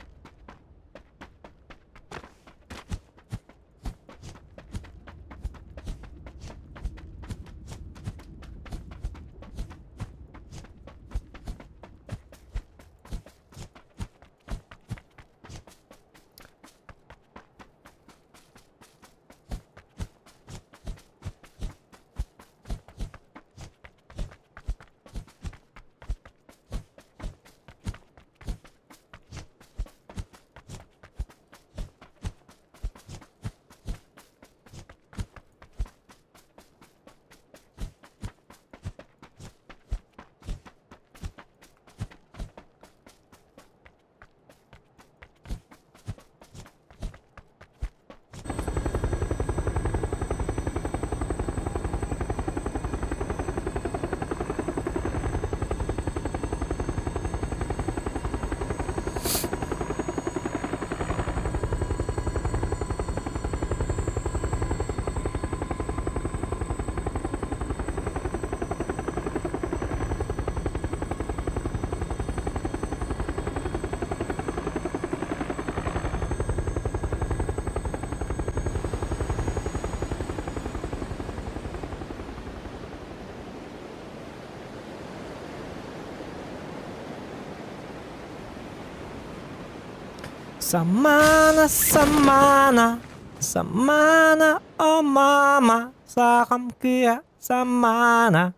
Самана, самана, самана, о мама, сахам кыа, самана.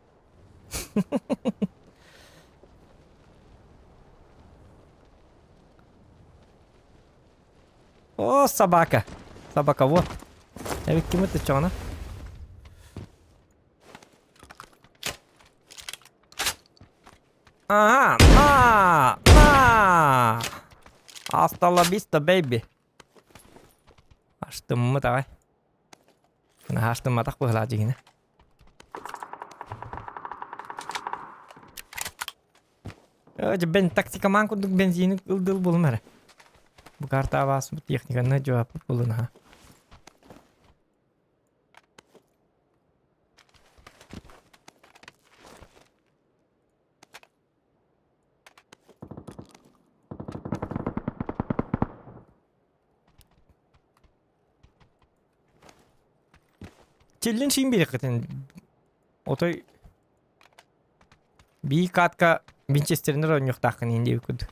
О, собака. Собака, вот. Эбит ким это чоҕуна? Ага, на, на! Hasta la vista, baby. Астыммыт аҕай. Астымматах быһылаах дьигинэ. Бен тактикаман курдук бензини ылдыл булун эрэ. Бу карта бу техниканы жауаппыт булун аха. Чиллин шиин биэриэххитин отой бии катка Винчестеринер оонньуохтааххын иһин диэбит курдук.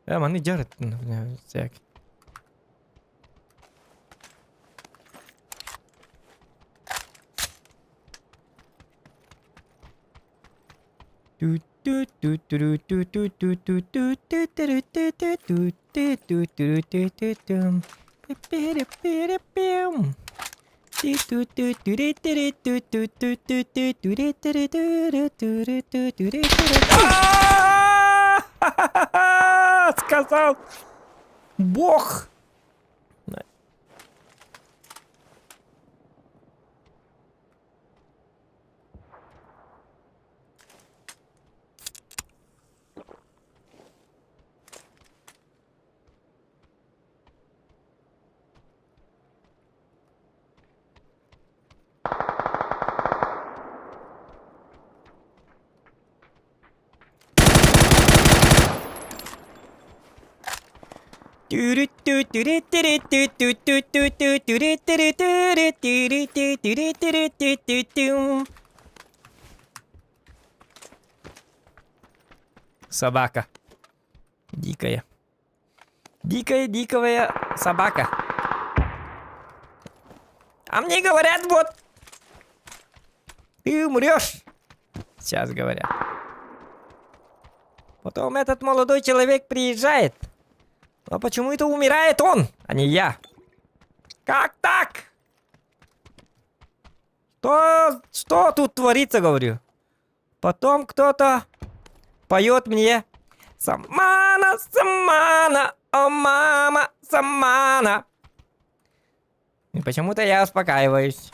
Э, маны дьарыт всяк. Сказал Бог! Собака. Дикая. Дикая, дикая собака. А мне говорят, вот, ты умрешь. Сейчас говорят. Потом этот молодой человек приезжает. Но почему-то умирает он, а не я. Как так? Что, что тут творится, говорю? Потом кто-то поет мне Самана, Самана, о мама, Самана. И почему-то я успокаиваюсь.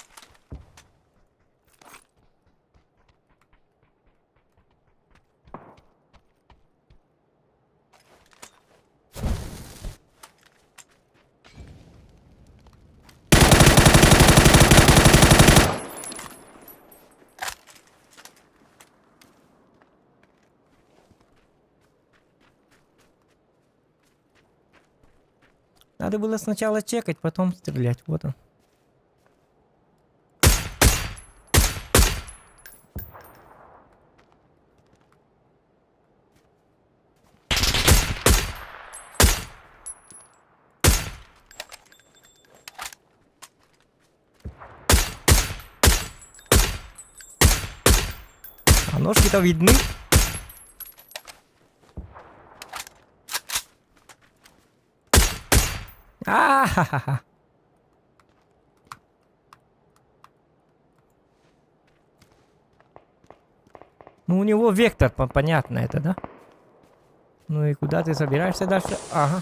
Надо было сначала чекать, потом стрелять. Вот он. А ножки-то видны. А-ха-ха-ха. Ну, у него вектор, понятно это, да? Ну и куда ты собираешься дальше? Ага.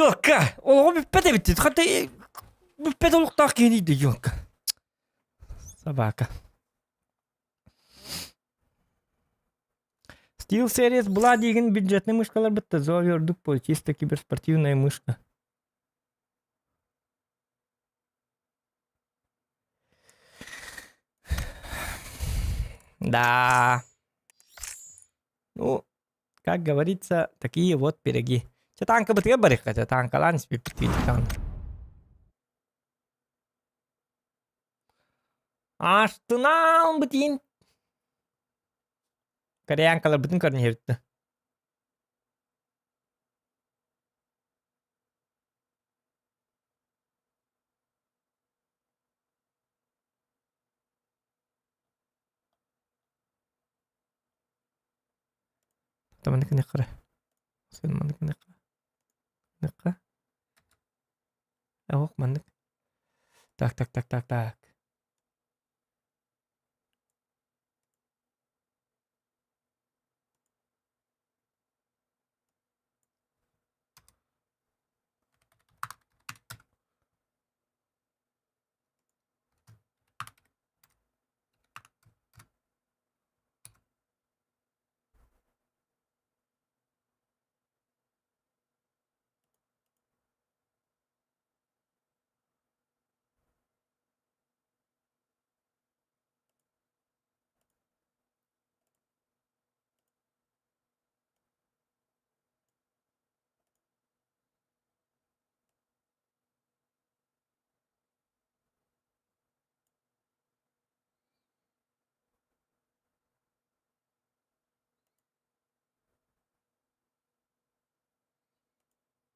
Ёлка! Олоҕу бүппэт эбит. Хата бүппэт олохтоох киһини да ёлка. Собака. Steel Series была диигин бюджетный мышкалар бытта зови ордук по чисто киберспортивная мышка. Да. Ну, как говорится, такие вот пироги. Чэ танкабытыгар барыахха, чэ танкалаан испиппит Астынаан бытыын. Кореянкаларбытын көрөн иһэбит. Маннык гыныахха Маннык гыныахха Гыныахха Оһох маннык Так так так так так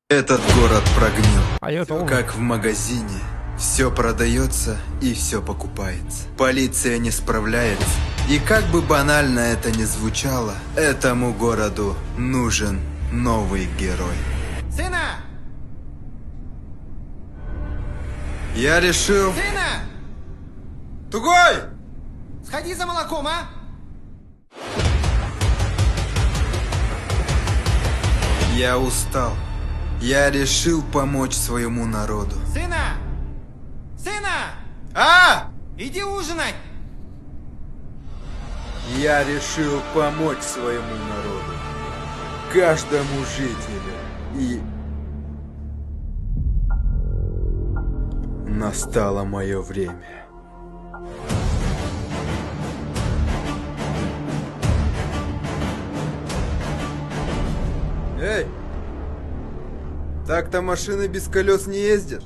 Этот город прогнил. Как в магазине. Все продается и все покупается. Полиция не справляется. И как бы банально это ни звучало, этому городу нужен новый герой. Сына! Я решил... Сына! Тугой! Сходи за молоком, а? Я устал. Я решил помочь своему народу. Сына! Сына! А! Иди ужинать! Я решил помочь своему народу. Каждому жителю. И... Настало мое время. Эй! Так-то машины без колес не ездят.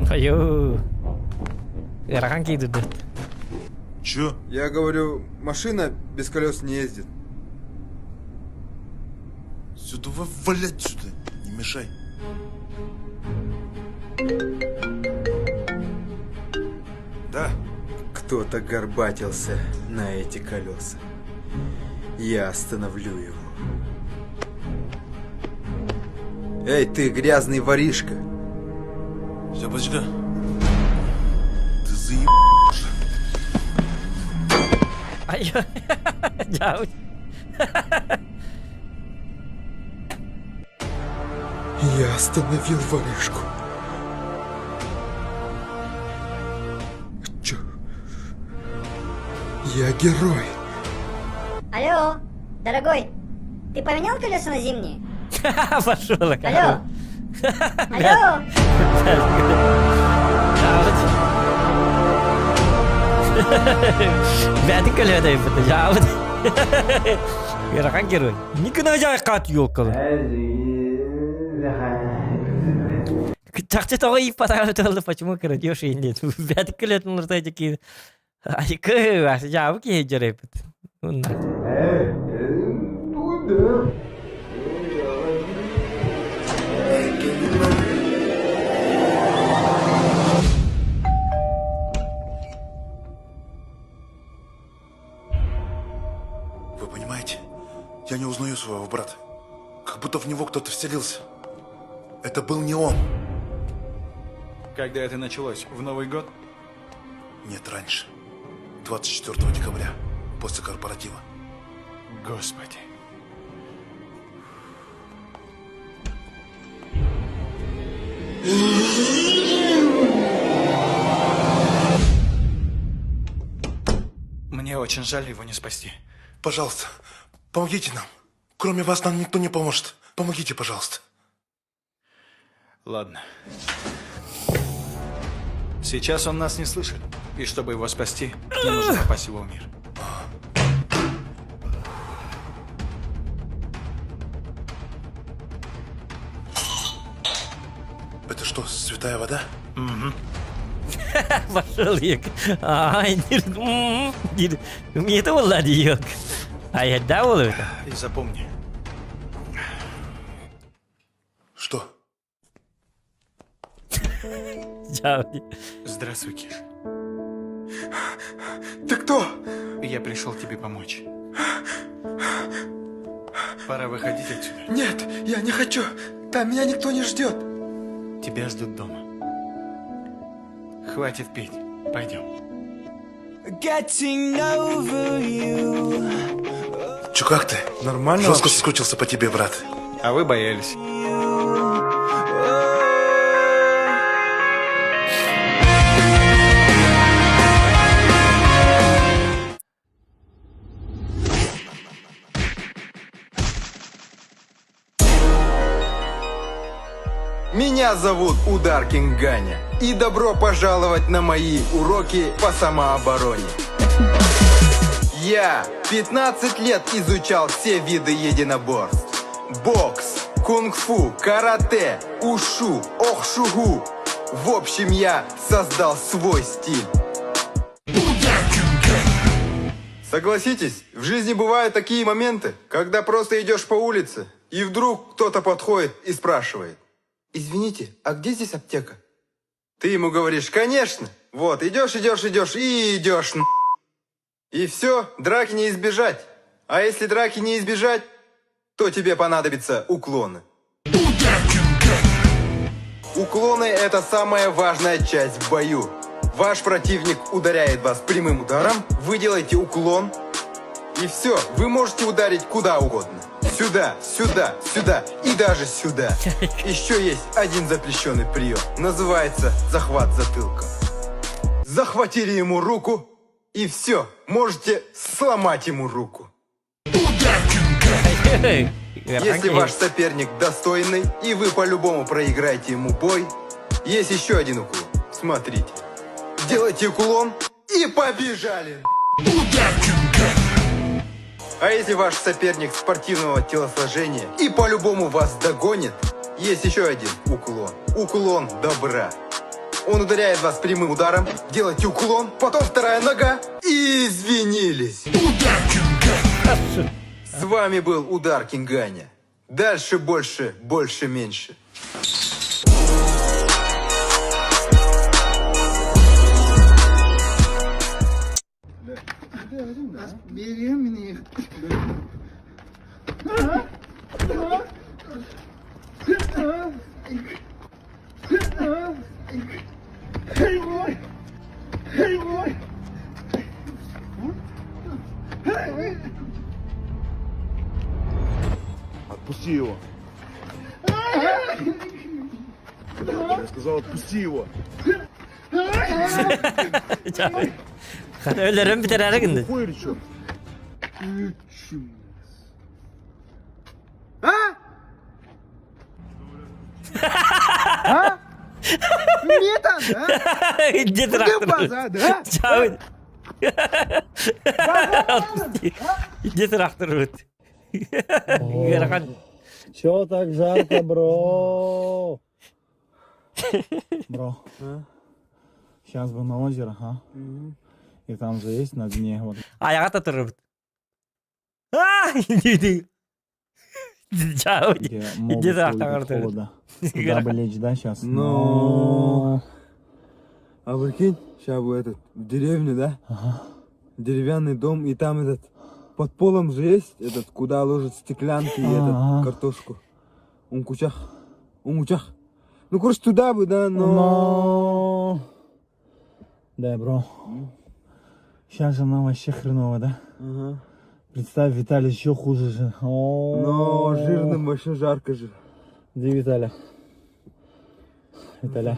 Айуу. Ыарахан киирдэ. Чё? Я говорю, машина без колес не ездит. Все, давай валять сюда, не мешай. Да. Кто-то горбатился на эти колеса. Я остановлю его. Эй, ты грязный воришка. Все, подожди. Ты заеб... Ай, дьэ. Я остановил воришку. Чё? Я герой. Алло, дорогой, ты поменял колеса на зимние? Пошел. Алло. Алло. Бәдік көлөдө жаабыт. Ыарахан герой. Никына жайкат ёлкалы. Чахчы тоҕо ииппатаҕа тыллы почему крадешь и нет. Бәдік көлөтүн ыртайжы ки. Айкы, жаабы киһи дьөрөйбүт. Вы понимаете, я не узнаю своего брата. Как будто в него кто-то вселился. Это был не он. Когда это началось? В Новый год? Нет, раньше. 24 декабря, после корпоратива. Господи. Мне очень жаль его не спасти. Пожалуйста, помогите нам. Кроме вас нам никто не поможет. Помогите, пожалуйста. Ладно. Сейчас он нас не слышит. И чтобы его спасти, мне нужно попасть в его мир. Это что, святая вода? Угу. Пошел ек. Ай, диир. Мне буолла дии. Ай, да буолла И запомни. Что? Здравствуй, Киш. Ты кто? Я пришел тебе помочь. Пора выходить отсюда. Нет, я не хочу. Там меня никто не ждет. Тебя ждут дома. Хватит пить. Пойдем. Getting over you. Чё, как ты? Нормально Жестко вообще? соскучился по тебе, брат. А вы боялись. Меня зовут Удар Кинганя. И добро пожаловать на мои уроки по самообороне. Я 15 лет изучал все виды единоборств. Бокс, кунг-фу, карате, ушу, охшугу. В общем, я создал свой стиль. Согласитесь, в жизни бывают такие моменты, когда просто идешь по улице, и вдруг кто-то подходит и спрашивает. Извините, а где здесь аптека? Ты ему говоришь, конечно. Вот, идешь, идешь, идешь и идешь. И все, драки не избежать. А если драки не избежать, то тебе понадобятся уклоны. Уклоны – это самая важная часть в бою. Ваш противник ударяет вас прямым ударом, вы делаете уклон, и все, вы можете ударить куда угодно. Сюда, сюда, сюда и даже сюда. Еще есть один запрещенный прием. Называется захват затылка. Захватили ему руку, и все, можете сломать ему руку. Если ваш соперник достойный, и вы по-любому проиграете ему бой, есть еще один уклон. Смотрите. Делайте уклон и побежали. А если ваш соперник спортивного телосложения и по-любому вас догонит, есть еще один уклон. Уклон добра. Он ударяет вас прямым ударом, делайте уклон, потом вторая нога и извинились. С вами был Удар Кинганя. Дальше больше, больше меньше. Отпусти его. Я сказал, отпусти его. Өлөрөн бүтэрээри гынны. Хуй или чё? А? А? Мне там, да? Где трактор? база, да? Чау. Где трактор? Ыарахан. Чё так жарко, бро? Бро, сейчас бы на озеро, а? И там же есть на дне вот Айаҕа турбут. А, иди. Чау. где Иди могут трактор. от холода. Туда бы лечь, да, сейчас? Но... А прикинь, сейчас бы этот, в деревню, да? Ага. Деревянный дом, и там этот, под полом же есть этот, куда ложат стеклянки и этот, Ага. картошку. Уҥкучах. Уҥучах. Ну, короче, туда бы, да, но... Но... Да, бро. Сейчас же нам вообще хреново, да? Ага. Представь, Виталий еще хуже же. Но жирным вообще жарко же. Где Виталя? Виталя.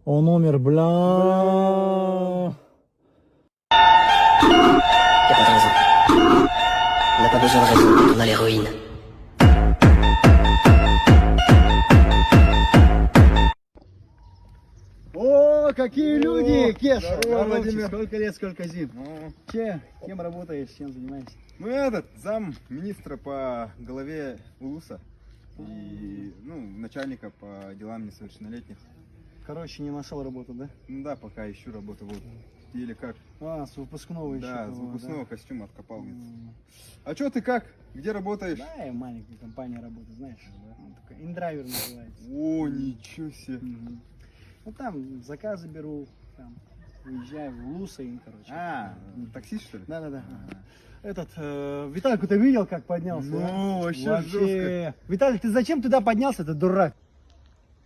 Он умер, бля. Y'a pas de raison. On n'a pas besoin de raison quand on a l'héroïne. О, какие люди, Кеша! Здорово, Владимир. Сколько лет, сколько зим. Че, кем работаешь, чем занимаешься? Ну, этот, зам министра по голове Улуса и, ну, начальника по делам несовершеннолетних. Короче, не нашел работу, да? Ну да, пока ищу работу, вот. Или как? А, с выпускного еще. Да, с того, выпускного костюма откопал. где-то. А чё ты как? Где работаешь? Да, я в маленькой компании работаю, знаешь. Он такой, Индрайвер называется. О, ничего себе. Ну там заказы беру, там, уезжаю в Лусаин, короче. А, такси что ли? Да-да-да. Этот, Витальку ты видел, как поднялся? Ну, а? вообще жестко. Виталик, ты зачем туда поднялся, ты дурак?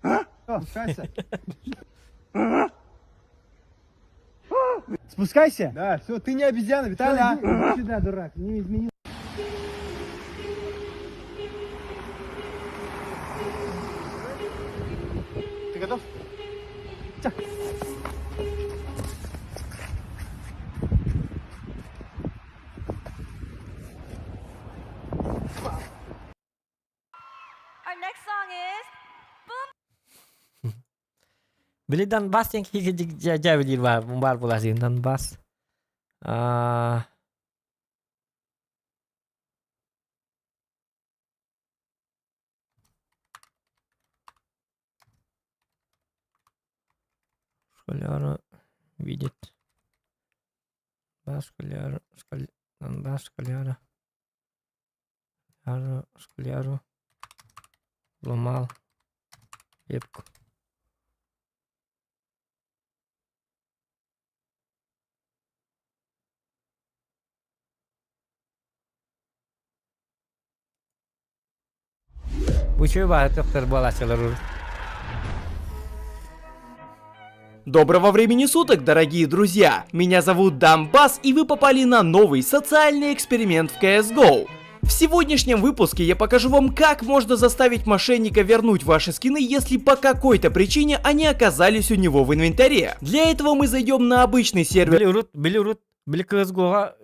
А? Спускайся. Спускайся. Да, все, ты не обезьяна, Виталя. Иди сюда, дурак, не изменил. Ты готов? Тя. Our next song is Били Донбасс диэн киһи дьээбилиир баар баар буолааччы Донбасс. Аа Школяра видит. Донбасс, школяра, школя... Донбасс, школяра. Школяру, школяру. Ломал. Лепку. Бу үчүгэй баҕайы төхтөр буолааччылар урут. Доброго времени суток, дорогие друзья! Меня зовут Донбасс, и вы попали на новый социальный эксперимент в CSGO. В сегодняшнем выпуске я покажу вам, как можно заставить мошенника вернуть ваши скины, если по какой-то причине они оказались у него в инвентаре. Для этого мы зайдем на обычный сервер Били урут, били урут, били CSGO-ҕа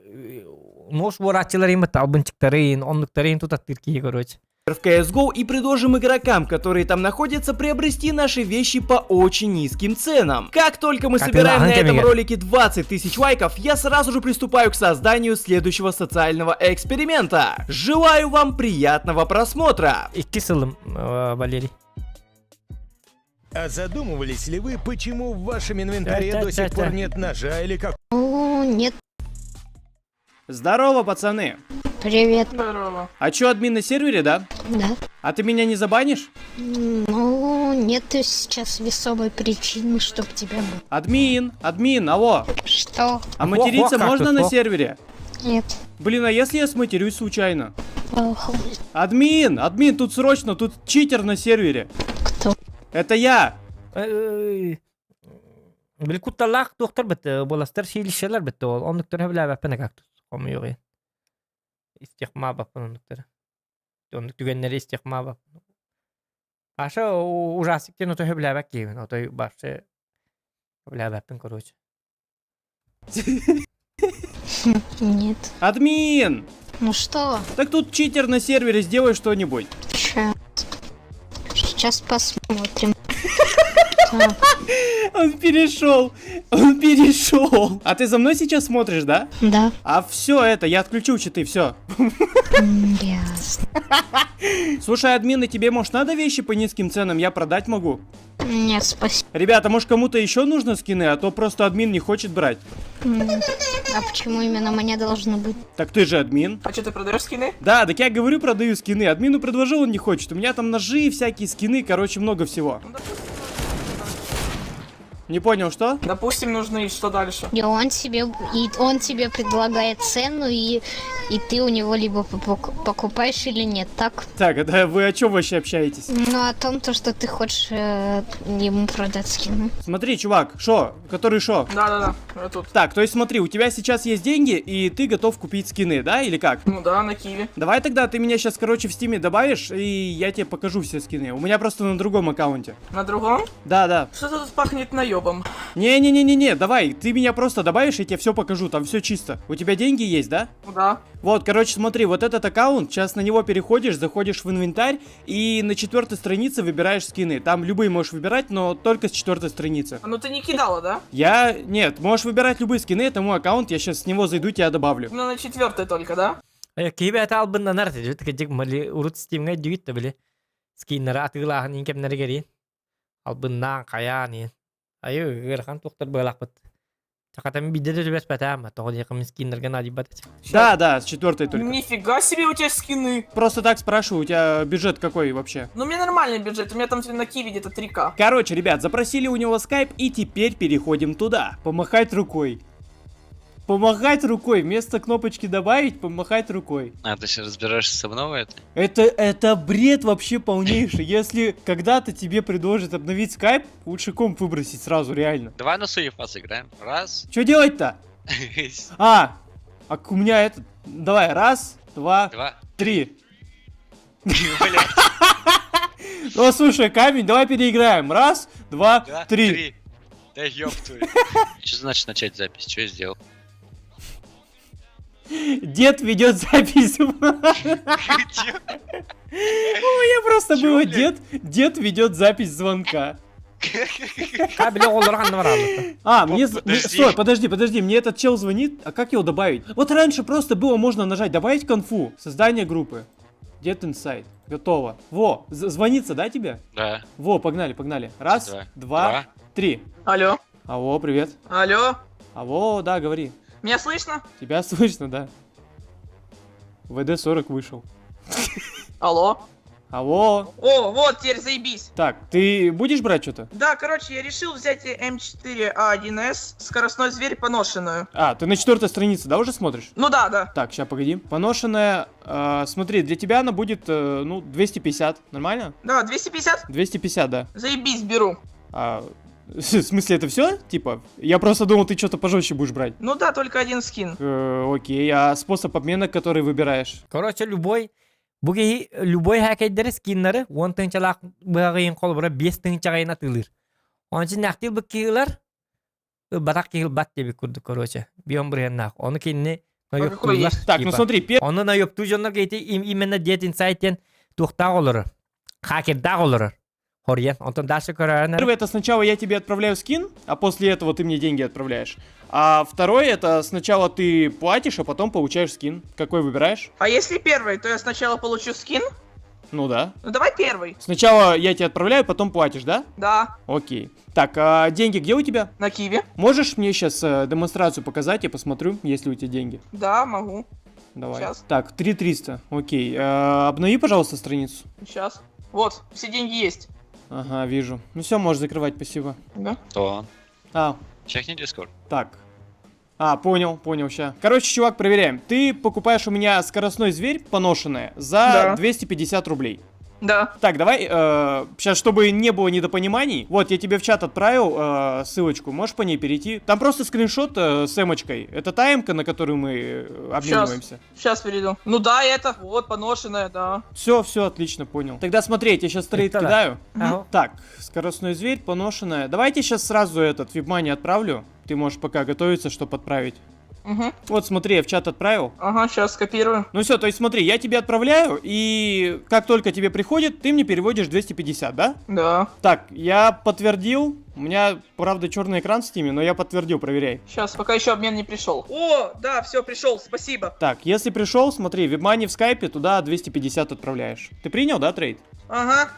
нож буорааччылар иһин албынчыктарын, оннуктарын тутаттыыр киһи короче. В CSGO и предложим игрокам, которые там находятся, приобрести наши вещи по очень низким ценам. Как только мы собираем на этом ролике 20 тысяч лайков, я сразу же приступаю к созданию следующего социального эксперимента. Желаю вам приятного просмотра. Икки сылым, Валерий. А задумывались ли вы, почему в вашем инвентаре до сих пор нет ножа или как? Ну, нет. Здорово, пацаны. Привет. Здорово. А чё, админ на сервере, да? Да. А ты меня не забанишь? Ну, нет сейчас весомой причины, чтоб тебя было. Админ, админ, алло. Что? А материться можно на сервере? Нет. Блин, а если я сматерюсь случайно? Плохо. Админ, админ, тут срочно, тут читер на сервере. Кто? Это я. Били кутталлаах туохтар бит буоластар сиилищэлэр бит ол оннуктар сөбүлээбэппин кактус хомуйуҕуйун истихмаабаппын оннуктары оннук түгэннэри истихмаабаппын Паша ужастик диэн отой сөбүлээбэт киһибин отой вообще сөбүлээбэппин короче. Нет. Админ! Ну что? Так тут читер на сервере, сделай что-нибудь. Сейчас. Сейчас посмотрим. Он перешел, он перешел. А ты за мной сейчас смотришь, да? Да. А все это, я отключил читы, все. Ясно. Слушай, админы, тебе, может, надо вещи по низким ценам? Я продать могу. Нет, спасибо. Ребята, может, кому-то еще нужно скины, а то просто админ не хочет брать. А почему именно мне должно быть? Так ты же админ. А что, ты продаешь скины? Да, так я говорю, продаю скины. Админу предложил, он не хочет. У меня там ножи, всякие скины, короче, много всего. Не понял, что? Допустим, нужны, и что дальше? И он тебе, и он тебе предлагает цену, и ты у него либо покупаешь или нет, так? Так, это вы о чем вообще общаетесь? Ну, о том, то, что ты хочешь ему продать скины. Смотри, чувак, шо? Который шо? Да-да-да, я тут. Так, то есть смотри, у тебя сейчас есть деньги, и ты готов купить скины, да, или как? Ну да, на Киви. Давай тогда ты меня сейчас, короче, в Стиме добавишь, и я тебе покажу все скины. У меня просто на другом аккаунте. На другом? Да, да. Что-то тут пахнет наебом. Не-не-не-не-не, давай, ты меня просто добавишь, я тебе все покажу, там все чисто. У тебя деньги есть, да? Ну да. Вот, короче, смотри, вот этот аккаунт, сейчас на него переходишь, заходишь в инвентарь и на четвертой странице выбираешь скины. Там любые можешь выбирать, но только с четвертой страницы. А Ну ты не кидала, да? Я... Нет, можешь выбирать любые скины, это мой аккаунт, я сейчас с него зайду, тебя добавлю. Ну на четвертой только, да? Киһи бэйэтэ албыннанар кырдьык мали урут Стимҥэ дьүгүт да били скиннары атыылааһын иин кэмнэригэр албыннаан хайаан иин айы ыарахан туохтар быалаахпыт Чакатам биирдэ да түбэспэтээм тоҕо диэхэ мин скиннэргэ наадыйбат этим. Да, да, с четвертой только. Нифига себе у тебя скины. Просто так спрашиваю, у тебя бюджет какой вообще? Ну у меня нормальный бюджет, у меня там на Киви где-то 3К. Короче, ребят, запросили у него скайп и теперь переходим туда. Помахать рукой. Помахать рукой. Вместо кнопочки добавить, помахать рукой. А, ты сейчас разбираешься со мной в этой? Это бред вообще полнейший. Если когда-то тебе предложат обновить скайп, лучше комп выбросить сразу, реально. Давай на суефа сыграем. Раз. Что делать-то? А у меня этот... Давай, раз, два, Два. три. Блядь. Ну, слушай, камень, давай переиграем. Раз, два, Два, три. три. Да ёб твою. Что значит начать запись? Что я сделал? Дед ведет запись. У меня просто было дед, дед ведет запись звонка. Ха били оҕолор ханна бараллар. А, мне... подожди. Стой, подожди, подожди, мне этот чел звонит, а как его добавить? Вот раньше просто было можно нажать «Добавить конфу», создание группы, Дед Инсайд, готово. Во, звонится, да, тебе? Да. Во, погнали, погнали. Раз, Два. два, Два. три. Алло. Алло, привет. Алло. Алло, да, говори. Меня слышно? Тебя слышно, да. ВД-40 вышел. Алло. Алло. О, вот, теперь заебись. Так, ты будешь брать что-то? Да, короче, я решил взять М4А1С, скоростной зверь поношенную. А, ты на четвертой странице, да, уже смотришь? Ну да, да. Так, сейчас, погоди. Поношенная, смотри, для тебя она будет, ну, 250, нормально? Да, 250? 250, да. Заебись, беру. А, в смысле, это все? Типа, я просто думал, ты что-то пожестче будешь брать. Ну да, только один скин. Окей, а способ обмена, который выбираешь? Короче, любой бу киһи любой хакердери скиннары 10 тыһыынчалаах быһаҕын холобура 5 тыһыынчаҕа атыылыыр. Ончу нахтил бу киһилэр батак киһил бат диэбит курдук, короче. Бион бырыһаннаах. Ону кинини наёптууллар. Так, ну смотри, Ону наёптуу дьоннор ити именно Дед Инсайт диэн туохтаах олорор. Хакердаах олорор. Хорьен. Онтон дальше көрөөнөр. Первый это сначала я тебе отправляю скин, а после этого ты мне деньги отправляешь. А второй это сначала ты платишь, а потом получаешь скин. Какой выбираешь? А если первый, то я сначала получу скин? Ну да. Ну давай первый. Сначала я тебе отправляю, потом платишь, да? Да. Окей. Так, а деньги где у тебя? На Киви. Можешь мне щас демонстрацию показать, я посмотрю, есть ли у тебя деньги? Да, могу. Давай. Щас. Так, 3300, окей. Обнови, пожалуйста, страницу. Сейчас. Вот, все деньги есть. Ага, вижу. Ну все, можешь закрывать, спасибо. Да. То. А. Чекни Discord. Так. А, понял, понял, ща. Короче, чувак, проверяем. Ты покупаешь у меня скоростной зверь поношенное за Да. 250 рублей. Да. Так, давай, щас, чтобы не было недопониманий, вот, я тебе в чат отправил ссылочку, можешь по ней перейти. Там просто скриншот с эмочкой. Это та эмка, на которую мы обмениваемся. Щас перейду. Ну да, это, вот, поношенная, да. Все, все, отлично, понял. Тогда смотри, я тебе щас трейд Это да. кидаю. Ага. Так, скоростной зверь, поношенная. Давайте щас сразу этот WebMoney отправлю. Ты можешь пока готовиться, чтоб отправить. Мгм. Вот, смотри, я в чат отправил. Ага, щас скопирую. Ну все, то есть смотри, я тебе отправляю, и как только тебе приходит, ты мне переводишь 250, да? Да. Так, я подтвердил. У меня, правда, черный экран в стиме, но я подтвердил, проверяй. Щас, пока еще обмен не пришел. О, да, все, пришел, спасибо. Так, если пришел, смотри, WebMoney в скайпе, туда 250 отправляешь. Ты принял, да, трейд? Ага.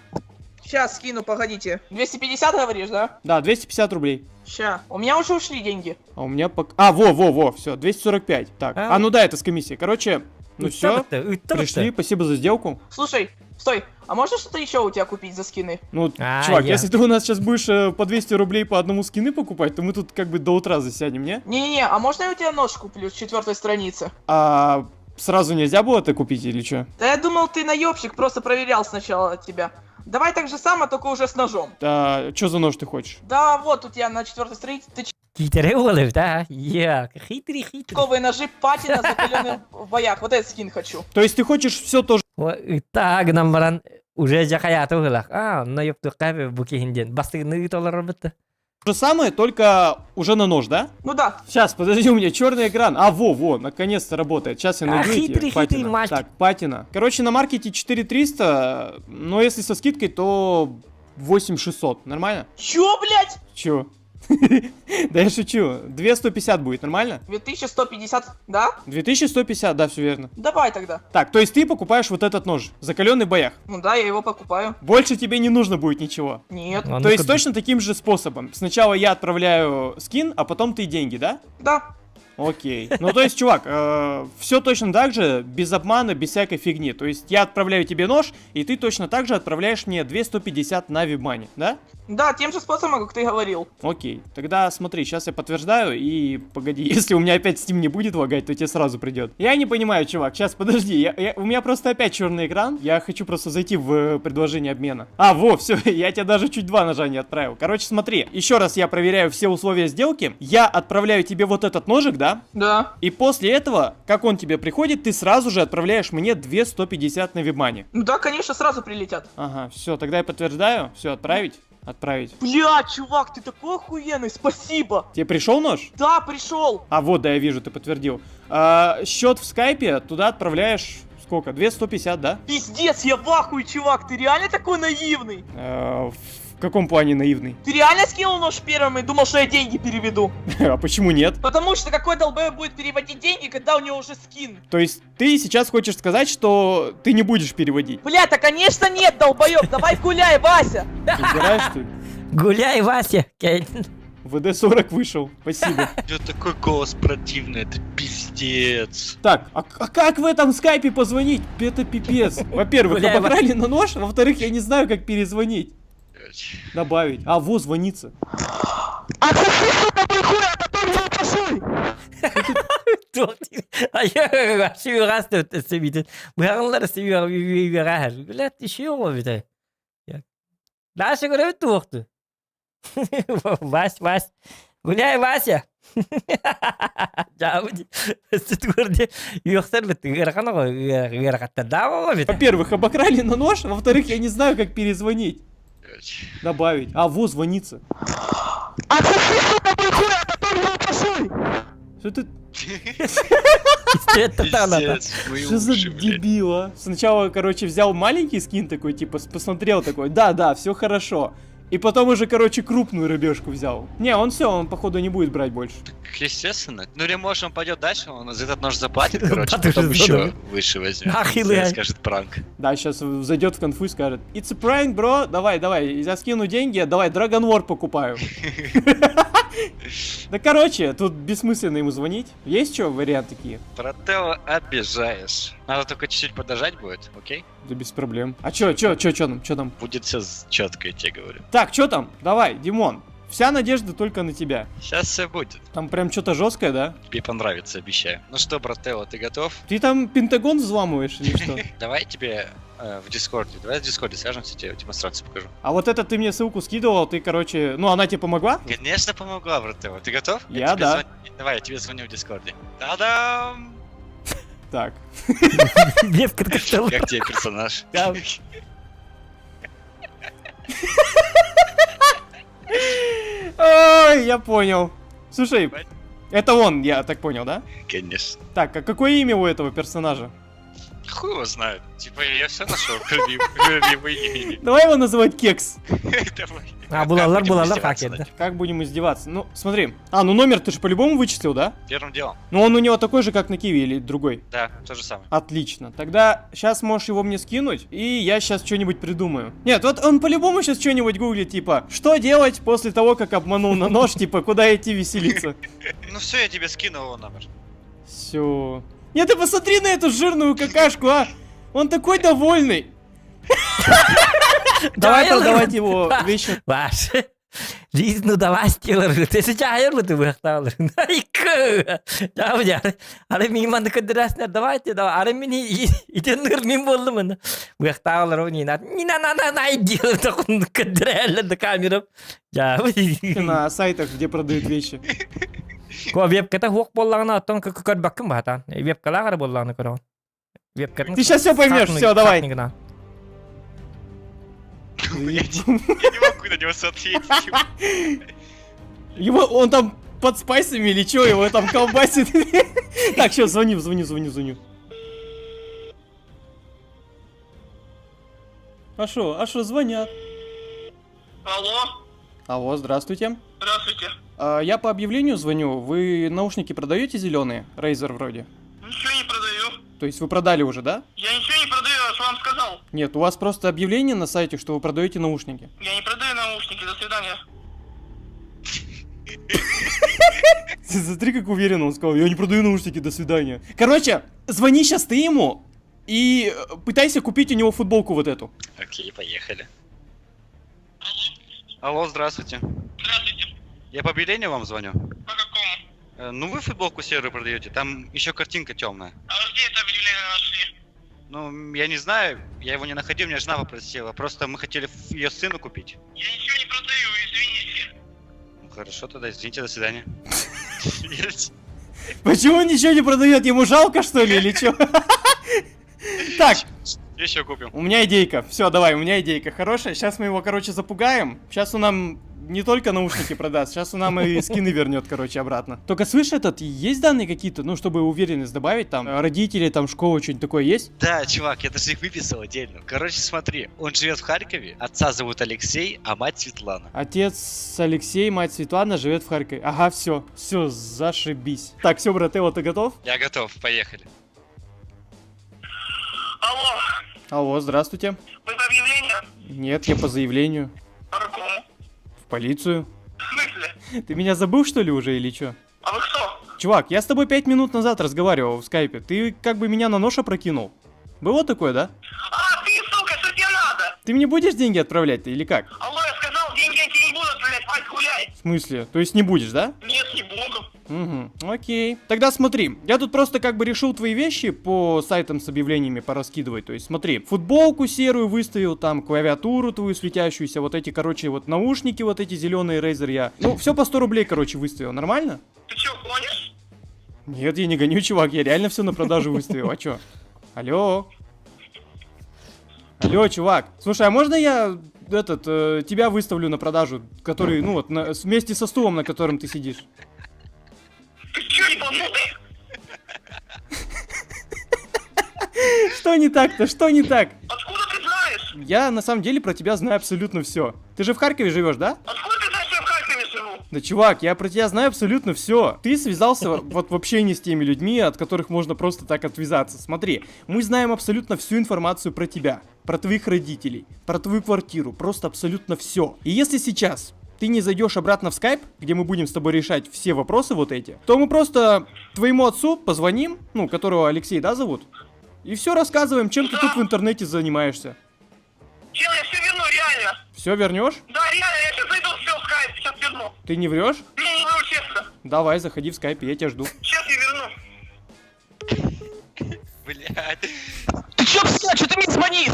Щас скину, погодите. 250, говоришь, да? Да, 250 рублей. Ща. У меня уже ушли деньги. А у меня пока... А, во, во, во, все, 245. Так, а, ну да, это с комиссией. Короче, Ну все, пришли, спасибо за сделку. Слушай, стой, а можно что-то еще у тебя купить за скины? Ну, чувак, если ты у нас сейчас будешь по 200 рублей по одному скины покупать, то мы тут как бы до утра засядем, не? Не-не-не, а можно я у тебя нож куплю с четвертой страницы? А сразу нельзя было это купить или что? Да я думал, ты наебщик, просто проверял сначала тебя. Давай так же само, только уже с ножом. Да, что за нож ты хочешь? Да, вот тут я на четвертой странице. Ты Китере олев, да? Я, хитрый, хитрый. Чековые ножи, патина, закаленный в боях. Вот этот скин хочу. То есть ты хочешь все то же Ыта гынан баран уже жакаята ыһылах. А, онно ёптуққа бу киһинден. Бастыгыны ыыталар бытты. же самое, только уже на нож, да? Ну да. Сейчас, подожди, у меня черный экран. А, во, во, наконец-то работает. Сейчас я А, найду эти хитрый, хитрый патина. мальчик. Так, патина. Короче, на маркете 4300, но если со скидкой, то 8600. Нормально? Чё, блядь? Чё? Да я шучу. 2150 будет, нормально? 2150, да? 2150, да, все верно. Давай тогда. Так, то есть ты покупаешь вот этот нож, закаленный в боях. Ну да, я его покупаю. Больше тебе не нужно будет ничего. Нет. То есть точно таким же способом. Сначала я отправляю скин, а потом ты деньги, да? Да. Окей. Ну, то есть, чувак, все точно так же, без обмана, без всякой фигни. То есть, я отправляю тебе нож, и ты точно так же отправляешь мне 250 на WebMoney, да? Да, тем же способом, как ты говорил. Окей. Тогда смотри, сейчас я подтверждаю, и погоди, если у меня опять Steam не будет лагать, то тебе сразу придет. Я не понимаю, чувак, сейчас подожди, у меня просто опять черный экран, я хочу просто зайти в предложение обмена. А, во, все, я тебе даже чуть два ножа не отправил. Короче, смотри, еще раз я проверяю все условия сделки, я отправляю тебе вот этот ножик, да? Да. И после этого, как он тебе приходит, ты сразу же отправляешь мне 250 на WebMoney. Ну да, конечно, сразу прилетят. Ага, все, тогда я подтверждаю, все, отправить, отправить. Бля, чувак, ты такой охуенный, спасибо. Тебе пришел нож? Да, пришел. А, вот, да, я вижу, ты подтвердил. А, счет в скайпе, туда отправляешь сколько? 250, да? Пиздец, я в ахуе, чувак, ты реально такой наивный? В каком плане наивный? Ты реально скинул нож первым и думал, что я деньги переведу? А почему нет? Потому что какой долбоеб будет переводить деньги, когда у него уже скин? То есть ты сейчас хочешь сказать, что ты не будешь переводить? Бля, да конечно нет, долбоеб, давай гуляй, Вася! Ты угораешь, что ли? Гуляй, Вася. ВД-40 вышел, спасибо. У него такой голос противный, это пиздец. Так, а как в этом скайпе позвонить? Это пипец. Во-первых, Гуляй, обокрали на нож, во-вторых, я не знаю, как перезвонить. Добавить. А, во, звонится. Даша говорит, туохту. Вась, Вась. Гуляй, Вася. Жауди. Сүтүгөрдө үөхсөр бит ыарахан оҕо ыарахаттардаах оҕо бит. Во-первых, обокрали на нож, во-вторых, я не знаю, как перезвонить. Добавить. А, во, звонится. Что ты... Пиздец, мои Что за уши, блядь. дебил, а? Сначала, короче, взял маленький скин такой, типа, посмотрел такой, да-да, все хорошо. И потом уже, короче, крупную рыбешку взял. Не, он все, он, походу, не будет брать больше. Естественно. Ну или может он пойдет дальше, он за этот нож заплатит, короче, Да ты потом же еще задумал. выше возьмет. Ах, Илья. Скажет пранк. Да, сейчас зайдет в конфу и скажет, It's a prank, bro, давай, давай, я скину деньги, давай, Dragon War покупаю. Да, короче, тут бессмысленно ему звонить. Есть что, варианты такие? Брателло, обижаешь. Надо только чуть-чуть подожать будет, окей? Да без проблем. А чё, чё, чё, чё там, чё там? Будет все четко, я тебе говорю. Так, чё там? Давай, Димон. Вся надежда только на тебя. Сейчас все будет. Там прям что-то жесткое, да? Тебе понравится, обещаю. Ну что, брателло, ты готов? Ты там Пентагон взламываешь или что? Давай тебе в Дискорде. Давай в Дискорде свяжемся, я тебе демонстрацию покажу. А вот это ты мне ссылку скидывал, ты, короче, ну она тебе помогла? Конечно, помогла, брателло. Ты готов? Я тебе да. Давай, я тебе звоню в Дискорде. Та-дам! Так. Как тебе персонаж? Ой, я понял. Слушай, это он, я так понял, да? Конечно. Так, а какое имя у этого персонажа? Хуй его знает. Типа я все нашел, кроме кроме его имени. Давай его называть Кекс. Давай. А, булалар, Как будем булалар, издеваться хакер, над Как будем издеваться? Ну, смотри. А, ну номер ты же по-любому вычислил, да? Первым делом. Ну он у него такой же, как на Киви или другой? Да, то же самое. Отлично. Тогда сейчас можешь его мне скинуть, и я сейчас что-нибудь придумаю. Нет, вот он по-любому сейчас что-нибудь гуглит, типа, что делать после того, как обманул на нож, типа, куда идти веселиться. Ну все, я тебе скинул его номер. Все. Нет, ты посмотри на эту жирную какашку, а! Он такой довольный! Давай продавать его вещи. Ваш. Жизнь удалась телар. Ты сейчас ты выхталар. Найка. Да, Ары мин манды көдөрәснер давайте давай. Ары мин итеннер мин болдум мын. Выхталар не на не на на на на делать көдөрәлер да камера. Я. На сайтах, где продают вещи. Ко вебката хуок боллагына оттон көрбөккүн баатан. Вебкалар боллагына көрөҕүн. Вебкатын Ты сейчас все поймешь, все, давай. Я не могу на него смотреть. Его, он там под спайсами или что, его там колбасит. Так, сейчас звоню, звоню, звоню, звоню. А шо, а шо, звонят? Алло, Алло, здравствуйте. здравствуйте. А, я по объявлению звоню. Вы наушники продаете зеленые? Razer вроде. Ничего не продаю. То есть вы продали уже, да? Я ничего не продаю, я же вам сказал. Нет, у вас просто объявление на сайте, что вы продаете наушники. Я не продаю наушники, до свидания. Смотри, как уверенно он сказал, я не продаю наушники, до свидания. Короче, звони сейчас ты ему и пытайся купить у него футболку вот эту. Окей, поехали. Алло, здравствуйте. Здравствуйте. Я по объявлению вам звоню. По какому? Ну, вы футболку серую продаете, там еще картинка темная. А вы где это объявление нашли? Ну, я не знаю, я его не находил, меня жена попросила. Просто мы хотели ее сыну купить. Я ничего не продаю, извините. Ну, хорошо, тогда извините, до свидания. Почему он ничего не продает? Ему жалко, что ли, или что? Так, Еще купим. у меня идейка. Все, давай, у меня идейка хорошая. Сейчас мы его, короче, запугаем. Сейчас он нам не только наушники продаст, сейчас он нам и скины вернет, короче, обратно. Только слышь, этот, есть данные какие-то, ну, чтобы уверенность добавить, там, родители, там, школа, что-нибудь такое есть? Да, чувак, я даже их выписал отдельно. Короче, смотри, он живет в Харькове, отца зовут Алексей, а мать Светлана. Отец Алексей, мать Светлана живет в Харькове. Ага, все, все, зашибись. Так, все, брателло, ты готов? Я готов, поехали. Алло, Алло, здравствуйте. вы по объявлению? Нет, я по заявлению. По какому? В полицию. В смысле? Ты меня забыл, что ли, уже или что? А вы кто? Чувак, я с тобой 5 минут назад разговаривал в скайпе. Ты как бы меня на нож опрокинул. Было такое, да? А, ты, сука, что тебе надо? Ты мне будешь деньги отправлять-то или как? Алло, я сказал, деньги я тебе не буду отправлять, мать, гуляй. В смысле? То есть не будешь, да? Нет, не буду. Угу, окей. Тогда смотри, я тут просто как бы решил твои вещи по сайтам с объявлениями пораскидывать. То есть смотри, футболку серую выставил, там клавиатуру твою светящуюся, вот эти, короче, вот наушники вот эти зеленые Razer я. Ну, все по 100 рублей, короче, выставил. Нормально? Ты чё, гонишь? Нет, я не гоню, чувак, я реально все на продажу выставил. А чё? Алло? Алло, чувак. Слушай, а можно я этот тебя выставлю на продажу, который, ну вот, вместе со стулом, на котором ты сидишь? Ты чё, ебанутый? Что не так-то? Что не так? Откуда ты знаешь? Я на самом деле про тебя знаю абсолютно все. Ты же в Харькове живешь, да? Откуда ты знаешь, что я в Харькове живу? Да, чувак, я про тебя знаю абсолютно все. Ты связался вот вообще не с теми людьми, от которых можно просто так отвязаться. Смотри, мы знаем абсолютно всю информацию про тебя, про твоих родителей, про твою квартиру, просто абсолютно все. И если сейчас ты не зайдешь обратно в скайп, где мы будем с тобой решать все вопросы вот эти, то мы просто твоему отцу позвоним, ну, которого Алексей, да, зовут? И все рассказываем, чем ты тут в интернете занимаешься. Чел, я все верну, реально. Все вернешь? Да, реально, я сейчас зайду все в скайп, сейчас верну. Ты не врешь? Не, не вру, честно. Давай, заходи в скайп, я тебя жду. Сейчас я верну. Блядь. Ты чё, пса, что ты мне звонишь?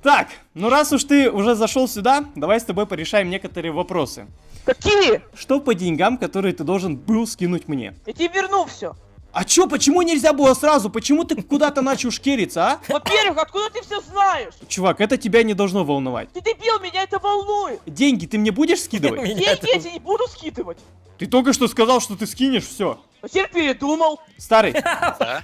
Так, ну раз уж ты уже зашел сюда, давай с тобой порешаем некоторые вопросы. Какие? Что по деньгам, которые ты должен был скинуть мне? Я тебе верну все. А чё, почему нельзя было сразу? Почему ты куда-то начал шкериться, а? Во-первых, откуда ты все знаешь? Чувак, это тебя не должно волновать. Ты дебил, меня это волнует. Деньги ты мне будешь скидывать? Деньги я тебе не буду скидывать. Ты только что сказал, что ты скинешь, все. А теперь передумал. Старый. Да?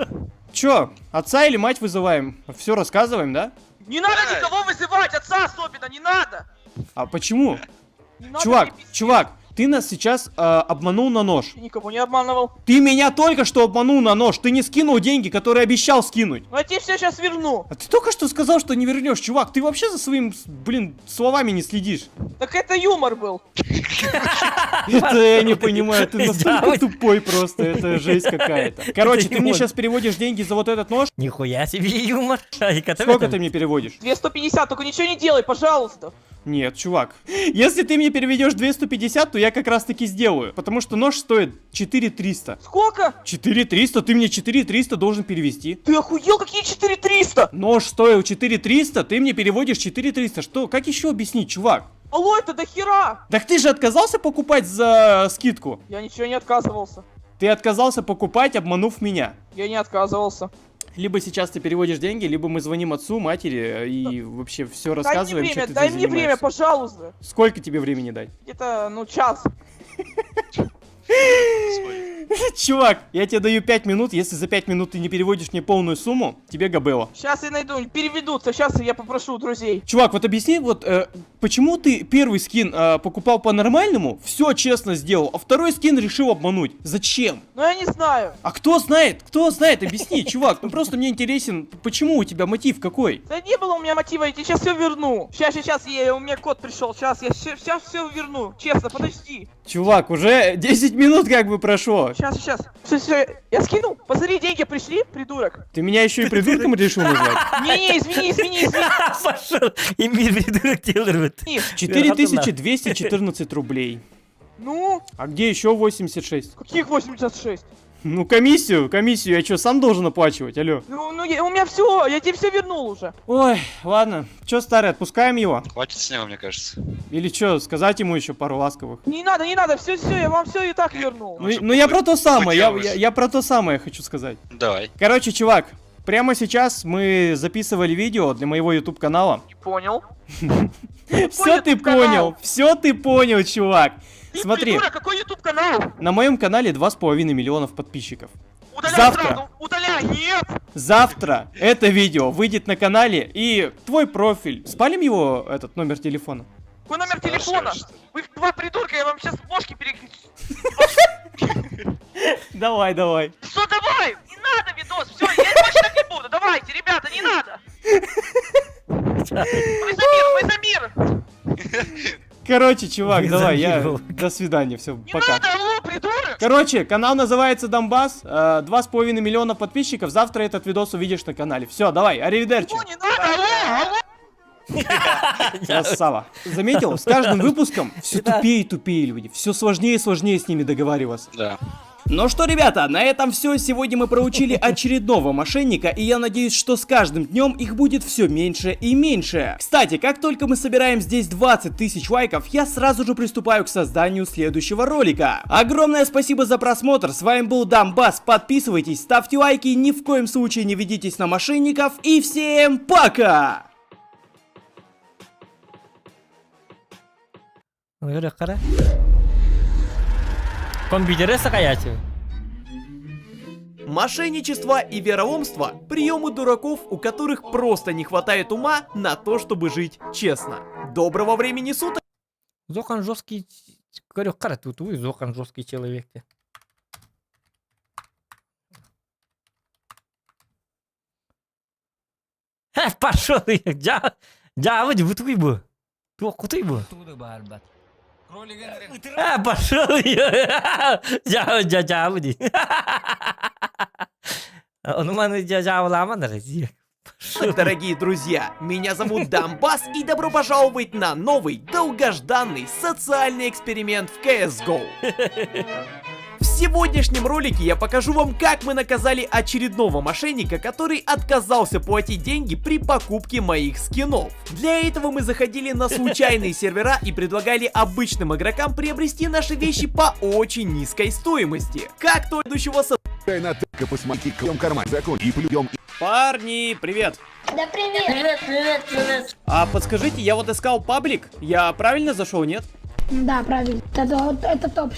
Чё, отца или мать вызываем? Все рассказываем, да? Не надо никого вызывать, отца особенно, не надо. А почему? Не надо Чувак, мне чувак, Ты нас сейчас обманул на нож. Никого не обманывал. Ты меня только что обманул на нож. Ты не скинул деньги, которые обещал скинуть. Ну я тебе все сейчас верну. А ты только что сказал, что не вернешь, чувак. Ты вообще за своим, блин, словами не следишь. Так это юмор был. Это я не понимаю, ты настолько тупой просто, это жесть какая-то. Короче, ты мне сейчас переводишь деньги за вот этот нож. Нихуя себе юмор. Сколько ты мне переводишь? 250, только ничего не делай, пожалуйста. Нет, чувак. Если ты мне переведешь 250, то я как раз таки сделаю. Потому что нож стоит 4300. Сколько? 4300, ты мне 4300 должен перевести. Ты охуел, какие 4300? Нож стоил 4300, ты мне переводишь 4300. Что? Как еще объяснить, чувак? Алло, это до хера! Так ты же отказался покупать за скидку? Я ничего не отказывался. Ты отказался покупать, обманув меня. Я не отказывался. Либо сейчас ты переводишь деньги, либо мы звоним отцу, матери и вообще все Дай мне рассказываем, время, чем ты дай здесь мне время, занимаешься. пожалуйста. Сколько тебе времени дать? Где-то, ну, час. Чувак, я тебе даю 5 минут, если за 5 минут ты не переводишь мне полную сумму, тебе габелла. Сейчас я найду, переведутся, сейчас я попрошу у друзей. Чувак, вот объясни, вот почему ты первый скин покупал по-нормальному, все честно сделал, а второй скин решил обмануть? Зачем? Ну, я не знаю. А кто знает? Кто знает? Объясни, чувак. Ну просто мне интересен, почему у тебя мотив какой? Да не было у меня мотива, я тебе сейчас все верну. Сейчас, сейчас, я, у меня кот пришел, сейчас, я сейчас все верну. Честно, подожди. Чувак, уже 10 минут как бы прошло. Сейчас, сейчас. Все, все, я скинул. Посмотри, деньги пришли, придурок. Ты меня еще и придурком решил назвать? Не-не, извини, извини, извини. Пошел, имбирь придурок делает. 4214 рублей. Ну? А где еще 86? Каких 86? Ну комиссию, комиссию я что, сам должен оплачивать, алло? Ну, у меня все, я тебе все вернул уже. Ой, ладно. Че, старый, отпускаем его? Хватит с него, мне кажется. Или что, сказать ему еще пару ласковых? Не надо, не надо, все, все, я вам все и так вернул. Ну, я про то самое, я про то самое хочу сказать. Давай. Короче, чувак, прямо сейчас мы записывали видео для моего YouTube канала. Не понял. Все ты понял, все ты понял, чувак. Смотри, Придурок, какой YouTube канал? на моем канале 2,5 миллионов подписчиков. Удаляй Завтра. сразу, удаляй, нет! Завтра это видео выйдет на канале, и твой профиль. Спалим его, этот номер телефона? Какой номер телефона? Вы два придурка, я вам сейчас бошки переключу. Давай, давай. Что давай? Не надо видос, все, я больше так не буду. Давайте, ребята, не надо. Мы за мир, мы за мир. Короче, чувак, давай, я... Замирил. До свидания, все, пока. Надо, алло, придурок! Короче, канал называется Донбасс, 2,5 миллиона подписчиков, завтра этот видос увидишь на канале. Все, давай, аривидерчи. Не надо, алло, алло! Красава. Заметил, с каждым выпуском все тупее и тупее люди, все сложнее и сложнее с ними договариваться. Да. Ну что, ребята, на этом все. Сегодня мы проучили очередного мошенника, и я надеюсь, что с каждым днем их будет все меньше и меньше. Кстати, как только мы собираем здесь 20 тысяч лайков, я сразу же приступаю к созданию следующего ролика. Огромное спасибо за просмотр, с вами был Донбасс, подписывайтесь, ставьте лайки, ни в коем случае не ведитесь на мошенников, и всем пока! Компьютеры сакаячи. Мошенничество и вероломство – приемы дураков, у которых просто не хватает ума на то, чтобы жить честно. Доброго времени суток! Зохан жесткий, говорю, тут вы Зохан жесткий человек. Пошел, я, я, вот бутуй бы. Кутуй бы. А, пошел я, я, я, я, Ну, маны, я, я, Дорогие друзья, меня зовут Донбасс, и добро пожаловать на новый, долгожданный социальный эксперимент в CSGO. В сегодняшнем ролике я покажу вам, как мы наказали очередного мошенника, который отказался платить деньги при покупке моих скинов. Для этого мы заходили на случайные сервера и предлагали обычным игрокам приобрести наши вещи по очень низкой стоимости. Как то идущего со... Парни, привет! Да привет! Привет, привет, привет! А подскажите, я вот искал паблик, я правильно зашел, нет? Да, правильно. Это топ.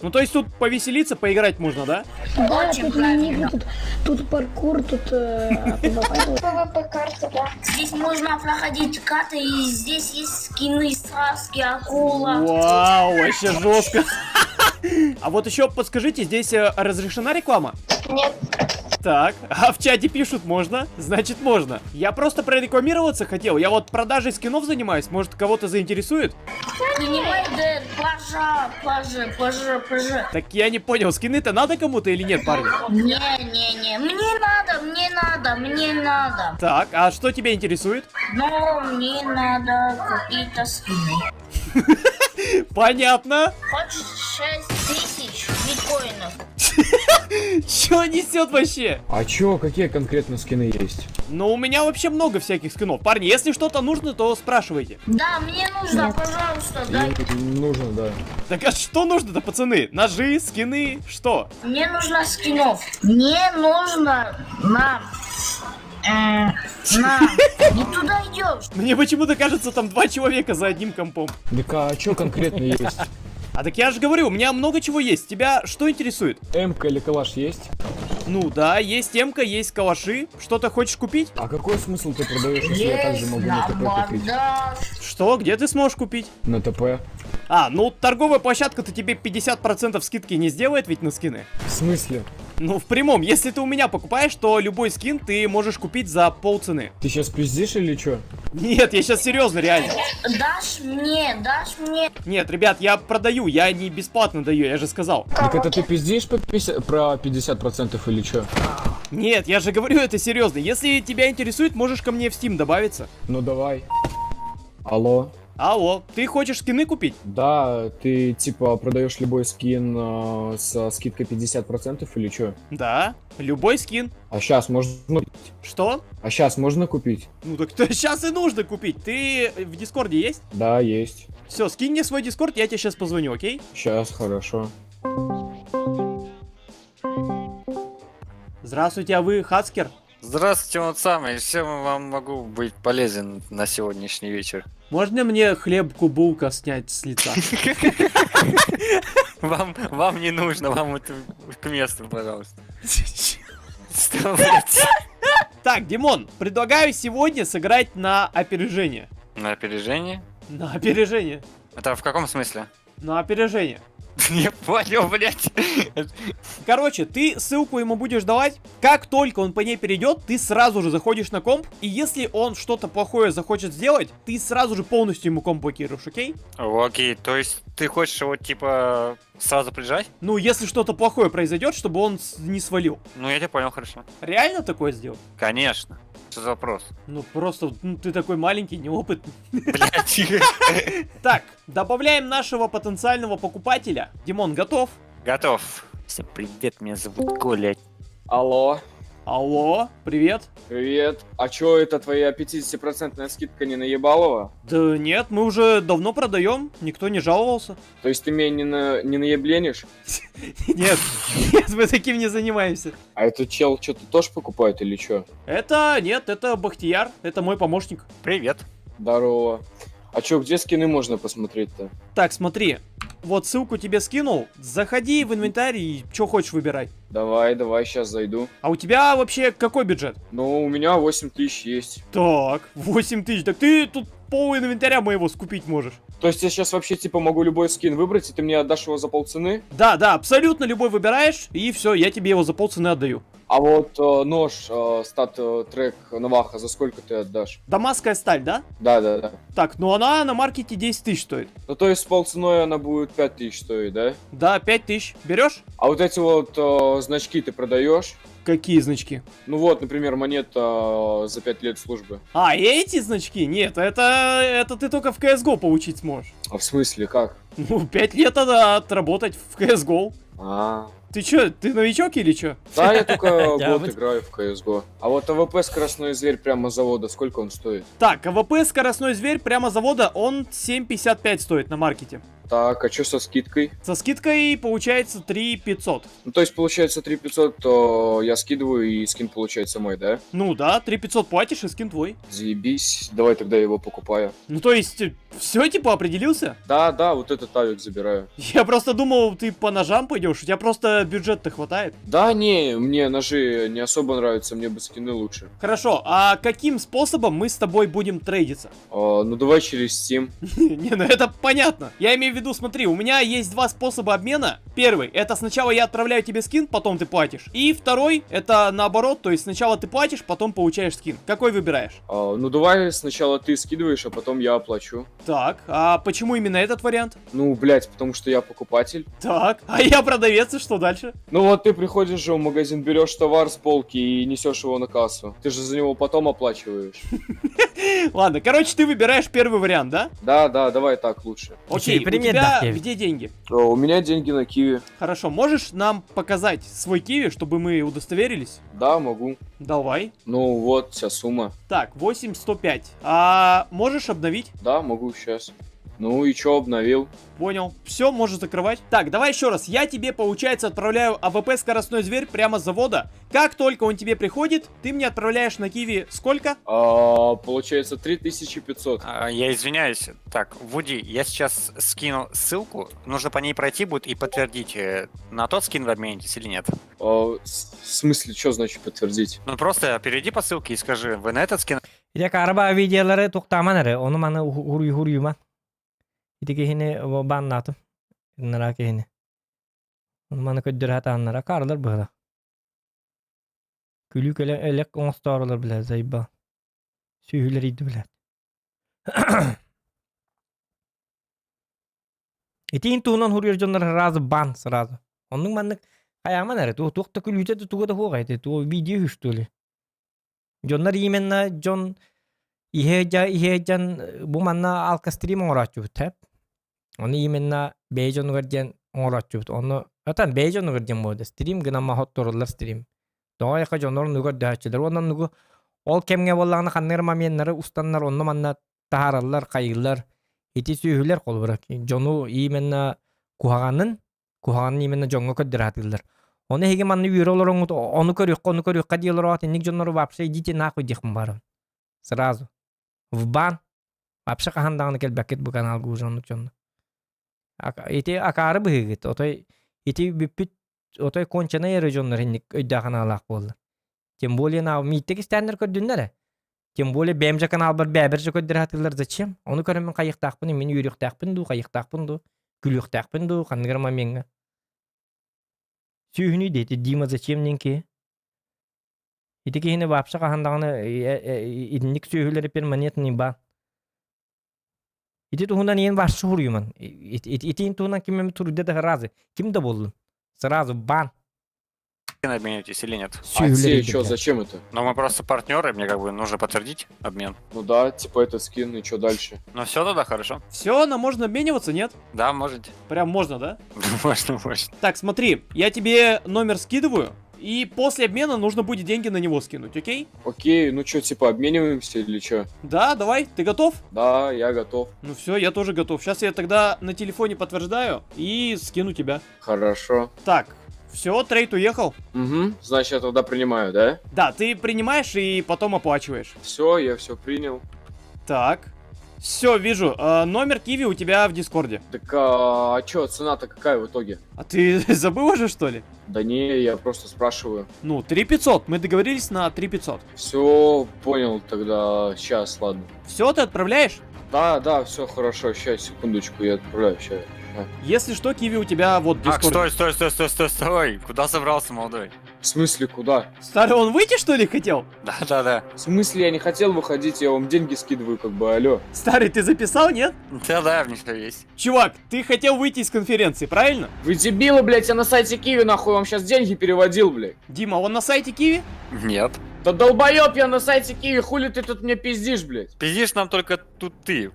Ну, то есть тут повеселиться, поиграть можно, да? Да, тут мини тут, тут паркур, тут PvP. ПВП карта, да. Здесь можно проходить карты, и здесь есть скины, сказки, акула. Вау, вообще жестко. А вот еще подскажите, здесь разрешена реклама? Нет. Так, а в чате пишут можно, значит можно. Я просто прорекламироваться хотел, я вот продажей скинов занимаюсь, может кого-то заинтересует? Принимай Д, пожа, пожа, пожа, пожа. Так я не понял, скины-то надо кому-то или нет, парни? Не, не, не, мне надо, мне надо, мне надо. Так, а что тебя интересует? Но мне надо какие-то скины. Понятно. Хочешь 6000 биткоинов? Чё несет вообще? А чё, какие конкретно скины есть? Ну, у меня вообще много всяких скинов. Парни, если что-то нужно, то спрашивайте. Да, мне нужно, пожалуйста, дай. Нужно, да. Так а что нужно-то, пацаны? Ножи, скины, что? Мне нужно скинов. Мне нужно на... на... Не туда идешь. Мне почему-то кажется, там два человека за одним компом. Так а чё конкретно есть? А так я же говорю, у меня много чего есть. Тебя что интересует? Эмка или калаш есть? Ну да, есть эмка, есть калаши. Что-то хочешь купить? А какой смысл ты продаешь, если я также могу на ТП купить? Что? Где ты сможешь купить? На ТП. А, ну торговая площадка-то тебе 50% скидки не сделает ведь на скины? В смысле? Ну, в прямом, если ты у меня покупаешь, то любой скин ты можешь купить за полцены. Ты сейчас пиздишь или чё? Нет, я сейчас серьезно, реально. Дашь мне, дашь мне. Нет, ребят, я продаю, я не бесплатно даю, я же сказал. Так это ты пиздишь по 50, про 50% или чё? Нет, я же говорю это серьезно. Если тебя интересует, можешь ко мне в Steam добавиться. Ну давай. Алло. Алло, ты хочешь скины купить? Да, ты типа продаешь любой скин со скидкой 50% или чё? Да, любой скин. А сейчас можно купить? Что? А сейчас можно купить? Ну так сейчас и нужно купить. Ты в Дискорде есть? Да, есть. Все, скинь мне свой Дискорд, я тебе сейчас позвоню, окей? Сейчас, хорошо. Здравствуйте, а вы Хацкер? Здравствуйте, он самый. Чем вам могу быть полезен на сегодняшний вечер? Можно мне хлебку булка снять с лица? Вам не нужно, вам это к месту, пожалуйста. Что, блядь? Так, Димон, предлагаю сегодня сыграть на опережение. На опережение? На опережение. Это в каком смысле? На опережение. Не понял, блядь. Короче, ты ссылку ему будешь давать. Как только он по ней перейдет, ты сразу же заходишь на комп. И если он что-то плохое захочет сделать, ты сразу же полностью ему комп блокируешь, окей? Окей, то есть ты хочешь его, типа, сразу прижать? Ну, если что-то плохое произойдет, чтобы он не свалил. Ну, я тебя понял, хорошо. Реально такое сделать? Конечно. Что за вопрос? Ну, просто ну, ты такой маленький, неопытный. Блядь. Так, добавляем нашего потенциального покупателя. Димон, готов? Готов. Всем привет, меня зовут Коля. Алло. Алло, привет. Привет. А чё это твоя 50% скидка не наебалова? Да нет, мы уже давно продаем, никто не жаловался. То есть ты меня не наебленишь? Нет, нет, мы таким не занимаемся. А этот чел что-то тоже покупает или чё? Это, нет, это Бахтияр, это мой помощник. Привет. Здорово. А чё, где скины можно посмотреть-то? Так, смотри, вот ссылку тебе скинул, заходи в инвентарь и что хочешь выбирай. Давай, давай, сейчас зайду. А у тебя вообще какой бюджет? Ну, у меня 8000 есть. Так, 8000, так ты тут пол инвентаря моего скупить можешь. То есть я сейчас вообще типа могу любой скин выбрать, и ты мне отдашь его за полцены? Да, да, абсолютно любой выбираешь, и все, я тебе его за полцены отдаю. А вот нож StatTrak Наваха за сколько ты отдашь? Дамасская сталь, да? Да, да, да. Так, ну она на маркете 10 тысяч стоит. Ну то есть с полценой она будет 5 тысяч стоить, да? Да, 5 тысяч. Берешь? А вот эти вот значки ты продаешь? Какие значки? Ну вот, например, монета за 5 лет службы. А, эти значки? Нет, это ты только в CSGO получить сможешь. А в смысле, как? Ну, 5 лет надо отработать в CSGO. А. Ты чё, ты новичок или чё? Да, я только год играю в CSGO. А вот АВП «Скоростной зверь» прямо с завода, сколько он стоит? Так, АВП «Скоростной зверь» прямо с завода, он 7,55 стоит на маркете. Так, а что со скидкой? Со скидкой получается 3500. Ну, то есть, получается 3500, то я скидываю, и скин получается мой, да? Ну да, 3500 платишь, и скин твой. Заебись, давай тогда я его покупаю. Ну то есть, все типа определился? Да, да, вот этот авик забираю. Я просто думал, ты по ножам пойдешь, у тебя просто бюджет-то хватает. Да, не, мне ножи не особо нравятся, мне бы скины лучше. Хорошо, а каким способом мы с тобой будем трейдиться? А, ну давай через Steam. Не, ну это понятно. Я имею в виду, смотри, у меня есть два способа обмена. Первый, это сначала я отправляю тебе скин, потом ты платишь. И второй, это наоборот, то есть сначала ты платишь, потом получаешь скин. Какой выбираешь? А, ну давай сначала ты скидываешь, а потом я оплачу. Так, а почему именно этот вариант? Ну, блядь, потому что я покупатель. Так, а я продавец, и что дальше? Ну вот ты приходишь же в магазин, берешь товар с полки и несешь его на кассу. Ты же за него потом оплачиваешь. Ладно, короче, ты выбираешь первый вариант, да? Да, да, давай так лучше. Окей, у тебя где деньги? У меня деньги на Киви. Хорошо, можешь нам показать свой Киви, чтобы мы удостоверились? Да, могу. Давай. Ну вот, вся сумма. Так, 8105. А можешь обновить? Да, могу сейчас. Ну и чё, обновил? Понял. Все, можешь закрывать. Так, давай еще раз. Я тебе, получается, отправляю АВП «Скоростной зверь» прямо с завода. Как только он тебе приходит, ты мне отправляешь на Киви сколько? А, получается 3500. А, Я извиняюсь. Так, Вуди, я сейчас скину ссылку. Нужно по ней пройти будет и подтвердить, на тот скин вы обменитесь или нет. А, в смысле, что значит подтвердить? Ну просто перейди по ссылке и скажи, вы на этот скин Ити акаары видеолары туохтаамаҥ эрэ, ону маны хуруйумаҥ. Ити киһини баннаатым. Ыннараа киһини. Ону маны көрдөрө сатааннар акаарылар быһыылаах. Күлүү кэлэ элек оҥостоорулар билэ заебал. Сүөһүлэрийди билэ. Итиин туһунан хуруйар дьоннор сразу бан сразу. Оннук маннык хайааман эрэ туох туох да күлүүтэ да туга да суох эти туох видео үһү что ли. Дьоннор именно дьон иһэ иһэ дьон бу манна алкострим оҥорооччубут тэп. Ону именно бэйэ дьонугар диэн оҥорооччубут. Ону отан бэйэ дьонугар диэн буолда. Стрим гынан махотторуллар стрим. Тоҕо айака дьоннор оннугар дөһөөччүлэр уонна оннугу ол кэмҥэ буоллаҕына ханнык эрэ моменнары устаннар онно манна таһаараллар, хайыыллар. Ити сүөһүлэр холобура дьону именно куһаҕанын куһаҕанын именно дьоҥҥо көрдөрө сатыыллар. Ону эһиги манна үөрэ олороҥҥут ону көрүөххэ, ону көрүөххэ дии олороот инник дьоннору вообще идите нахуй диэхпин баарым. Сразу. В бан. Вообще хаһан даҕаны кэлбэккит бу каналга уже оннук дьонно. Ити акаары быһыыгыт. Отой ити бүппүт отой конченый эрэ дьоннор инник өйдөөх анаалаах буолла. Тем более на мииттик истээннэр көрдүннэр ээ. Тем более бэйэм же каналбар бэйэбэр же көрдөрө сатыыллар зачем? Ону көрөммүн хайыахтаахпын, мин үөрүөхтээхпин дуу, хайыахтаахпын дуу, күлүөхтээхпин дуу, ханнык эрэ момеҥҥа. Сүүһүнүй диэти Дима зачем диэн киһи. Ити киһини вообще хаһан даҕаны итинник сүөһүлэри перманентный баан. Ити туһунан иэн вообще суруйуман. Итин туһунан ким эмит суруйда да сразу. Ким да буоллун. Сразу бан. Обменитесь или нет? А те что, зачем это? Ну мы просто партнеры, мне как бы нужно подтвердить обмен. Ну да, типа этот скин, и что дальше? Ну все тогда хорошо. Все, нам можно обмениваться, нет? Да, можете. Прям можно, да? Можно, можно. Так, смотри, я тебе номер скидываю, и после обмена нужно будет деньги на него скинуть, окей? Окей, ну что, типа обмениваемся или что? Да, давай, ты готов? Да, я готов. Ну все, я тоже готов. Сейчас я тогда на телефоне подтверждаю и скину тебя. Хорошо. Так, все, трейд уехал. Угу, значит, я тогда принимаю, да? Да, ты принимаешь и потом оплачиваешь. Все, я все принял. Так. Все, вижу. Номер Киви у тебя в Дискорде. Так а чё, цена-то какая в итоге? А ты забыл уже, что ли? Да не, я просто спрашиваю. Ну, 3500. Мы договорились на 3500. Все, понял тогда. Сейчас, ладно. Все, ты отправляешь? Да, да, все хорошо. Сейчас, секундочку, я отправляю. Сейчас. Если что, Киви у тебя вот в Так, Дискорде. стой, стой, стой, стой, стой, стой. Куда собрался, молодой? В смысле, куда? Старый, он выйти, что ли, хотел? Да, да, да. В смысле, я не хотел выходить, я вам деньги скидываю, как бы, алло. Старый, ты записал, нет? Да, да, мне все есть. Чувак, ты хотел выйти из конференции, правильно? Вы дебилы, блядь, я на сайте Киви, нахуй, вам сейчас деньги переводил, блядь. Дима, он на сайте Киви? Нет. Да долбоеб я на сайте Киви, хули ты тут мне пиздишь, блядь? Пиздишь нам только тут ты.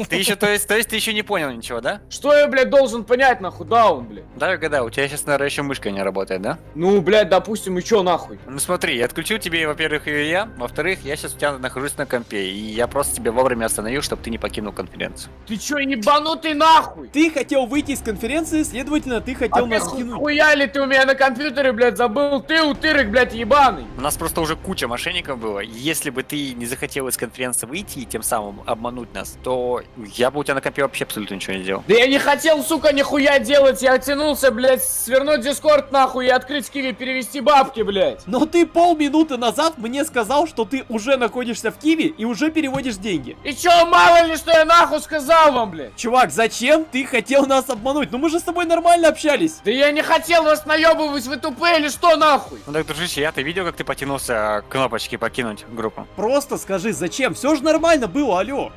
Ты еще, то есть, то есть ты еще не понял ничего, да? Что я, блядь, должен понять, нахуй, даун, блядь? Да, угадай, у тебя сейчас, наверное, еще мышка не работает, да? Ну, блядь, допустим, и чё нахуй? Ну смотри, я отключил тебе, во-первых, ее я, во-вторых, я сейчас у тебя нахожусь на компе, и я просто тебя вовремя остановил, чтобы ты не покинул конференцию. Ты чё, ебанутый нахуй? Ты хотел выйти из конференции, следовательно, ты хотел а нас ты кинуть. хуя ли ты у меня на компьютере, блядь, забыл? Ты утырок, блядь, ебаный. У нас просто уже куча мошенников было. Если бы ты не захотел из конференции выйти и тем самым обмануть нас, то я бы у тебя на компе вообще абсолютно ничего не делал. Да я не хотел, сука, нихуя делать. Я тянулся, блядь, свернуть Дискорд нахуй и открыть Киви, перевести бабки, блядь. Но ты полминуты назад мне сказал, что ты уже находишься в Киви и уже переводишь деньги. И чё, мало ли, что я нахуй сказал вам, блядь? Чувак, зачем ты хотел нас обмануть? Ну мы же с тобой нормально общались. Да я не хотел вас наебывать, вы тупые или что нахуй? Ну так, дружище, я-то видел, как ты потянулся к кнопочке покинуть группу. Просто скажи, зачем? Все же нормально было, алло.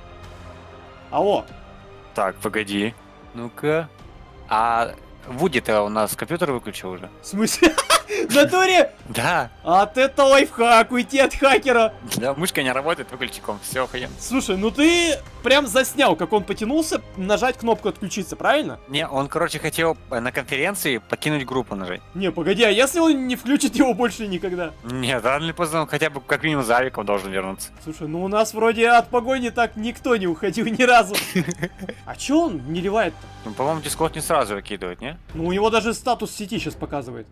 Алло. Так, погоди. Ну-ка. А Вуди-то у нас компьютер выключил уже. В смысле? В натуре? Да. А ты это лайфхак, уйти от хакера. Да, мышка не работает, выключи комп, все, охуенно. Слушай, ну ты прям заснял, как он потянулся нажать кнопку отключиться, правильно? Не, он, короче, хотел на конференции покинуть группу нажать. Не, погоди, а если он не включит его больше никогда? Нет, рано или поздно он хотя бы как минимум за авиком должен вернуться. Слушай, ну у нас вроде от погони так никто не уходил ни разу. А чё он не ливает-то? Ну, по-моему, Дискорд не сразу выкидывает, не? Ну у него даже статус сети сейчас показывает.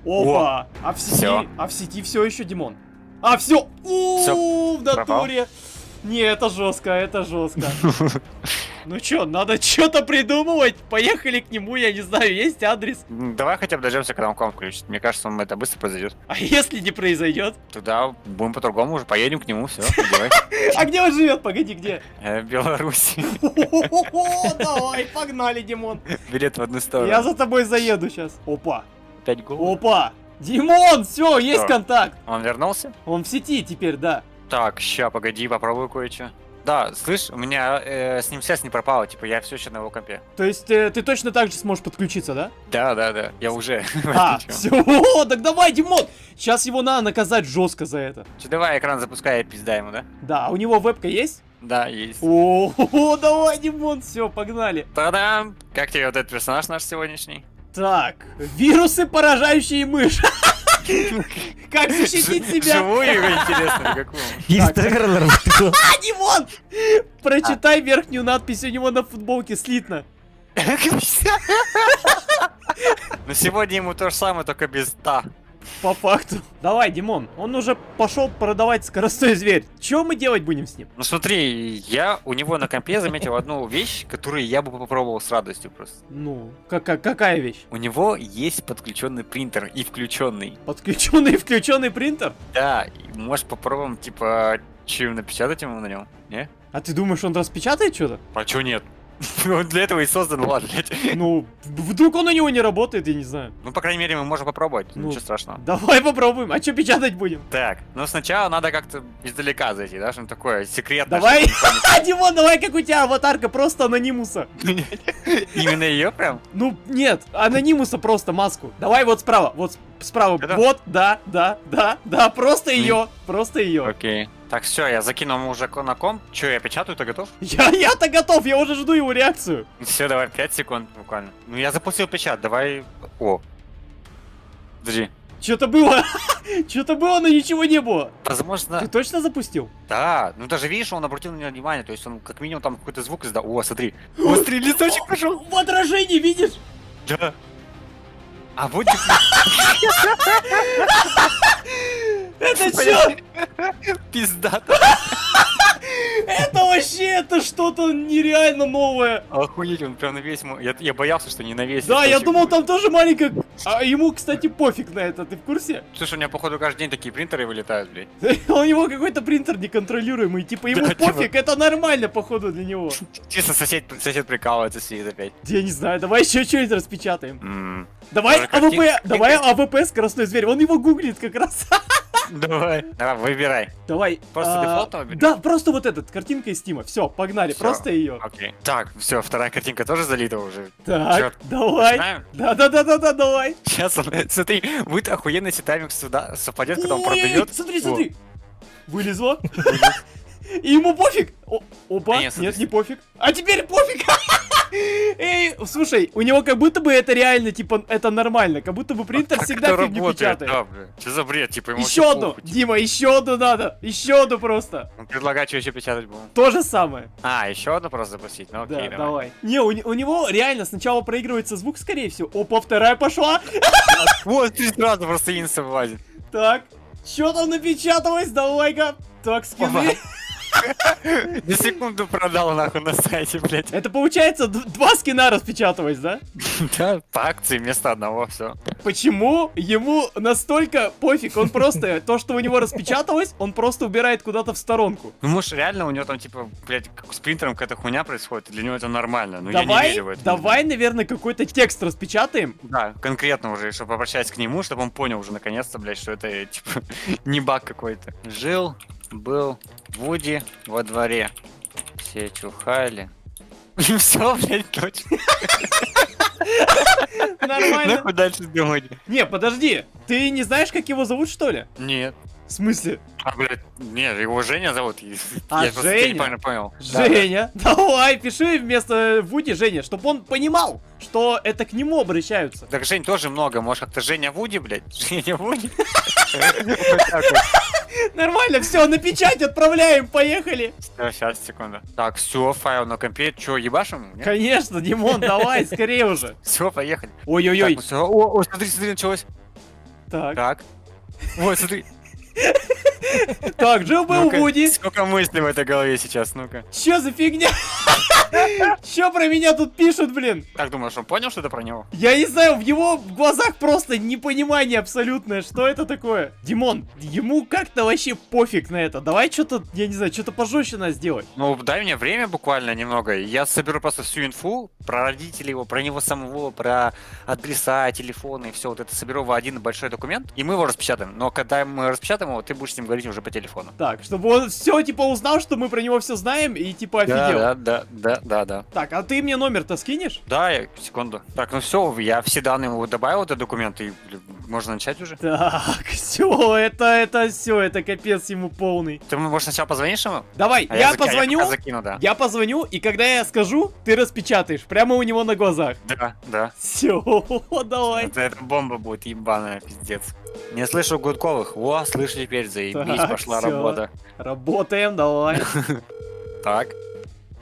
Опа! А в сети, Всё. а в сети все еще Димон. А все! Всё, В натуре! Не, это жестко, это жестко. Ну чё, надо что-то придумывать. Поехали к нему, я не знаю, есть адрес. Давай хотя бы дождемся, когда он комп включит. Мне кажется, он это быстро произойдет. А если не произойдет? Тогда будем по-другому уже, поедем к нему, все, давай. А где он живет? Погоди, где? Беларусь. О, давай, погнали, Димон. Билет в одну сторону. Я за тобой заеду сейчас. Опа. Опять гол. Опа. Димон, все, есть Что? контакт. Он вернулся? Он в сети теперь, да. Так, ща, погоди, попробую кое-что. Да, слышь, у меня с ним связь не пропала, типа я все еще на его компе. То есть ты точно так же сможешь подключиться, да? Да, да, да, я уже. А, все, так давай, Димон! Сейчас его надо наказать жестко за это. Че, давай экран запускай, пизда ему, да? Да, у него вебка есть? Да, есть. О, давай, Димон, все, погнали. Та-дам! Как тебе вот этот персонаж наш сегодняшний? Так, вирусы, поражающие мышь. Как защитить себя? Живую его интересно, какую? А, Димон! Прочитай верхнюю надпись у него на футболке слитно. Ну сегодня ему то же самое, только без та. По факту. Давай, Димон, он уже пошел продавать скоростной зверь. Че мы делать будем с ним? Ну смотри, я у него на компе заметил одну вещь, которую я бы попробовал с радостью просто. Ну, какая вещь? У него есть подключенный принтер и включенный. Подключенный и включенный принтер? Да, и может попробуем, типа, чем напечатать ему на нем, не? А ты думаешь, он распечатает что-то? А чё нет? Он для этого и создан, ладно, блядь. Ну, вдруг он у него не работает, я не знаю. Ну, по крайней мере, мы можем попробовать, Ну, ничего страшного. Давай попробуем. А что печатать будем? Так, ну сначала надо как-то издалека зайти, да, что-нибудь такое секретное. Давай, чтобы никто Димон, давай, как у тебя аватарка, просто анонимуса. не- Именно ее прям? Ну, нет, анонимуса просто маску. Давай вот справа, вот справа. Вот, да, да, да, да, просто ее, просто ее. Окей. Так, все, я закинул ему уже на комп. Че, я печатаю, ты готов? Я-то готов, я уже жду его реакцию. Все, давай, 5 секунд буквально. Ну, я запустил печать, давай... О. Подожди. Что-то было, что-то было, но ничего не было. Возможно... Ты точно запустил? Да, ну даже видишь, он обратил на меня внимание, то есть он как минимум там какой-то звук издал. О, смотри. О, смотри, листочек пошел. В отражении, видишь? Да. А вот... Это чё? Пиздато. Это вообще, это что-то нереально новое. Охуеть, он прям на весь... Я боялся, что не на весь Да, я листочек думал, будет. там тоже маленькая... А ему, кстати, пофиг на это, ты в курсе? Слушай, у меня, походу, каждый день такие принтеры вылетают, блядь. У него какой-то принтер неконтролируемый, типа ему Да, типа. пофиг, это нормально, походу, для него. Чисто сосед, сосед прикалывается, сидит опять. Я не знаю, давай еще что-нибудь распечатаем. М. Давай Тоже АВП, картинка. давай АВП скоростной зверь, он его гуглит как раз. Давай. Давай, выбирай. Давай. Просто дефолтного берешь? Да, просто вот этот, картинка из Стима. Все, погнали, Всё. просто ее. Окей. Так, все, вторая картинка тоже залита уже. Так, Чёрт. давай. Начинаем? Да-да-да-да-да, давай. Сейчас он, смотри, будет охуенный если тайминг сюда совпадет, когда он Ой, продает. Смотри, О, смотри. Вылезло. И ему пофиг. О, опа, Нет, нет, не пофиг. А теперь пофиг. Эй, слушай, у него как будто бы это реально, типа, это нормально. Как будто бы принтер Как всегда это фигню работает, печатает. Да, бля. Что за бред? Типа ему Еще вообще одну, похуй, типа. Дима, еще одну надо. Еще одну просто. Ну, Предлагай, что еще печатать будем. То же самое. А, еще одну просто запустить? Ну окей, Да, давай. давай. Не, у него реально сначала проигрывается звук, скорее всего. Опа, вторая пошла. Вот, ты сразу просто инста вылазит. Так, что там напечаталось? Давай-ка. Так, скины. На секунду продал нахуй на сайте, блядь. Это получается два скина распечаталось, да? Да, по акции вместо одного, все. Почему ему настолько пофиг? Он просто, то, что у него распечаталось, он просто убирает куда-то в сторонку. Ну, может, реально у него там, типа, блядь, как с принтером какая-то хуйня происходит, и для него это нормально. Но я не давай, верю в это. давай, наверное, какой-то текст распечатаем. Да, конкретно уже, чтобы обращаясь к нему, чтобы он понял уже наконец-то, блядь, что это, типа, не баг какой-то. Жил, был Вуди во дворе. Все чухали. И все, блядь, точно. Нормально. Нахуй дальше думать. Не, подожди, ты не знаешь, как его зовут, что ли? Нет. В смысле? А, блядь, нет, его Женя зовут. А, Я просто тебя Женя? неправильно понял. Да, Женя, давай, пиши вместо Вуди Женя, чтобы он понимал, что это к нему обращаются. Так Жень тоже много, может как-то Женя Вуди, блядь? Женя Вуди? Вот так вот. Нормально, все, на печать отправляем, поехали. Сейчас, секунду. Так, все, файл на компе. Че, ебашим? Нет? Конечно, Димон, давай, скорее уже. Все, поехали. Ой-ой-ой. Так, ну всё. О, о, смотри, смотри, началось. Так. Так. Вот, смотри. Так, жил-был Ну-ка, Вуди. Сколько мыслей в этой голове сейчас, ну-ка. Че за фигня? Че про меня тут пишут, блин? Как думаешь, он понял, что это про него? Я не знаю, в его глазах просто непонимание абсолютное, что это такое. Димон, ему как-то вообще пофиг на это. Давай что-то, я не знаю, что-то пожестче надо сделать. Ну, дай мне время буквально немного. и Я соберу просто всю инфу про родителей его, про него самого, про адреса, телефоны и все. Вот это соберу в один большой документ, и мы его распечатаем. Но когда мы распечатаем его, ты будешь с ним говорить уже по телефону. Так, чтобы он все, типа, узнал, что мы про него все знаем и, типа, офигел. Да, да, да, да, да. Так, а ты мне номер-то скинешь? Да, я, секунду. Так, ну все, я все данные ему добавил в этот документ, и блин, можно начать уже. Так, все, это все, это капец ему полный. Ты, может, сначала позвонишь ему? Давай, А я, заки- а позвоню. пока закину, да. Я позвоню, и когда я скажу, ты распечатаешь прямо у него на глазах. Да, да. Все, давай. Это бомба будет ебаная, пиздец. Не слышу Гудковых. О, слышу теперь, заебись, Так, пошла всё. работа. Работаем, давай. Так.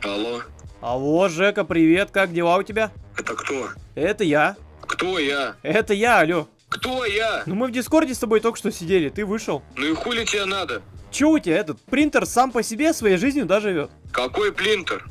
Алло, Алло, Жека, привет, как дела у тебя? это кто? Это я. Кто я? Это я, алло. Кто я? Ну мы в Дискорде с тобой только что сидели, ты вышел. Ну и хули тебе надо? Че у тебя этот принтер сам по себе своей жизнью, да, живет? Какой плинтер?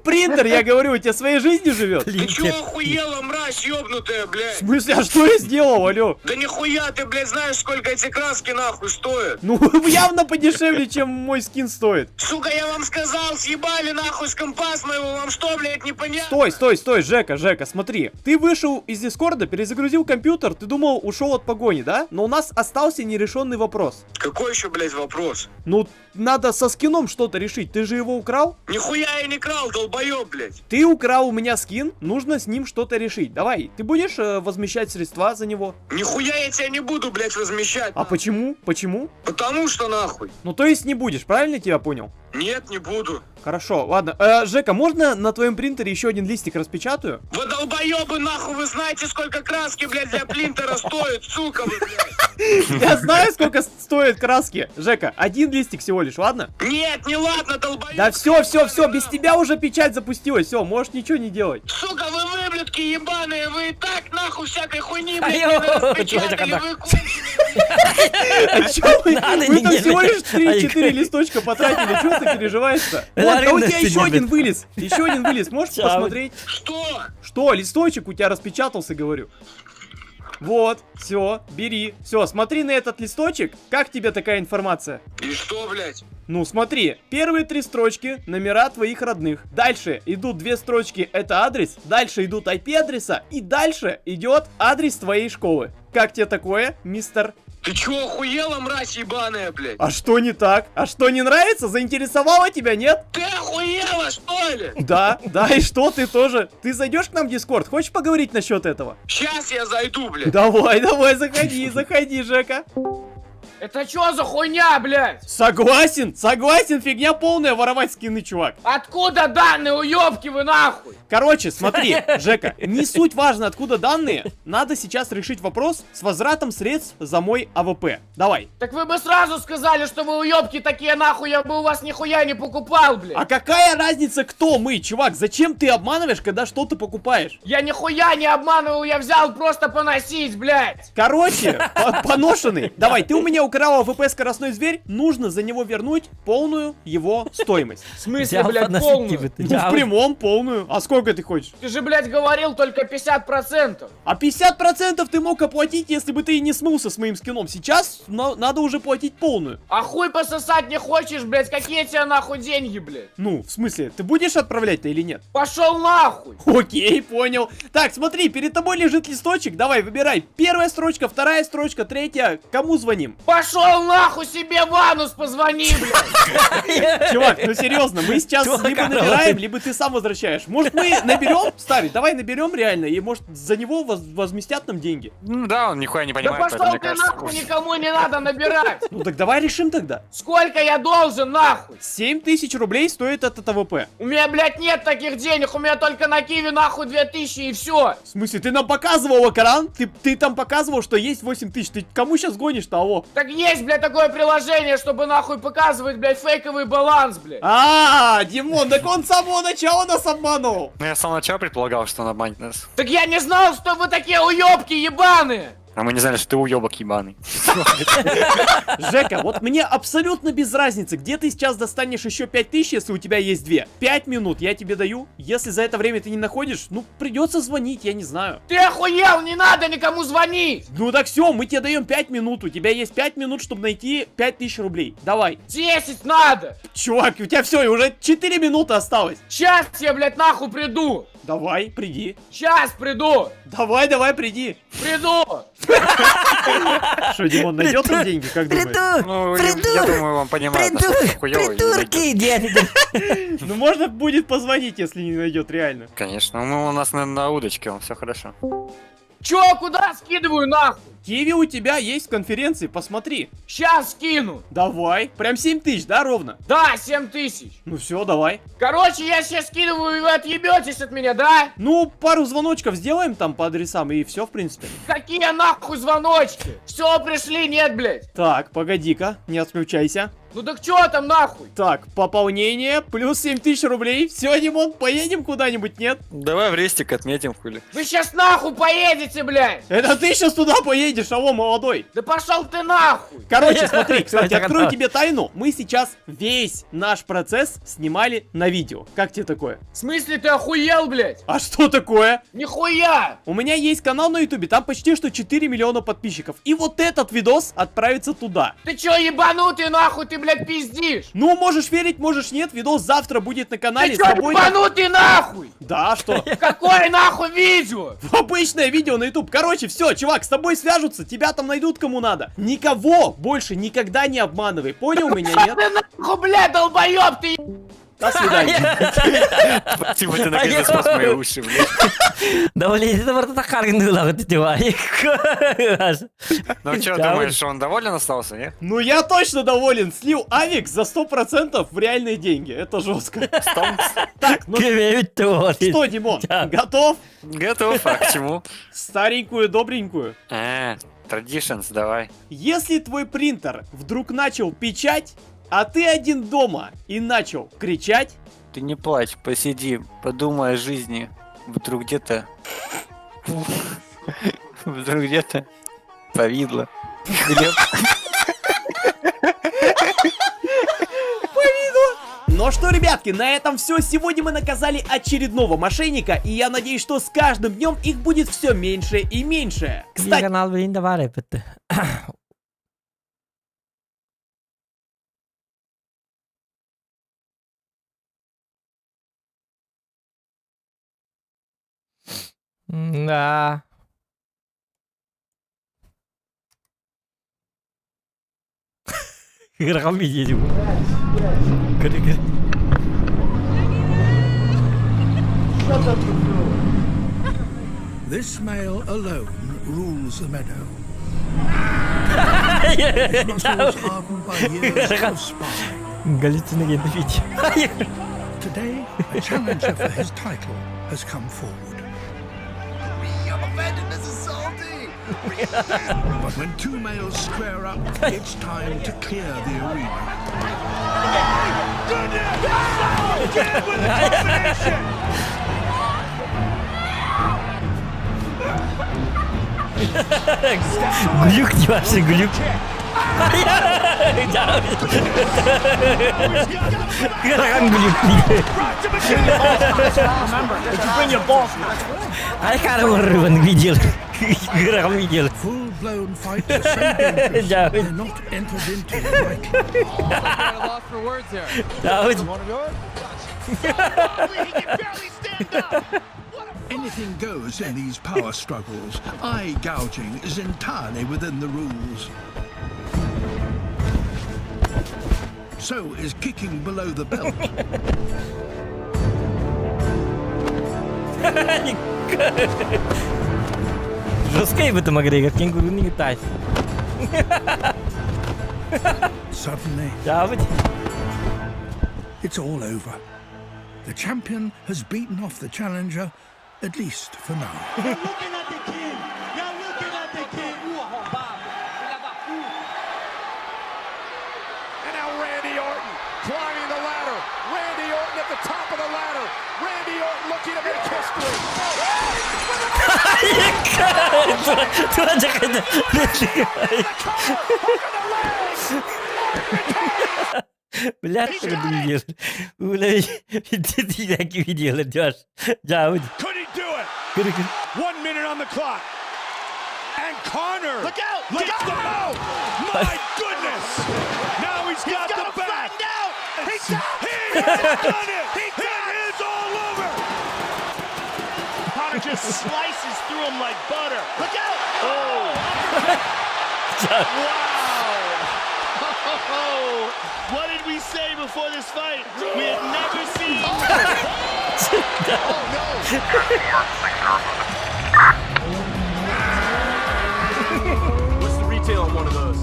Принтер, я говорю, у тебя своей жизнью живет? Ты чё охуела, мразь ёбнутая, блядь? В смысле, а что я сделал, алло? Да нихуя ты, блядь, знаешь, сколько эти краски нахуй стоят? Ну, явно подешевле, чем мой скин стоит. Сука, я вам сказал, съебали нахуй с компа с моего, вам что, блядь, непонятно? Стой, стой, стой, Жека, Жека, смотри. Ты вышел из Дискорда, перезагрузил компьютер, ты думал, ушел от погони, да? Но у нас остался нерешенный вопрос. Какой еще, блядь, вопрос? Ну, надо со скином что-то решить. Ты же его украл? Нихуя я не крал, долбоеб, блядь. Ты украл у меня скин, нужно с ним что-то решить. Давай, ты будешь возмещать средства за него? Нихуя я тебя не буду, блядь, возмещать. А почему? Почему? Потому что нахуй. Ну, то есть не будешь, правильно я тебя понял? Нет, не буду. Хорошо, ладно. Жека, можно на твоем принтере еще один листик распечатаю? Вы долбоебы, нахуй, вы знаете, сколько краски, блядь, для плинтера стоит, сука вы, блядь. Я знаю, сколько стоят краски. Жека, один листик всего лишь, ладно? Нет, не ладно, долбоеб. Да все, все, все, без тебя уже печать запустилась. Все, можешь ничего не делать. Сука, вы выблядки ебаные, вы и так нахуй всякой хуйни, блядь, Айо, не распечатали, чё вы А чё вы? Надо Вы там не всего лишь делать. 3-4 листочка потратили, чё ты переживаешь-то? Вот, да у тебя еще один вылез, еще один вылез, можешь Чё? посмотреть? Что? Что, листочек у тебя распечатался, говорю. Вот, все, бери. Все, смотри на этот листочек. Как тебе такая информация? И что, блядь? Ну, смотри, первые три строчки номера твоих родных. Дальше идут две строчки, это адрес. Дальше идут IP-адреса. И дальше идет адрес твоей школы. Как тебе такое, мистер? Ты чё, охуела, мразь ебаная, блядь? А что не так? А что не нравится? Заинтересовало тебя, нет? Ты охуела, что ли? Да, да, и что ты тоже? Ты зайдешь к нам в Дискорд? Хочешь поговорить насчет этого? Сейчас я зайду, блядь. Давай, давай, заходи, заходи, Жека. Это чё за хуйня, блядь? Согласен, согласен, фигня полная воровать скины, чувак. Откуда данные, уёбки вы нахуй? Короче, смотри, Жека, не суть важно, откуда данные. Надо сейчас решить вопрос с возвратом средств за мой АВП. Давай. Так вы бы сразу сказали, что вы уёбки такие нахуй, я бы у вас нихуя не покупал, блядь. А какая разница, кто мы, чувак? Зачем ты обманываешь, когда что-то покупаешь? Я нихуя не обманывал, я взял просто поносить, блядь. Короче, поношенный. Давай, ты у меня украл АВП скоростной зверь, нужно за него вернуть полную его стоимость. В смысле, блядь, полную? Ну, в прямом полную. А сколько ты хочешь? Ты же, блядь, говорил только 50%. А 50% ты мог оплатить, если бы ты и не смылся с моим скином. Сейчас надо уже платить полную. А хуй пососать не хочешь, блядь, какие тебе нахуй деньги, блядь? Ну, в смысле, ты будешь отправлять-то или нет? Пошел нахуй! Окей, понял. Так, смотри, перед тобой лежит листочек. Давай, выбирай. Первая строчка, вторая строчка, третья. Кому звоним? Пошел нахуй себе в анус позвони, блядь! Чувак, ну серьезно, мы сейчас либо набираем, либо ты сам возвращаешь. Может, мы наберем, Старый, давай наберем реально, и может за него возместят нам деньги. Ну да, он нихуя не Да понимает, пошел поэтому, мне ты кажется, нахуй, никому не надо набирать! Ну так давай решим тогда. Сколько я должен, нахуй? 7000 рублей стоит этот АВП. У меня, блядь, нет таких денег, у меня только на киви нахуй 2000 и все. В смысле, ты нам показывал экран? Ты там показывал, что есть 8000. Ты кому сейчас гонишь-то, алло? Так есть, блядь, такое приложение, чтобы нахуй показывать, блядь, фейковый баланс, блядь. А, Димон, так он с самого начала нас обманул. Ну я с самого начала предполагал, что он обманет нас. Так я не знал, что вы такие уёбки ебаные. А мы не знали, что ты уебок ебаный. Жека, вот мне абсолютно без разницы, где ты сейчас достанешь еще 5000, если у тебя есть 2. 5 минут я тебе даю. Если за это время ты не находишь, ну, придется звонить, я не знаю. Ты охуел, не надо никому звонить. Ну так все, мы тебе даем 5 минут. У тебя есть 5 минут, чтобы найти 5000 рублей. Давай. 10 надо. Чувак, у тебя все, уже 4 минуты осталось. Сейчас я, блядь, нахуй приду. Давай, приди. Сейчас приду. Давай, давай, приди. Приду. Что, Димон, найдет он деньги, как думаешь? Ну, я думаю, он понимает, насколько хуёвый. и найдет. Ну, можно будет позвонить, если не найдет, реально. Конечно, ну у нас на удочке, он все хорошо. Чё, куда скидываю нахуй? Киви у тебя есть в конференции, посмотри. Сейчас скину. Давай. Прям 7000, да, ровно? Да, 7000. Ну все, давай. Короче, я сейчас скидываю, и вы отъебетесь от меня, да? Ну, пару звоночков сделаем там по адресам, и все, в принципе. Какие нахуй звоночки? Все, пришли, нет, блядь. Так, погоди-ка, не отключайся. Ну так чё там нахуй? Так, пополнение, плюс 7000 рублей. Все, Димон, поедем куда-нибудь, нет? Давай в рестик отметим, хули. Вы сейчас нахуй поедете, блядь! Это ты сейчас туда поедешь, алло, молодой. Да пошел ты нахуй! Короче, смотри, кстати, открою тебе тайну. Мы сейчас весь наш процесс снимали на видео. Как тебе такое? В смысле ты охуел, блядь? А что такое? Нихуя! У меня есть канал на ютубе, там почти что 4 миллиона подписчиков. И вот этот видос отправится туда. Ты чё, ебанутый нахуй, ты, блядь, пиздишь? Ну, можешь верить, можешь нет, видос завтра будет на канале. Ты чё, ебанутый нахуй? Да, что? Какое нахуй видео? Обычное видео на ютуб. Короче, все, чувак, с тобой свяжутся, тебя там найдут кому надо. Никого больше никогда не обманывай. Понял меня, нет? Ты нахуй, блядь, долбоеб, ты До свидания. Спасибо, ты наконец спас мои уши, блядь. Да, блин, это просто Ну что, думаешь, он доволен остался, нет? Ну я точно доволен. Слил авик за 100% в реальные деньги. Это жестко. Так, ну что, Димон, готов? Готов, а к чему? Старенькую, добренькую. Traditions, давай. Если твой принтер вдруг начал печать, а ты один дома и начал кричать... Ты не плачь, посиди, подумай о жизни. Вдруг где-то... Вдруг где-то повидло. Глеб. Повидло! Ну что, ребятки, на этом все. Сегодня мы наказали очередного мошенника, и я надеюсь, что с каждым днем их будет все меньше и меньше. Кстати... Канал Да. Ырахан видео. Көр көр. This male alone rules the meadow. His muscles hardened by years of sparring. Галлюциногенный видео. Today, a challenger for his title has come forward. I'm offended, this is salty. But when two males square up, it's time to clear the arena. Глюк не ваш, глюк. Ыарахан глюк. Ай харварыван видел. Ыарахан видел. Full-blown fights are so dangerous, they're not entered into lightly. Anything goes in these power struggles. Eye gouging is entirely within the rules. So is kicking below the belt. Жесткий в этом Макгрегор, кенгуру не летать. Suddenly, it's all over. The champion has beaten off the challenger, at least for now. Looking at the king. You're looking at the king. And now Randy Orton climbing the ladder. Randy Orton at the top of the ladder. Randy Orton looking to make history. Блядь, видел. Видел, Джош. Джауд. Could he do it? 1 minute on the clock. And Connor. Look out! Look Look out! The bow. My goodness! Now he's got, got the him back. flattened out. He's done it. It is all over. Connor just slices through him like butter. Look out! Oh! Wow! What did we say before this fight? We had never seen. What's the retail on one of those?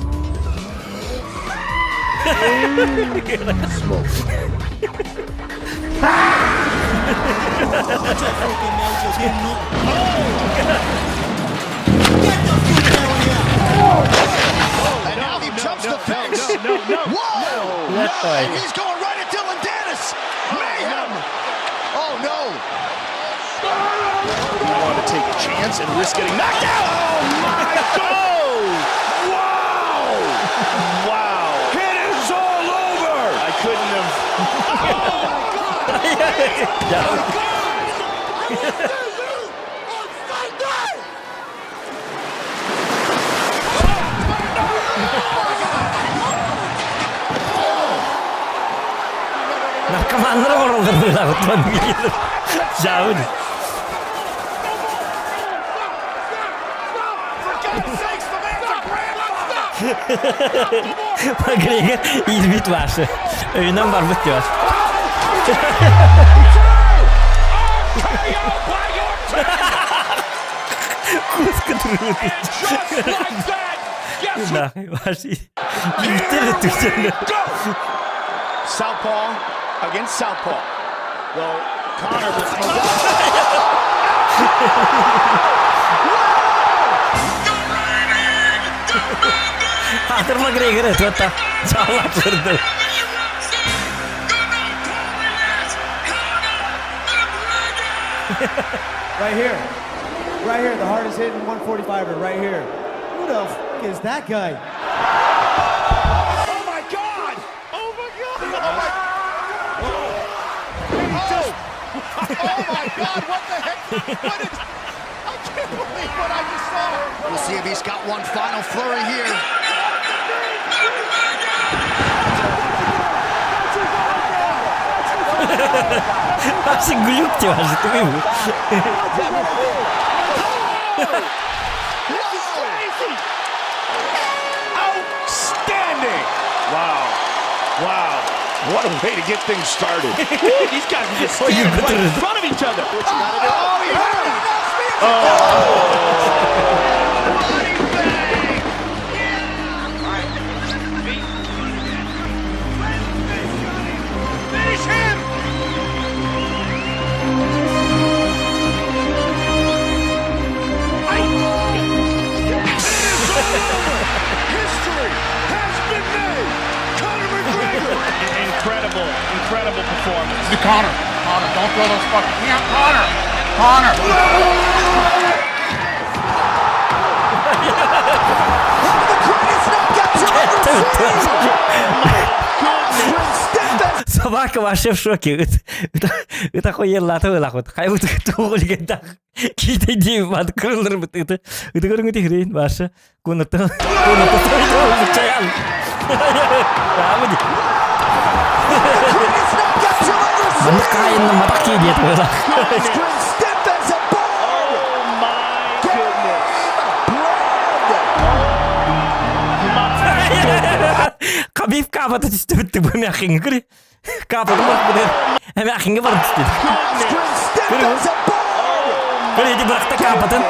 And now he jumps the fence. No, no, no. Whoa! Left No, eye. he's going right at Dylan Dennis. Mayhem. Oh no. You want to take a chance and risk getting knocked out? Oh my God! Wow! Wow. It is all over. I couldn't have. Наркоманнар оҥороллор быһыылаах Джауд. For God's sakes, the man's a grandfather. Макгрегор иирбит вашы. Өйүнэн барбыт диyor. Куска Just like that, guess who? Нахуй ваши. Ииртэр түчэн. Southpaw against Southpaw. Well, Connor was Хатыр Макгрегор это Чалаклырды. Right here. Right here, the hardest hitting 145er right here. Who the f is that guy? Oh my God! Oh my God! Oh my! Oh. Oh my God! What the heck? What is? I can't believe what I just saw. We'll see if he's got one final flurry here. Вообще глюк тебе же ты This is crazy! Outstanding! Wow. Wow. What a way to get things started. These guys are just Oh, you standing right in better- front of each other. Oh, he hurt him. Oh. To Connor. Connor, don't throw those fucking hands. Connor! Connor! Собака вообще в шоке. Ыт охуеллаата ылахыт. Хайбыт тугулгендах. Киитей диэм бат кырылыр быт ыты. Ыты көрүҥү тихрейн башы. Кунаттан кунаттан чаян. Маннык хаайынна матах кии диэт буолар. Хабиб каапата түстүбүт бу эмээхиҥҥэ көрү. Каапата барбыт эмээхиҥҥэ баран түстүбүт. Көрү. Көрү ити бырахта каапатын.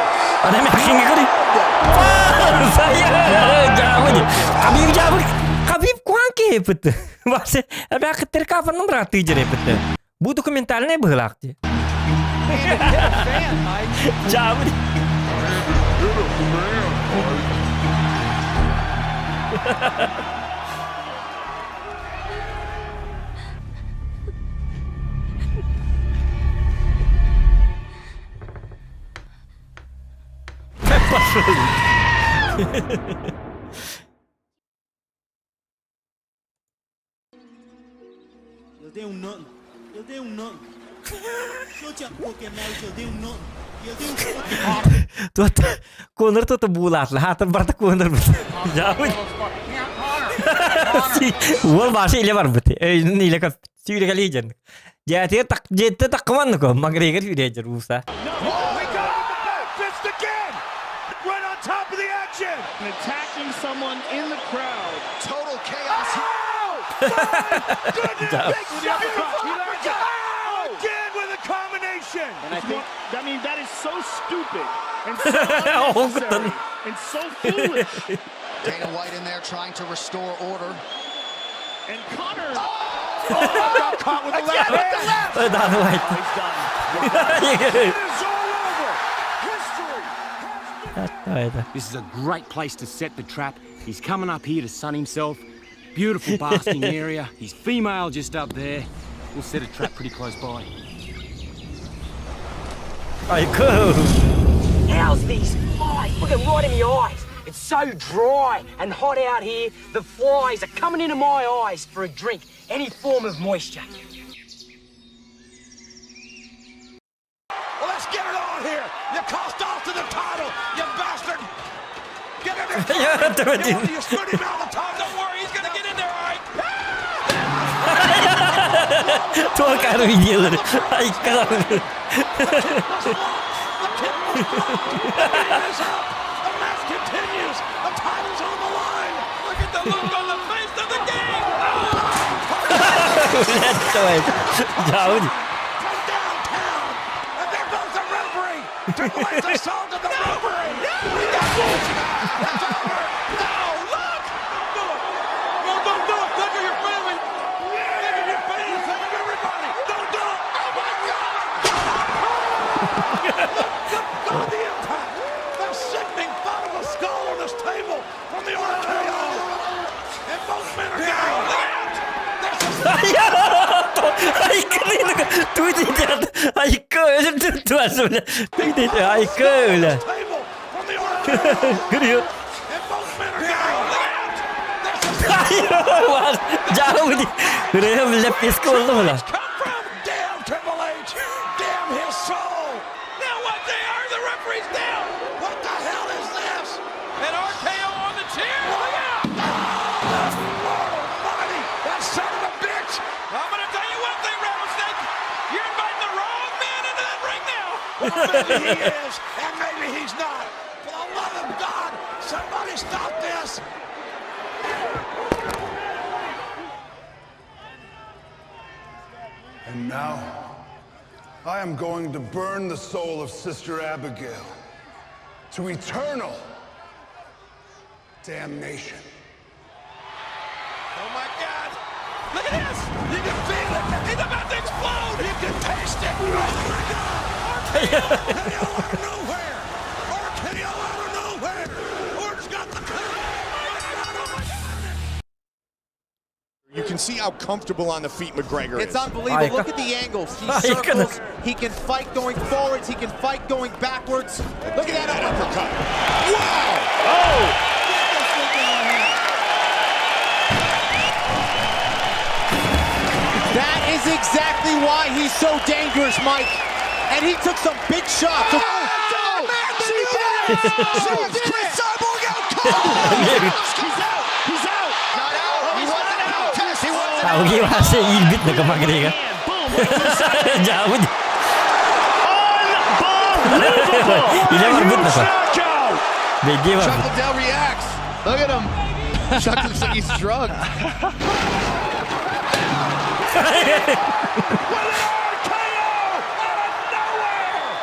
Ана эмээхиҥҥэ көрү. Дьаабы Хабиб дьаабы Хабиб куһаан киһи Вообще эмээхиттэр каапанын бырааттыы дьэрэппит. Бу документальный быһыылаах дии. Дьаабы Пошел. Туот Конор тута буулаатла хаатар барда Конор Уол башы иле барбыт. Өйүнүн иле көп сүүрекели дьэн. Дьээтигэр так дьиэттэ таккыманныко Макгрегор сүүрээдьэр ууса. Attacking someone in the crowd. Total chaos. Again with a combination. And I think, I mean, that is so stupid and so unnecessary and so foolish. Dana White in there trying to restore order. And Connor. Oh, got caught with the left hand. Dana White. He's done. It is all over. History. This is a great place to set the trap. He's coming up here to sun himself. Beautiful basking area. His female just up there. We'll set a trap pretty close by. Ай, cool. How's these flies? Look at right in my eyes. It's so dry and hot out here. The flies are coming into my eyes for a drink, any form of moisture. Well, let's get it on here. You cost off to the title, you bastard. Get in there. You, you stood him out of the time. Don't worry, he's gonna get in there, all right. Туох видеолары. Ай, The match continues. The title's on the line. Look at the look on the face of the game. Блядь, Дьаабы. And there goes the referee. Triple H assaulted the referee. We got this. It's over. No, look. Don't do it. No, don't do it. Think of your family. Think of your fans. Think of everybody. Don't do it. Oh, my God. Look, look at the impact. The sickening thought of a skull on this table from the RKO. And both men are down. Look out. This is Айкы Туй Айкы өлүм туасы бля. Туй Айкы бля. Көрүө. Дьаабы Көрүө бля песка болду бля. Damn Triple H! Damn his soul! Now what they are, the referee's down! What the hell is this? And RKO on the chair! Look out! Oh, Lord almighty! That son of a bitch! I'm gonna tell you one thing, Rattlesnake! You're inviting the wrong man into that ring now! Well, maybe he is, and maybe he's not. For the love of God, somebody stop this! And now, I am going to burn the soul of Sister Abigail to eternal damnation. Oh my God! Look at this! You can feel it! He's about to explode! You can taste it! Oh my God! RKO out of nowhere! RKO out of nowhere! Orton's got the cover! Oh my God! You can can see how comfortable on the feet McGregor It's is. unbelievable. Look at the angles. He circles. He can fight going forwards. He can fight going backwards. Look at that uppercut. Wow! Oh! That is exactly why he's so dangerous, Mike. And he took some big shots. Oh, man, she did it! She did it! Cyborg out cold! He's out! He's out! Not out! He wasn't out! He wasn't out! Аугивасы илбит на Макгрегор. Жабыт. Или барбыт нахуй. Беги Chuck барбыт. Liddell reacts. Look at him. Chuck looks like he's drugged.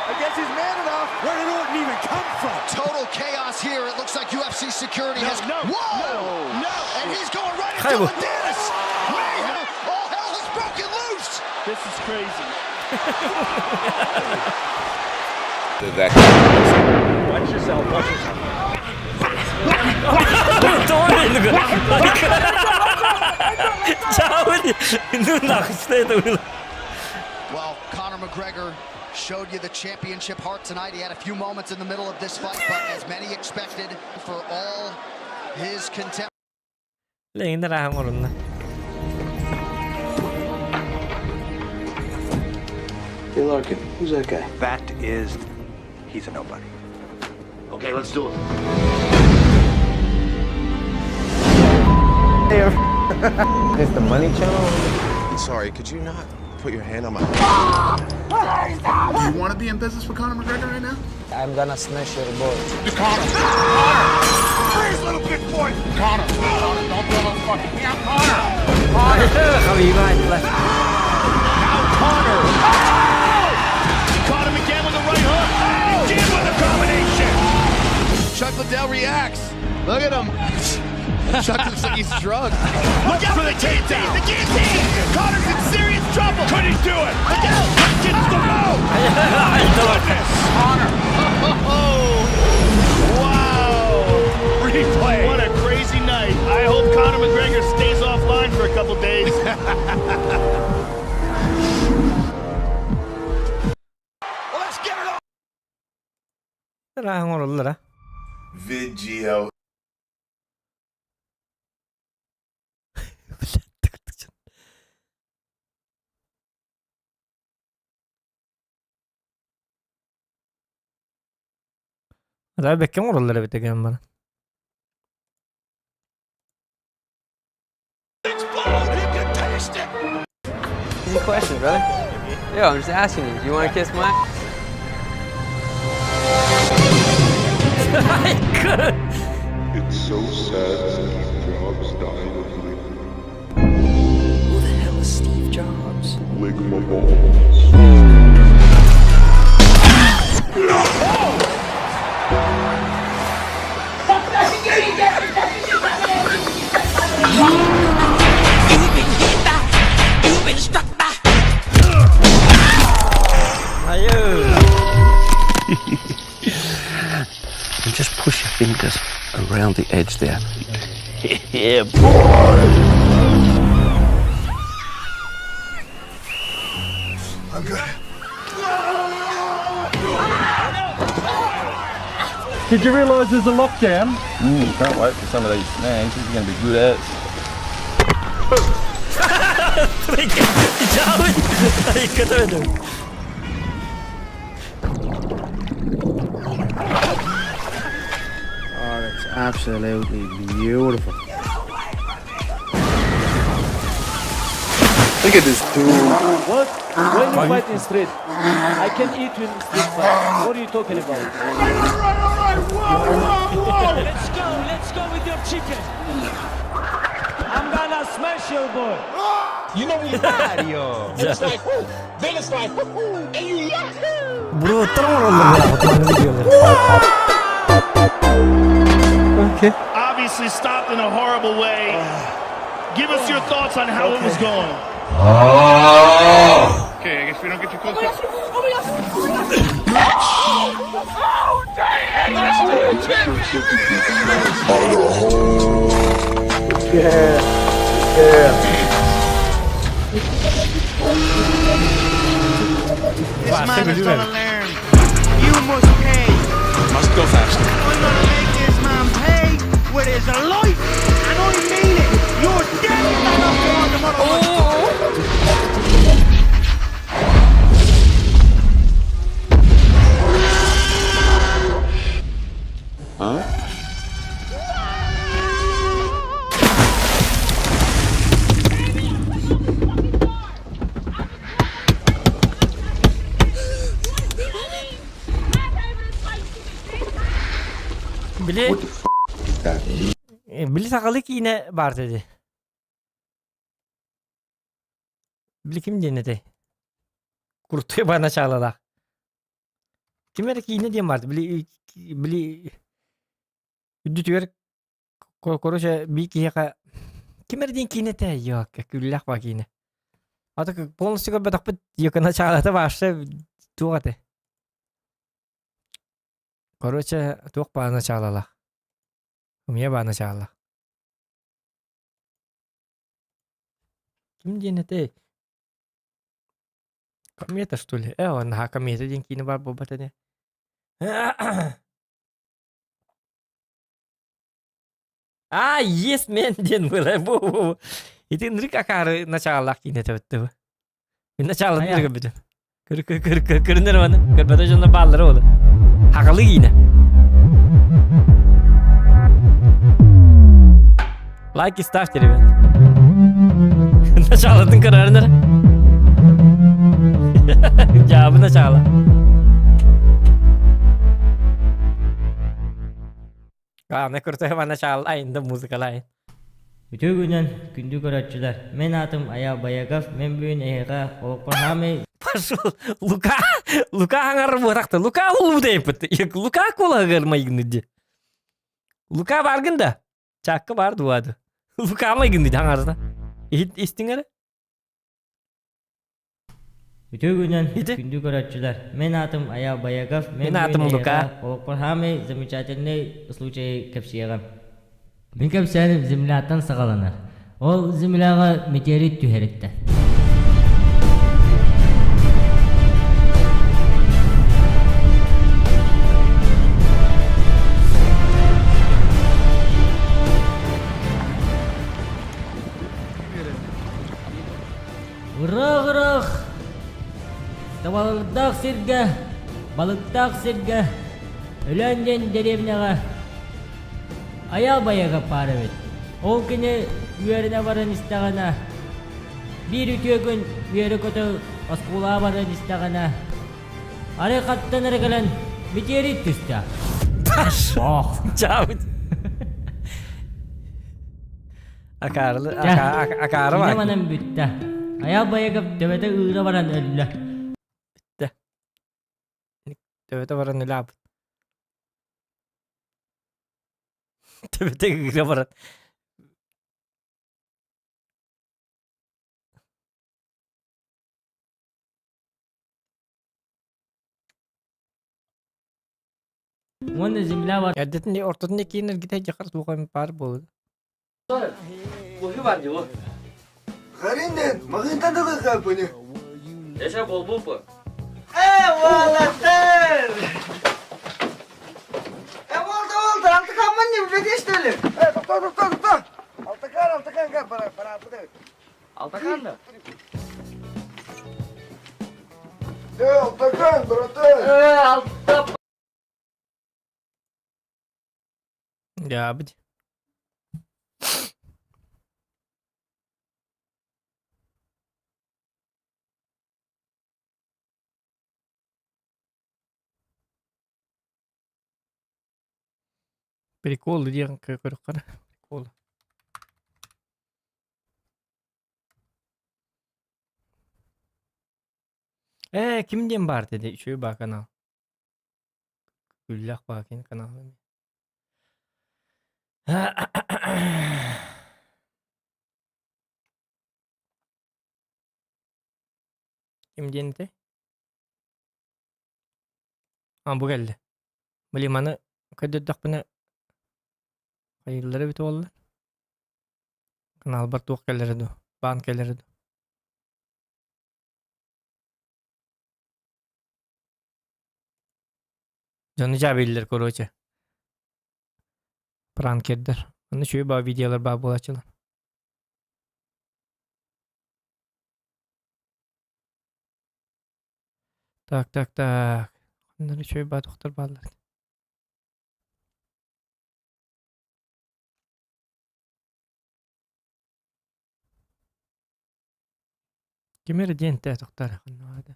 I guess he's man enough. Where did Orton even come from? Total chaos here. It looks like UFC security No, has. no, Whoa! no, no. And he's going right into Хайбу. Dennis. Mayhem. All hell has broken loose. This is crazy. Watch yourself, watch yourself. Жабыт. Ну нахуй, что это было? Well, Conor McGregor showed you the championship heart tonight. He had a few moments in the middle of this fight, but as many expected, for all his contempt. Легендар орунна. Hey Larkin, who's that guy? Fact is, he's a nobody. Okay, let's do it. It's the Money Channel. Sorry, could you not put your hand on my... Do you want to be in business with Conor McGregor right now? I'm gonna smash your boat. Conor! Conor! Freeze, little big boy! Conor! Conor, don't throw those fucking... Yeah, Conor! Хабиба Now Conor! Oh! He caught him again with the right hook. Oh! Again with the combination. Chuck Liddell reacts. Look at him. Chuck looks like he's drugged. Look out for the guillotine! The guillotine! Conor's in serious trouble! Could he do it? Look out! Gets the rope! Goodness! Conor! Oh, Wow! Replay! What a crazy night. I hope Conor McGregor stays offline for a couple days. Let's get it on! Оҥороллор Vidgeo. Да бэккэ оҥороллор эбит эген бара. Explode! You can taste it! Easy question, brother. Yo, I'm just asking you. Do you want to kiss my? It's so sad Steve Jobs died of Who the hell is Steve Jobs? lick my balls. You've been struck by. Айыы. And just push your fingers around the edge there. Yeah, boy. I'm good. Did you realise there's a lockdown? Can't wait for some of these snacks. This is gonna be good as. Жабыт. Көтөбөтүм. Oh, that's absolutely beautiful. Look at this dude. What? When you fight in street, I can eat you in street fight. What are you talking about? Let's go, let's go with your chicken. I'm gonna smash your boy. You know when you Mario. And it's like, whoo. Then it's like, whoo, and you yahoo. Буруттар оҥороллор бара видеолар. Okay. Obviously stopped in a horrible way. Give us your thoughts on how it was going. Okay, I guess we don't get too close. Oh, damn! Yeah. Yeah. man is gonna learn. You must pay. Must go fast. I'm gonna make this man pay with his life, and I mean it. You're dead if I don't want the motherfucker. Били Били сахалыы киинэ баар дии. Били ким диэн этэй? Куртуй ба началалаах. Ким эрэ киинэ диэн баар били били үрдүтүгэр короче бии киһиэхэ ким эрэ диэн киинэ этэ йока күллэх ба киинэ. А то полностью көрбөтөхпүт йока началата вообще туох этэ. Короче туох баа началалаах. Умия баа началалаах. Ким диэн этэй? Комета что ли? Э, наһаа комета диэн киинэ баар буолбат ини. А, yes man диэн было. Бу Ити ынырык акаары начаалаах киинэ этэ бу. Мин начаалатын Айа. көрбүтүм. Көр көр көр көр көрүнэр маны. Көрбөтө дьонно бааллара ол. Хахалы киинэ. Лайки ставьте, ребят. Началатын көрөрүнэр. Дьаабы начало. Главное, крутой начало, айында музыкалай. Үтүө күнүнэн, күндү көрөөччүлэр! Мин аатым Айаал Баягов, мин бүгүн эһиэхэ олохпор саамай Пошел! Лука! Лука хаҥар буотахта. Лука улуутайпыт. Лука куолагар майгыны ди. Лука баргын да. Чакка бар дуады. Лука майгыны ди хаҥарда. Иһит истиҥ эрэ. Үтүө күнүнэн, күндү көрөөччүлэр! Мин аатым Айаал Баягов, мин Мин аатым бүгүн Лука. эһиэхэ олохпор саамай замечательный случай кэпсиэҕим. Мин кэпсээним земляттан саҕаланар. Ол земляҕа метеорит түһэриттэн. Ыраах-ыраах табалардаах сиргэ, балыктаах сиргэ Өлөөн диэн дэриэбинэҕэ Айаал байыга баар эбит. Ол кини үөрэнэ баран истэҕинэ, биир үтүө күн үөрэ-көтө оскуолаҕа баран истэҕинэ, арай хаттан эрэ кэлэн метеорит түстэ. Ох, чаабыт. Акаарылы, акаары Киинэ манан бүттэ. Айаал Байыгов төбөтө ыыра баран өллө. Бүттэ. Төбөтө баран өлө Төбөтө ыыра баран. Уонна земля бар. Эрдэтин ортотун киин эргитэ дьахар туох баар буолуо. Гаринен, магынтан ылыха бұны. Эше болбупу. Э, уолаттар! Э, oldu oldu. Алтыкаммын не билете что ли? Э, тоқта, тоқта, тоқта. Алтакан, алтакан, кел, бара, бара, бара. Алтакан да? Э, алтакан, братан. Э, алтап. Дьаабыт. Приколы диэн көрөххө приколы. Ээ, ким диэн баар деді үчүгэй баа канал. Күллэх баа кини канал эмиэ. Ким диэн этэй? А бу кэллэ. Блин маны көрдөрдөхпүнэ хайыыллара эбитэ буолла. Каналбар туох кэлэрэ дуу, баан кэлэрэ дуу. Дьону дьаабыйлар короче. Пранкердер. Аны үчүгэй баа видеолар баа буолааччылар. Так, так, так. Ханна үчүгэй баа тохтор бааллар. Ким эрэ диэн тэ тохтор ханна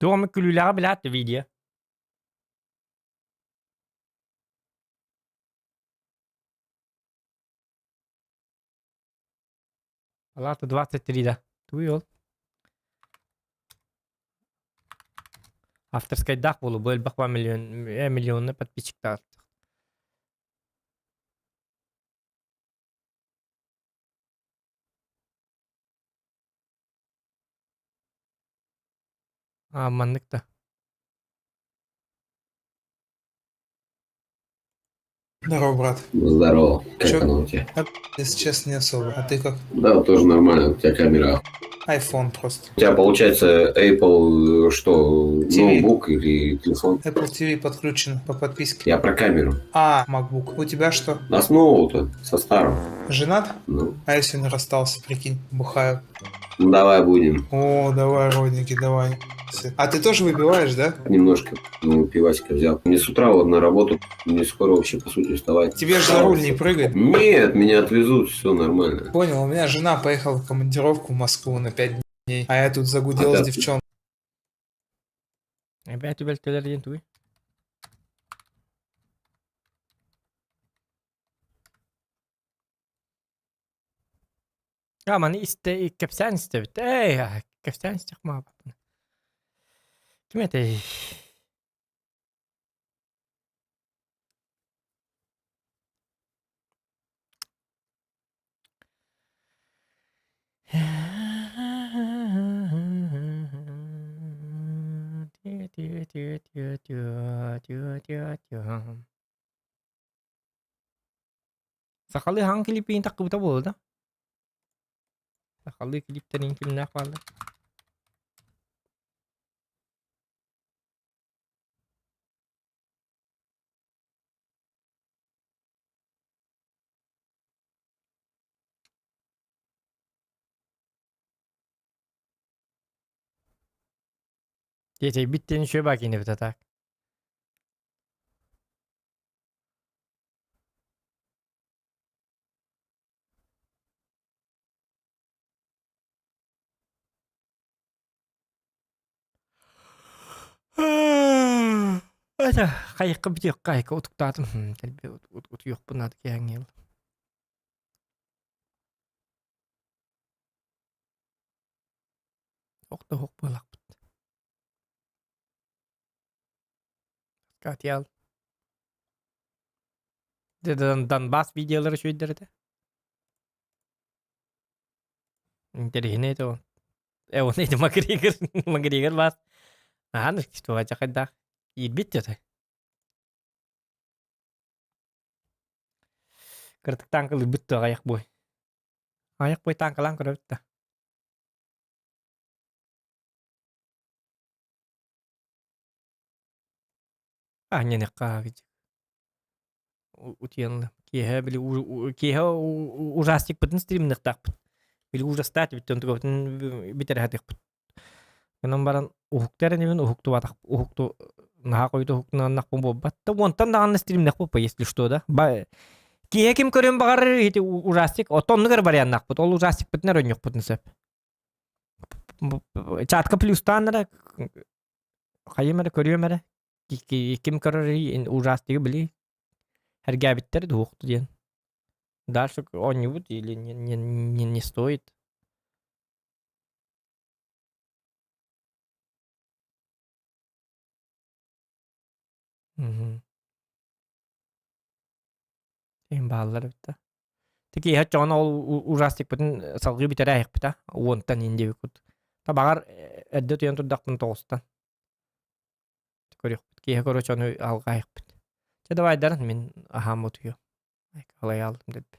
Туох эмэ күлүүлээҕи билээт видео. Палата 23 да. Туй ол. Авторскайдаах буолу бу элбэх ба миллион э, миллионна подписчиктаах. А маннык да. Здорово, брат. Здорово. Как Чё? оно у тебя? А, Если честно, не особо. А ты как? Да, тоже нормально. У тебя камера. iPhone просто. У тебя получается Apple э, что, TV. ноутбук или телефон? Apple TV подключен по подписке. Я про камеру. А, MacBook. У тебя что? А с нового-то, со старого. Женат? Ну, А я сегодня расстался, прикинь, бухаю. ну, давай будем. О, давай, родненький, давай. А ты тоже выпиваешь, да? Немножко ну, пивасика взял. Мне с утра вот на работу, мне скоро вообще по сути вставать. Тебе же за руль не прыгать. Нет, меня отвезут, все нормально. Понял, у меня жена поехала в командировку в Москву на 5 дней, а я тут загудел А с ты- девчонкой. Опять түбэлтэлэр диэн тугуй? А, маны истэ кэпсээн истэбит. Эй, кэпсээн истэх маабаппын. Ким этэй? Сахалыы хаҥ клиппин таххыбыта буолла да? Сахалыы клиптэрин кимнээх бааллар? Тиэтэйбит диэн үчүгэй баа киинэбит а так. Это хайыкка бүтүөххэ айка утуктаатым дэлби утуйуохпун наада киһэҥҥиэл Ох да ох буолахпыт. Катял. Донбасс видеолары үчүгэйдэр этэ. Интэриэһинэй этэ ол. Э, он эти Макгрегор, Макгрегор баас. Ахан туга хайдах иирбит дете. Кыртык танкылы бүттү аяк бой. Аяк бой танкалаан көрөбүт да. Аанньаныахха утуйан киэһэ били киэһэ ужастикпытын стримныахтаахпыт. Били ужастаат эбит онтукабытын бүтэрэ сатыахпыт. Онон баран уһуктар инибин уһуктубатах уһукту наһаа хойут уһуктунаннахпын буолбат. Да онтон даҕаны стримнэхпит если что да. Киэһэ ким көрүөн баҕарар ити ужастик оттон оннугар варианнаахпыт. Ол ужастикпытын эрэ онньуохпутун сөп. Чатка плюстаан эрэ хайым эрэ көрүөм эрэ ким көрөр ужастигы били эргээбиттэр дуохту диэн дальше оонньуубут или не, не, не, не стоит Мгм. Эм бааллар эбит да. Тики оччоҕуна ол ужастикпытын салгыы бүтэрэ аһыахпыта уонтан иин диэбиккут. Табаҕар эрдэ утуйан турдахпын тоҕустан. Көрүөхпүт. Киэһэ короче ону алҕаайахпыт. Чэ давайдарын мин аһаам утуйуом. Алайаалым дэлби.